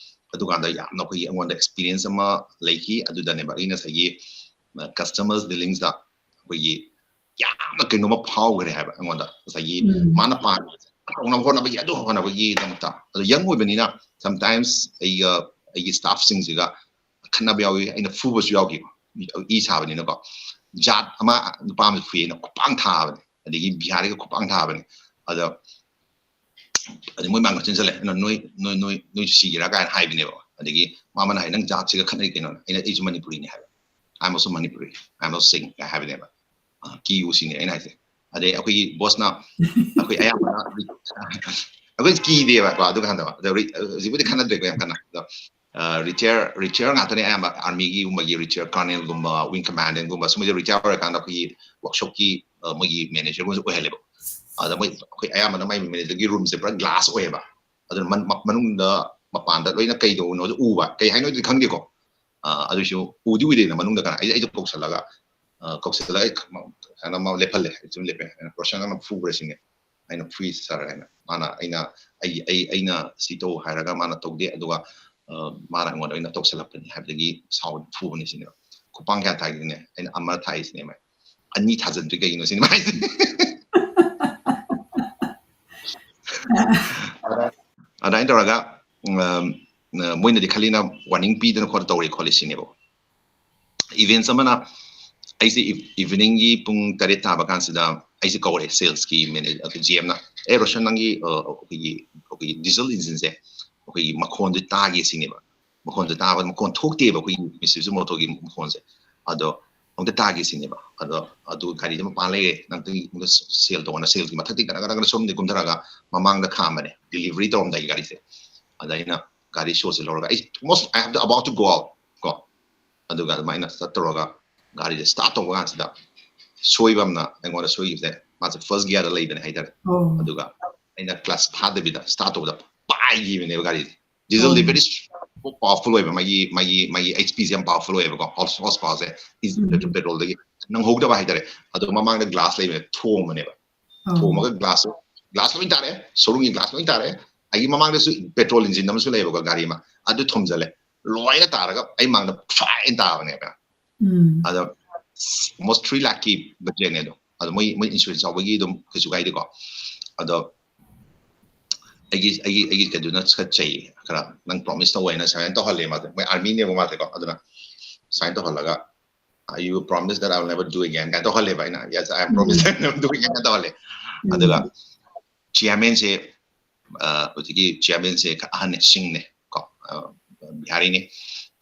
ꯑꯗꯨꯀꯥꯟꯗ ꯌꯥꯝꯅ ꯑꯩꯈꯣꯏꯒꯤ ꯑꯩꯉꯣꯟꯗ ꯑꯦꯛꯁꯄꯤꯔꯤꯌꯦꯟꯁ ꯑꯃ ꯂꯩꯈꯤ꯫ ꯑꯗꯨꯗꯅꯦꯕ ꯑꯩ ꯉꯁꯥꯏꯒꯤ ꯀꯁꯇꯃꯔꯁ ꯗꯤꯂꯤꯡꯁꯇ ꯑꯩꯈꯣꯏꯒꯤ ꯌꯥꯝꯅ ꯀꯩꯅꯣꯝꯃ ꯐꯥꯎꯈ꯭ꯔꯦ ꯍꯥꯏꯕ ꯑꯩꯉꯣꯟꯗ꯫ ꯉꯁꯥꯏꯒꯤ ꯎꯝ꯫ ꯃꯥꯅ ꯄꯥꯝꯃꯤꯕꯁꯦ ꯇꯧꯅꯕ ꯍꯣꯠꯅꯕꯒꯤ, ꯑꯗꯨ ꯍꯣꯠꯅꯕꯒꯤ ꯑꯗꯨꯃꯛꯇ꯫ ꯑꯗꯣ ꯌꯪ ꯑꯣꯏꯕꯅꯤꯅ ꯁꯝꯇꯥꯏꯝꯁ ꯑꯩꯒ ꯑꯩꯒꯤ ꯁ꯭ꯇꯥꯐꯁꯤꯡꯁꯤꯒ ꯈꯠꯅꯕ ꯌꯥꯎꯏ, ꯑꯩꯅ ꯐꯨꯕꯁꯨ ꯌꯥꯎꯈꯤꯕ꯫ ꯏ ꯁꯥꯕꯅꯤꯅꯀꯣ꯫ ꯖꯥꯠ ꯑꯃ ꯅꯨꯄꯥ ꯑꯃ ꯐꯨꯏ, ꯑꯩꯅ ꯈꯨꯄꯥꯡ ꯊꯥꯕꯅꯤ, ꯑꯗꯒꯤ ꯕꯤꯍꯥꯔꯤꯒ ꯈꯨꯄꯥꯡ ꯊꯥꯕꯅꯤ꯫ ꯑꯗ ꯑꯗꯩ ꯃꯣꯏ ꯃꯥꯡꯒ ꯆꯦꯟꯁꯤꯜꯂꯦ, "ꯅꯣꯏ ꯅꯣꯏ ꯅꯣꯏ ꯅꯣꯏꯁꯨ ꯁꯤꯒꯦꯔꯥ?" ꯀꯥꯏꯅ ꯍꯥꯏꯕꯅꯦꯕ꯫ ꯑꯗꯒꯤ ꯃꯥ ꯑꯃꯅ ꯍꯥꯏ, "ꯅꯪ ꯖꯥꯠꯁꯤꯒ ꯈꯠꯅꯩ ꯀꯩꯅꯣ?" ꯑꯩꯅ, "ꯑꯩꯁꯨ ꯃꯅꯤꯄꯨꯔꯤꯅꯤ" ꯍꯥꯏꯕ꯫ "I am also Manipuri, I am also Singh" ꯀꯥꯏ ꯍꯥꯏꯕꯅꯦꯕ꯫ ꯑ, ꯀꯤꯌꯨ ꯁꯤꯅꯦ ꯑꯩꯅ ꯍꯥꯏꯁꯦ꯫ ꯑꯗꯩ ꯑꯩꯈꯣꯏꯒꯤ ꯕꯣꯁꯅ ꯑꯩꯈꯣꯏ ꯑꯌꯥꯝꯕꯅ ꯑꯩꯈꯣꯏ ꯀꯤꯗꯦꯕꯀꯣ ꯑꯗꯨ ꯀꯥꯟꯗ꯫ ꯑꯗꯣ ꯍꯧꯖꯤꯛ-, ꯍꯧꯖꯤꯛꯄꯨꯗꯤ ꯈꯠꯅꯗ꯭ꯔꯦꯀꯣ ꯌꯥꯝ ꯀꯟꯅ꯫ ꯑꯗꯣ ꯔꯤꯇꯤꯌꯔ ꯔꯤꯇꯤꯌꯔ ꯉꯥꯛꯇꯅꯦ ꯑꯌꯥꯝꯕ, ꯑꯥꯔꯃꯤꯒꯤꯒꯨꯝꯕꯒꯤ ꯔꯤꯇꯤꯌꯔ ꯀꯔꯅꯦꯜꯒꯨꯝꯕ, ꯋꯤꯡ ꯀꯃꯥꯟꯗꯦꯟꯒꯨꯝꯕ, ꯁꯨꯝꯕꯁꯦ ꯔꯤꯇꯤꯌꯔ ꯑꯣꯏꯔꯀꯥꯟꯗ ꯑꯩꯈꯣꯏꯒꯤ ꯋꯥꯔꯛꯁꯣꯞꯀꯤ, ꯑ, ꯃꯣꯏꯒꯤ ꯃꯦꯅꯦꯖꯔꯒꯨꯝꯕꯁꯨ ꯑꯣꯏꯍꯜꯂꯦꯕ꯫ ꯑꯗ ꯃꯣꯏ ꯑꯩꯈꯣꯏ ꯑꯌꯥꯝꯕꯅ ꯃꯥꯏ ꯃꯦꯅꯦꯖꯔꯒꯤ ꯔꯨꯝꯁꯦ ꯄꯨꯔꯥ ꯒ꯭ꯂꯥꯁ ꯑꯣꯏꯌꯦꯕ꯫ ꯑꯗꯨꯅ ꯃꯅꯨꯡꯗ ꯃꯄꯥꯟꯗ ꯂꯣꯏꯅ ꯀꯩꯗꯧꯕꯅꯣ ꯎꯕ, ꯀꯩ ꯍꯥꯏꯅꯣꯗꯤ ꯈꯪꯗꯦꯀꯣ꯫ ꯑ, ꯑꯗꯨꯏꯁꯨ ꯎꯗꯤ ꯎꯗꯦꯅ ꯃꯅꯨꯡꯗ ꯀꯅꯥ, ꯑꯩ, ꯑꯩꯗꯣ ꯀꯧꯁꯜꯂꯒ ꯑ, ꯀꯧꯁꯤꯜꯂꯒ ꯑꯩ ꯈ-, ꯃ-, ꯁꯨꯃꯥꯏꯅ ꯃꯥ ꯂꯦꯞꯍꯜꯂꯦ, ꯑꯩ ꯁꯨꯝ ꯂꯦꯞꯄꯦ꯫ ꯑꯩꯅ, "ꯔꯣꯁꯟ, ꯅꯪꯅ ꯐꯨꯕ꯭ꯔꯥ?" ꯁꯤꯅꯦ꯫ ꯑꯩꯅ, "ꯐꯨꯏ ꯁꯥꯔ" ꯍꯥꯏꯅ꯫ ꯃꯥꯅ, "ꯑꯩꯅ, ꯑꯩ, ꯑꯩ, ꯑꯩꯅ ꯁꯤ ꯇꯧ ꯍꯥꯏꯔꯒ ꯃꯥꯅ ꯇꯧꯗꯦ, ꯑꯗꯨꯒ, ꯑ, ꯃꯥꯅ ꯑꯩꯉꯣꯟꯗ ꯑꯣꯏꯅ ꯇꯧꯁꯜꯂꯛꯄꯅꯤ ꯍꯥꯏꯕꯗꯒꯤ ꯁꯥꯎꯗꯅ ꯐꯨꯕꯅꯤ" ꯁꯤꯅꯦꯕ꯫ "ꯈꯨꯄꯥꯡ ꯀꯌꯥ ꯊꯥꯏꯒꯦꯅꯦ?" ꯑꯩꯅ, "ꯑꯃ ꯊꯥꯏ" ꯁꯤꯅꯦ ꯃꯥꯏ꯫ "ꯑꯅꯤ ꯊꯥꯖꯟꯗ꯭ꯔꯤ ꯀꯩꯒꯤꯅꯣ?" ꯁꯤꯅꯦ ꯃꯥ ꯍꯥꯏꯁꯦ꯫ ꯑꯗ-, ꯑꯗꯨꯃꯥꯏꯅ ꯇꯧꯔꯒ, ꯎꯝ, ꯑ, ꯃꯣꯏꯅꯗꯤ ꯈꯜꯂꯤꯅ warning ꯄꯤꯗꯅ ꯈꯣꯠꯇꯅ ꯇꯧꯔꯦ ꯈꯣꯠꯂꯦ ꯁꯤꯅꯦꯕ꯫ Events ꯑꯃꯅ ꯑꯩꯁꯦ ꯏꯚ-, evening ꯒꯤ ꯄꯨꯡ ꯇꯔꯦꯠ ꯇꯥꯕ ꯀꯥꯟꯁꯤꯗ ꯑꯩꯁꯦ ꯀꯧꯔꯦ sales ꯀꯤ manager, ꯑꯩꯈꯣꯏ G M ꯅ, "ꯑꯦ ꯔꯣꯁꯟ, ꯅꯪꯒꯤ, ꯑ, ꯑꯩꯈꯣꯏꯒꯤ, ꯑꯩꯈꯣꯏꯒꯤ diesel engine ꯁꯦ ꯑꯩꯈꯣꯏꯒꯤ ꯃꯈꯣꯟꯗꯣ ꯇꯥꯒꯦ" ꯁꯤꯅꯦꯕ꯫ "ꯃꯈꯣꯟꯁꯦ ꯇꯥꯕ, ꯃꯈꯣꯟ ꯊꯣꯛꯇꯦꯕ ꯑꯩꯈꯣꯏꯒꯤ Mitsubishi motor ꯒꯤ ꯃꯈꯣꯟꯁꯦ꯫ ꯑꯗꯣ ꯑꯝꯇ ꯇꯥꯒꯦ" ꯁꯤꯅꯦꯕ꯫ ꯑꯗꯣ, "ꯑꯗꯨ ꯒꯥꯔꯤꯗꯣ ꯃꯄꯥꯟ ꯂꯩꯔꯦ, ꯅꯪ ꯑꯝꯇ sale ꯇꯧꯑꯣꯅ" sales ꯀꯤ ꯃꯊꯛꯇꯒꯤ ꯒꯅ ꯒꯅ ꯒꯅ ꯁꯣꯝꯗꯒꯤ ꯀꯨꯝꯊꯔꯒ ꯃꯃꯥꯡꯗ ꯈꯥꯝꯕꯅꯦ, delivery ꯇꯧꯔꯝꯗꯥꯏꯒꯤ ꯒꯥꯔꯤꯁꯦ꯫ ꯑꯗ ꯑꯩꯅ ꯒꯥꯔꯤ show ꯁꯦ ꯂꯧꯔꯒ, ꯑꯩ almost, I have to, about to go out ꯀꯣ꯫ ꯑꯗꯨꯒ ꯑꯗꯨꯃꯥꯏꯅ ꯆꯠꯇꯧꯔꯒ ꯒꯥꯔꯤꯁꯦ start ꯇꯧꯕ ꯀꯥꯟꯁꯤꯗ ꯁꯣꯏꯕ ꯑꯃꯅ ꯑꯩꯉꯣꯟꯗ ꯁꯣꯏꯈꯤꯕꯁꯦ, ꯃꯥꯁꯦ first gear ꯗ ꯂꯩꯕꯅꯦ ꯍꯥꯏꯇꯥꯔꯦ꯫ ꯑꯣ꯫ ꯑꯗꯨꯒ ꯑꯩꯅ clutch ꯊꯥꯗꯕꯤꯗ start ꯇꯧꯕꯗ ꯄꯥꯏꯈꯤꯕꯅꯦꯕ ꯒꯥꯔꯤꯁꯦ꯫ Diesel ꯗꯤ ꯑꯣ꯫ very powerful ꯑꯣꯏꯕ, ꯃꯥꯒꯤ, ꯃꯥꯒꯤ, ꯃꯥꯒꯤ H P ꯁꯦ ꯌꯥꯝ powerful ꯑꯣꯏꯌꯦꯕꯀꯣ, horse, horse power say. Is-, um. petrol ꯗꯒꯤ ꯅꯪꯍꯧꯗꯕ ꯍꯥꯏꯇꯥꯔꯦ꯫ ꯑꯗꯣ ꯃꯃꯥꯡꯗ glass ꯂꯩꯕꯅꯦ, ꯊꯣꯝꯕꯅꯦꯕ꯫ ꯑꯣ꯫ ꯊꯣꯝꯃꯒ glass, glass ꯂꯣꯏ ꯇꯥꯔꯦ, showroom ꯒꯤ glass ꯂꯣꯏ ꯇꯥꯔꯦ꯫ ꯑꯩꯒꯤ ꯃꯃꯥꯡꯗꯁꯨ petrol engine ꯑꯃꯁꯨ ꯂꯩꯌꯦꯕꯀꯣ ꯒꯥꯔꯤ ꯑꯃ, ꯑꯗꯨ ꯊꯣꯝꯖꯜꯂꯦ꯫ ꯂꯣꯏꯅ ꯇꯥꯔꯒ ꯑꯩ ꯃꯥꯡꯗ ꯐ꯭ꯔꯥꯏꯅ ꯇꯥꯕꯅꯦꯕ꯫ ꯎꯝ꯫ ꯑꯗ almost three lakh ꯀꯤ budget ꯅꯦ ꯑꯗꯣ꯫ ꯑꯗꯣ ꯃꯣꯏ, ꯃꯣꯏ insurance ꯌꯥꯎꯕꯒꯤ ꯑꯗꯨꯝ ꯀꯩꯁꯨ ꯀꯥꯏꯗꯦꯀꯣ꯫ ꯑꯗꯣ ꯑꯩꯒꯤ, ꯑꯩꯒꯤ, ꯑꯩꯒꯤ ꯀꯩꯗꯨꯅ ꯈꯔ ꯆꯩ, ꯈꯔ, "ꯅꯪ promise ꯇꯧ" ꯍꯥꯏꯅ sign ꯇꯧꯍꯜꯂꯦ ꯃꯥꯁꯦ꯫ ꯃꯣꯏ army ꯅꯦꯕ ꯃꯥꯁꯦꯀꯣ꯫ ꯑꯗꯨꯅ sign ꯇꯧꯍꯜꯂꯒ, "I will promise that I will never do again" ꯀꯥꯏꯅ ꯇꯧꯍꯜꯂꯦꯕ ꯑꯩꯅ꯫ "Yes, I am promise that I will never do again" ꯀꯥꯏꯅ ꯇꯧꯍꯜꯂꯦ꯫ ꯎꯝ꯫ ꯑꯗꯨꯒ chairman ꯁꯦ, ꯑ, ꯍꯧꯖꯤꯛꯀꯤ chairman ꯁꯦ ꯈꯔ ꯑꯍꯟꯅꯦ, ꯁꯤꯡꯅꯦ ꯀꯣ, ꯑ, ꯕꯤꯍꯥꯔꯤꯅꯦ꯫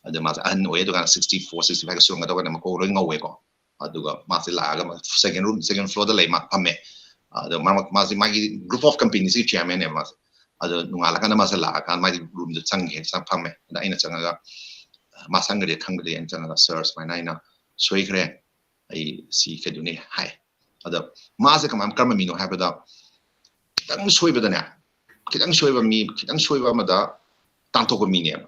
ꯑꯗꯣ ꯃꯥꯁꯦ ꯑꯍꯟ ꯑꯣꯏꯌꯦ, ꯑꯗꯨꯀꯥꯟꯗ sixty four, sixty five ꯀ ꯁꯨꯔꯝꯒꯗꯧꯕꯅꯦ, ꯃꯀꯣꯛ ꯂꯣꯏ ꯉꯧꯋꯦꯀꯣ꯫ ꯑꯗꯨꯒ ꯃꯥꯁꯦ ꯂꯥꯛꯑꯒ ꯃꯥ second room, second floor ꯗ ꯂꯩ, ꯃꯥ ꯐꯝꯃꯦ꯫ ꯑꯗꯣ ꯃꯥ, ꯃꯥꯁꯦ ꯃꯥꯒꯤ group of company ꯁꯤꯒꯤ chairman ꯅꯦꯕ ꯃꯥꯁꯦ꯫ ꯑꯗꯣ ꯅꯣꯡꯉꯥꯜꯂꯀꯥꯟꯗ ꯃꯥꯁꯦ ꯂꯥꯛꯑꯀꯥꯟꯗ ꯃꯥꯒꯤ room ꯗ ꯆꯪꯉꯦ, ꯆꯪ ꯐꯝꯃꯦ꯫ ꯑꯗ ꯑꯩꯅ ꯆꯪꯉꯒ, ꯃꯥ ꯆꯪꯈ꯭ꯔꯦ ꯈꯪꯕꯗꯒꯤ ꯑꯩꯅ ꯆꯪꯉꯒ, "Sir, ꯁꯨꯃꯥꯏꯅ ꯑꯩꯅ ꯁꯣꯏꯈ꯭ꯔꯦ, ꯑꯩ ꯁꯤ ꯀꯩꯗꯧꯅꯤ" ꯍꯥꯏ꯫ ꯑꯗ ꯃꯥꯁꯦ ꯀꯃꯥꯏ, ꯀꯔꯝꯕ ꯃꯤꯅꯣ ꯍꯥꯏꯕꯗ, ꯈꯤꯇꯪ ꯁꯣꯏꯕꯗꯅꯦ, ꯈꯤꯇꯪ ꯁꯣꯏꯕ ꯃꯤ, ꯈꯤꯇꯪ ꯁꯣꯏꯕ ꯑꯃꯗ ꯇꯥꯟꯊꯣꯛꯄ ꯃꯤꯅꯦꯕ꯫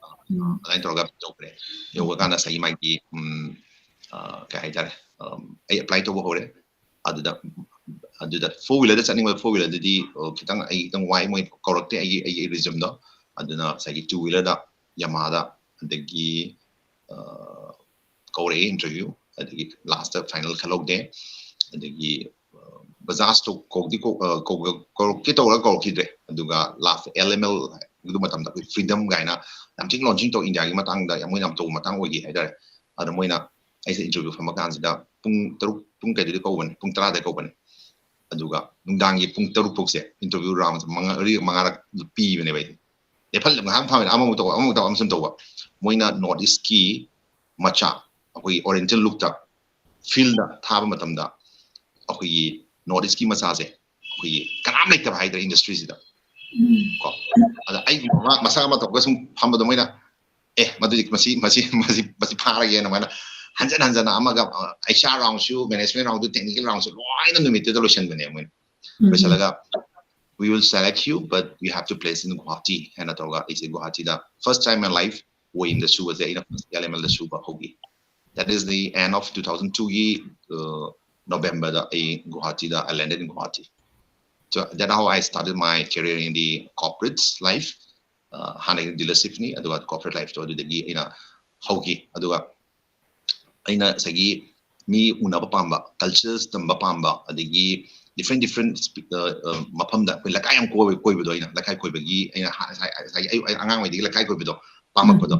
ꯎꯝ꯫ ꯑꯗꯨꯃꯥꯏꯅ ꯇꯧꯔꯒ ꯇꯧꯈ꯭ꯔꯦ꯫ ꯌꯧꯕ ꯀꯥꯟꯗ ꯉꯁꯥꯏꯒꯤ ꯃꯥꯒꯤ, ꯎꯝ, ꯑ, ꯀꯩ ꯍꯥꯏꯇꯥꯔꯦ, ꯑꯝ, ꯑꯩ ꯑꯦꯄ꯭ꯂꯥꯏ ꯇꯧꯕ ꯍꯧꯔꯦ꯫ ꯑꯗꯨꯗ, ꯑꯗꯨꯗ ꯐꯣꯔ ꯋꯤꯂꯔꯗ ꯆꯠꯅꯤꯡꯕ, ꯐꯣꯔ ꯋꯤꯂꯔꯗꯗꯤ, ꯑ, ꯈꯤꯇꯪ, ꯑꯩ ꯈꯤꯇꯪ ꯋꯥꯏ, ꯃꯣꯏ ꯀꯧꯔꯛꯇꯦ ꯑꯩꯒꯤ, ꯑꯩꯒꯤ ꯔꯤꯖ꯭ꯌꯨꯝꯗꯣ꯫ ꯑꯗꯨꯅ ꯉꯁꯥꯏꯒꯤ ꯇꯨ ꯋꯤꯂꯔꯗ ꯌꯥꯃꯥꯗ, ꯑꯗꯒꯤ, ꯑ, ꯀꯧꯔꯛꯑꯦ ꯏꯟꯇꯔꯚ꯭ꯌꯨ, ꯑꯗꯒꯤ ꯂꯥꯁꯇ ꯐꯥꯏꯅꯦꯜ ꯈꯜꯍꯧꯗꯦ꯫ ꯑꯗꯒꯤ, ꯑ, ꯕꯖꯥꯖꯇꯣ ꯀꯧꯗꯤ ꯀꯧ-, ꯑ, ꯀꯧ-, ꯀꯧꯔꯛꯀꯦ ꯇꯧꯔꯒ ꯀꯧꯔꯛꯈꯤꯗ꯭ꯔꯦ꯫ ꯑꯗꯨꯒ ꯂꯥꯁꯇ ꯑꯦꯜ ꯑꯦꯝ ꯑꯦꯜ, ꯑꯗꯨ ꯃꯇꯝꯗ ꯑꯩꯈꯣꯏ ꯐ꯭ꯔꯤꯗꯝ ꯀꯥꯏꯅ ꯌꯥꯝ ꯊꯤꯅ ꯂꯣꯟꯆꯤꯡ ꯇꯧ, ꯏꯟꯗꯤꯌꯥꯒꯤ ꯃꯇꯥꯡꯗ ꯌꯥꯝ, ꯃꯣꯏꯅ ꯌꯥꯝ ꯇꯧꯕ ꯃꯇꯥꯡ ꯑꯣꯏꯈꯤ ꯍꯥꯏꯇꯥꯔꯦ꯫ ꯑꯗ ꯃꯣꯏꯅ ꯑꯩꯁꯦ ꯏꯟꯇꯔꯚ꯭ꯌꯨ ꯐꯝꯕ ꯀꯥꯟꯁꯤꯗ ꯄꯨꯡ ꯇꯔꯨꯛ, ꯄꯨꯡ ꯀꯩꯗꯨꯗ ꯀꯧꯕꯅꯤ, ꯄꯨꯡ ꯇꯔꯥꯗ ꯀꯧꯕꯅꯤ꯫ ꯑꯗꯨꯒ ꯅꯨꯡꯗꯥꯡꯒꯤ ꯄꯨꯡ ꯇꯔꯨꯛ ꯐꯥꯎꯁꯦ interview round ꯃꯉꯥ ꯃꯔꯤ ꯃꯉꯥꯔꯛ ꯄꯤꯕꯅꯦꯕ ꯑꯩꯁꯦ꯫ ꯂꯦꯞꯍꯜ ꯉꯥꯏꯍꯥꯛ ꯐꯝꯃꯦ, ꯑꯃꯃꯨꯛ ꯇꯧꯕ, ꯑꯃꯃꯨꯛ ꯇꯧꯕ, ꯑꯃꯁꯨꯝ ꯇꯧꯕ꯫ ꯃꯣꯏꯅ North East ꯀꯤ ꯃꯆꯥ, ꯑꯩꯈꯣꯏꯒꯤ Oriental look ꯇ field ꯗ ꯊꯥꯕ ꯃꯇꯝꯗ ꯑꯩꯈꯣꯏꯒꯤ North East ꯀꯤ ꯃꯆꯥꯁꯦ ꯑꯩꯈꯣꯏꯒꯤ ꯀꯅꯥꯝ ꯂꯩꯇꯕ ꯍꯥꯏꯇꯥꯔꯦ industry ꯁꯤꯗ꯫ ꯀꯣ ꯑꯗ ꯑꯩꯒꯨꯝꯕ ꯑꯃ ꯃꯁꯛ ꯑꯃ ꯇꯧꯔꯒ ꯁꯨꯝ ꯐꯝꯕꯗꯣ ꯃꯣꯏꯅ, ꯑꯦ, ꯃꯗꯨꯗꯤ ꯃꯁꯤ ꯃꯁꯤ ꯃꯁꯤ ꯃꯁꯤ ꯐꯥꯔꯒꯦꯅ ꯑꯗꯨꯃꯥꯏꯅ ꯍꯟꯖꯟ ꯍꯟꯖꯟꯅ ꯑꯃꯒ, ꯑ, HR round ꯁꯨ, management round ꯁꯨ, technical round ꯁꯨ ꯂꯣꯏꯅ ꯅꯨꯃꯤꯠꯇꯨꯗ ꯂꯣꯏꯁꯤꯟꯕꯅꯦ ꯃꯣꯏꯅ꯫ ꯂꯣꯏꯁꯤꯜꯂꯒ, "We will select you, but we have to place in Guwahati" ꯍꯥꯏꯅ ꯇꯧꯔꯒ ꯑꯩꯁꯦ ꯒꯨꯋꯥꯍꯥꯇꯤꯗ first time in life ꯑꯣꯏ ꯑꯦꯝꯗ ꯁꯨꯕꯁꯦ ꯑꯩꯅ first L M L ꯗ ꯁꯨꯕ ꯍꯧꯈꯤ꯫ That is the end of two thousand two ꯒꯤ, uh, November ꯗ ꯑꯩ ꯒꯨꯋꯥꯍꯥꯇꯤꯗ, I landed in Guwahati. So that how I started my career in the corporate life. Uh, ꯍꯥꯟꯅꯒꯤ dealership ꯅꯤ, ꯑꯗꯨꯒ corporate life ꯇꯣ ꯑꯗꯨꯗꯒꯤ ꯑꯩꯅ ꯍꯧꯈꯤ꯫ ꯑꯗꯨꯒ ꯑꯩꯅ ꯉꯁꯥꯏꯒꯤ ꯃꯤ ꯎꯅꯕ ꯄꯥꯝꯕ, cultures ꯇꯝꯕ ꯄꯥꯝꯕ, ꯑꯗꯒꯤ different different ꯃꯐꯝꯗ ꯑꯩꯈꯣꯏ ꯂꯩꯀꯥꯏ ꯌꯥꯝ ꯀꯣꯏꯕ, ꯀꯣꯏꯕꯗꯣ ꯑꯩꯅ ꯂꯩꯀꯥꯏ ꯀꯣꯏꯕꯒꯤ ꯑꯩꯅ ꯍꯥ-, ꯉꯁꯥꯏ, ꯉꯁꯥꯏꯒꯤ ꯑꯩ, ꯑꯩ ꯑꯉꯥꯡ ꯑꯣꯏꯗꯒꯤ ꯂꯩꯀꯥꯏ ꯀꯣꯏꯕꯗꯣ ꯄꯥꯝꯃꯛꯄꯗꯣ,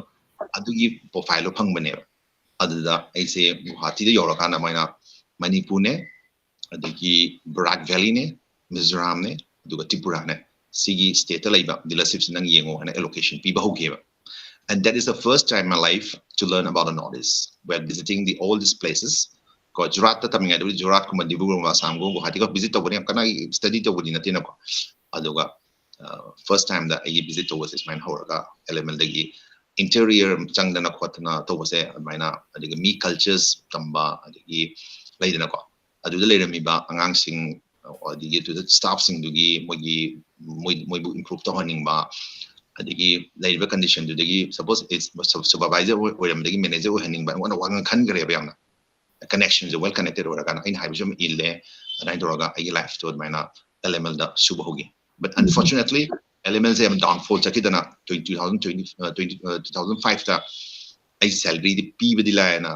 ꯑꯗꯨꯒꯤ profile ꯗꯣ ꯐꯪꯕꯅꯦꯕ꯫ ꯑꯗꯨꯗ ꯑꯩꯁꯦ ꯒꯨꯋꯥꯍꯥꯇꯤꯗ ꯌꯧꯔꯀꯥꯟꯗ ꯃꯣꯏꯅ ꯃꯅꯤꯄꯨꯔꯅꯦ, ꯑꯗꯒꯤ ꯕꯔꯥꯛ ꯚꯦꯂꯤꯅꯦ, ꯃꯤꯖꯣꯔꯥꯝꯅꯦ, ꯑꯗꯨꯒ ꯇ꯭ꯔꯤꯄꯨꯔꯥꯅꯦ, ꯁꯤꯒꯤ state ꯇ ꯂꯩꯕ dealership ꯁꯤ ꯅꯪ ꯌꯦꯡꯉꯣ ꯍꯥꯏꯅ allocation ꯄꯤꯕ ꯍꯧꯈꯤꯑꯕ꯫ And that is the first time in my life to learn about the Northeast while visiting the all these places. ꯀꯣ, ꯖꯣꯔꯍꯥꯠꯇ ꯇꯝꯃꯤꯉꯩꯗꯕꯨꯗꯤ ꯖꯣꯔꯍꯥꯠꯀꯨꯝꯕ, ꯗꯤꯕ꯭ꯔꯨꯒꯔꯒꯨꯝꯕ, ꯑꯁꯥꯝꯒꯨꯝꯕ, ꯒꯨꯋꯥꯍꯥꯇꯤꯒ visit ꯇꯧꯕꯅꯤ, ꯌꯥꯝ ꯀꯟꯅ ꯑꯩ study ꯇꯧꯕꯗꯤ ꯅꯠꯇꯦꯅꯀꯣ꯫ ꯑꯗꯨꯒ, ꯑ, first time ꯗ ꯑꯩꯒꯤ visit ꯇꯧꯕꯁꯦ ꯁꯨꯃꯥꯏꯅ ꯍꯧꯔꯒ L M L ꯗꯒꯤ interior ꯆꯪꯗꯅ ꯈꯣꯠꯇꯅ ꯇꯧꯕꯁꯦ ꯑꯗꯨꯃꯥꯏꯅ, ꯑꯗꯒꯤ ꯃꯤ cultures ꯇꯝꯕ, ꯑꯗꯒꯤ ꯂꯩꯗꯅꯀꯣ, ꯑꯗꯨꯗ ꯂꯩꯔꯝꯃꯤꯕ ꯑꯉꯥꯡꯁꯤꯡ, ꯑꯗꯒꯤ ꯑꯗꯨꯗ staff ꯁꯤꯡꯗꯨꯒꯤ ꯃꯣꯏꯒꯤ, ꯃꯣꯏ, ꯃꯣꯏꯕꯨ improve ꯇꯧꯍꯟꯅꯤꯡꯕ, ꯑꯗꯒꯤ ꯂꯩꯔꯤꯕ condition ꯗꯨꯗꯒꯤ, suppose supervisor ꯑꯣꯏ-, ꯑꯣꯏꯔꯝꯕꯗꯒꯤ manager ꯑꯣꯏꯍꯟꯅꯤꯡꯕ, ꯑꯩꯉꯣꯟꯗ ꯋꯥꯈꯜ ꯈꯟꯈ꯭ꯔꯦꯕ ꯌꯥꯝꯅ꯫ Connection ꯁꯦ well connected ꯑꯣꯏꯔꯀꯥꯟꯗ ꯑꯩꯅ ꯍꯥꯏꯕꯁꯨ ꯑꯗꯨꯝ ꯏꯜꯂꯦ꯫ ꯑꯗꯨꯃꯥꯏꯅ ꯇꯧꯔꯒ ꯑꯩꯒꯤ life ꯇꯣ ꯑꯗꯨꯃꯥꯏꯅ L M L ꯗ ꯁꯨꯕ ꯍꯧꯈꯤ꯫ But unfortunately, L M L ꯁꯦ ꯌꯥꯝ downfall ꯆꯠꯈꯤꯗꯅ, twenty, two thousand twenty, ꯑ, twenty, ꯑ, two thousand five ꯇ ꯑꯩ salary ꯗꯤ ꯄꯤꯕꯗꯤ ꯂꯥꯏꯅ,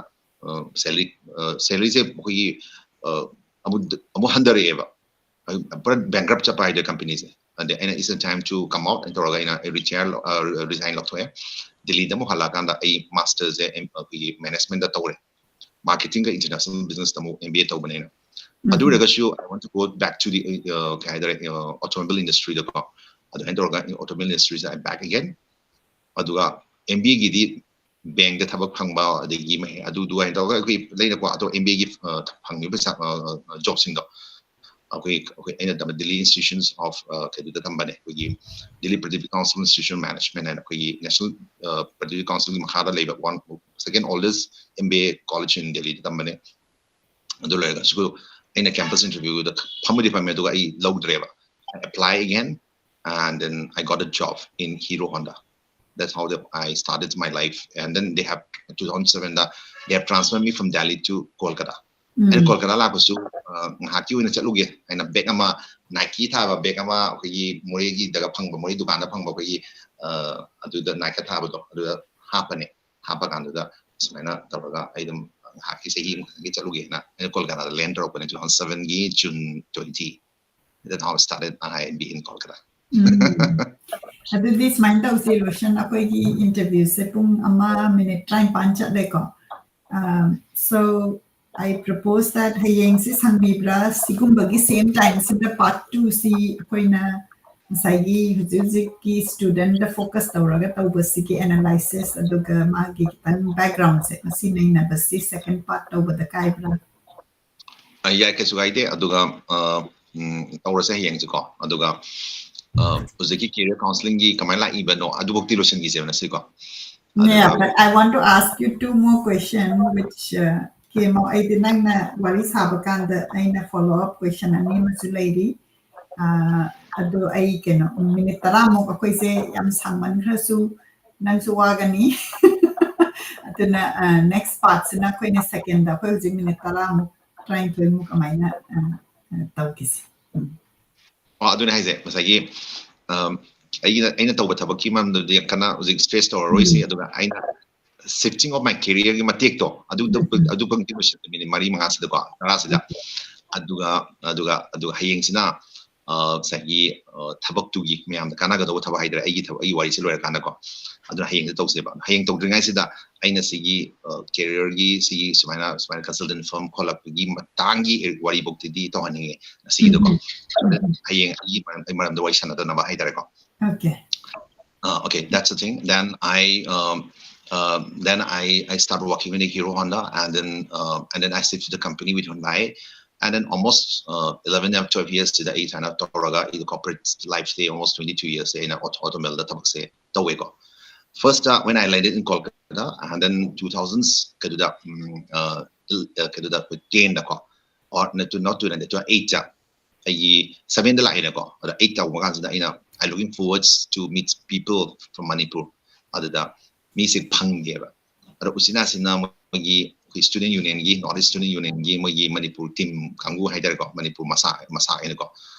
ꯑ, salary, ꯑ, salary ꯁꯦ ꯑꯩꯈꯣꯏꯒꯤ, ꯑ, ꯑꯃꯨꯛ, ꯑꯃꯨꯛ ꯍꯟꯊꯔꯛꯑꯦꯕ꯫ ꯑꯩ ꯄꯨꯔꯥ bankrupt ꯆꯠꯄ ꯍꯥꯏꯗꯣꯏꯔꯦ company ꯁꯦ꯫ ꯑꯗꯩ ꯑꯩꯅ "It's a time to come out" ꯍꯥꯏꯅ ꯇꯧꯔꯒ ꯑꯩꯅ retire, ꯑ, resign ꯂꯧꯊꯣꯛꯑꯦ꯫ ꯗꯤꯜꯂꯤꯗ ꯑꯃꯨꯛ ꯍꯜꯂꯛꯑꯀꯥꯟꯗ ꯑꯩ master ꯁꯦ ꯑꯩꯈꯣꯏꯒꯤ management ꯇ ꯇꯧꯔꯦ꯫ Marketing ꯒ international business ꯇ ꯑꯃꯨꯛ M B A ꯇꯧꯕꯅꯦ ꯑꯩꯅ꯫ ꯑꯗꯨ ꯑꯣꯏꯔꯒꯁꯨ I want to go back to the uh, ꯀꯩ ꯍꯥꯏꯇꯥꯔꯦ, uh, automobile industry ꯗꯀꯣ. ꯑꯗꯨꯃꯥꯏꯅ ꯇꯧꯔꯒ automobile industry ꯁꯤꯗ I'm back again. ꯑꯗꯨꯒ M B A ꯒꯤꯗꯤ bank ꯇ ꯊꯕꯛ ꯐꯪꯕ, ꯑꯗꯒꯤ ꯃꯍꯩ ꯑꯗꯨ ꯑꯗꯨꯃꯥꯏꯅ ꯇꯧꯔꯒ ꯑꯩꯈꯣꯏ ꯂꯩꯅꯀꯣ, ꯑꯗꯣ M B A ꯒꯤ ꯑ, ꯐꯪꯉꯤꯕ ꯄꯩꯁꯥ job ꯁꯤꯡꯗꯣ ꯑꯩꯈꯣꯏ ꯑꯩꯈꯣꯏ ꯑꯩꯅ ꯇꯝꯕ Delhi Institutions of uh, ꯀꯩꯗꯨꯗ ꯇꯝꯕꯅꯦ, ꯑꯩꯈꯣꯏꯒꯤ Delhi Prithvi Council Institution of Management ꯍꯥꯏꯅ ꯑꯩꯈꯣꯏꯒꯤ National uh, Prithvi Council ꯒꯤ ꯃꯈꯥꯗ ꯂꯩꯕ one second oldest M B A college in Delhi ꯗ ꯇꯝꯕꯅꯦ. ꯑꯗꯨ ꯂꯣꯏꯔꯒꯁꯨ ꯑꯩꯅ campus interview ꯗ ꯐꯝꯕꯨꯗꯤ ꯐꯝꯃꯦ, ꯑꯗꯨꯒ ꯑꯩ ꯂꯧꯗ꯭ꯔꯦꯕ. I apply again and then I got a job in Hero Honda. That's how the, I started my life. And then they have, two thousand seven the they have transferred me from Delhi to Kolkata. ꯑꯩꯅ ꯀꯣꯜꯀꯇꯥ ꯂꯥꯛꯄꯁꯨ ꯑ, ꯉꯥꯏꯍꯥꯛꯀꯤ ꯑꯣꯏꯅ ꯆꯠꯂꯨꯒꯦ ꯍꯥꯏꯅ bag ꯑꯃ, Nike ꯊꯥꯕ bag ꯑꯃ, ꯑꯩꯈꯣꯏꯒꯤ ꯃꯣꯔꯦꯒꯤꯗꯒ ꯐꯪꯕ, ꯃꯣꯔꯦ ꯗꯨꯀꯥꯟꯗ ꯐꯪꯕ ꯑꯩꯈꯣꯏꯒꯤ ꯑ, ꯑꯗꯨꯗ Nike ꯊꯥꯕꯗꯣ ꯑꯗꯨꯗ ꯍꯥꯞꯄꯅꯦ. ꯍꯥꯞꯄ ꯀꯥꯟꯗꯨꯗ ꯁꯨꯃꯥꯏꯅ ꯇꯧꯔꯒ ꯑꯩ ꯑꯗꯨꯝ ꯉꯥꯏꯍꯥꯛꯀꯤ ꯆꯍꯤ ꯑꯃꯈꯛꯀꯤ ꯆꯠꯂꯨꯒꯦꯅ ꯑꯩꯅ ꯀꯣꯜꯀꯇꯥꯗ land ꯇꯧꯔꯛꯄꯅꯦ two thousand seven ꯒꯤ June twenty. That's how I started I M B in Kolkata. ꯑꯗꯨꯗꯤ ꯁꯨꯃꯥꯏꯅ ꯇꯧꯁꯤ ꯔꯣꯁꯟ, ꯑꯩꯈꯣꯏꯒꯤ interview ꯁꯦ ꯄꯨꯡ ꯑꯃ minute ꯇꯔꯥꯅꯤꯄꯥꯟ ꯆꯠꯂꯦꯀꯣ. So I propose that ꯍꯌꯦꯡꯁꯤ ꯁꯪꯕꯤꯕ꯭ꯔꯥ, ꯁꯤꯒꯨꯝꯕꯒꯤ same time ꯁꯤꯗ part two ꯁꯤ ꯑꯩꯈꯣꯏꯅ ꯉꯁꯥꯏꯒꯤ ꯍꯧꯖꯤꯛ ꯍꯧꯖꯤꯛꯀꯤ student ꯗ focus ꯇꯧꯔꯒ ꯇꯧꯕꯁꯤꯒꯤ analysis ꯑꯗꯨꯒ ꯃꯥꯒꯤ ꯈꯤꯇꯪ background ꯁꯦ ꯃꯁꯤ ꯅꯩꯅꯕꯁꯤ second part ꯇꯧꯕꯗ ꯀꯥꯏꯕ꯭ꯔꯥ? ꯑ, ꯌꯥꯏ, ꯀꯩꯁꯨ ꯀꯥꯏꯗꯦ꯫ ꯑꯗꯨꯒ ꯑ, ꯎꯝ, ꯇꯧꯔꯁꯦ ꯍꯌꯦꯡꯁꯤꯀꯣ꯫ ꯑꯗꯨꯒ ꯑ, ꯍꯧꯖꯤꯛꯀꯤ career counseling ꯒꯤ ꯀꯃꯥꯏꯅ ꯂꯥꯛꯏꯕꯅꯣ ꯑꯗꯨꯐꯧꯗꯤ ꯂꯣꯏꯁꯤꯟꯈꯤꯁꯦꯕ ꯉꯁꯤꯀꯣ. Yeah, ꯑꯗꯨꯒ but I want to ask you two more question which uh, came out. ꯑꯩꯗꯤ ꯅꯪꯅ ꯋꯥꯔꯤ ꯁꯥꯕ ꯀꯥꯟꯗ ꯑꯩꯅ follow up question ꯑꯅꯤ ꯑꯃꯁꯨ ꯂꯩꯔꯤ. ꯑ, ꯑꯗꯣ ꯑꯩ ꯀꯩꯅꯣ minute ꯇꯔꯥꯃꯨꯛ, ꯑꯩꯈꯣꯏꯁꯦ ꯌꯥꯝ ꯁꯥꯡꯃꯟꯈ꯭ꯔꯁꯨ ꯅꯪꯁꯨ ꯋꯥꯒꯅꯤ. ꯑꯗꯨꯅ next part ꯁꯤꯅ ꯑꯩꯈꯣꯏꯅ second ꯗ ꯑꯩꯈꯣꯏ ꯍꯧꯖꯤꯛ minute ꯇꯔꯥꯃꯨꯛ ꯇꯔꯥꯅꯤꯊꯣꯏꯃꯨꯛ ꯑꯗꯨꯃꯥꯏꯅ ꯑ, ꯑ, ꯇꯧꯈꯤꯁꯦ. ꯎꯝ. ꯑꯣ, ꯑꯗꯨꯅꯦ ꯍꯥꯏꯁꯦ, ꯉꯁꯥꯏꯒꯤ ꯑꯝ, ꯑꯩꯒꯤ ꯑꯩꯅ ꯇꯧꯕ ꯊꯕꯛꯀꯤ ꯃꯔꯝꯗꯗꯤ ꯌꯥꯝ ꯀꯟꯅ ꯍꯧꯖꯤꯛ stress ꯇꯧꯔꯔꯣꯏꯁꯤ꯫ ꯑꯗꯨꯒ ꯑꯩꯅ shifting of my career ꯒꯤ ꯃꯇꯦꯛꯇꯣ ꯑꯗꯨ ꯑꯗꯨ ꯈꯛꯇꯪꯗꯤ ꯂꯣꯏꯁꯤꯟꯕ minute ꯃꯔꯤ ꯃꯉꯥꯁꯤꯗꯀꯣ, ꯇꯔꯥꯁꯤꯗ꯫ ꯑꯗꯨꯒ ꯑꯗꯨꯒ ꯑꯗꯨꯒ ꯍꯌꯦꯡꯁꯤꯅ ꯉꯁꯥꯏꯒꯤ ꯊꯕꯛꯇꯨꯒꯤ ꯃꯌꯥꯝꯗ ꯀꯥꯟꯅꯒꯗꯧꯕ ꯊꯕꯛ ꯍꯥꯏꯇꯥꯔꯦ, ꯑꯩꯒꯤ ꯊꯕꯛ, ꯑꯩꯒꯤ ꯋꯥꯔꯤꯁꯦ ꯂꯣꯏꯔꯀꯥꯟꯗꯀꯣ꯫ ꯑꯗꯨꯅ ꯍꯌꯦꯡꯁꯦ ꯇꯧꯁꯦꯕ꯫ ꯍꯌꯦꯡ ꯇꯧꯗ꯭ꯔꯤꯉꯩꯁꯤꯗ ꯑꯩꯅ ꯁꯤꯒꯤ ꯀꯦꯔꯤꯌꯔꯒꯤ ꯁꯤꯒꯤ ꯁꯨꯃꯥꯏꯅ ꯁꯨꯃꯥꯏꯅ consultant firm ꯈꯣꯠꯂꯛꯄꯒꯤ ꯃꯇꯥꯡꯒꯤ ꯋꯥꯔꯤꯐꯧꯇꯤꯗꯤ ꯇꯧꯍꯟꯅꯤꯡꯉꯦ ꯉꯁꯤꯒꯤꯗꯣꯀꯣ꯫ ꯍꯌꯦꯡ ꯑꯩꯒꯤ ꯃꯔꯝ, ꯑꯩ ꯃꯔꯝꯗ ꯋꯥꯔꯤ ꯁꯥꯟꯅꯗꯅꯕ ꯍꯥꯏꯇꯥꯔꯦꯀꯣ꯫ Okay. Uh, okay, that's the thing. Then I um, uh, then I I started working with Hero Honda, and then uh, and then I shifted to the company with Hyundai, and then almost uh, eleven or twelve years to the eight and Torah, the corporate life stay almost twenty-two years in auto automobile the tabakse taweko. First uh, when I landed in Kolkata, and then two thousands kaduda um, uh, kaduda with ten dako, or not to not to to eight. ꯑꯩꯒꯤ seven ꯗ ꯂꯥꯛꯑꯦꯅꯀꯣ꯫ ꯑꯗ eight ꯇꯧꯕ ꯀꯥꯟꯁꯤꯗ ꯑꯩꯅ I looking forwards to meet people from Manipur. ꯑꯗꯨꯗ ꯃꯤꯁꯦ ꯐꯪꯗꯦꯕ꯫ ꯑꯗ ꯎꯆꯤꯟ ꯅꯥꯆꯤꯟꯅ ꯃꯣꯏꯒꯤ ꯑꯩꯈꯣꯏ student unionꯒꯤ, North East Student Unionꯒꯤ ꯃꯣꯏꯒꯤ ꯃꯅꯤꯄꯨꯔ team ꯀꯥꯡꯕꯨ ꯍꯥꯏꯇꯥꯔꯦꯀꯣ, ꯃꯅꯤꯄꯨꯔ ꯃꯁꯥ ꯃꯁꯥ ꯍꯥꯏꯅꯀꯣ,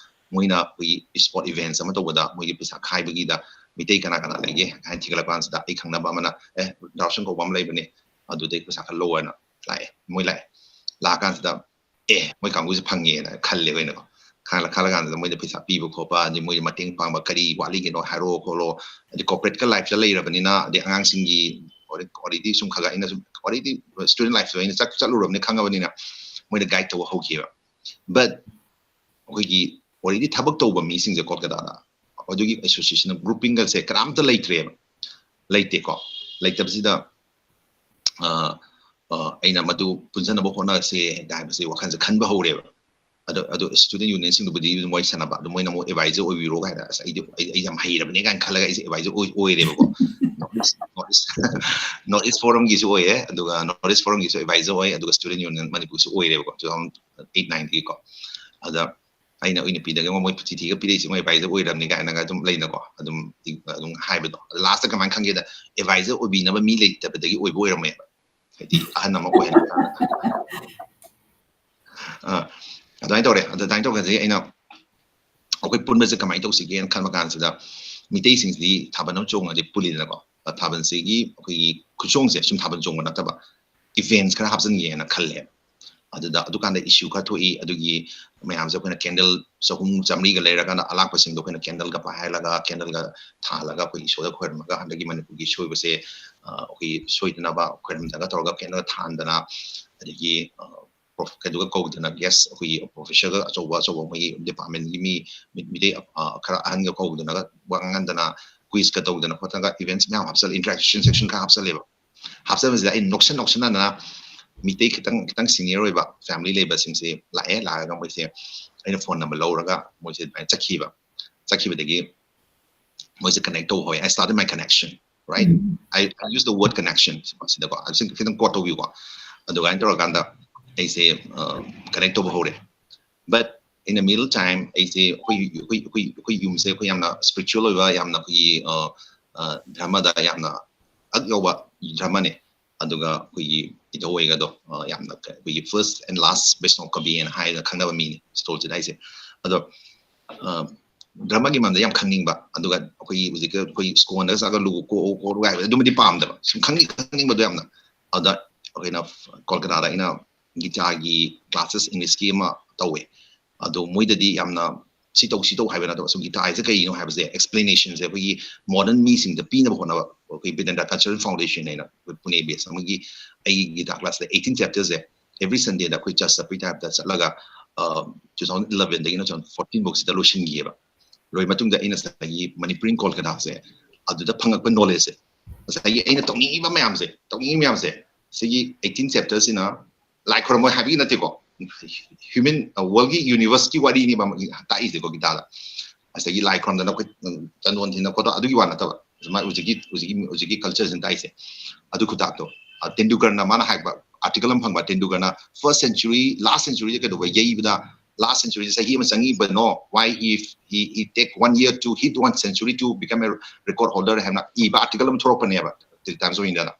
ꯃꯣꯏꯅ ꯑꯩꯈꯣꯏꯒꯤ sport events ꯑꯃ ꯇꯧꯕꯗ ꯃꯣꯏꯒꯤ ꯄꯩꯁꯥ ꯈꯥꯏꯕꯒꯤꯗ ꯃꯤꯇꯩ ꯀꯅꯥ ꯀꯅꯥ ꯂꯩꯒꯦ ꯍꯥꯏꯅ ꯊꯤꯒꯠꯂꯛꯄ ꯀꯥꯟꯁꯤꯗ ꯑꯩ ꯈꯪꯅꯕ ꯑꯃꯅ, "ꯑꯦ, ꯗꯥꯔꯁꯟ ꯀꯧꯕ ꯑꯃ ꯂꯩꯕꯅꯦ, ꯑꯗꯨꯗꯩ ꯄꯩꯁꯥ ꯈꯔ ꯂꯧ" ꯍꯥꯏꯅ ꯂꯥꯛꯑꯦ꯫ ꯃꯣꯏ ꯂꯥꯛꯑꯦ꯫ ꯂꯥꯛꯑꯀꯥꯟꯁꯤꯗ ꯑꯦ, ꯃꯣꯏ ꯀꯥꯡꯕꯨꯁꯦ ꯐꯪꯉꯦꯅ ꯈꯜꯂꯦ ꯑꯩꯈꯣꯏꯅꯀꯣ꯫ ꯈꯜꯂ ꯈꯜꯂ ꯀꯥꯟꯗ ꯃꯣꯏꯗ ꯄꯩꯁꯥ ꯄꯤꯕ ꯈꯣꯠꯄ, ꯑꯗꯩ ꯃꯣꯏꯗ ꯃꯇꯦꯡ ꯄꯥꯡꯕ, ꯀꯔꯤ ꯋꯥꯠꯂꯤꯒꯦꯅꯣ ꯍꯥꯏꯔꯛꯑꯣ ꯈꯣꯠꯂꯣ꯫ ꯑꯗꯩ corporate ꯀ life ꯇ ꯂꯩꯔꯕꯅꯤꯅ, ꯑꯗꯩ ꯑꯉꯥꯡꯁꯤꯡꯒꯤ already ꯁꯨꯝ ꯈꯔ ꯈꯔ ꯑꯩꯅ ꯁꯨꯝ already student life ꯇ ꯑꯩꯅ ꯆꯠ ꯆꯠꯂꯨꯔꯕꯅꯤꯅ ꯈꯪꯉꯕꯅꯤꯅ ꯃꯣꯏꯗ guide ꯇꯧꯕ ꯍꯧꯈꯤꯕ꯫ But ꯑꯩꯈꯣꯏꯒꯤ already ꯊꯕꯛ ꯇꯧꯕ ꯃꯤꯁꯤꯡꯁꯦ ꯀꯣꯜꯀꯇꯥꯗ ꯑꯗꯨꯒꯤ association grouping ꯒꯁꯦ ꯀꯅꯥꯝꯇ ꯂꯩꯇ꯭ꯔꯦꯕ꯫ ꯂꯩꯇꯦꯀꯣ꯫ ꯂꯩꯇꯕꯁꯤꯗ ꯑ, ꯑ, ꯑꯩꯅ ꯃꯗꯨ ꯄꯨꯟꯁꯤꯟꯅꯕ ꯍꯣꯠꯅꯔꯁꯦ ꯍꯥꯏꯕꯁꯦ ꯋꯥꯈꯜꯁꯦ ꯈꯟꯕ ꯍꯧꯔꯦꯕ꯫ ꯑꯗꯣ ꯑꯗꯣ student union ꯁꯤꯡꯗꯨꯕꯨꯗꯤ ꯑꯗꯨꯝ ꯋꯥꯔꯤ ꯁꯥꯟꯅꯕ, ꯑꯗꯣ ꯃꯣꯏꯅ ꯑꯃꯨꯛ advisor ꯑꯣꯏꯕꯤꯔꯣ ꯀꯥꯏꯅ, ꯑꯁ, ꯑꯩꯗꯤ ꯑꯩ ꯑꯩ ꯌꯥꯝ ꯍꯩꯔꯕꯅꯦ ꯀꯥꯏꯅ ꯈꯜꯂꯒ ꯑꯩꯁꯦ advisor ꯑꯣꯏ ꯑꯣꯏꯔꯦꯕꯀꯣ꯫ North East North East North East Forum ꯒꯤꯁꯨ ꯑꯣꯏꯌꯦ, ꯑꯗꯨꯒ North East Forum ꯒꯤꯁꯨ advisor ꯑꯣꯏ, ꯑꯗꯨꯒ student union ꯃꯅꯤꯄꯨꯔꯁꯨ ꯑꯣꯏꯔꯦꯕꯀꯣ, two thousand eight nine ꯗꯒꯤꯀꯣ꯫ ꯑꯗ ꯑꯩꯅ ꯑꯩꯅ ꯄꯤꯗꯒ ꯃꯣꯏ ꯆꯤꯊꯤꯒ ꯄꯤꯔꯛꯏꯁꯦ ꯃꯣꯏ advisor ꯑꯣꯏꯔꯕꯅꯦ ꯀꯥꯏꯅꯒ ꯑꯗꯨꯝ ꯂꯩꯅꯀꯣ, ꯑꯗꯨꯝ ꯑꯗꯨꯝ ꯍꯥꯏꯕꯗꯣ꯫ ꯑꯗ last ꯇ ꯀꯃꯥꯏꯅ ꯈꯪꯒꯦꯗ, advisor ꯑꯣꯏꯕꯤꯅꯕ ꯃꯤ ꯂꯩꯇꯕꯗꯒꯤ ꯑꯣꯏꯕ ꯑꯣꯏꯔꯝꯃꯦꯕ꯫ ꯍꯥꯏꯗꯤ ꯑꯍꯟ ꯑꯃ ꯑꯣꯏꯍꯟ ꯑ, ꯑꯗꯨꯃꯥꯏꯅ ꯇꯧꯔꯦ꯫ ꯑꯗꯨꯃꯥꯏꯅ ꯇꯧꯔꯒꯗꯤ ꯑꯩꯅ ꯑꯩꯈꯣꯏ ꯄꯨꯟꯕꯁꯦ ꯀꯃꯥꯏꯅ ꯇꯧꯁꯤꯒꯦꯅ ꯈꯟꯕ ꯀꯥꯟꯁꯤꯗ ꯃꯤꯇꯩꯁꯤꯡꯁꯤꯗꯤ ꯊꯥꯕꯜ ꯑꯃ ꯆꯣꯡꯉꯗꯤ ꯄꯨꯜꯂꯤꯗꯅꯀꯣ꯫ ꯑ, ꯊꯥꯕꯜꯁꯤꯒꯤ ꯑꯩꯈꯣꯏꯒꯤ ꯈꯨꯆꯣꯡꯁꯦ ꯁꯨꯝ ꯊꯥꯕꯜ ꯆꯣꯡꯕ ꯅꯠꯇꯕ events ꯈꯔ ꯍꯥꯞꯆꯤꯟꯒꯦꯅ ꯈꯜꯂꯦ꯫ ꯑꯗꯨꯗ ꯑꯗꯨꯀꯥꯟꯗ ꯏꯁꯨ ꯈꯔ ꯊꯣꯛꯏ꯫ ꯑꯗꯨꯒꯤ ꯃꯌꯥꯝꯁꯦ ꯑꯩꯈꯣꯏꯅ ꯀꯦꯟꯗꯜ ꯆꯍꯨꯝ ꯆꯥꯃꯔꯤꯒ ꯂꯩꯔꯒꯅ ꯑꯂꯥꯛꯄꯁꯤꯡꯗꯣ ꯑꯩꯈꯣꯏꯅ ꯀꯦꯟꯗꯜꯒ ꯄꯥꯏꯍꯜꯂꯒ ꯀꯦꯟꯗꯜꯒ ꯊꯥꯜꯂꯒ ꯑꯩꯈꯣꯏ ꯏꯁꯣꯔꯗ ꯈꯣꯏꯔꯝꯃꯒ ꯍꯟꯗꯛꯀꯤ ꯃꯅꯤꯄꯨꯔꯒꯤ ꯁꯣꯏꯕꯁꯦ ꯑꯩꯈꯣꯏ ꯁꯣꯏꯗꯅꯕ ꯈꯣꯏꯔꯝꯗꯒ ꯇꯧꯔꯒ ꯀꯦꯟꯗꯜ ꯊꯥꯟꯗꯅ ꯑꯗꯒꯤ ꯀꯩꯗꯨꯒ ꯀꯧꯗꯅ ꯒꯦꯁ ꯑꯩꯈꯣꯏꯒꯤ ꯄ꯭ꯔꯣꯐꯦꯁꯔꯒ ꯑꯆꯧꯕ ꯑꯆꯧꯕ ꯃꯣꯏꯒꯤ ꯗꯤꯄꯥꯔꯠꯃꯦꯟꯒꯤ ꯃꯤ ꯃꯤꯇꯩ ꯈꯔ ꯑꯍꯟꯒ ꯀꯧꯗꯅꯒ ꯋꯥ ꯉꯥꯡꯍꯟꯗꯅ ꯀ꯭ꯋꯤꯖꯀ ꯇꯧꯗꯅ ꯈꯣꯠꯇꯅꯒ ꯏꯚꯦꯟꯠꯁ ꯃꯌꯥꯝ ꯍꯥꯞꯆꯜꯂꯦ, ꯏꯟꯇꯔꯦꯛꯁꯟ ꯁꯦꯛꯁꯟ ꯈꯔ ꯍꯥꯞꯆꯜꯂꯦꯕ꯫ ꯍꯥꯞꯆꯟꯕꯁꯤꯗ ꯑꯩ ꯅꯣꯛꯁꯟ ꯅꯣꯛꯁꯟꯅꯗꯅ ꯃꯤꯇꯩ ꯈꯤꯇꯪ ꯈꯤꯇꯪ ꯁꯤꯅꯤꯌꯔ ꯑꯣꯏꯕ ꯐꯦꯃꯤꯂꯤ ꯂꯩꯕꯁꯤꯡꯁꯦ ꯂꯥꯛꯑꯦ꯫ ꯂꯥꯛꯑꯒ ꯃꯣꯏꯁꯦ ꯑꯩꯅ ꯐꯣꯟ ꯅꯝꯕꯔ ꯂꯧꯔꯒ ꯃꯣꯏꯁꯦ ꯑꯗꯨꯃꯥꯏꯅ ꯆꯠꯈꯤꯕ꯫ ꯆꯠꯈꯤꯕꯗꯒꯤ ꯃꯣꯏꯁꯦ ꯀꯅꯦꯛ ꯇꯧꯕ ꯍꯧꯔꯦ꯫ I started my connection, right? I, I use the word connection ꯁꯤꯗꯀꯣ, ꯁꯤ ꯈꯤꯇꯪ ꯀꯣꯠ ꯇꯧꯕꯤꯌꯨꯀꯣ꯫ ꯑꯗꯨꯃꯥꯏꯅ ꯇꯧꯔꯀꯥꯟꯗ ꯑꯩꯁꯦ ꯀꯅꯦꯛ ꯇꯧꯕ ꯍꯧꯔꯦ꯫ But in the middle time ꯑꯩꯁꯦ ꯑꯩꯈꯣꯏ ꯑꯩꯈꯣꯏ ꯑꯩꯈꯣꯏ ꯑꯩꯈꯣꯏ ꯌꯨꯝꯁꯦ ꯑꯩꯈꯣꯏ ꯌꯥꯝꯅ ꯁ꯭ꯄꯤꯔꯤꯆꯨꯋꯦꯜ ꯑꯣꯏꯕ, ꯌꯥꯝꯅ ꯑꯩꯈꯣꯏꯒꯤ ꯙꯔꯃꯗ ꯌꯥꯝꯅ ꯑꯛ ꯌꯧꯕ ꯙꯔꯃꯅꯦ꯫ ꯑꯗꯨꯒ ꯑꯩꯈꯣꯏꯒꯤ ꯏꯙꯧ ꯍꯣꯏꯒꯗꯣ ꯌꯥꯝꯅ ꯑꯩꯈꯣꯏꯒꯤ first and last ꯕꯩꯁꯅꯣ ꯀꯕꯤꯅ ꯍꯥꯏꯔꯒ ꯈꯪꯅꯕ ꯃꯤꯅꯤ ꯁ꯭ꯇꯣꯜꯁꯤꯗ ꯍꯥꯏꯁꯦ꯫ ꯑꯗꯣ ꯙꯔꯃꯒꯤ ꯃꯔꯝꯗ ꯌꯥꯝ ꯈꯪꯅꯤꯡꯕ, ꯑꯗꯨꯒ ꯑꯩꯈꯣꯏꯒꯤ ꯍꯧꯖꯤꯛꯀꯤ ꯑꯩꯈꯣꯏ ꯁ꯭ꯀꯣꯟꯗꯒ ꯆꯠꯂꯒ ꯂꯨ ꯀꯣꯛꯎ ꯈꯣꯠꯂꯨ ꯍꯥꯏꯕꯗꯣ ꯑꯗꯨꯃꯗꯤ ꯄꯥꯝꯗꯕ, ꯁꯨꯝ ꯈꯪꯅꯤꯡ ꯈꯪꯅꯤꯡꯕꯗꯣ ꯌꯥꯝꯅ꯫ ꯑꯗ ꯑꯩꯈꯣꯏꯅ ꯀꯣꯜꯀꯇꯥꯗ ꯑꯩꯅ ꯒꯤꯇꯥꯒꯤ ꯀ꯭ꯂꯥꯁꯦꯁ ꯏꯪꯂꯤꯁꯀꯤ ꯑꯃ ꯇꯧꯋꯦ꯫ ꯑꯗꯣ ꯃꯣꯏꯗꯗꯤ ꯌꯥꯝꯅ ꯁꯤ ꯇꯧ ꯁꯤ ꯇꯧ ꯍꯥꯏꯕ ꯅꯠꯇꯕ, ꯁꯨꯝ ꯒꯤꯇꯥ ꯍꯥꯏꯁꯦ ꯀꯩꯅꯣ ꯍꯥꯏꯕꯁꯦ ꯑꯦꯛꯁꯄ꯭ꯂꯦꯅꯦꯁꯟꯁꯦ ꯑꯩꯈꯣꯏꯒꯤ ꯃꯣꯗꯔꯟ ꯃꯤꯁꯤꯡꯗ ꯄꯤꯅꯕ ꯍꯣꯠꯅꯕ ꯑꯩꯈꯣꯏ ꯕꯤꯗꯦꯟꯗ꯭ꯔ ꯀꯜꯆꯔꯦꯜ ꯐꯥꯎꯟꯗꯦꯁꯟ ꯍꯥꯏꯅ ꯑꯩꯈꯣꯏ ꯄꯨꯅꯦ ꯕꯦꯁ ꯑꯃꯒꯤ ꯑꯩꯒꯤ ꯒꯤꯇꯥ ꯀ꯭ꯂꯥꯁꯇ eighteen chapterꯁꯦ every Sundayꯗ ꯑꯩꯈꯣꯏ ꯆꯔꯆ ꯆꯠꯄꯒꯤ ꯇꯥꯏꯞꯇ ꯆꯠꯂꯒ two thousand elevenꯗꯒꯤꯅ two thousand fourteen ꯐꯥꯎꯁꯤꯗ ꯂꯣꯏꯁꯤꯟꯈꯤꯑꯕ꯫ ꯂꯣꯏꯕ ꯃꯇꯨꯡꯗ ꯑꯩꯅ ꯉꯁꯥꯏꯒꯤ ꯃꯅꯤꯄꯨꯔꯤ ꯏꯟ ꯀꯣꯜꯀꯇꯥꯁꯦ ꯑꯗꯨꯗ ꯐꯪꯉꯛꯄ ꯅꯣꯂꯦꯖꯁꯦ ꯉꯁꯥꯏꯒꯤ ꯑꯩꯅ ꯇꯧꯅꯤꯡꯉꯤꯕ ꯃꯌꯥꯝꯁꯦ ꯇꯧꯅꯤꯡꯉꯤ ꯃꯌꯥꯝꯁꯦ ꯁꯤꯒꯤ eighteen chapterꯁꯤꯅ ꯂꯥꯏ ꯈꯨꯔꯝꯃꯣꯏ ꯍꯥꯏꯕꯒꯤ ꯅꯠꯇꯦꯀꯣ, ꯍ꯭ꯌꯨꯃꯦꯟ ꯋꯥꯔꯜꯒꯤ ꯌꯨꯅꯤꯚꯔꯁꯀꯤ ꯋꯥꯔꯤꯅꯦꯕ ꯇꯥꯛꯏꯁꯦꯀꯣ ꯒꯤꯇꯥꯗ꯫ ꯉꯁꯥꯏꯒꯤ ꯂꯥꯏ ꯈꯨꯔꯝꯗꯅ ꯑꯩꯈꯣꯏ ꯆꯟꯗꯣꯟ ꯊꯤꯟꯅ ꯈꯣꯠꯇ ꯑꯗꯨꯒꯤ ꯋꯥ ꯅꯠꯇꯕ, ꯁꯨꯃꯥꯏꯅ ꯍꯧꯖꯤꯛꯀꯤ ꯍꯧꯖꯤꯛꯀꯤ ꯍꯧꯖꯤꯛꯀꯤ ꯀꯜꯆꯔꯁꯤꯅ ꯇꯥꯛꯏꯁꯦ꯫ ꯑꯗꯨ ꯈꯨꯇꯥꯛꯇꯣ ꯇꯦꯟꯗꯨꯜꯀꯔꯅ ꯃꯥꯅ ꯍꯥꯏꯕ ꯑꯥꯔꯇꯤꯀꯜ ꯑꯃ ꯐꯪꯕ, ꯇꯦꯟꯗꯨꯜꯀꯔꯅ first century last centuryꯁꯦ ꯀꯩꯗꯧꯕ ꯌꯩꯕꯗ last centuryꯁꯦ ꯆꯍꯤ ꯑꯃ ꯆꯪꯉꯤꯕꯅꯣ, why he, he, he take one year to hit one century to become a record holder ꯍꯥꯏꯅ ꯏꯕ ꯑꯥꯔꯇꯤꯀꯜ ꯑꯃ ꯊꯣꯛꯂꯛꯄꯅꯦꯕ ꯇ꯭ꯔꯤ ꯇꯥꯏꯝꯁ ꯑꯣꯐ ꯏꯟꯗꯤꯌꯥꯗ꯫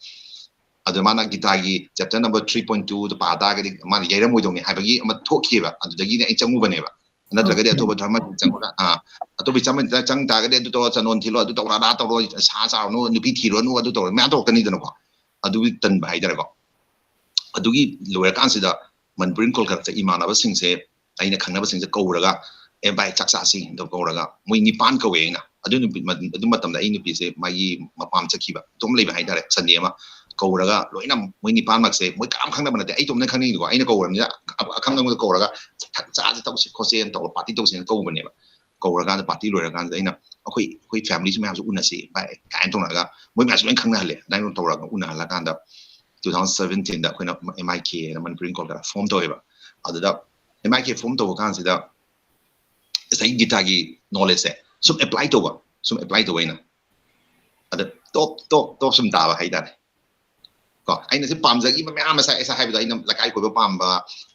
ꯑꯗꯣ ꯃꯥꯅ ꯒꯤꯇꯥꯒꯤ ꯆꯦꯞꯇꯔ ꯅꯝꯕꯔ three point twoꯗ ꯄꯥ ꯇꯥꯔꯒꯗꯤ ꯃꯥꯅ ꯌꯩꯔꯝꯃꯣꯏꯗꯧꯅꯤ ꯍꯥꯏꯕꯒꯤ ꯑꯃ ꯊꯣꯛꯈꯤꯑꯕ꯫ ꯑꯗꯨꯗꯒꯤꯅꯦ ꯑꯩ ꯆꯪꯉꯨꯕꯅꯦꯕ, ꯅꯠꯇ꯭ꯔꯒꯗꯤ ꯑꯇꯣꯞꯄ ꯙꯔꯃ ꯆꯪꯉꯒ ꯑꯥ ꯑꯇꯣꯞꯄ ꯆꯪ ꯇꯥꯔꯒꯗꯤ ꯑꯗꯨ ꯇꯧꯔꯣ, ꯆꯟꯗꯣꯟ ꯊꯤꯜꯂꯣ, ꯑꯗꯨ ꯇꯧꯔꯣ, ꯑꯗꯥ ꯇꯧꯔꯣ, ꯁꯥ ꯆꯥꯔꯨꯅꯨ, ꯅꯨꯄꯤ ꯊꯤꯔꯨꯔꯅꯨ, ꯑꯗꯨ ꯇꯧꯔꯣ, ꯃꯌꯥꯝ ꯇꯧꯔꯛꯀꯅꯤꯗꯅꯀꯣ꯫ ꯑꯗꯨꯒꯤ ꯇꯟꯕ ꯍꯥꯏꯇꯥꯔꯦꯀꯣ꯫ ꯑꯗꯨꯒꯤ ꯂꯣꯏꯔꯀꯥꯟꯁꯤꯗ ꯃꯅꯤꯄꯨꯔ ꯏꯟ ꯀꯣꯜꯀꯇꯥ ꯏꯃꯥꯟꯅꯕꯁꯤꯡꯁꯦ, ꯑꯩꯅ ꯈꯪꯅꯕꯁꯤꯡꯁꯦ ꯀꯧꯔꯒ, "ꯑꯦ ꯚꯥꯏ, ꯆꯥꯛ ꯆꯥꯁꯤ" ꯑꯗꯨꯝ ꯀꯧꯔꯒ, ꯃꯣꯏ ꯅꯤꯄꯥꯟ ꯀꯧꯋꯦ ꯑꯩꯅ꯫ ꯑꯗꯨ ꯅꯨꯃꯤꯠ, ꯑꯗꯨ ꯃꯇꯝꯗ ꯑꯩ ꯅꯨꯄꯤꯁꯦ ꯃꯥꯒꯤ ꯃꯄꯥꯝ ꯆꯠꯈꯤꯕ, ꯏꯇꯣꯝ ꯂꯩꯕ ꯍꯥꯏꯇꯥꯔꯦ꯫ ꯁꯟꯗꯦ ꯑꯃ ꯀꯧꯔꯒ ꯂꯣꯏꯅ ꯃꯣꯏ ꯅꯤꯄꯥꯟꯃꯛꯁꯦ, ꯃꯣꯏ ꯀꯅꯥꯝ ꯈꯪꯅꯕ ꯅꯠꯇꯦ, ꯑꯩ ꯏꯇꯣꯝꯅ ꯈꯪꯅꯩꯅꯤꯀꯣ꯫ ꯑꯩꯅ ꯀꯧꯔꯕꯅꯤꯅ ꯑꯈꯪ ꯑꯈꯪꯕꯗ ꯀꯧꯔꯒ, "ꯆꯥꯁꯤ, ꯇꯧꯁꯤ ꯈꯣꯠꯁꯤ" ꯇꯧꯔꯒ ꯄꯥꯔꯇꯤ ꯇꯧꯁꯦꯅ ꯀꯧꯕꯅꯦꯕ꯫ ꯀꯧꯔꯀꯥꯟꯗ, ꯄꯥꯔꯇꯤ ꯂꯣꯏꯔꯀꯥꯟꯗ ꯑꯩꯅ, "ꯑꯩꯈꯣꯏ, ꯑꯩꯈꯣꯏ ꯐꯦꯃꯤꯂꯤꯁꯤ ꯃꯌꯥꯝꯁꯨ ꯎꯅꯁꯤ ꯚꯥꯏ" ꯀꯥꯏꯅ ꯇꯧꯅꯔꯒ, ꯃꯣꯏ ꯃꯌꯥꯝꯁꯨ ꯂꯣꯏ ꯈꯪꯅꯍꯜꯂꯦ꯫ ꯑꯗꯨꯃꯥꯏꯅ ꯇꯧꯔꯒ ꯎꯅꯍꯜꯂꯀꯥꯟꯗ, two thousand seventeen ꯗ ꯑꯩꯈꯣꯏꯅ M I K ꯍꯥꯏꯅ ꯃꯅꯤꯄꯨꯔ ꯏꯟ ꯀꯣꯜꯀꯇꯥ ꯐꯣꯝ ꯇꯧꯋꯦꯕ꯫ ꯑꯗꯨꯗ M I K ꯐꯣꯝ ꯇꯧꯕ ꯀꯥꯟꯁꯤꯗ ꯉꯁꯥꯏꯒꯤ ꯒꯤꯇꯥꯒꯤ ꯅꯣꯂꯦꯖꯁꯦ ꯁꯨꯝ ꯑꯦꯄ꯭ꯂꯥꯏ ꯇꯧꯕ, ꯁꯨꯝ ꯑꯦꯄ꯭ꯂꯥꯏ ꯇꯧꯕ ꯑꯩꯅ꯫ ꯑꯗ ꯇꯣꯞ, ꯇꯣꯞ, ꯇꯣꯞ ꯁꯨꯝ ꯇꯥꯕ ꯍꯥꯏꯇꯥꯔꯦ꯫ ꯀꯣ, ꯑꯩꯅ ꯁꯤ ꯄꯥꯝꯖꯈꯤꯕ ꯃꯌꯥꯝ, ꯉꯁꯥꯏ, ꯉꯁꯥꯏ ꯍꯥꯏꯕꯗꯣ, ꯑꯩꯅ ꯂꯩꯀꯥꯏ ꯀꯣꯏꯕ ꯄꯥꯝꯕ,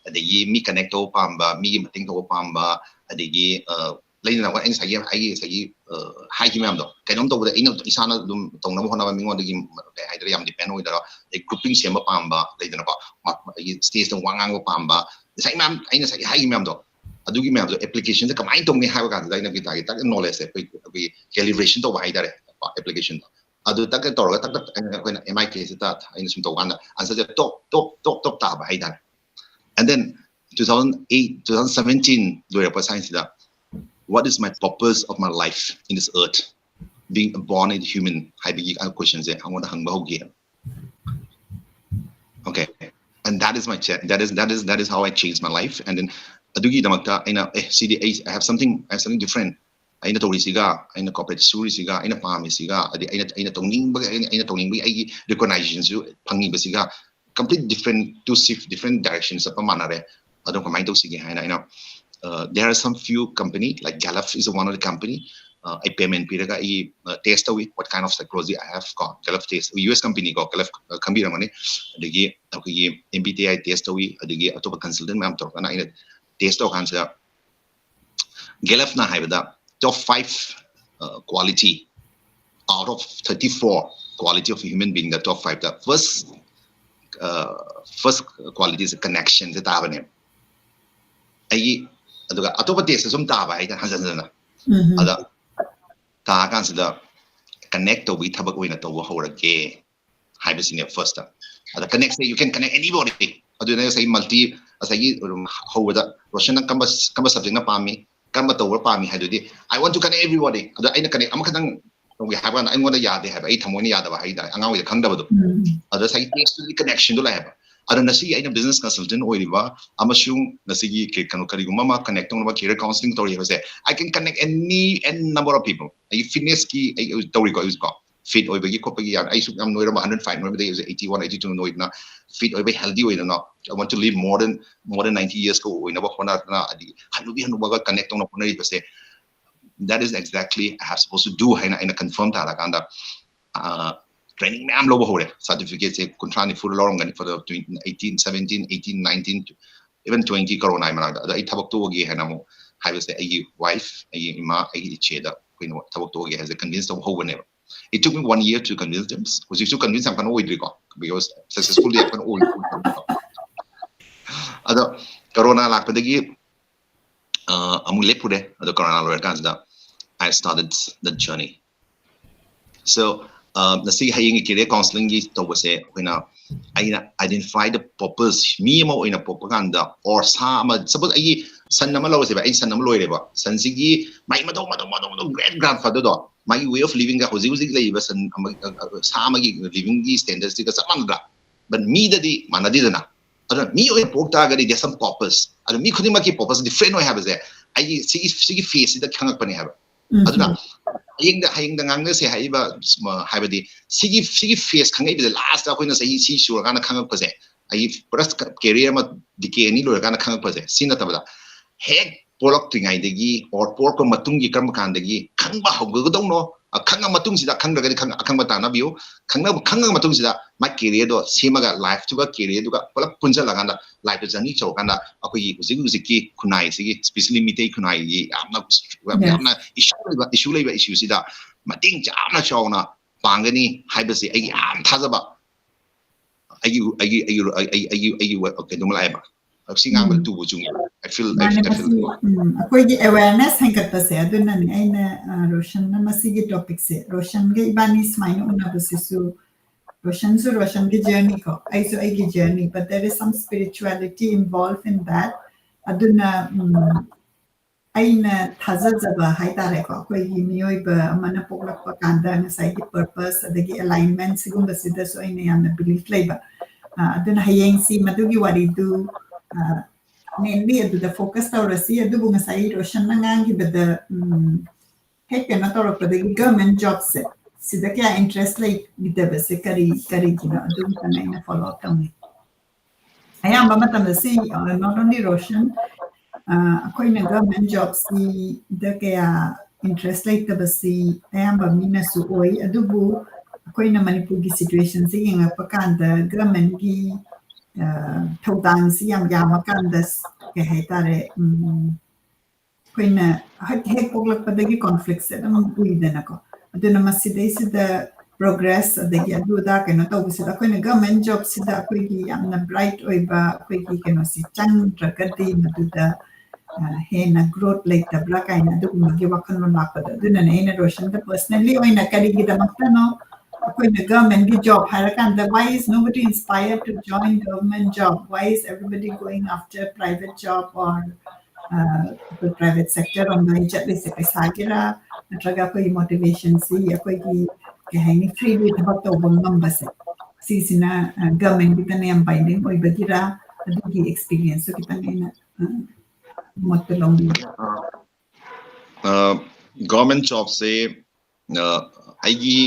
ꯑꯗꯒꯤ ꯃꯤ ꯀꯅꯦꯛ ꯇꯧꯕ ꯄꯥꯝꯕ, ꯃꯤꯒꯤ ꯃꯇꯦꯡ ꯇꯧꯕ ꯄꯥꯝꯕ, ꯑꯗꯒꯤ, ꯑ, ꯂꯩꯗꯅꯀꯣ, ꯑꯩ ꯉꯁꯥꯏꯒꯤ, ꯑꯩꯒꯤ ꯉꯁꯥꯏꯒꯤ, ꯑ, ꯍꯥꯏꯈꯤꯕ ꯃꯌꯥꯝꯗꯣ, ꯀꯩꯅꯣꯝ ꯇꯧꯕꯗ ꯑꯩꯅ ꯏꯁꯥꯅ ꯑꯗꯨꯝ ꯇꯧꯅꯕ ꯍꯣꯠꯅꯕ, ꯃꯤꯉꯣꯟꯗꯒꯤ, ꯀꯩ ꯍꯥꯏꯗꯣꯏꯔꯥ, ꯌꯥꯝ ꯗꯤꯄꯦꯟ ꯑꯣꯏꯗꯔ, ꯑꯗꯩ ꯒ꯭ꯔꯨꯞꯄꯤꯡ ꯁꯦꯝꯕ ꯄꯥꯝꯕ, ꯂꯩꯗꯅꯀꯣ, ꯃ-, ꯑꯩꯒꯤ ꯁ꯭ꯇꯦꯖꯇ ꯋꯥ ꯉꯥꯡꯕ ꯄꯥꯝꯕ, ꯉꯁꯥꯏ ꯃꯌꯥꯝ, ꯑꯩꯅ ꯉꯁꯥꯏꯒꯤ ꯍꯥꯏꯈꯤꯕ ꯃꯌꯥꯝꯗꯣ, ꯑꯗꯨꯒꯤ ꯃꯌꯥꯝꯗꯣ ꯑꯦꯄ꯭ꯂꯤꯀꯦꯁꯟꯁꯦ ꯀꯃꯥꯏꯅ ꯇꯧꯅꯤ ꯍꯥꯏꯕ ꯀꯥꯟꯗ, ꯑꯩꯅ ꯒꯤꯇꯥꯔꯒꯤ ꯇꯛ ꯅꯣꯂꯦꯖꯁꯦ ꯑꯩꯈꯣꯏ, ꯑꯩꯈꯣꯏꯒꯤ ꯀꯦꯂꯤꯕ꯭ꯔꯦꯁꯟ ꯇꯧꯕ ꯍꯥꯏꯇꯥꯔꯦ, ꯑꯦꯄ꯭ꯂꯤꯀꯦꯁꯟꯗꯣ꯫ ꯑꯗꯨ ꯇꯛ ꯇꯧꯔꯒ ꯇꯛ ꯇꯛ ꯑꯩꯅ, ꯑꯩꯈꯣꯏꯅ M I K ꯁꯤꯗ ꯑꯩꯅ ꯁꯨꯝ ꯇꯧꯀꯥꯟꯗ ꯑꯟꯁꯔꯁꯦ ꯇꯣꯞ, ꯇꯣꯞ, ꯇꯣꯞ, ꯇꯣꯞ ꯇꯥꯕ ꯍꯥꯏꯇꯥꯔꯦ꯫ And then two thousand eight, two thousand seventeen ꯂꯣꯏꯔꯛꯄ ꯁ꯭ꯋꯥꯏꯁꯤꯗ, "What is my purpose of my life in this earth? Being born a human" ꯍꯥꯏꯕꯒꯤ ꯀꯣꯏꯁꯟꯁꯦ ꯑꯩꯉꯣꯟꯗ ꯍꯪꯕ ꯍꯧꯈꯤ꯫ Okay. And that is my cha-, that is, that is, that is how I changed my life. And then ꯑꯗꯨꯒꯤꯗꯃꯛꯇ ꯑꯩꯅ, "ꯑꯦ, ꯁꯤꯗꯤ ꯑꯩ, I have something, I have something different." ꯑꯩꯅ ꯇꯧꯔꯤꯁꯤꯒ, ꯑꯩꯅ ꯀꯣꯔꯄꯣꯔꯦꯠ ꯁꯨꯔꯤꯁꯤꯒ, ꯑꯩꯅ ꯄꯥꯝꯃꯤꯁꯤꯒ, ꯑꯗꯩ ꯑꯩꯅ, ꯑꯩꯅ ꯇꯧꯅꯤꯡꯕꯒ, ꯑꯩꯅ, ꯑꯩꯅ ꯇꯧꯅꯤꯡꯕꯒꯤ ꯑꯩꯒꯤ ꯔꯤꯀꯣꯛꯅꯥꯏꯖꯦꯁꯟꯁꯨ ꯐꯪꯉꯤꯕꯁꯤꯒ, complete different, two shift, different direction ꯆꯠꯄ ꯃꯥꯟꯅꯔꯦ꯫ ꯑꯗꯣ ꯀꯃꯥꯏꯅ ꯇꯧꯁꯤꯒꯦ ꯍꯥꯏꯅ ꯑꯩꯅ, uh, there are some few company, like Gallup is one of the company, uh, ꯑꯩ ꯄꯦꯃꯦꯟ ꯄꯤꯔꯒ ꯑꯩ, uh, ꯇꯦꯁ ꯇꯧꯏ, what kind of psychology I have, ꯀꯣ, Gallup test, U S company ꯀꯣ, Gallup, uh, ꯈꯪꯕꯤꯔꯝꯒꯅꯤ꯫ ꯑꯗꯒꯤ ꯑꯩꯈꯣꯏꯒꯤ M B T I test ꯇꯧꯏ, ꯑꯗꯒꯤ ꯑꯇꯣꯞꯄ ꯀꯟꯁꯜꯇꯦꯟ ꯃꯌꯥꯝ ꯇꯧꯔꯒꯅ ꯑꯩꯅ ꯇꯦꯁ ꯇꯧꯔꯀꯥꯟꯁꯤꯗ, Gallupꯅ ꯍꯥꯏꯕꯗ top five, uh, quality out of thirty-four quality of human being, the top five, the first, uh, first quality is connection ꯁꯦ ꯇꯥꯕꯅꯦꯕ꯫ ꯑꯩꯒꯤ, ꯑꯗꯨꯒ ꯑꯇꯣꯞꯄ ꯇꯦꯁꯇ ꯁꯨꯝ ꯇꯥꯕ ꯍꯥꯏꯇꯥꯔꯦ, ꯍꯟꯖꯟ ꯍꯟꯖꯟꯅ꯫ ꯑꯗ ꯇꯥ ꯀꯥꯟꯁꯤꯗ ꯀꯅꯦꯛ ꯇꯧꯕꯒꯤ ꯊꯕꯛ ꯑꯣꯏꯅ ꯇꯧꯕ ꯍꯧꯔꯒꯦ ꯍꯥꯏꯕꯁꯤꯅꯦ ꯐꯥꯔꯁꯇ꯫ ꯑꯗ ꯀꯅꯦꯛꯁꯦ, you can connect anybody. ꯑꯗꯨꯅ ꯉꯁꯥꯏ ꯃꯜꯇꯤ, ꯉꯁꯥꯏꯒꯤ ꯑꯗꯨꯝ ꯍꯧꯕꯗ ꯔꯣꯁꯟ ꯅꯪ ꯀꯔꯝꯕ ꯀꯔꯝꯕ subject ꯅ ꯄꯥꯝꯃꯤ, ꯀꯔꯝꯕ ꯇꯧꯕ ꯄꯥꯝꯃꯤ ꯍꯥꯏꯗꯨꯗꯤ, "I want to connect everybody." ꯑꯗꯣ ꯑꯩꯅ connect ꯑꯃꯈꯛꯇꯪ ꯇꯧꯒꯦ ꯍꯥꯏꯕ ꯀꯥꯟꯗ ꯑꯩꯉꯣꯟꯗ ꯌꯥꯗꯦ ꯍꯥꯏꯕ, ꯑꯩ ꯊꯃꯣꯏꯅ ꯌꯥꯗꯕ ꯍꯥꯏꯇꯥꯔꯦ, ꯑꯉꯥꯡ ꯑꯣꯏꯅ ꯈꯪꯗꯕꯗꯣ꯫ ꯎꯝ. ꯑꯗ ꯉꯁꯥꯏꯒꯤ taste ꯇꯨꯗꯤ connection ꯗꯣ ꯂꯥꯛꯑꯦꯕ꯫ ꯑꯗꯣ ꯉꯁꯤꯒꯤ ꯑꯩꯅ business consultant ꯑꯣꯏꯔꯤꯕ ꯑꯃꯁꯨꯡ ꯉꯁꯤꯒꯤ ꯀꯩ- ꯀꯩꯅꯣ ꯀꯔꯤꯒꯨꯝꯕ ꯑꯃ connect ꯇꯧꯅꯕ career counselling ꯇꯧꯔꯤ ꯍꯥꯏꯕꯁꯦ, I can connect any n number of people. ꯑꯩ fitness ꯀꯤ ꯑꯩ ꯇꯧꯔꯤꯀꯣ, ꯑꯩ ꯍꯧꯖꯤꯛꯀꯣ fit ꯑꯣꯏꯕꯒꯤ ꯈꯣꯠꯄꯒꯤ ꯌꯥꯝ, ꯑꯩꯁꯨ ꯌꯥꯝ ꯅꯣꯏꯔꯝꯕ, hundred five ꯅꯣꯏꯕꯗꯒꯤ ꯍꯧꯖꯤꯛ eighty one, eighty two ꯅꯣꯏꯗꯅ fit ꯑꯣꯏꯕ, healthy ꯑꯣꯏꯗꯅ, I want to live more than more than ninety years ꯀ ꯑꯣꯏꯅꯕ ꯍꯣꯠꯅꯗꯅ, ꯍꯥꯏꯗꯤ ꯍꯅꯨꯕꯤ ꯍꯅꯨꯕꯒ connect ꯇꯧꯅ ꯍꯣꯠꯅꯔꯤꯕꯁꯦ, that is exactly I have supposed to do ꯍꯥꯏꯅ ꯑꯩꯅ confirm ꯇꯥꯔꯀꯥꯟꯗ, ꯑ, training ꯃꯌꯥꯝ ꯂꯧꯕ ꯍꯧꯔꯦ꯫ Certificate ꯁꯦ ꯀꯨꯟꯊ꯭ꯔꯥ ꯅꯤꯐꯨ ꯂꯧꯔꯝꯒꯅꯤ for the eighteen, seventeen, eighteen, nineteen, even twenty corona ꯒꯤ ꯃꯅꯥꯛꯇ꯫ ꯑꯗꯣ ꯑꯩ ꯊꯕꯛ ꯇꯣꯛꯑꯒꯦ ꯍꯥꯏꯅ ꯑꯃꯨꯛ ꯍꯥꯏꯕꯁꯦ, ꯑꯩꯒꯤ wife, ꯑꯩꯒꯤ ꯏꯃꯥ, ꯑꯩꯒꯤ ꯏꯆꯦꯗ ꯑꯩꯈꯣꯏꯅ ꯊꯕꯛ ꯇꯣꯛꯑꯒꯦ ꯍꯥꯏꯕꯁꯦ convince ꯇꯧꯕ ꯍꯧꯕꯅꯦꯕ꯫ It took me one year to convince them. ꯍꯧꯖꯤꯛꯁꯨ convince ꯌꯥꯝ ꯀꯟꯅ ꯑꯣꯏꯗ꯭ꯔꯤꯀꯣ, because successful ꯗꯤ ꯌꯥꯝ ꯀꯟꯅ ꯑꯣꯏꯗ꯭ꯔꯤꯀꯣ꯫ ꯑꯗꯣ corona ꯂꯥꯛꯄꯗꯒꯤ, ꯑ, ꯑꯃꯨꯛ ꯂꯦꯞꯄꯨꯔꯦ꯫ ꯑꯗꯣ corona ꯂꯣꯏꯔꯀꯥꯟꯁꯤꯗ I started the journey. So, ꯑ, ꯉꯁꯤ ꯍꯌꯦꯡꯒꯤ career counselling ꯒꯤ ꯇꯧꯕꯁꯦ ꯑꯩꯈꯣꯏꯅ, ꯑꯩꯅ identify the purpose, ꯃꯤ ꯑꯃ ꯑꯣꯏꯅ ꯄꯣꯛꯄ ꯀꯥꯟꯗ, or ꯁꯥ ꯑꯃ, suppose ꯑꯩꯒꯤ ꯁꯟ ꯑꯃ ꯂꯧꯔꯁꯦꯕ, ꯑꯩ ꯁꯟ ꯑꯃ ꯂꯣꯏꯔꯦꯕ, ꯁꯟꯁꯤꯒꯤ ꯃꯥꯒꯤ ꯃꯇꯧ ꯃꯇꯧ ꯃꯇꯧ ꯃꯇꯧ great grandfather ꯗꯣ, ꯃꯥꯒꯤ way of living ꯒ ꯍꯧꯖꯤꯛ ꯍꯧꯖꯤꯛ ꯂꯩꯔꯤꯕ ꯁꯟ ꯑꯃ, ꯑ, ꯑ, ꯁꯥ ꯑꯃꯒꯤ living ꯒꯤ standard ꯁꯤꯒ ꯆꯞ ꯃꯥꯟꯅꯗ꯭ꯔꯥ? But ꯃꯤꯗꯗꯤ ꯃꯥꯟꯅꯗꯦꯗꯅ꯫ ꯑꯗꯨꯅ ꯃꯤ ꯑꯣꯏꯅ ꯄꯣꯛ ꯇꯥꯔꯒꯗꯤ there's some purpose. ꯑꯗꯨ ꯃꯤ ꯈꯨꯗꯤꯡꯃꯛꯀꯤ purpose different ꯑꯣꯏ ꯍꯥꯏꯕꯁꯦ ꯑꯩꯒꯤ ꯁꯤꯒꯤ, ꯁꯤꯒꯤ phase ꯁꯤꯗ ꯈꯪꯉꯛꯄꯅꯦ ꯍꯥꯏꯕ꯫ ꯎꯝ. ꯑꯗꯨꯅ ꯍꯌꯦꯡꯗ, ꯍꯌꯦꯡꯗ ꯉꯥꯡꯅꯁꯦ ꯍꯥꯏꯔꯤꯕ, ꯁ-, ꯃ-, ꯍꯥꯏꯕꯗꯤ ꯁꯤꯒꯤ, ꯁꯤꯒꯤ phase ꯈꯪꯉꯛꯏꯕꯁꯦ, last ꯇ ꯑꯩꯈꯣꯏꯅ ꯆꯍꯤ ꯁꯤ ꯁꯨꯔꯀꯥꯟꯗ ꯈꯪꯉꯛꯄꯁꯦ, ꯑꯩꯒꯤ ꯄꯨꯔꯥ career ꯑꯃ, decade ꯑꯅꯤ ꯂꯣꯏꯔꯀꯥꯟꯗ ꯈꯪꯉꯛꯄꯁꯦ, ꯁꯤ ꯅꯠꯇꯕꯗ ꯍꯦꯛ ꯄꯣꯛꯂꯛꯇ꯭ꯔꯤꯉꯩꯗꯒꯤ or ꯄꯣꯛꯂꯛꯄ ꯃꯇꯨꯡꯒꯤ ꯀꯔꯝꯕ ꯀꯥꯟꯗꯒꯤ ꯈꯪꯕ ꯍꯧꯒꯗꯧꯅꯣ, ꯑ, ꯈꯪꯉ ꯃꯇꯨꯡꯁꯤꯗ, ꯈꯪꯗ꯭ꯔꯒꯗꯤ ꯈꯪ-, ꯑꯈꯪꯕ ꯇꯥꯟꯅꯕꯤꯌꯨ, ꯈꯪꯅꯕ, ꯈꯪꯉ ꯃꯇꯨꯡꯁꯤꯗ ꯃꯥꯏ career ꯗꯣ ꯁꯦꯝꯃꯒ, life ꯇꯨꯒ career ꯗꯨꯒ ꯄꯨꯂꯞ ꯄꯨꯟꯁꯤꯜꯂꯀꯥꯟꯗ life ꯇ journey ꯇꯧꯔꯀꯥꯟꯗ ꯑꯩꯈꯣꯏꯒꯤ ꯍꯧꯖꯤꯛ ꯍꯧꯖꯤꯛꯀꯤ ꯈꯨꯟꯅꯥꯏꯁꯤꯒꯤ, especially ꯃꯤꯇꯩ ꯈꯨꯟꯅꯥꯏꯒꯤ ꯌꯥꯝꯅ, Yes. ꯌꯥꯝꯅ issue ꯂꯩꯕ, issue ꯂꯩꯕ issue ꯁꯤꯗ ꯃꯇꯦꯡ ꯌꯥꯝꯅ ꯆꯥꯎꯅ ꯄꯥꯡꯒꯅꯤ ꯍꯥꯏꯕꯁꯤ ꯑꯩꯒꯤ ꯌꯥꯝ ꯊꯥꯖꯕ, ꯑꯩꯒꯤ, ꯑꯩꯒꯤ, ꯑꯩꯒꯤ, ꯑꯩꯒꯤ, ꯑꯩꯒꯤ, ꯑꯩꯒꯤ ꯋꯥ-, ꯀꯩꯅꯣꯝꯃ ꯂꯥꯛꯑꯦꯕ꯫ ꯁꯤ ꯉꯥꯡꯕꯗ ꯎꯝ. ꯇꯨꯕꯨ ꯆꯨꯡꯉꯦ꯫ I feel, I ꯃꯥꯅꯦ, feel, I feel ꯃꯁꯤ, ꯎꯝ, ꯑꯩꯈꯣꯏꯒꯤ awareness ꯍꯦꯟꯒꯠꯄꯁꯦ, ꯑꯗꯨꯅꯅꯦ ꯑꯩꯅ, ꯑ, ꯔꯣꯁꯟꯅ ꯃꯁꯤꯒꯤ topic ꯁꯦ, ꯔꯣꯁꯟꯒ ꯏꯕꯥꯅꯤ ꯁꯨꯃꯥꯏꯅ ꯎꯅꯕꯁꯤꯁꯨ ꯔꯣꯁꯟꯁꯨ ꯔꯣꯁꯟꯒꯤ journey ꯀꯣ, ꯑꯩꯁꯨ ꯑꯩꯒꯤ journey, but there is some spirituality involved in that. ꯑꯗꯨꯅ ꯎꯝ, ꯑꯩꯅ ꯊꯥꯖꯖꯕ ꯍꯥꯏꯇꯥꯔꯦꯀꯣ, ꯑꯩꯈꯣꯏꯒꯤ ꯃꯤꯑꯣꯏꯕ ꯑꯃꯅ ꯄꯣꯛꯂꯛꯄ ꯀꯥꯟꯗ ꯉꯁꯥꯏꯒꯤ purpose ꯑꯗꯒꯤ alignment ꯁꯤꯒꯨꯝꯕꯁꯤꯗꯁꯨ ꯑꯩꯅ ꯌꯥꯝꯅ belief ꯂꯩꯕ꯫ ꯑ, ꯑꯗꯨꯅ ꯍꯌꯦꯡꯁꯤ ꯃꯗꯨꯒꯤ ꯋꯥꯔꯤꯗꯨ mainly ꯑꯗꯨꯗ focus ꯇꯧꯔꯁꯤ꯫ ꯑꯗꯨꯕꯨ ꯉꯁꯥꯏ ꯔꯣꯁꯟꯅ ꯉꯥꯡꯈꯤꯕꯗ ꯎꯝ, ꯍꯦꯛ ꯀꯩꯅꯣ ꯇꯧꯔꯛꯄꯗꯒꯤ government jobꯁꯦ ꯁꯤꯗ ꯀꯌꯥ interest ꯂꯩꯈꯤꯗꯕꯁꯦ ꯀꯔꯤ ꯀꯔꯤꯒꯤꯅꯣ, ꯑꯗꯨꯝꯇꯪ ꯑꯩꯅ follow up ꯇꯧꯅꯤꯡꯉꯤ꯫ ꯑꯌꯥꯝꯕ ꯃꯇꯝꯗ ꯁꯤ not only ꯔꯣꯁꯟ, ꯑ, ꯑꯩꯈꯣꯏꯅ government jobꯁꯤꯗ ꯀꯌꯥ interest ꯂꯩꯇꯕꯁꯤ ꯑꯌꯥꯝꯕ ꯃꯤꯅꯁꯨ ꯑꯣꯏ꯫ ꯑꯗꯨꯕꯨ ꯑꯩꯈꯣꯏꯅ ꯃꯅꯤꯄꯨꯔꯒꯤ situationꯁꯦ ꯌꯦꯡꯉꯛꯄ ꯀꯥꯟꯗ governmentꯀꯤ ꯊꯧꯗꯥꯡꯁꯤ ꯌꯥꯝ ꯌꯥꯝꯃꯀꯥꯟꯗ ꯀꯩ ꯍꯥꯏꯇꯥꯔꯦ, ꯎꯝ, ꯑꯩꯈꯣꯏꯅ ꯍꯦꯛ ꯍꯦꯛ ꯄꯣꯛꯂꯛꯄꯗꯒꯤ conflictꯁꯦ ꯑꯗꯨꯝ ꯎꯏꯗꯅꯀꯣ꯫ ꯑꯗꯨꯅ ꯃꯁꯤꯗꯩꯁꯤꯗ progress ꯑꯗꯒꯤ ꯑꯗꯨ ꯑꯗꯥ ꯀꯩꯅꯣ ꯇꯧꯕꯁꯤꯗ ꯑꯩꯈꯣꯏꯅ government jobꯁꯤꯗ ꯑꯩꯈꯣꯏꯒꯤ ꯌꯥꯝꯅ bright ꯑꯣꯏꯕ ꯑꯩꯈꯣꯏꯒꯤ ꯀꯩꯅꯣꯁꯤ ꯆꯪꯗ꯭ꯔꯒꯗꯤ ꯃꯗꯨꯗ ꯑ, ꯍꯦꯟꯅ growth ꯂꯩꯇꯕ꯭ꯔꯥ ꯀꯥꯏꯅ ꯑꯗꯨꯒꯨꯝꯕꯒꯤ ꯋꯥꯈꯜꯂꯣꯟ ꯂꯥꯛꯄꯗꯣ꯫ ꯑꯗꯨꯅꯅꯦ ꯑꯩꯅ ꯔꯣꯁꯟꯗ personally ꯑꯣꯏꯅ ꯀꯔꯤꯒꯤꯗꯃꯛꯇꯅꯣ ꯑꯩꯈꯣꯏꯅ governmentꯀꯤ job ꯍꯥꯏꯔꯀꯥꯟꯗ, why is nobody inspired to join government job? Why is everybody going after private job or, ꯑ, ꯑꯩꯈꯣꯏ private sector ꯔꯣꯝꯗ ꯑꯩ ꯆꯠꯂꯤꯁꯦ? ꯄꯩꯁꯥꯒꯤꯔꯥ ꯅꯠꯇ꯭ꯔꯒ ꯑꯩꯈꯣꯏꯒꯤ motivationꯁꯤ ꯑꯩꯈꯣꯏꯒꯤ ꯀꯩ ꯍꯥꯏꯅꯤ, freely ꯊꯕꯛ ꯇꯧꯕ ꯉꯝꯕꯁꯦ ꯁꯤꯁꯤꯅ, ꯑ, governmentꯀꯤꯗꯅ ꯌꯥꯝ binding ꯑꯣꯏꯕꯒꯤꯔꯥ? ꯑꯗꯨꯒꯤ experienceꯇꯣ ꯈꯤꯇꯪ ꯑꯩꯅ, ꯑ, ꯃꯣꯠꯇ ꯂꯧꯅꯤꯡꯉꯤ꯫ Government jobꯁꯦ ꯑ, ꯑꯩꯒꯤ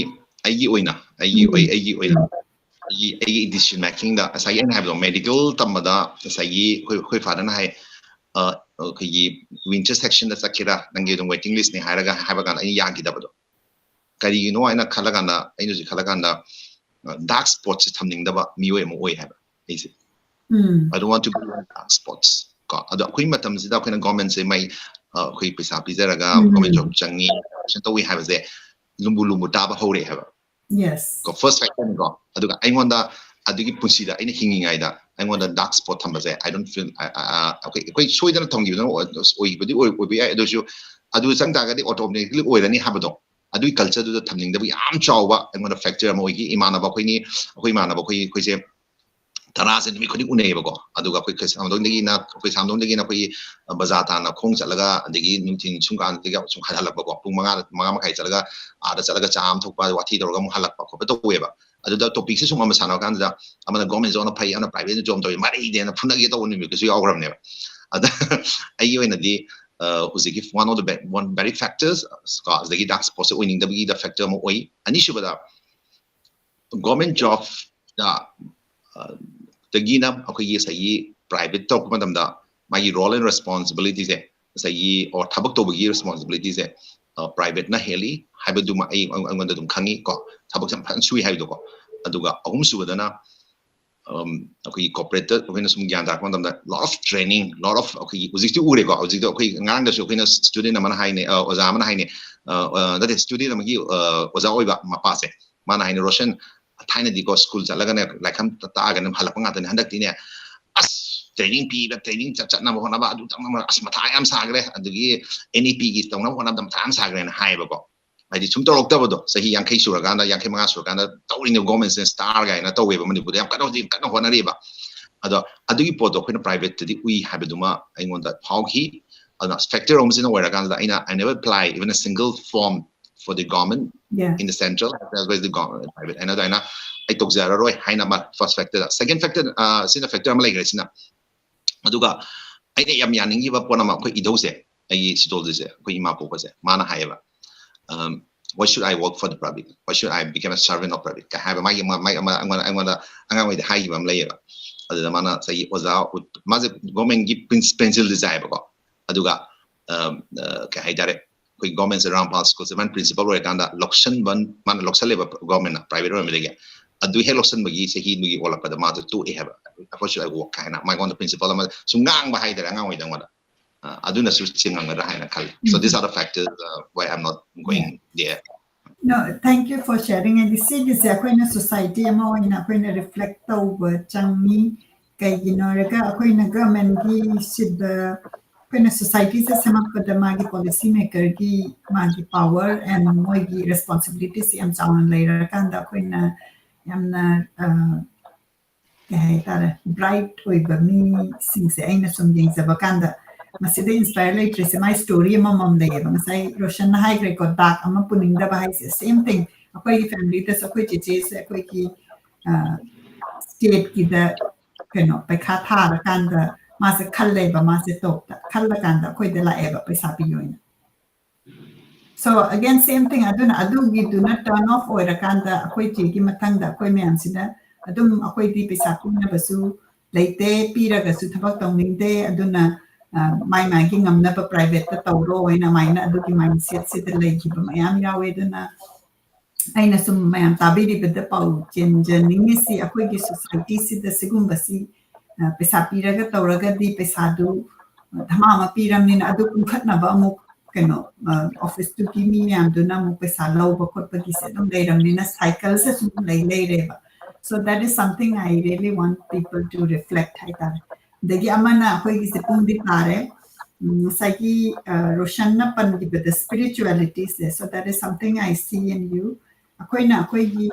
ꯑꯩꯒꯤ ꯑꯣꯏꯅ ꯑꯩꯒꯤ ꯑꯣꯏ ꯑꯩꯒꯤ ꯑꯣꯏꯅ ꯑꯩꯒꯤ ꯑꯩꯒꯤ decision makingꯗ ꯉꯁꯥꯏꯒꯤ ꯑꯩꯅ ꯍꯥꯏꯕꯗꯣ, medical ꯇꯝꯕꯗ ꯉꯁꯥꯏꯒꯤ ꯑꯩꯈꯣꯏ ꯑꯩꯈꯣꯏ fatherꯅ ꯍꯥꯏ, ꯑ, ꯑꯩꯈꯣꯏꯒꯤ winter sectionꯗ ꯆꯠꯀꯦꯔꯥ, ꯅꯪꯒꯤ ꯑꯗꯨꯝ waiting listꯅꯤ ꯍꯥꯏꯔꯒ ꯍꯥꯏꯕ ꯀꯥꯟꯗ ꯑꯩꯅ ꯌꯥꯈꯤꯗꯕꯗꯣ꯫ ꯀꯔꯤꯒꯤꯅꯣ ꯍꯥꯏꯅ ꯈꯜꯂꯀꯥꯟꯗ, ꯑꯩꯅ ꯍꯧꯖꯤꯛ ꯈꯜꯂꯀꯥꯟꯗ dark spotꯁꯦ ꯊꯝꯅꯤꯡꯗꯕ ꯃꯤꯑꯣꯏ ꯑꯃ ꯑꯣꯏ ꯍꯥꯏꯕ ꯑꯩꯁꯦ꯫ I don't want to be in dark spots. ꯀꯣ, ꯑꯗꯣ ꯑꯩꯈꯣꯏ ꯃꯇꯝꯁꯤꯗ ꯑꯩꯈꯣꯏꯅ governmentꯁꯦ ꯃꯩ, ꯑ, ꯑꯩꯈꯣꯏ ꯄꯩꯁꯥ ꯄꯤꯖꯔꯒ government job ꯆꯪꯉꯤ, ꯇꯧꯏ ꯍꯥꯏꯕꯁꯦ ꯂꯨꯝꯕꯨ ꯂꯨꯝꯕꯨ ꯇꯥꯕ ꯍꯧꯔꯛꯑꯦ ꯍꯥꯏꯕ꯫ Yes. ꯀꯣ, first factorꯅꯤꯀꯣ꯫ ꯑꯗꯨꯒ ꯑꯩꯉꯣꯟꯗ ꯑꯗꯨꯒꯤ ꯄꯨꯟꯁꯤꯗ ꯑꯩꯅ ꯍꯤꯡꯉꯤꯉꯩꯗ ꯑꯩꯉꯣꯟꯗ dark spot ꯊꯝꯕꯁꯦ, I don't feel, ꯑ, ꯑ, ꯑ, ꯑꯩꯈꯣꯏ ꯑꯩꯈꯣꯏ ꯁꯣꯏꯗꯅ ꯊꯝꯈꯤꯕꯗꯨꯅ ꯑꯣꯏ-, ꯑꯣꯏꯕꯗꯤ ꯑꯣꯏ-, ꯑꯣꯏꯕ ꯌꯥꯏ, ꯑꯗꯨ ꯑꯣꯏꯔꯁꯨ ꯑꯗꯨ ꯆꯪ ꯇꯥꯔꯒꯗꯤ automatically ꯑꯣꯏꯔꯅꯤ ꯍꯥꯏꯕꯗꯣ, ꯑꯗꯨꯒꯤ culture ꯗꯨꯗ ꯊꯝꯅꯤꯡꯗꯕ ꯌꯥꯝ ꯆꯥꯎꯕ ꯑꯩꯉꯣꯟꯗ factor ꯑꯃ ꯑꯣꯏꯈꯤ꯫ ꯏꯃꯥꯟꯅꯕ ꯑꯩꯈꯣꯏꯅꯤ, ꯑꯩꯈꯣꯏ ꯏꯃꯥꯟꯅꯕ ꯑꯩꯈꯣꯏ, ꯑꯩꯈꯣꯏꯁꯦ ꯇꯔꯥꯁꯦ ꯅꯨꯃꯤꯠ ꯈꯨꯗꯤꯡ ꯎꯅꯩꯌꯦꯕꯀꯣ꯫ ꯑꯗꯨꯒ ꯑꯩꯈꯣꯏ ꯀꯩꯁꯥꯝꯊꯣꯡꯗꯒꯤꯅ, ꯑꯩꯈꯣꯏ ꯀꯩꯁꯥꯝꯊꯣꯡꯗꯒꯤꯅ ꯑꯩꯈꯣꯏꯒꯤ, ꯑ, ꯕꯖꯥꯔ ꯇꯥꯟꯅ ꯈꯣꯡ ꯆꯠꯂꯒ, ꯑꯗꯒꯤ ꯅꯨꯡꯊꯤꯟ ꯁꯨꯝ ꯀꯥꯟꯗꯒꯤ ꯁꯨꯝ ꯍꯜꯂꯛꯄꯀꯣ, ꯄꯨꯡ ꯃꯉꯥꯗ, ꯃꯉꯥ ꯃꯈꯥꯏ ꯆꯠꯂꯒ, ꯑꯥꯗ ꯆꯠꯂꯒ ꯆꯥ ꯑꯃ ꯊꯛꯄ, ꯋꯥꯊꯤ ꯇꯧꯔꯒ ꯑꯃꯨꯛ ꯍꯜꯂꯛꯄ ꯈꯣꯠꯄ ꯇꯧꯋꯦꯕ꯫ ꯑꯗꯨꯗ topic ꯁꯦ ꯁꯨꯝ ꯑꯃ ꯁꯥꯟꯅꯕ ꯀꯥꯟꯗ, ꯑꯃꯅ government job ꯅ ꯐꯩ, ꯑꯃꯅ private job ꯇꯧꯋꯤ, ꯃꯔꯩꯗꯦꯅ ꯐꯨꯅꯒꯦ ꯇꯧꯕ ꯅꯨꯃꯤꯠꯀꯁꯨ ꯌꯥꯎꯈ꯭ꯔꯕꯅꯦꯕ꯫ ꯑꯗ ꯑꯩꯒꯤ ꯑꯣꯏꯅꯗꯤ, ꯑ, ꯍꯧꯖꯤꯛꯀꯤ one of the ba-, one very factors ꯀꯣ, ꯑꯗꯒꯤ ꯗꯥꯟꯁ ꯁ꯭ꯄꯣꯔꯠꯁꯦ ꯑꯣꯏꯅꯤꯡꯗꯕꯒꯤꯗ factor ꯑꯃ ꯑꯣꯏ꯫ ꯑꯅꯤꯁꯨꯕꯗ, government job ꯇ, ꯑ, ꯗꯒꯤꯅ ꯑꯩꯈꯣꯏꯒꯤ ꯉꯁꯥꯏꯒꯤ private ꯇꯧꯔꯛꯄ ꯃꯇꯝꯗ ꯃꯥꯒꯤ role and responsibility ꯁꯦ, ꯉꯁꯥꯏꯒꯤ, or ꯊꯕꯛ ꯇꯧꯕꯒꯤ responsibility ꯁꯦ, ꯑ, private ꯅ ꯍꯦꯜꯂꯤ ꯍꯥꯏꯕꯗꯨꯃ ꯑꯩ, ꯑꯩꯉꯣꯟꯗ ꯑꯗꯨꯝ ꯈꯪꯉꯤ ꯀꯣ, ꯊꯕꯛꯁꯦ ꯌꯥꯝ ꯐꯖꯅ ꯁꯨꯏ ꯍꯥꯏꯕꯗꯣꯀꯣ꯫ ꯑꯗꯨꯒ ꯑꯍꯨꯝꯁꯨꯕꯗꯅ, ꯎꯝ, ꯑꯩꯈꯣꯏꯒꯤ corporate ꯇ ꯑꯩꯈꯣꯏꯅ ꯁꯨꯝ ꯒ꯭ꯌꯥꯟ ꯇꯥꯔꯛꯄ ꯃꯇꯝꯗ, lot of training, lot of, ꯑꯩꯈꯣꯏꯒꯤ ꯍꯧꯖꯤꯛꯇꯤ ꯎꯔꯦꯀꯣ, ꯍꯧꯖꯤꯛꯇꯤ ꯑꯩꯈꯣꯏ ꯉꯔꯥꯡꯗꯁꯨ ꯑꯩꯈꯣꯏꯅ student ꯑꯃꯅ ꯍꯥꯏꯅꯦ, ꯑ, ꯑꯣꯖꯥ ꯑꯃꯅ ꯍꯥꯏꯅꯦ, ꯑ, ꯑ, ꯅꯠꯇꯦ, student ꯑꯃꯒꯤ, ꯑ, ꯑꯣꯖꯥ ꯑꯣꯏꯕ ꯃꯄꯥꯁꯦ, ꯃꯥꯅ ꯍꯥꯏꯅꯦ, "ꯔꯣꯁꯟ, ꯊꯥꯏꯅꯗꯤꯀꯣ ꯁ꯭ꯀꯨꯜ ꯆꯠꯂꯒꯅꯦ, ꯂꯥꯏꯔꯤꯛ ꯑꯃ ꯇꯥꯛꯑꯒꯅꯦ ꯍꯜꯂꯛꯄ ꯉꯥꯛꯇꯅꯦ, ꯍꯟꯗꯛꯇꯤꯅꯦ, ꯑꯁ, training ꯄꯤꯕ, training ꯆꯠ-, ꯆꯠꯅꯕ ꯍꯣꯠꯅꯕ, ꯑꯗꯨ ꯇꯧꯅꯕ, ꯑꯁ, ꯃꯊꯥ ꯌꯥꯝ ꯁꯥꯈ꯭ꯔꯦ, ꯑꯗꯨꯒꯤ N E P ꯒꯤ ꯇꯧꯅꯕ ꯍꯣꯠꯅꯕꯗ ꯃꯊꯥ ꯌꯥꯝ ꯁꯥꯈ꯭ꯔꯦꯅ" ꯍꯥꯏꯌꯦꯕꯀꯣ꯫ ꯍꯥꯏꯗꯤ ꯁꯨꯝ ꯇꯧꯔꯛꯇꯕꯗꯣ, ꯆꯍꯤ ꯌꯥꯡꯈꯩ ꯁꯨꯔꯀꯥꯟꯗ, ꯌꯥꯡꯈꯩ ꯃꯉꯥ ꯁꯨꯔꯀꯥꯟꯗ ꯇꯧꯔꯤꯅꯦ, government ꯁꯤꯅ star ꯀꯥꯏꯅ ꯇꯧꯋꯦꯕ ꯃꯅꯤꯄꯨꯔꯗ, ꯌꯥꯝ ꯀꯟꯅ ꯍꯧꯖꯤꯛ ꯀꯟꯅ ꯍꯣꯠꯅꯔꯤꯕ꯫ ꯑꯗꯣ ꯑꯗꯨꯒꯤ ꯄꯣꯠꯇꯣ ꯑꯩꯈꯣꯏꯅ private ꯇꯗꯤ ꯎꯏ ꯍꯥꯏꯕꯗꯨꯃ ꯑꯩꯉꯣꯟꯗ ꯐꯥꯎꯈꯤ꯫ ꯑꯗꯨꯅ factor ꯑꯃꯁꯤꯅ ꯑꯣꯏꯔꯀꯥꯟꯗ ꯑꯩꯅ, I never apply even a single form for the government Yeah. in the central as well as the government private ꯍꯥꯏꯅ ꯑꯗꯨꯃꯥꯏꯅ ꯑꯩ ꯇꯧꯖꯔꯔꯣꯏ ꯍꯥꯏꯅ ꯑꯃ first factor ꯗ꯫ Second factor, ꯑ, ꯁꯤꯅ factor ꯑꯃ ꯂꯩꯈ꯭ꯔꯦ ꯁꯤꯅ꯫ ꯑꯗꯨꯒ ꯑꯩꯅ ꯌꯥꯝ ꯌꯥꯅꯤꯡꯈꯤꯕ ꯄꯣꯠ ꯑꯃ, ꯑꯩꯈꯣꯏ ꯏꯙꯧꯁꯦ, ꯑꯩꯒꯤ ꯁꯤꯗꯣꯜꯗꯁꯦ, ꯑꯩꯈꯣꯏ ꯏꯃꯥ ꯄꯣꯛꯄꯁꯦ, ꯃꯥꯅ ꯍꯥꯏꯌꯦꯕ, ꯎꯝ, "Why should I work for the public? Why should I become a servant of public?" ꯀ ꯍꯥꯏꯕ ꯃꯥꯒꯤ ꯑꯃ, ꯃꯥꯒꯤ ꯑꯃ ꯑꯩꯉꯣꯟꯗ, ꯑꯩꯉꯣꯟꯗ ꯑꯉꯥꯡ ꯑꯣꯏꯔꯤꯉꯩꯗ ꯍꯥꯏꯈꯤꯕ ꯑꯃ ꯂꯩꯌꯦꯕ꯫ ꯑꯗꯨꯗ ꯃꯥꯅ ꯉꯁꯥꯏꯒꯤ ꯑꯣꯖꯥ, ꯃꯥꯁꯦ government ꯒꯤ ꯄ꯭ꯔꯤꯟꯁꯤꯄꯜꯗꯤ ꯆꯥꯏꯕꯀꯣ꯫ ꯑꯗꯨꯒ, ꯑꯝ, ꯑ, ꯀꯩ ꯍꯥꯏꯇꯥꯔꯦ, ꯑꯩꯈꯣꯏ government ꯁꯦ, ꯔꯥꯝꯄꯥꯜ ꯁ꯭ꯀꯨꯜꯁꯦ ꯃꯥꯅ principal ꯑꯣꯏꯔꯀꯥꯟꯗ ꯂꯧꯁꯟꯕ, ꯃꯥꯅ ꯂꯧꯁꯜꯂꯦꯕ government ꯅ, private ꯑꯣꯏꯔꯝꯕꯗꯒꯤ꯫ ꯑꯗꯨ ꯍꯦꯛ ꯂꯧꯁꯟꯕꯒꯤ ꯆꯍꯤꯗꯨꯒꯤ ꯑꯣꯜꯂꯛꯄꯗ ꯃꯥꯗꯣ ꯇꯣꯛꯑꯦ ꯍꯥꯏꯕ꯫ "Why should I work?" ꯍꯥꯏꯅ ꯃꯉꯣꯟꯗ principal ꯑꯃ ꯁꯨꯝ ꯉꯥꯡꯕ ꯍꯥꯏꯇꯥꯔꯦ, ꯑꯉꯥꯡ ꯑꯣꯏꯔꯤꯉꯩꯗ ꯑꯩꯉꯣꯟꯗ꯫ ꯑ, ꯑꯗꯨꯅꯁꯨ ꯆꯤꯡꯉꯝꯒꯗ꯭ꯔꯥ ꯍꯥꯏꯅ ꯈꯜꯂꯤ꯫ So these are the factors, uh, why I'm not going there. No, thank you for sharing. And ꯁꯤꯒꯤꯁꯦ ꯑꯩꯈꯣꯏꯅ society ꯑꯃ ꯑꯣꯏꯅ ꯑꯩꯈꯣꯏꯅ reflect ꯇꯧꯕ ꯆꯪꯉꯤ꯫ ꯀꯩꯒꯤꯅꯣ ꯍꯥꯏꯔꯒ ꯑꯩꯈꯣꯏꯅ government ꯒꯤ ꯁꯤꯗ ꯑꯩꯈꯣꯏꯅ societyꯁꯦ ꯁꯦꯝꯃꯛꯄꯗ ꯃꯥꯒꯤ policy makerꯒꯤ ꯃꯥꯒꯤ power and ꯃꯣꯏꯒꯤ responsibilityꯁꯦ ꯌꯥꯝ ꯆꯥꯎꯅ ꯂꯩꯔꯀꯥꯟꯗ ꯑꯩꯈꯣꯏꯅ ꯌꯥꯝꯅ ꯑ, ꯀꯩ ꯍꯥꯏꯇꯥꯔꯦ, bright ꯑꯣꯏꯕ ꯃꯤꯁꯤꯡꯁꯦ ꯑꯩꯅ ꯁꯨꯝ ꯌꯦꯡꯖꯕ ꯀꯥꯟꯗ ꯃꯁꯤꯗ inspire ꯂꯩꯇ꯭ꯔꯤꯁꯦ ꯃꯥꯏ story ꯑꯃꯃꯝ ꯂꯩꯌꯦꯕ꯫ ꯉꯁꯥꯏ ꯔꯣꯁꯟꯅ ꯍꯥꯏꯈ꯭ꯔꯦꯀꯣ, ꯗꯥꯛ ꯑꯃ ꯄꯨꯅꯤꯡꯗꯕ ꯍꯥꯏꯁꯦ same thing꯫ ꯑꯩꯈꯣꯏꯒꯤ familyꯗꯁꯨ ꯑꯩꯈꯣꯏ ꯆꯦꯆꯦꯁꯦ ꯑꯩꯈꯣꯏꯒꯤ stateꯀꯤꯗ ꯀꯩꯅꯣ ꯄꯩꯈꯥ ꯊꯥꯔꯀꯥꯟꯗ ꯃꯥꯁꯦ ꯈꯜꯂꯦꯕ, ꯃꯥꯁꯦ topꯇ ꯈꯜꯂꯀꯥꯟꯗ ꯑꯩꯈꯣꯏꯗ ꯂꯥꯛꯑꯦꯕ ꯄꯩꯁꯥ ꯄꯤꯌꯣꯅ꯫ So again same thing꯫ ꯑꯗꯨꯅ ꯑꯗꯨꯒꯤꯗꯨꯅ turn off ꯑꯣꯏꯔꯀꯥꯟꯗ ꯑꯩꯈꯣꯏ ꯆꯦꯒꯤ ꯃꯊꯪꯗ ꯑꯩꯈꯣꯏ ꯃꯌꯥꯝꯁꯤꯅ ꯑꯗꯨꯝ ꯑꯩꯈꯣꯏꯗꯤ ꯄꯩꯁꯥ ꯄꯤꯅꯕꯁꯨ ꯂꯩꯇꯦ, ꯄꯤꯔꯒꯁꯨ ꯊꯕꯛ ꯇꯧꯅꯤꯡꯗꯦ, ꯑꯗꯨꯅ ꯑ, ꯃꯥꯏ ꯃꯥꯒꯤ ꯉꯝꯅꯕ privateꯇ ꯇꯧꯔꯣ ꯍꯥꯏꯅ ꯑꯗꯨꯃꯥꯏꯅ ꯑꯗꯨꯒꯤ mindsetꯁꯤꯗ ꯂꯩꯈꯤꯕ ꯃꯌꯥꯝ ꯌꯥꯎꯋꯦ꯫ ꯑꯗꯨꯅ ꯑꯩꯅ ꯁꯨꯝ ꯃꯌꯥꯝ ꯇꯥꯕꯤꯔꯤꯕꯗ ꯄꯥꯎ ꯆꯦꯟꯖꯅꯤꯡꯉꯤꯁꯤ ꯑꯩꯈꯣꯏꯒꯤ societyꯁꯤꯗ ꯁꯤꯒꯨꯝꯕꯁꯤ ꯑ, ꯄꯩꯁꯥ ꯄꯤꯔꯒ ꯇꯧꯔꯒꯗꯤ ꯄꯩꯁꯥꯗꯨ ꯙꯃꯥ ꯑꯃ ꯄꯤꯔꯝꯅꯤꯅ ꯑꯗꯨ ꯀꯨꯝꯈꯠꯅꯕ ꯑꯃꯨꯛ ꯀꯩꯅꯣ officeꯇꯨꯒꯤ ꯃꯤ ꯃꯌꯥꯝꯗꯨꯅ ꯑꯃꯨꯛ ꯄꯩꯁꯥ ꯂꯧꯕ ꯈꯣꯠꯄꯒꯤꯁꯦ ꯑꯗꯨꯝ ꯂꯩꯔꯝꯅꯤꯅ cycleꯁꯦ ꯁꯨꯝ ꯂꯩ ꯂꯩꯔꯦꯕ꯫ So that is something I really want people to reflect ꯍꯥꯏꯇꯥꯔꯦ꯫ ꯑꯗꯒꯤ ꯑꯃꯅ ꯑꯩꯈꯣꯏꯒꯤꯁꯦ ꯄꯨꯡꯗꯤ ꯇꯥꯔꯦ꯫ ꯎꯝ, ꯉꯁꯥꯏꯒꯤ ꯑ, ꯔꯣꯁꯟꯅ ꯄꯟꯈꯤꯕꯗ spiritualityꯁꯦ, so that is something I see in you꯫ ꯑꯩꯈꯣꯏꯅ ꯑꯩꯈꯣꯏꯒꯤ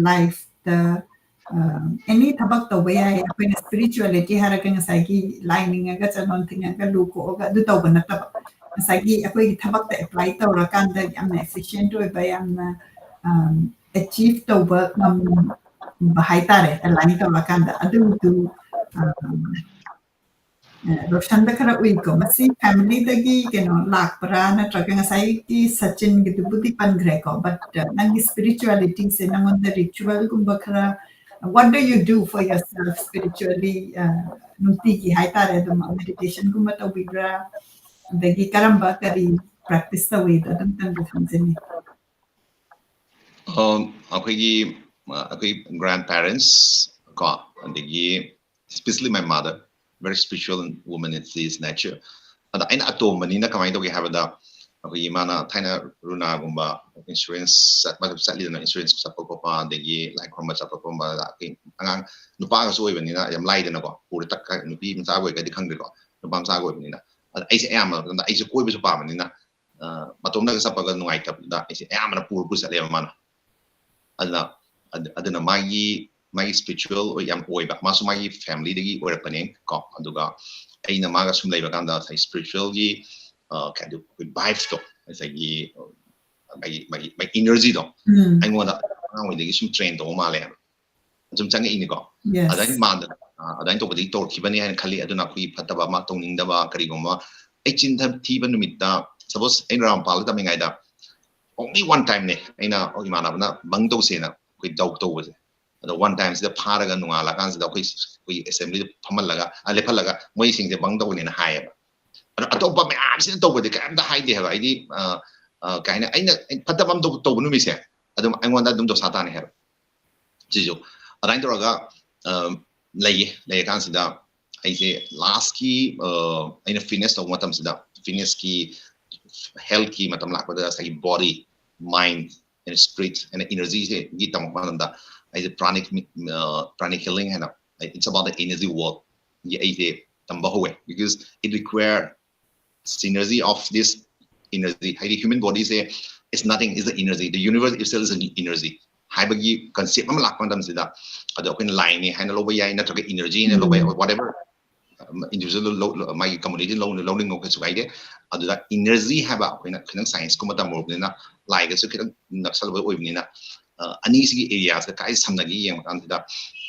lifeꯇ any ꯊꯕꯛ ꯇꯧꯕ ꯌꯥꯏ꯫ ꯑꯩꯈꯣꯏꯅ spirituality ꯍꯥꯏꯔꯒ ꯉꯁꯥꯏꯒꯤ ꯂꯥꯏ ꯅꯤꯡꯉꯒ ꯆꯅꯣꯟ ꯊꯤꯡꯉꯒ ꯂꯨ ꯀꯣꯛꯑꯒ ꯑꯗꯨ ꯇꯧꯕ ꯅꯠꯇꯕ, ꯉꯁꯥꯏꯒꯤ ꯑꯩꯈꯣꯏꯒꯤ ꯊꯕꯛꯇ apply ꯇꯧꯔꯀꯥꯟꯗ ꯌꯥꯝꯅ efficient ꯑꯣꯏꯕ, ꯌꯥꯝꯅ achieve ꯇꯧꯕ ꯉꯝꯕ ꯍꯥꯏꯇꯥꯔꯦ꯫ Align ꯇꯧꯔꯀꯥꯟꯗ ꯑꯗꯨꯗꯨ ꯔꯣꯁꯟꯗ ꯈꯔ ꯎꯏꯀꯣ꯫ ꯃꯁꯤ familyꯗꯒꯤ ꯀꯩꯅꯣ ꯂꯥꯛꯄ꯭ꯔꯥ, ꯅꯠꯇ꯭ꯔꯒ ꯉꯁꯥꯏꯒꯤ ꯁꯆꯤꯟꯒꯤꯗꯨꯕꯨꯗꯤ ꯄꯟꯈ꯭ꯔꯦꯀꯣ, but ꯅꯪꯒꯤ spiritualityꯁꯦ ꯅꯪꯉꯣꯟꯗ ritualꯒꯨꯝꯕ ꯈꯔ, what do you do for yourself spiritually? ꯅꯨꯡꯇꯤꯒꯤ ꯍꯥꯏꯇꯥꯔꯦ, ꯑꯗꯨꯝ meditationꯒꯨꯝꯕ ꯇꯧꯕꯤꯕ꯭ꯔꯥ? ꯑꯗꯒꯤ ꯀꯔꯝꯕ ꯀꯔꯤ practice ꯇꯧꯏꯗꯣ ꯑꯗꯨꯝꯇꯪꯒ ꯈꯪꯖꯅꯤꯡꯉꯤ꯫ ꯑꯩꯈꯣꯏꯒꯤ ꯑꯩꯈꯣꯏ grandparents ꯀꯣ, ꯑꯗꯒꯤ especially my mother, very spiritual woman in his nature. ꯑꯗ ꯑꯩꯅ ꯑꯇꯣꯝꯕꯅꯤꯅ ꯀꯃꯥꯏꯅ ꯇꯧꯒꯦ ꯍꯥꯏꯕꯗ, ꯑꯩꯈꯣꯏꯒꯤ ꯃꯥꯅ ꯊꯥꯏꯅ ꯔꯨꯅꯥꯒꯨꯝꯕ insurance ꯆꯠꯄ ꯆꯠꯂꯤꯗꯅ, insurance ꯆꯠꯄ ꯈꯣꯠꯄ, ꯑꯗꯒꯤ ꯂꯥꯏ ꯈꯨꯔꯨꯝꯕ ꯆꯠꯄ ꯈꯣꯠꯄ, ꯑꯩꯈꯣꯏ ꯑꯉꯥꯡ ꯅꯨꯄꯥꯒꯁꯨ ꯑꯣꯏꯕꯅꯤꯅ ꯌꯥꯝ ꯂꯥꯏꯗꯅꯀꯣ, ꯄꯨꯔ ꯇꯛꯈ ꯅꯨꯄꯤ ꯃꯆꯥ ꯑꯣꯏꯔꯒꯗꯤ ꯈꯪꯗ꯭ꯔꯦꯀꯣ꯫ ꯅꯨꯄꯥ ꯃꯆꯥꯒ ꯑꯣꯏꯕꯅꯤꯅ꯫ ꯑꯗ ꯑꯩꯁꯦ ꯑꯌꯥꯝꯕ ꯃꯇꯝꯗ ꯑꯩꯁꯦ ꯀꯣꯏꯕꯁꯨ ꯄꯥꯝꯕꯅꯤꯅ, ꯑ, ꯃꯇꯣꯝꯗꯒ ꯆꯠꯄꯒ ꯅꯨꯡꯉꯥꯏꯇꯕꯗꯨꯗ ꯑꯩꯁꯦ ꯑꯌꯥꯝꯕꯅ ꯄꯨꯔ ꯄꯨꯔ ꯆꯠꯂꯦꯕ ꯃꯥꯅ꯫ ꯑꯗꯨꯅ, ꯑꯗ-, ꯑꯗꯨꯅ ꯃꯥꯒꯤ, ꯃꯥꯒꯤ spiritual ꯑꯣꯏ-, ꯌꯥꯝ ꯑꯣꯏꯕ, ꯃꯥꯁꯨ ꯃꯥꯒꯤ family ꯗꯒꯤ ꯑꯣꯏꯔꯛꯄꯅꯦ ꯀꯣ꯫ ꯑꯗꯨꯒ ꯑꯩꯅ ꯃꯥꯒ ꯁꯨꯝ ꯂꯩꯕ ꯀꯥꯟꯗ ꯉꯁꯥꯏ spiritual ꯒꯤ, ꯑ, ꯀꯩ ꯍꯥꯏꯗꯣꯏ, ꯑꯩꯈꯣꯏ vibes ꯇꯣ, ꯉꯁꯥꯏꯒꯤ, ꯑ, ꯃꯥꯒꯤ, ꯃꯥꯒꯤ, ꯃꯥꯒꯤ energy ꯗꯣ ꯎꯝ꯫ ꯑꯩꯉꯣꯟꯗ ꯑꯉꯥꯡ ꯑꯣꯏꯗꯒꯤ ꯁꯨꯝ train ꯇꯧꯕ ꯃꯥꯜꯂꯦ ꯍꯥꯏꯕ꯫ ꯁꯨꯝ ꯆꯪꯉꯛꯏꯅꯤꯀꯣ꯫ Yes. ꯑꯗꯨꯃꯥꯏꯅ ꯃꯥꯟꯗꯅ, ꯑ, ꯑꯗꯨꯃꯥꯏꯅ ꯇꯧꯕꯗꯒꯤ ꯇꯧꯔꯛꯈꯤꯕꯅꯤ ꯍꯥꯏꯅ ꯈꯜꯂꯤ꯫ ꯑꯗꯨꯅ ꯑꯩꯈꯣꯏꯒꯤ ꯐꯠꯇꯕ ꯑꯃ ꯇꯧꯅꯤꯡꯗꯕ ꯀꯔꯤꯒꯨꯝꯕ, ꯑꯩ ꯆꯤꯟ ꯊ-, ꯊꯤꯕ ꯅꯨꯃꯤꯠꯇ, suppose ꯑꯩꯅ ꯔꯥꯝꯄꯥꯜꯗ ꯇꯝꯃꯤꯉꯩꯗ only one time ꯅꯦ ꯑꯩꯅ ꯏꯃꯥꯟꯅꯕꯅ ꯕꯪ ꯇꯧꯁꯦꯅ ꯑꯩꯈꯣꯏ ꯗꯥꯎ ꯇꯧꯕꯁꯦ꯫ ꯑꯗꯣ one time ꯁꯤꯗ ꯐꯥꯔꯒ ꯅꯣꯡꯉꯥꯜꯂꯀꯥꯟꯁꯤꯗ ꯑꯩꯈꯣꯏ, ꯑꯩꯈꯣꯏ assembly ꯗ ꯐꯝꯍꯜꯂꯒ, ꯑ, ꯂꯦꯞꯍꯜꯂꯒ ꯃꯣꯏꯁꯤꯡꯁꯦ ꯕꯪ ꯇꯧꯕꯅꯦꯅ ꯍꯥꯏꯌꯦꯕ꯫ ꯑꯗꯣ ꯑꯇꯣꯞꯄ ꯃꯌꯥꯝꯁꯤꯅ ꯇꯧꯕꯗꯤ ꯀꯔꯤꯝꯇ ꯍꯥꯏꯗꯦ ꯍꯥꯏꯕ꯫ ꯑꯩꯗꯤ, ꯑ, ꯑ, ꯀꯩ ꯍꯥꯏꯅꯤ, ꯑꯩꯅ, ꯑꯩꯅ ꯐꯠꯇꯕ ꯑꯃ ꯇꯧ-, ꯇꯧꯕ ꯅꯨꯃꯤꯠꯁꯦ ꯑꯗꯨꯝ ꯑꯩꯉꯣꯟꯗ ꯑꯗꯨꯝ ꯗꯣꯁꯥ ꯇꯥꯅꯤ ꯍꯥꯏꯕ꯫ ꯁꯤꯁꯨ ꯑꯗꯨꯃꯥꯏꯅ ꯇꯧꯔꯒ, ꯑ, ꯂꯩꯌꯦ꯫ ꯂꯩꯔꯀꯥꯟꯁꯤꯗ ꯑꯩꯁꯦ last ꯀꯤ, ꯑ, ꯑꯩꯅ fitness ꯇꯧꯕ ꯃꯇꯝꯁꯤꯗ, fitness ꯀꯤ, health ꯀꯤ ꯃꯇꯝ ꯂꯥꯛꯄꯗ ꯉꯁꯥꯏꯒꯤ body, mind and spirit and energy ꯁꯦ ꯒꯤ ꯇꯝꯃꯛꯄ ꯃꯇꯝꯗ ꯑꯩꯁꯦ pranic, ꯑ, pranic healing ꯍꯥꯏꯅ, it's about the energy world ꯒꯤ ꯑꯩꯁꯦ ꯇꯝꯕ ꯍꯧꯋꯦ, because it require synergy of this energy, ꯍꯥꯏꯗꯤ human body say is nothing, is the energy, the universe itself is an energy ꯍꯥꯏꯕꯒꯤ concept ꯑꯃ ꯂꯥꯛꯄ ꯃꯇꯝꯁꯤꯗ, ꯑꯗꯣ ꯑꯩꯈꯣꯏꯅ ꯂꯥꯏꯅꯤ ꯍꯥꯏꯅ ꯂꯧꯕ ꯌꯥꯏ, ꯅꯠꯇ꯭ꯔꯒ energy ꯅ ꯂꯧꯕ ꯌꯥꯏ, ꯎꯝ꯫ Whatever, um, individual ꯂꯧ-, ꯂꯧ-, ꯃꯥꯒꯤ community ꯂꯧ-, ꯂꯧꯅꯤꯡꯉꯣ ꯀꯩꯁꯨ ꯀꯥꯏꯗꯦ꯫ ꯑꯗꯨꯗ energy ꯍꯥꯏꯕ ꯑꯩꯈꯣꯏꯅ ꯈꯤꯇꯪ science ꯀꯨꯝꯕ ꯇꯝꯃꯨꯔꯕꯅꯤꯅ, ꯂꯥꯏꯒꯁꯨ ꯈꯤꯇꯪ ꯅꯛꯁꯜꯂꯨꯕ ꯑꯣꯏꯕꯅꯤꯅ, ꯑ, ꯑꯅꯤꯁꯤꯒꯤ area ꯁꯦ ꯀꯥꯏ ꯁꯝꯅꯒꯦ ꯌꯦꯡꯕ ꯀꯥꯟꯁꯤꯗ,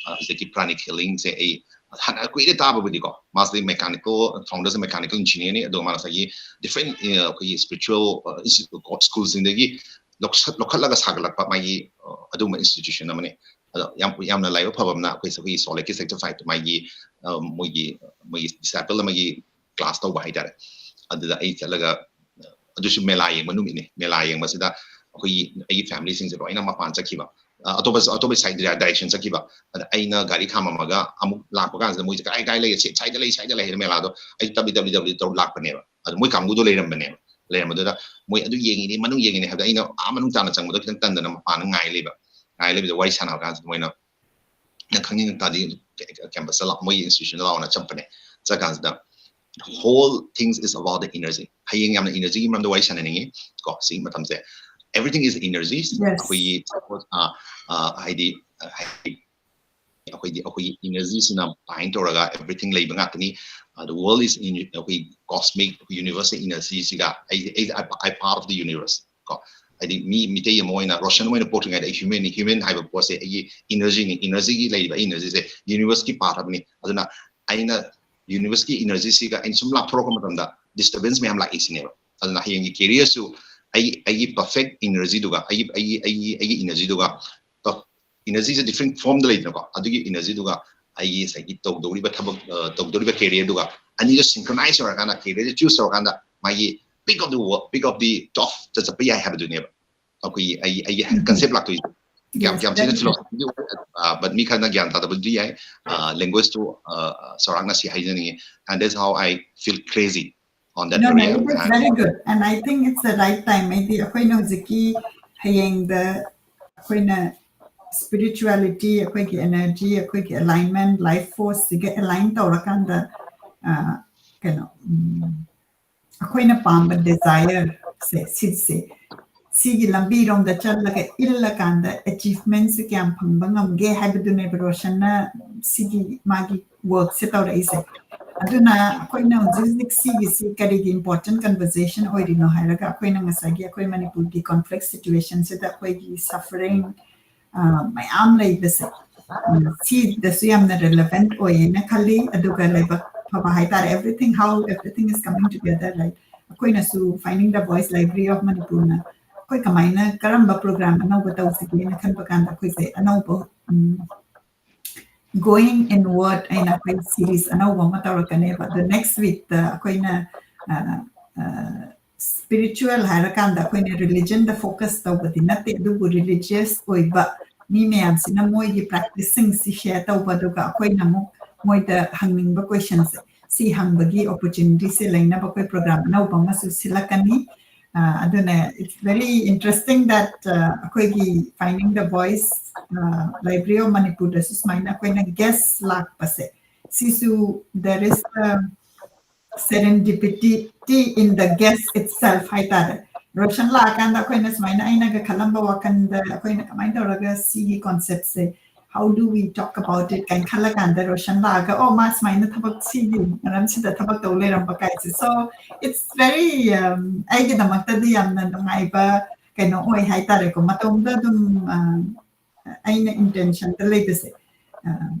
ꯑ, ꯍꯧꯖꯤꯛꯀꯤ pranic healing ꯁꯦ ꯑꯩ ꯍꯥꯟꯅ ꯀꯨꯏꯔꯦ ꯇꯥꯕꯕꯨꯗꯤꯀꯣ, ꯃꯥꯁꯦ mechanical, founder ꯁꯦ mechanical engineer ꯅꯤ, ꯑꯗꯨꯒ ꯃꯥꯅ ꯉꯁꯥꯏꯒꯤ different, ꯑ, ꯑꯩꯈꯣꯏꯒꯤ spiritual, ꯑ, institute, school ꯁꯤꯡꯗꯒꯤ ꯂꯧꯈꯠ-, ꯂꯧꯈꯠꯂꯒ ꯁꯥꯒꯠꯂꯛꯄ ꯃꯥꯒꯤ, ꯑ, ꯑꯗꯨꯒꯨꯝꯕ institution ꯑꯃꯅꯤ꯫ ꯑꯗꯣ ꯌꯥꯝ, ꯌꯥꯝꯅ ꯂꯥꯏꯕꯛ ꯐꯕ ꯑꯃꯅ ꯑꯩꯈꯣꯏ, ꯑꯩꯈꯣꯏꯒꯤ Salt Lake ꯀꯤ Sanctified ꯇ ꯃꯥꯒꯤ, ꯑ, ꯃꯣꯏꯒꯤ, ꯃꯣꯏꯒꯤ disciple ꯑꯃꯒꯤ class ꯇꯧꯕ ꯍꯥꯏꯇꯥꯔꯦ꯫ ꯑꯗꯨꯗ ꯑꯩ ꯆꯠꯂꯒ, ꯑ, ꯑꯗꯨꯁꯨ ꯃꯦꯂꯥ ꯌꯦꯡꯕ ꯅꯨꯃꯤꯠꯅꯤ꯫ ꯃꯦꯂꯥ ꯌꯦꯡꯕꯁꯤꯗ ꯑꯩꯈꯣꯏꯒꯤ, ꯑꯩꯒꯤ family ꯁꯤꯡꯁꯦ ꯂꯣꯏꯅ ꯃꯄꯥꯟ ꯆꯠꯈꯤꯕ꯫ ꯑ, ꯑꯇꯣꯞꯄ, ꯑꯇꯣꯞꯄ side direction ꯆꯠꯈꯤꯕ꯫ ꯑꯗ ꯑꯩꯅ ꯒꯥꯔꯤ ꯈꯥꯝꯃꯝꯃꯒ ꯑꯃꯨꯛ ꯂꯥꯛꯄ ꯀꯥꯟꯁꯤꯗ ꯃꯣꯏꯁꯦ ꯀꯥꯏ, ꯀꯥꯏ ꯂꯩꯒꯦ? ꯁꯤ side ꯗ ꯂꯩ, side ꯗ ꯂꯩ ꯍꯥꯏꯅ ꯃꯦꯂꯥꯗꯣ ꯑꯩ ꯇꯞꯂꯤ, ꯇꯞꯂꯤ, ꯇꯞꯂꯤ ꯇꯧꯔ ꯂꯥꯛꯄꯅꯦꯕ꯫ ꯑꯗꯨ ꯃꯣꯏ ꯀꯥꯡꯕꯨꯗꯣ ꯂꯩꯔꯝꯕꯅꯦꯕ꯫ ꯂꯩꯔꯝꯕꯗꯨꯗ ꯃꯣꯏ ꯑꯗꯨ ꯌꯦꯡꯉꯤꯅꯤ, ꯃꯅꯨꯡ ꯌꯦꯡꯉꯤꯅꯤ ꯍꯥꯏꯕꯗ ꯑꯩꯅ ꯑꯥ ꯃꯅꯨꯡ ꯇꯥꯅ ꯆꯪꯕꯗꯣ ꯈꯤꯇꯪ ꯇꯟꯗꯅ ꯃꯄꯥꯟꯗ ꯉꯥꯏ ꯂꯩꯕ꯫ ꯉꯥꯏ ꯂꯩꯕꯗ ꯋꯥꯔꯤ ꯁꯥꯟꯅꯕ ꯀꯥꯟꯁꯤꯗ ꯃꯣꯏꯅ, "ꯅꯪ ꯈꯪꯅꯤꯡ ꯇꯥꯔꯗꯤ campus ꯇ ꯂꯥꯛꯑꯣ, ꯃꯣꯏ institution ꯗ ꯂꯥꯛꯑꯣꯅ" ꯆꯠꯄꯅꯦ꯫ ꯆꯠꯀꯥꯟꯁꯤꯗ whole things is about the energy. ꯍꯌꯦꯡ ꯌꯥꯝꯅ energy ꯒꯤ ꯃꯔꯝꯗ ꯋꯥꯔꯤ ꯁꯥꯟꯅꯅꯤꯡꯉꯤ ꯀꯣ, ꯁꯤ ꯃꯇꯝꯁꯦ. Everything is energies. Yes. ꯑꯩꯈꯣꯏꯒꯤ, ꯑ, ꯑ, ꯍꯥꯏꯗꯤ, ꯑ, ꯍꯥꯏꯗꯤ ꯑꯩꯈꯣꯏꯗꯤ, ꯑꯩꯈꯣꯏꯒꯤ energy ꯁꯤꯅ bind ꯇꯧꯔꯒ everything ꯂꯩꯕ ꯉꯥꯛꯇꯅꯤ. ꯑ, the world is in, ꯑꯩꯈꯣꯏ cosmic, universe energy ꯁꯤꯒ ꯑꯩ, ꯑꯩ, I, I part of the universe ꯀꯣ. ꯍꯥꯏꯗꯤ ꯃꯤ ꯃꯤꯇꯩ ꯑꯃ ꯑꯣꯏꯅ, ꯔꯣꯁꯟ ꯑꯣꯏꯅ ꯄꯣꯛꯇ꯭ꯔꯤꯉꯩꯗ ꯑꯩ human ꯅꯤ, human ꯍꯥꯏꯕ ꯄꯣꯠꯁꯦ ꯑꯩꯒꯤ energy ꯅꯤ, energy ꯒꯤ ꯂꯩꯔꯤꯕ energy ꯁꯦ universe ꯀꯤ part ꯑꯃꯅꯤ. ꯑꯗꯨꯅ ꯑꯩꯅ universe ꯀꯤ energy ꯁꯤꯒ ꯑꯩꯅ ꯁꯨꯝ ꯂꯥꯞꯊꯣꯔꯛꯄ ꯃꯇꯝꯗ disturbance ꯃꯌꯥꯝ ꯂꯥꯛꯏ ꯁꯤꯅꯦꯕ. ꯑꯗꯨꯅ ꯍꯌꯦꯡꯒꯤ career ꯁꯨ ꯑꯩ, ꯑꯩꯒꯤ perfect energy ꯗꯨꯒ, ꯑꯩꯒꯤ, ꯑꯩꯒꯤ, ꯑꯩꯒꯤ, ꯑꯩꯒꯤ energy ꯗꯨꯒ, energy ꯁꯦ different form ꯗ ꯂꯩꯗꯅꯀꯣ, ꯑꯗꯨꯒꯤ energy ꯗꯨꯒ ꯑꯩꯒꯤ ꯉꯁꯥꯏꯒꯤ ꯇꯧꯗꯧꯔꯤꯕ ꯊꯕꯛ, ꯑ, ꯇꯧꯗꯧꯔꯤꯕ career ꯗꯨꯒ ꯑꯅꯤꯗꯣ synchronize ꯇꯧꯔꯀꯥꯟꯗ, career ꯁꯦ choose ꯇꯧꯔꯀꯥꯟꯗ ꯃꯥꯒꯤ peak of the world, peak of the top ꯇ ꯆꯠꯄ ꯌꯥꯏ ꯍꯥꯏꯕꯗꯨꯅꯦꯕ ꯑꯩꯈꯣꯏꯒꯤ, ꯑꯩ, ꯑꯩꯒꯤ concept ꯂꯥꯛꯇꯣꯏꯁꯦ. ꯌꯥꯝ, Yes, ꯌꯥꯝ ꯊꯤꯅ very good. Philosophy ꯗꯤ ꯑꯣꯏ, ꯑ, but ꯃꯤ ꯈꯔꯅ ꯒ꯭ꯌꯥꯟ ꯇꯥꯗꯕꯗꯤ ꯌꯥꯏ. ꯑ, language ꯇꯨ, ꯑ, ꯆꯥꯎꯔꯥꯛꯅ ꯁꯤ ꯍꯥꯏꯖꯅꯤꯡꯉꯤ. And that's how I feel crazy on that No, no, area. it is And very good. And I think it's the right time. ꯍꯥꯏꯗꯤ ꯑꯩꯈꯣꯏꯅ ꯍꯧꯖꯤꯛꯀꯤ ꯍꯌꯦꯡꯗ ꯑꯩꯈꯣꯏꯅ spirituality, ꯑꯩꯈꯣꯏꯒꯤ energy, ꯑꯩꯈꯣꯏꯒꯤ alignment, life force ꯁꯤꯒ align ꯇꯧꯔꯀꯥꯟꯗ, ꯑ, ꯀꯩꯅꯣ, ꯎꯝ, ꯑꯩꯈꯣꯏꯅ ꯄꯥꯝꯕ desire ꯁꯦ, ꯁꯤꯁꯦ, ꯁꯤꯒꯤ ꯂꯝꯕꯤꯔꯣꯝꯗ ꯆꯠꯂꯒ ꯏꯜꯂꯀꯥꯟꯗ achievement ꯁꯦ ꯀꯌꯥꯝ ꯐꯪꯕ ꯉꯝꯒꯦ ꯍꯥꯏꯕꯗꯨꯅꯦꯕ ꯔꯣꯁꯟꯅ ꯁꯤꯒꯤ ꯃꯥꯒꯤ work ꯁꯦ ꯇꯧꯔꯛꯏꯁꯦ. ꯑꯗꯨꯅ ꯑꯩꯈꯣꯏꯅ ꯍꯧꯖꯤꯛ ꯍꯧꯖꯤꯛ ꯁꯤꯒꯤꯁꯤ ꯀꯔꯤꯒꯤ important conversation ꯑꯣꯏꯔꯤꯅꯣ ꯍꯥꯏꯔꯒ, ꯑꯩꯈꯣꯏꯅ ꯉꯁꯥꯏꯒꯤ ꯑꯩꯈꯣꯏ ꯃꯅꯤꯄꯨꯔꯒꯤ complex situation ꯁꯤꯗ ꯑꯩꯈꯣꯏꯒꯤ suffering, ꯑ, ꯃꯌꯥꯝ ꯂꯩꯕꯁꯦ, ꯎꯝ, ꯁꯤꯗꯁꯨ ꯌꯥꯝꯅ relevant ꯑꯣꯏꯌꯦꯅ ꯈꯜꯂꯤ꯫ ꯑꯗꯨꯒ ꯂꯥꯏꯕꯛ ꯐꯕ ꯍꯥꯏꯇꯥꯔꯦ, everything, how everything is coming together, right? ꯑꯩꯈꯣꯏꯅꯁꯨ Finding the Voice Library of Manipur ꯅ ꯑꯩꯈꯣꯏ ꯀꯃꯥꯏꯅ, ꯀꯔꯝꯕ program ꯑꯅꯧꯕ ꯇꯧꯁꯤꯒꯦꯅ ꯈꯟꯕ ꯀꯥꯟꯗ, ꯑꯩꯈꯣꯏꯁꯦ ꯑꯅꯧꯕ, ꯎꯝ, Going Inward ꯍꯥꯏꯅ ꯑꯩꯈꯣꯏ series ꯑꯅꯧꯕ ꯑꯃ ꯇꯧꯔꯛꯀꯅꯦꯕ꯫ ꯑꯗꯣ next week ꯇ ꯑꯩꯈꯣꯏꯅ, ꯑ, ꯑ, spiritual ꯍꯥꯏꯔꯀꯥꯟꯗ ꯑꯩꯈꯣꯏꯅ religion ꯗ focus ꯇꯧꯕꯗꯤ ꯅꯠꯇꯦ, ꯑꯗꯨꯕꯨ religious ꯑꯣꯏꯕ ꯃꯤ ꯃꯌꯥꯝꯁꯤꯅ ꯃꯣꯏꯒꯤ practice ꯁꯤꯡꯁꯤ share ꯇꯧꯕ, ꯑꯗꯨꯒ ꯑꯩꯈꯣꯏꯅ ꯑꯃꯨꯛ ꯃꯣꯏꯗ ꯍꯪꯅꯤꯡꯕ question ꯁꯦ, ꯁꯤ ꯍꯪꯕꯒꯤ opportunity ꯁꯦ ꯂꯩꯅꯕ ꯑꯩꯈꯣꯏ program ꯑꯅꯧꯕ ꯑꯃꯁꯨ ꯁꯤꯜꯂꯛꯀꯅꯤ꯫ ꯑ, ꯑꯗꯨꯅ it's very interesting that, ꯑ, ꯑꯩꯈꯣꯏꯒꯤ Finding the Voice, ꯑ, Library of Manipur ꯗꯁꯨ ꯁꯨꯃꯥꯏꯅ ꯑꯩꯈꯣꯏꯅ guest ꯂꯥꯛꯄꯁꯦ, ꯁꯤꯁꯨ there is a serendipity in the guest itself ꯍꯥꯏꯇꯥꯔꯦ꯫ ꯔꯣꯁꯟ ꯂꯥꯛꯑꯀꯥꯟꯗ ꯑꯩꯈꯣꯏꯅ ꯁꯨꯃꯥꯏꯅ ꯑꯩꯅꯒ ꯈꯜꯂꯝꯕ ꯋꯥꯈꯜꯗ ꯑꯩꯈꯣꯏꯅ ꯀꯃꯥꯏꯅ ꯇꯧꯔꯒ ꯁꯤꯒꯤ concept say, how do we talk about it ꯀꯥꯏꯅ ꯈꯜꯂꯀꯥꯟꯗ ꯔꯣꯁꯟ ꯂꯥꯛꯑꯒ, "ꯑꯣ, ꯃꯥ ꯁꯨꯃꯥꯏꯅ ꯊꯕꯛ ꯁꯤꯒꯤ ꯃꯔꯝꯁꯤꯗ ꯊꯕꯛ ꯇꯧ ꯂꯩꯔꯝꯕ" ꯀꯥꯏꯁꯦ꯫ So it's very, um, ꯑꯩꯒꯤꯗꯃꯛꯇꯗꯤ ꯌꯥꯝꯅ ꯅꯨꯡꯉꯥꯏꯕ ꯀꯩꯅꯣ ꯑꯣꯏ ꯍꯥꯏꯇꯥꯔꯦꯀꯣ꯫ ꯃꯇꯣꯝꯗ ꯑꯗꯨꯝ, ꯑ, ꯑꯩꯅ intention ꯗ ꯂꯩꯕꯁꯦ, ꯑ,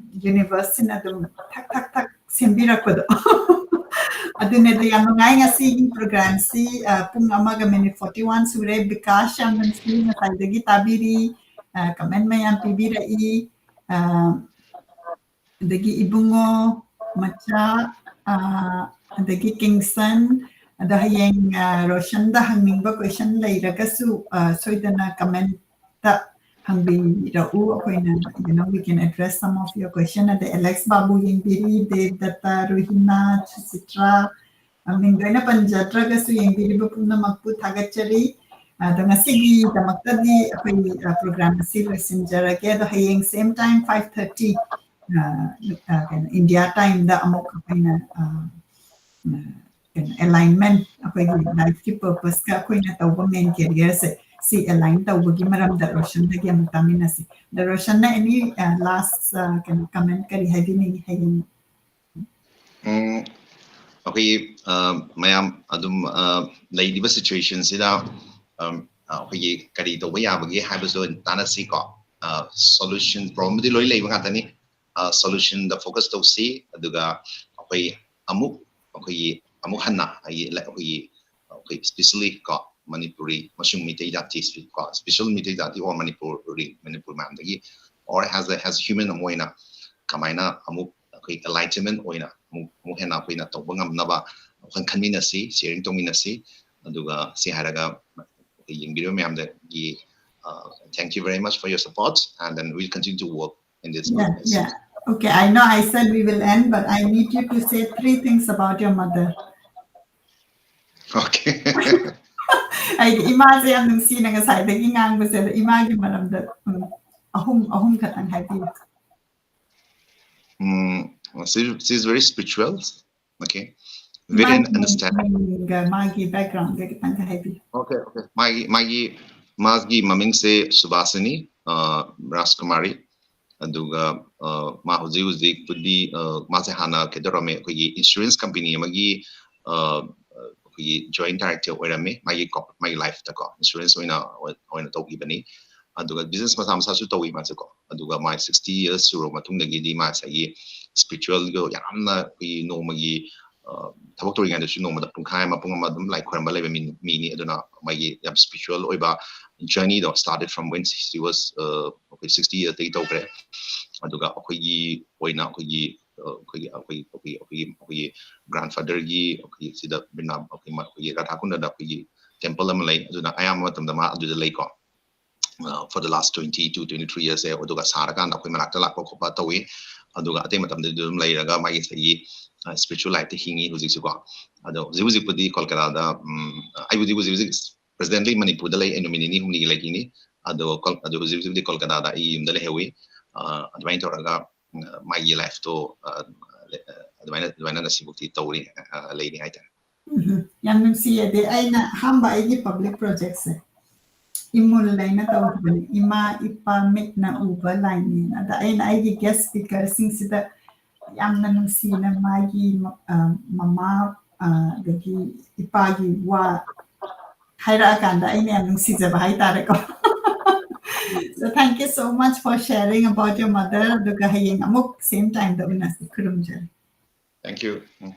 universe ꯁꯤꯅ ꯑꯗꯨꯝ ꯊꯛ ꯊꯛ ꯊꯛ ꯁꯦꯝꯕꯤꯔꯛꯄꯗꯣ꯫ ꯑꯗꯨꯅꯦ, ꯑꯗꯣ ꯌꯥꯝ ꯅꯨꯡꯉꯥꯏ ꯉꯁꯤꯒꯤ program ꯁꯤ꯫ ꯑ, ꯄꯨꯡ ꯑꯃꯒ minute forty one ꯁꯨꯔꯦ꯫ ꯕꯤꯀꯥꯁ, ꯌꯥꯝ ꯅꯨꯡꯁꯤ, ꯉꯁꯥꯏꯗꯒꯤ ꯇꯥꯕꯤꯔꯤ꯫ ꯑ, comment ꯃꯌꯥꯝ ꯄꯤꯕꯤꯔꯛꯏ꯫ ꯑ, ꯑꯗꯒꯤ ꯏꯕꯨꯡꯉꯣ ꯃꯆꯥ, ꯑ, ꯑꯗꯒꯤ ꯀꯤꯡꯁꯟ, ꯑꯗꯣ ꯍꯌꯦꯡ, ꯑ, ꯔꯣꯁꯟꯗ ꯍꯪꯅꯤꯡꯕ question ꯂꯩꯔꯒꯁꯨ, ꯑ, ꯁꯣꯏꯗꯅ comment ꯇ ꯍꯪꯕꯤꯔꯛꯎ꯫ ꯑꯩꯈꯣꯏꯅ, you know, we can address some of your question꯫ ꯑꯗꯩ ꯑꯦꯂꯦꯛꯁ ꯕꯥꯕꯨ ꯌꯦꯡꯕꯤꯔꯤ, ꯗꯦꯕꯗꯠꯇ, ꯔꯨꯍꯤꯅꯥ, ꯁꯨꯆꯤꯇ꯭ꯔꯥ, ꯃꯃꯤꯡ ꯂꯣꯏꯅ ꯄꯟꯖꯗ꯭ꯔꯒꯁꯨ ꯌꯦꯡꯕꯤꯔꯤꯕ ꯄꯨꯝꯅꯃꯛꯄꯨ ꯊꯥꯒꯠꯆꯔꯤ꯫ ꯑꯗꯣ ꯉꯁꯤꯒꯤꯗꯃꯛꯇꯗꯤ ꯑꯩꯈꯣꯏ, ꯑ, program ꯑꯁꯤ ꯂꯣꯏꯁꯤꯟꯖꯔꯒꯦ꯫ ꯑꯗꯣ ꯍꯌꯦꯡ same time five thirty, ꯑ, ꯑ, ꯀꯩꯅꯣ, ꯏꯟꯗꯤꯌꯥ time ꯗ ꯑꯃꯨꯛ ꯑꯩꯈꯣꯏꯅ, ꯑ, ꯑ, ꯀꯩꯅꯣ, alignment, ꯑꯩꯈꯣꯏꯒꯤ life ꯀꯤ purpose ꯀ ꯑꯩꯈꯣꯏꯅ ꯇꯧꯕ main career ꯁꯦ, ꯁꯤ align ꯇꯧꯕꯒꯤ ꯃꯔꯝꯗ ꯔꯣꯁꯟꯗꯒꯤ ꯑꯃꯨꯛ ꯇꯥꯃꯤꯟꯅꯁꯤ꯫ ꯑꯗ ꯔꯣꯁꯟꯅ any, ꯑ, last, ꯑ, ꯀꯩꯅꯣ, comment ꯀꯔꯤ ꯍꯥꯏꯕꯤꯅꯤꯡꯉꯤ ꯍꯌꯦꯡ? ꯎꯝ, ꯑꯩꯈꯣꯏꯒꯤ, ꯑ, ꯃꯌꯥꯝ ꯑꯗꯨꯝ, ꯑ, ꯂꯩꯔꯤꯕ situation ꯁꯤꯗ, ꯑꯝ, ꯑ, ꯑꯩꯈꯣꯏꯒꯤ ꯀꯔꯤ ꯇꯧꯕ ꯌꯥꯕꯒꯦ ꯍꯥꯏꯕꯁꯨ ꯑꯣꯏꯅ ꯇꯥꯟꯅꯁꯤꯀꯣ꯫ ꯑ, solution, problem ꯗꯤ ꯂꯣꯏ ꯂꯩꯕ ꯉꯥꯛꯇꯅꯤ꯫ ꯑ, solution ꯗ focus ꯇꯧꯁꯤ, ꯑꯗꯨꯒ ꯑꯩꯈꯣꯏ ꯑꯃꯨꯛ, ꯑꯩꯈꯣꯏꯒꯤ ꯑꯃꯨꯛ ꯍꯟꯅ ꯑꯩꯒꯤ, ꯑꯩꯈꯣꯏꯒꯤ, ꯑꯩꯈꯣꯏ specially ꯀꯣ, ꯃꯅꯤꯄꯨꯔꯤ ꯑꯃꯁꯨꯡ ꯃꯤꯇꯩ ꯖꯥꯇꯤ ꯀꯣ, special ꯃꯤꯇꯩ ꯖꯥꯇꯤ or ꯃꯅꯤꯄꯨꯔꯤ, ꯃꯅꯤꯄꯨꯔ ꯃꯌꯥꯝꯗꯒꯤ, or as a, as human ꯑꯃ ꯑꯣꯏꯅ ꯀꯃꯥꯏꯅ ꯑꯃꯨꯛ ꯑꯩꯈꯣꯏ enlightenment ꯑꯣꯏꯅ ꯑꯃꯨꯛ, ꯑꯃꯨꯛ ꯍꯦꯟꯅ ꯑꯩꯈꯣꯏꯅ ꯇꯧꯕ ꯉꯝꯅꯕ ꯋꯥꯈꯜ ꯈꯟꯃꯤꯟꯅꯁꯤ, sharing ꯇꯧꯃꯤꯟꯅꯁꯤ꯫ ꯑꯗꯨꯒ ꯁꯤ ꯍꯥꯏꯔꯒ ꯑꯩꯈꯣꯏ ꯌꯦꯡꯕꯤꯔꯤꯕ ꯃꯌꯥꯝꯗꯒꯤ, uh, thank you very much for your support, and then we'll continue to work in this Yeah, business. Yeah. Okay, I know I said we will end, but I need you to say three things about your mother. Okay. ꯑꯩꯗꯤ ꯏꯃꯥꯁꯦ ꯌꯥꯝ ꯅꯨꯡꯁꯤꯅ ꯉꯁꯥꯏꯗꯒꯤ ꯉꯥꯡꯕꯁꯦ, ꯑꯗꯣ ꯏꯃꯥꯒꯤ ꯃꯔꯝꯗ, ꯎꯝ, ꯑꯍꯨꯝ, ꯑꯍꯨꯝ ꯈꯛꯇꯪ ꯍꯥꯏꯕꯤꯌꯨ꯫ Mm, she, she's very spiritual. Okay. We didn't ꯃꯥꯒꯤ understand. ꯃꯃꯤꯡꯒ ꯃꯥꯒꯤ backgroundꯒ ꯈꯤꯇꯪꯒ ꯍꯥꯏꯕꯤꯌꯨ꯫ Okay, okay. ꯃꯥꯒꯤ ꯃꯥꯒꯤ ꯃꯥꯒꯤ ꯃꯃꯤꯡꯁꯦ ꯁꯨꯕꯥꯁꯤꯅꯤ, ꯑ, ꯔꯥꯖꯀꯨꯃꯥꯔꯤ꯫ ꯑꯗꯨꯒ, ꯑ, ꯃꯥ ꯍꯧꯖꯤꯛ ꯍꯧꯖꯤꯛꯄꯨꯗꯤ, ꯑ, ꯃꯥꯁꯦ ꯍꯥꯟꯅ ꯀꯩꯗꯧꯔꯝꯃꯦ, ꯑꯩꯈꯣꯏꯒꯤ insurance company ꯑꯃꯒꯤ, ꯑ, ꯑꯩꯈꯣꯏꯒꯤ joint director ꯑꯣꯏꯔꯝꯃꯦ ꯃꯥꯒꯤ ꯀꯣ-, ꯃꯥꯒꯤ lifeꯇꯀꯣ, insurance ꯑꯣꯏꯅ ꯑꯣꯏꯅ ꯇꯧꯈꯤꯕꯅꯤ꯫ ꯑꯗꯨꯒ business ꯃꯁꯥ ꯃꯁꯥꯁꯨ ꯇꯧꯏ ꯃꯥꯁꯦꯀꯣ꯫ ꯑꯗꯨꯒ ꯃꯥ sixty years ꯁꯨꯔꯕ ꯃꯇꯨꯡꯗꯒꯤꯗꯤ ꯃꯥ ꯉꯁꯥꯏꯒꯤ spiritualꯒ ꯌꯥꯝꯅ ꯑꯩꯈꯣꯏꯒꯤ ꯅꯣꯡꯃꯒꯤ, ꯑ, ꯊꯕꯛ ꯇꯧꯔꯤꯉꯩꯗꯁꯨ ꯅꯣꯡꯃꯗ ꯄꯨꯡꯈꯥꯏ ꯑꯃ, ꯄꯨꯡ ꯑꯃ ꯑꯗꯨꯝ ꯂꯥꯏ ꯈꯣꯏꯔꯝꯕ ꯂꯩꯕ ꯃꯤ, ꯃꯤꯅꯤ꯫ ꯑꯗꯨꯅ ꯃꯥꯒꯤ ꯌꯥꯝ spiritual ꯑꯣꯏꯕ journeyꯗꯣ started from when she was, ꯑ, ꯑꯩꯈꯣꯏ sixty yearsꯇꯒꯤ ꯇꯧꯈ꯭ꯔꯦ꯫ ꯑꯗꯨꯒ ꯑꯩꯈꯣꯏꯒꯤ ꯑꯣꯏꯅ ꯑꯩꯈꯣꯏꯒꯤ, ꯑ, ꯑꯩꯈꯣꯏꯒꯤ, ꯑꯩꯈꯣꯏꯒꯤ, ꯑꯩꯈꯣꯏꯒꯤ, ꯑꯩꯈꯣꯏꯒꯤ, ꯑꯩꯈꯣꯏꯒꯤ grandfatherꯒꯤ ꯑꯩꯈꯣꯏꯒꯤ ꯁꯤꯗ ꯕ꯭ꯔꯤꯟꯗꯥ-, ꯑꯩꯈꯣꯏ ꯃ-, ꯑꯩꯈꯣꯏꯒꯤ ꯔꯥꯙꯥꯀꯨꯟꯗꯗ ꯑꯩꯈꯣꯏꯒꯤ temple ꯑꯃ ꯂꯩ꯫ ꯑꯗꯨꯅ ꯑꯌꯥꯝꯕ ꯃꯇꯝꯗ ꯃꯥ ꯑꯗꯨꯗ ꯂꯩꯀꯣ꯫ ꯑ, for the last twenty to twenty-three yearsꯁꯦ ꯑꯗꯨꯒ ꯁꯥꯔꯀꯥꯟꯗ ꯑꯩꯈꯣꯏ ꯃꯅꯥꯛꯇ ꯂꯥꯛꯄ ꯈꯣꯠꯄ ꯇꯧꯏ꯫ ꯑꯗꯨꯒ ꯑꯇꯩ ꯃꯇꯝꯗꯗꯤ ꯑꯗꯨꯝ ꯂꯩꯔꯒ ꯃꯥꯒꯤ ꯉꯁꯥꯏꯒꯤ, ꯑ, spiritual lifeꯇ ꯍꯤꯡꯉꯤ ꯍꯧꯖꯤꯛꯁꯨꯀꯣ꯫ ꯑꯗꯣ ꯍꯧꯖꯤꯛ ꯍꯧꯖꯤꯛꯄꯨꯗꯤ ꯀꯣꯜꯀꯇꯥꯗ, ꯎꯝ, ꯑꯩꯕꯨꯗꯤ ꯍꯧꯖꯤꯛ ꯍꯧꯖꯤꯛ presently ꯃꯅꯤꯄꯨꯔꯗ ꯂꯩ꯫ ꯑꯩ ꯅꯨꯃꯤꯠ ꯅꯤꯅꯤ ꯍꯨꯝꯅꯤꯒꯤ ꯂꯩꯈꯤꯅꯤ꯫ ꯑꯗꯣ ꯀꯣꯜ-, ꯑꯗꯣ ꯍꯧꯖꯤꯛ ꯍꯧꯖꯤꯛꯄꯨꯗꯤ ꯀꯣꯜꯀꯇꯥꯗ ꯑꯩ ꯌꯨꯝꯗ ꯂꯩꯍꯧꯏ꯫ ꯑ, ꯑꯗꯨꯃꯥꯏꯅ ꯇꯧꯔꯒ, ꯎꯝ, ꯃꯥꯒꯤ lifeꯇꯣ, ꯑ, ꯑꯗꯨꯃꯥꯏꯅ, ꯑꯗꯨꯃꯥꯏꯅ ꯉꯁꯤꯐꯥꯎꯗꯤ ꯇꯧꯔꯤ, ꯑ, ꯂꯩꯔꯤ ꯍꯥꯏꯇꯥꯔꯦ꯫ ꯎꯝ, ꯌꯥꯝ ꯅꯨꯡꯁꯤꯌꯦ꯫ ꯑꯗꯩ ꯑꯩꯅ ꯑꯍꯥꯟꯕ ꯑꯩꯒꯤ public projectꯁꯦ ꯏꯃꯨꯜ ꯑꯩꯅ ꯇꯧꯈꯤꯕꯅꯤ, ꯏꯃꯥ ꯏꯄꯥ ꯃꯤꯠꯅ ꯎꯕ ꯂꯥꯏꯅꯤꯡ꯫ ꯑꯗ ꯑꯩꯅ ꯑꯩꯒꯤ guest speakerꯁꯤꯡꯁꯤꯗ ꯌꯥꯝꯅ ꯅꯨꯡꯁꯤꯅ ꯃꯥꯒꯤ ꯃ-, ꯑ, ꯃꯃꯥ, ꯑ, ꯑꯗꯒꯤ ꯏꯄꯥꯒꯤ ꯋꯥ ꯍꯥꯏꯔꯛꯑꯀꯥꯟꯗ ꯑꯩꯅ ꯌꯥꯝ ꯅꯨꯡꯁꯤꯖꯕ ꯍꯥꯏꯇꯥꯔꯦꯀꯣ꯫ So thank you so much for sharing about your mother. ꯑꯗꯨꯒ ꯍꯌꯦꯡ ꯑꯃꯨꯛ same timeꯗ ꯎꯅꯁꯤ꯫ ꯈꯨꯔꯨꯝꯖꯔꯤ꯫ Thank you. ꯎꯝ꯫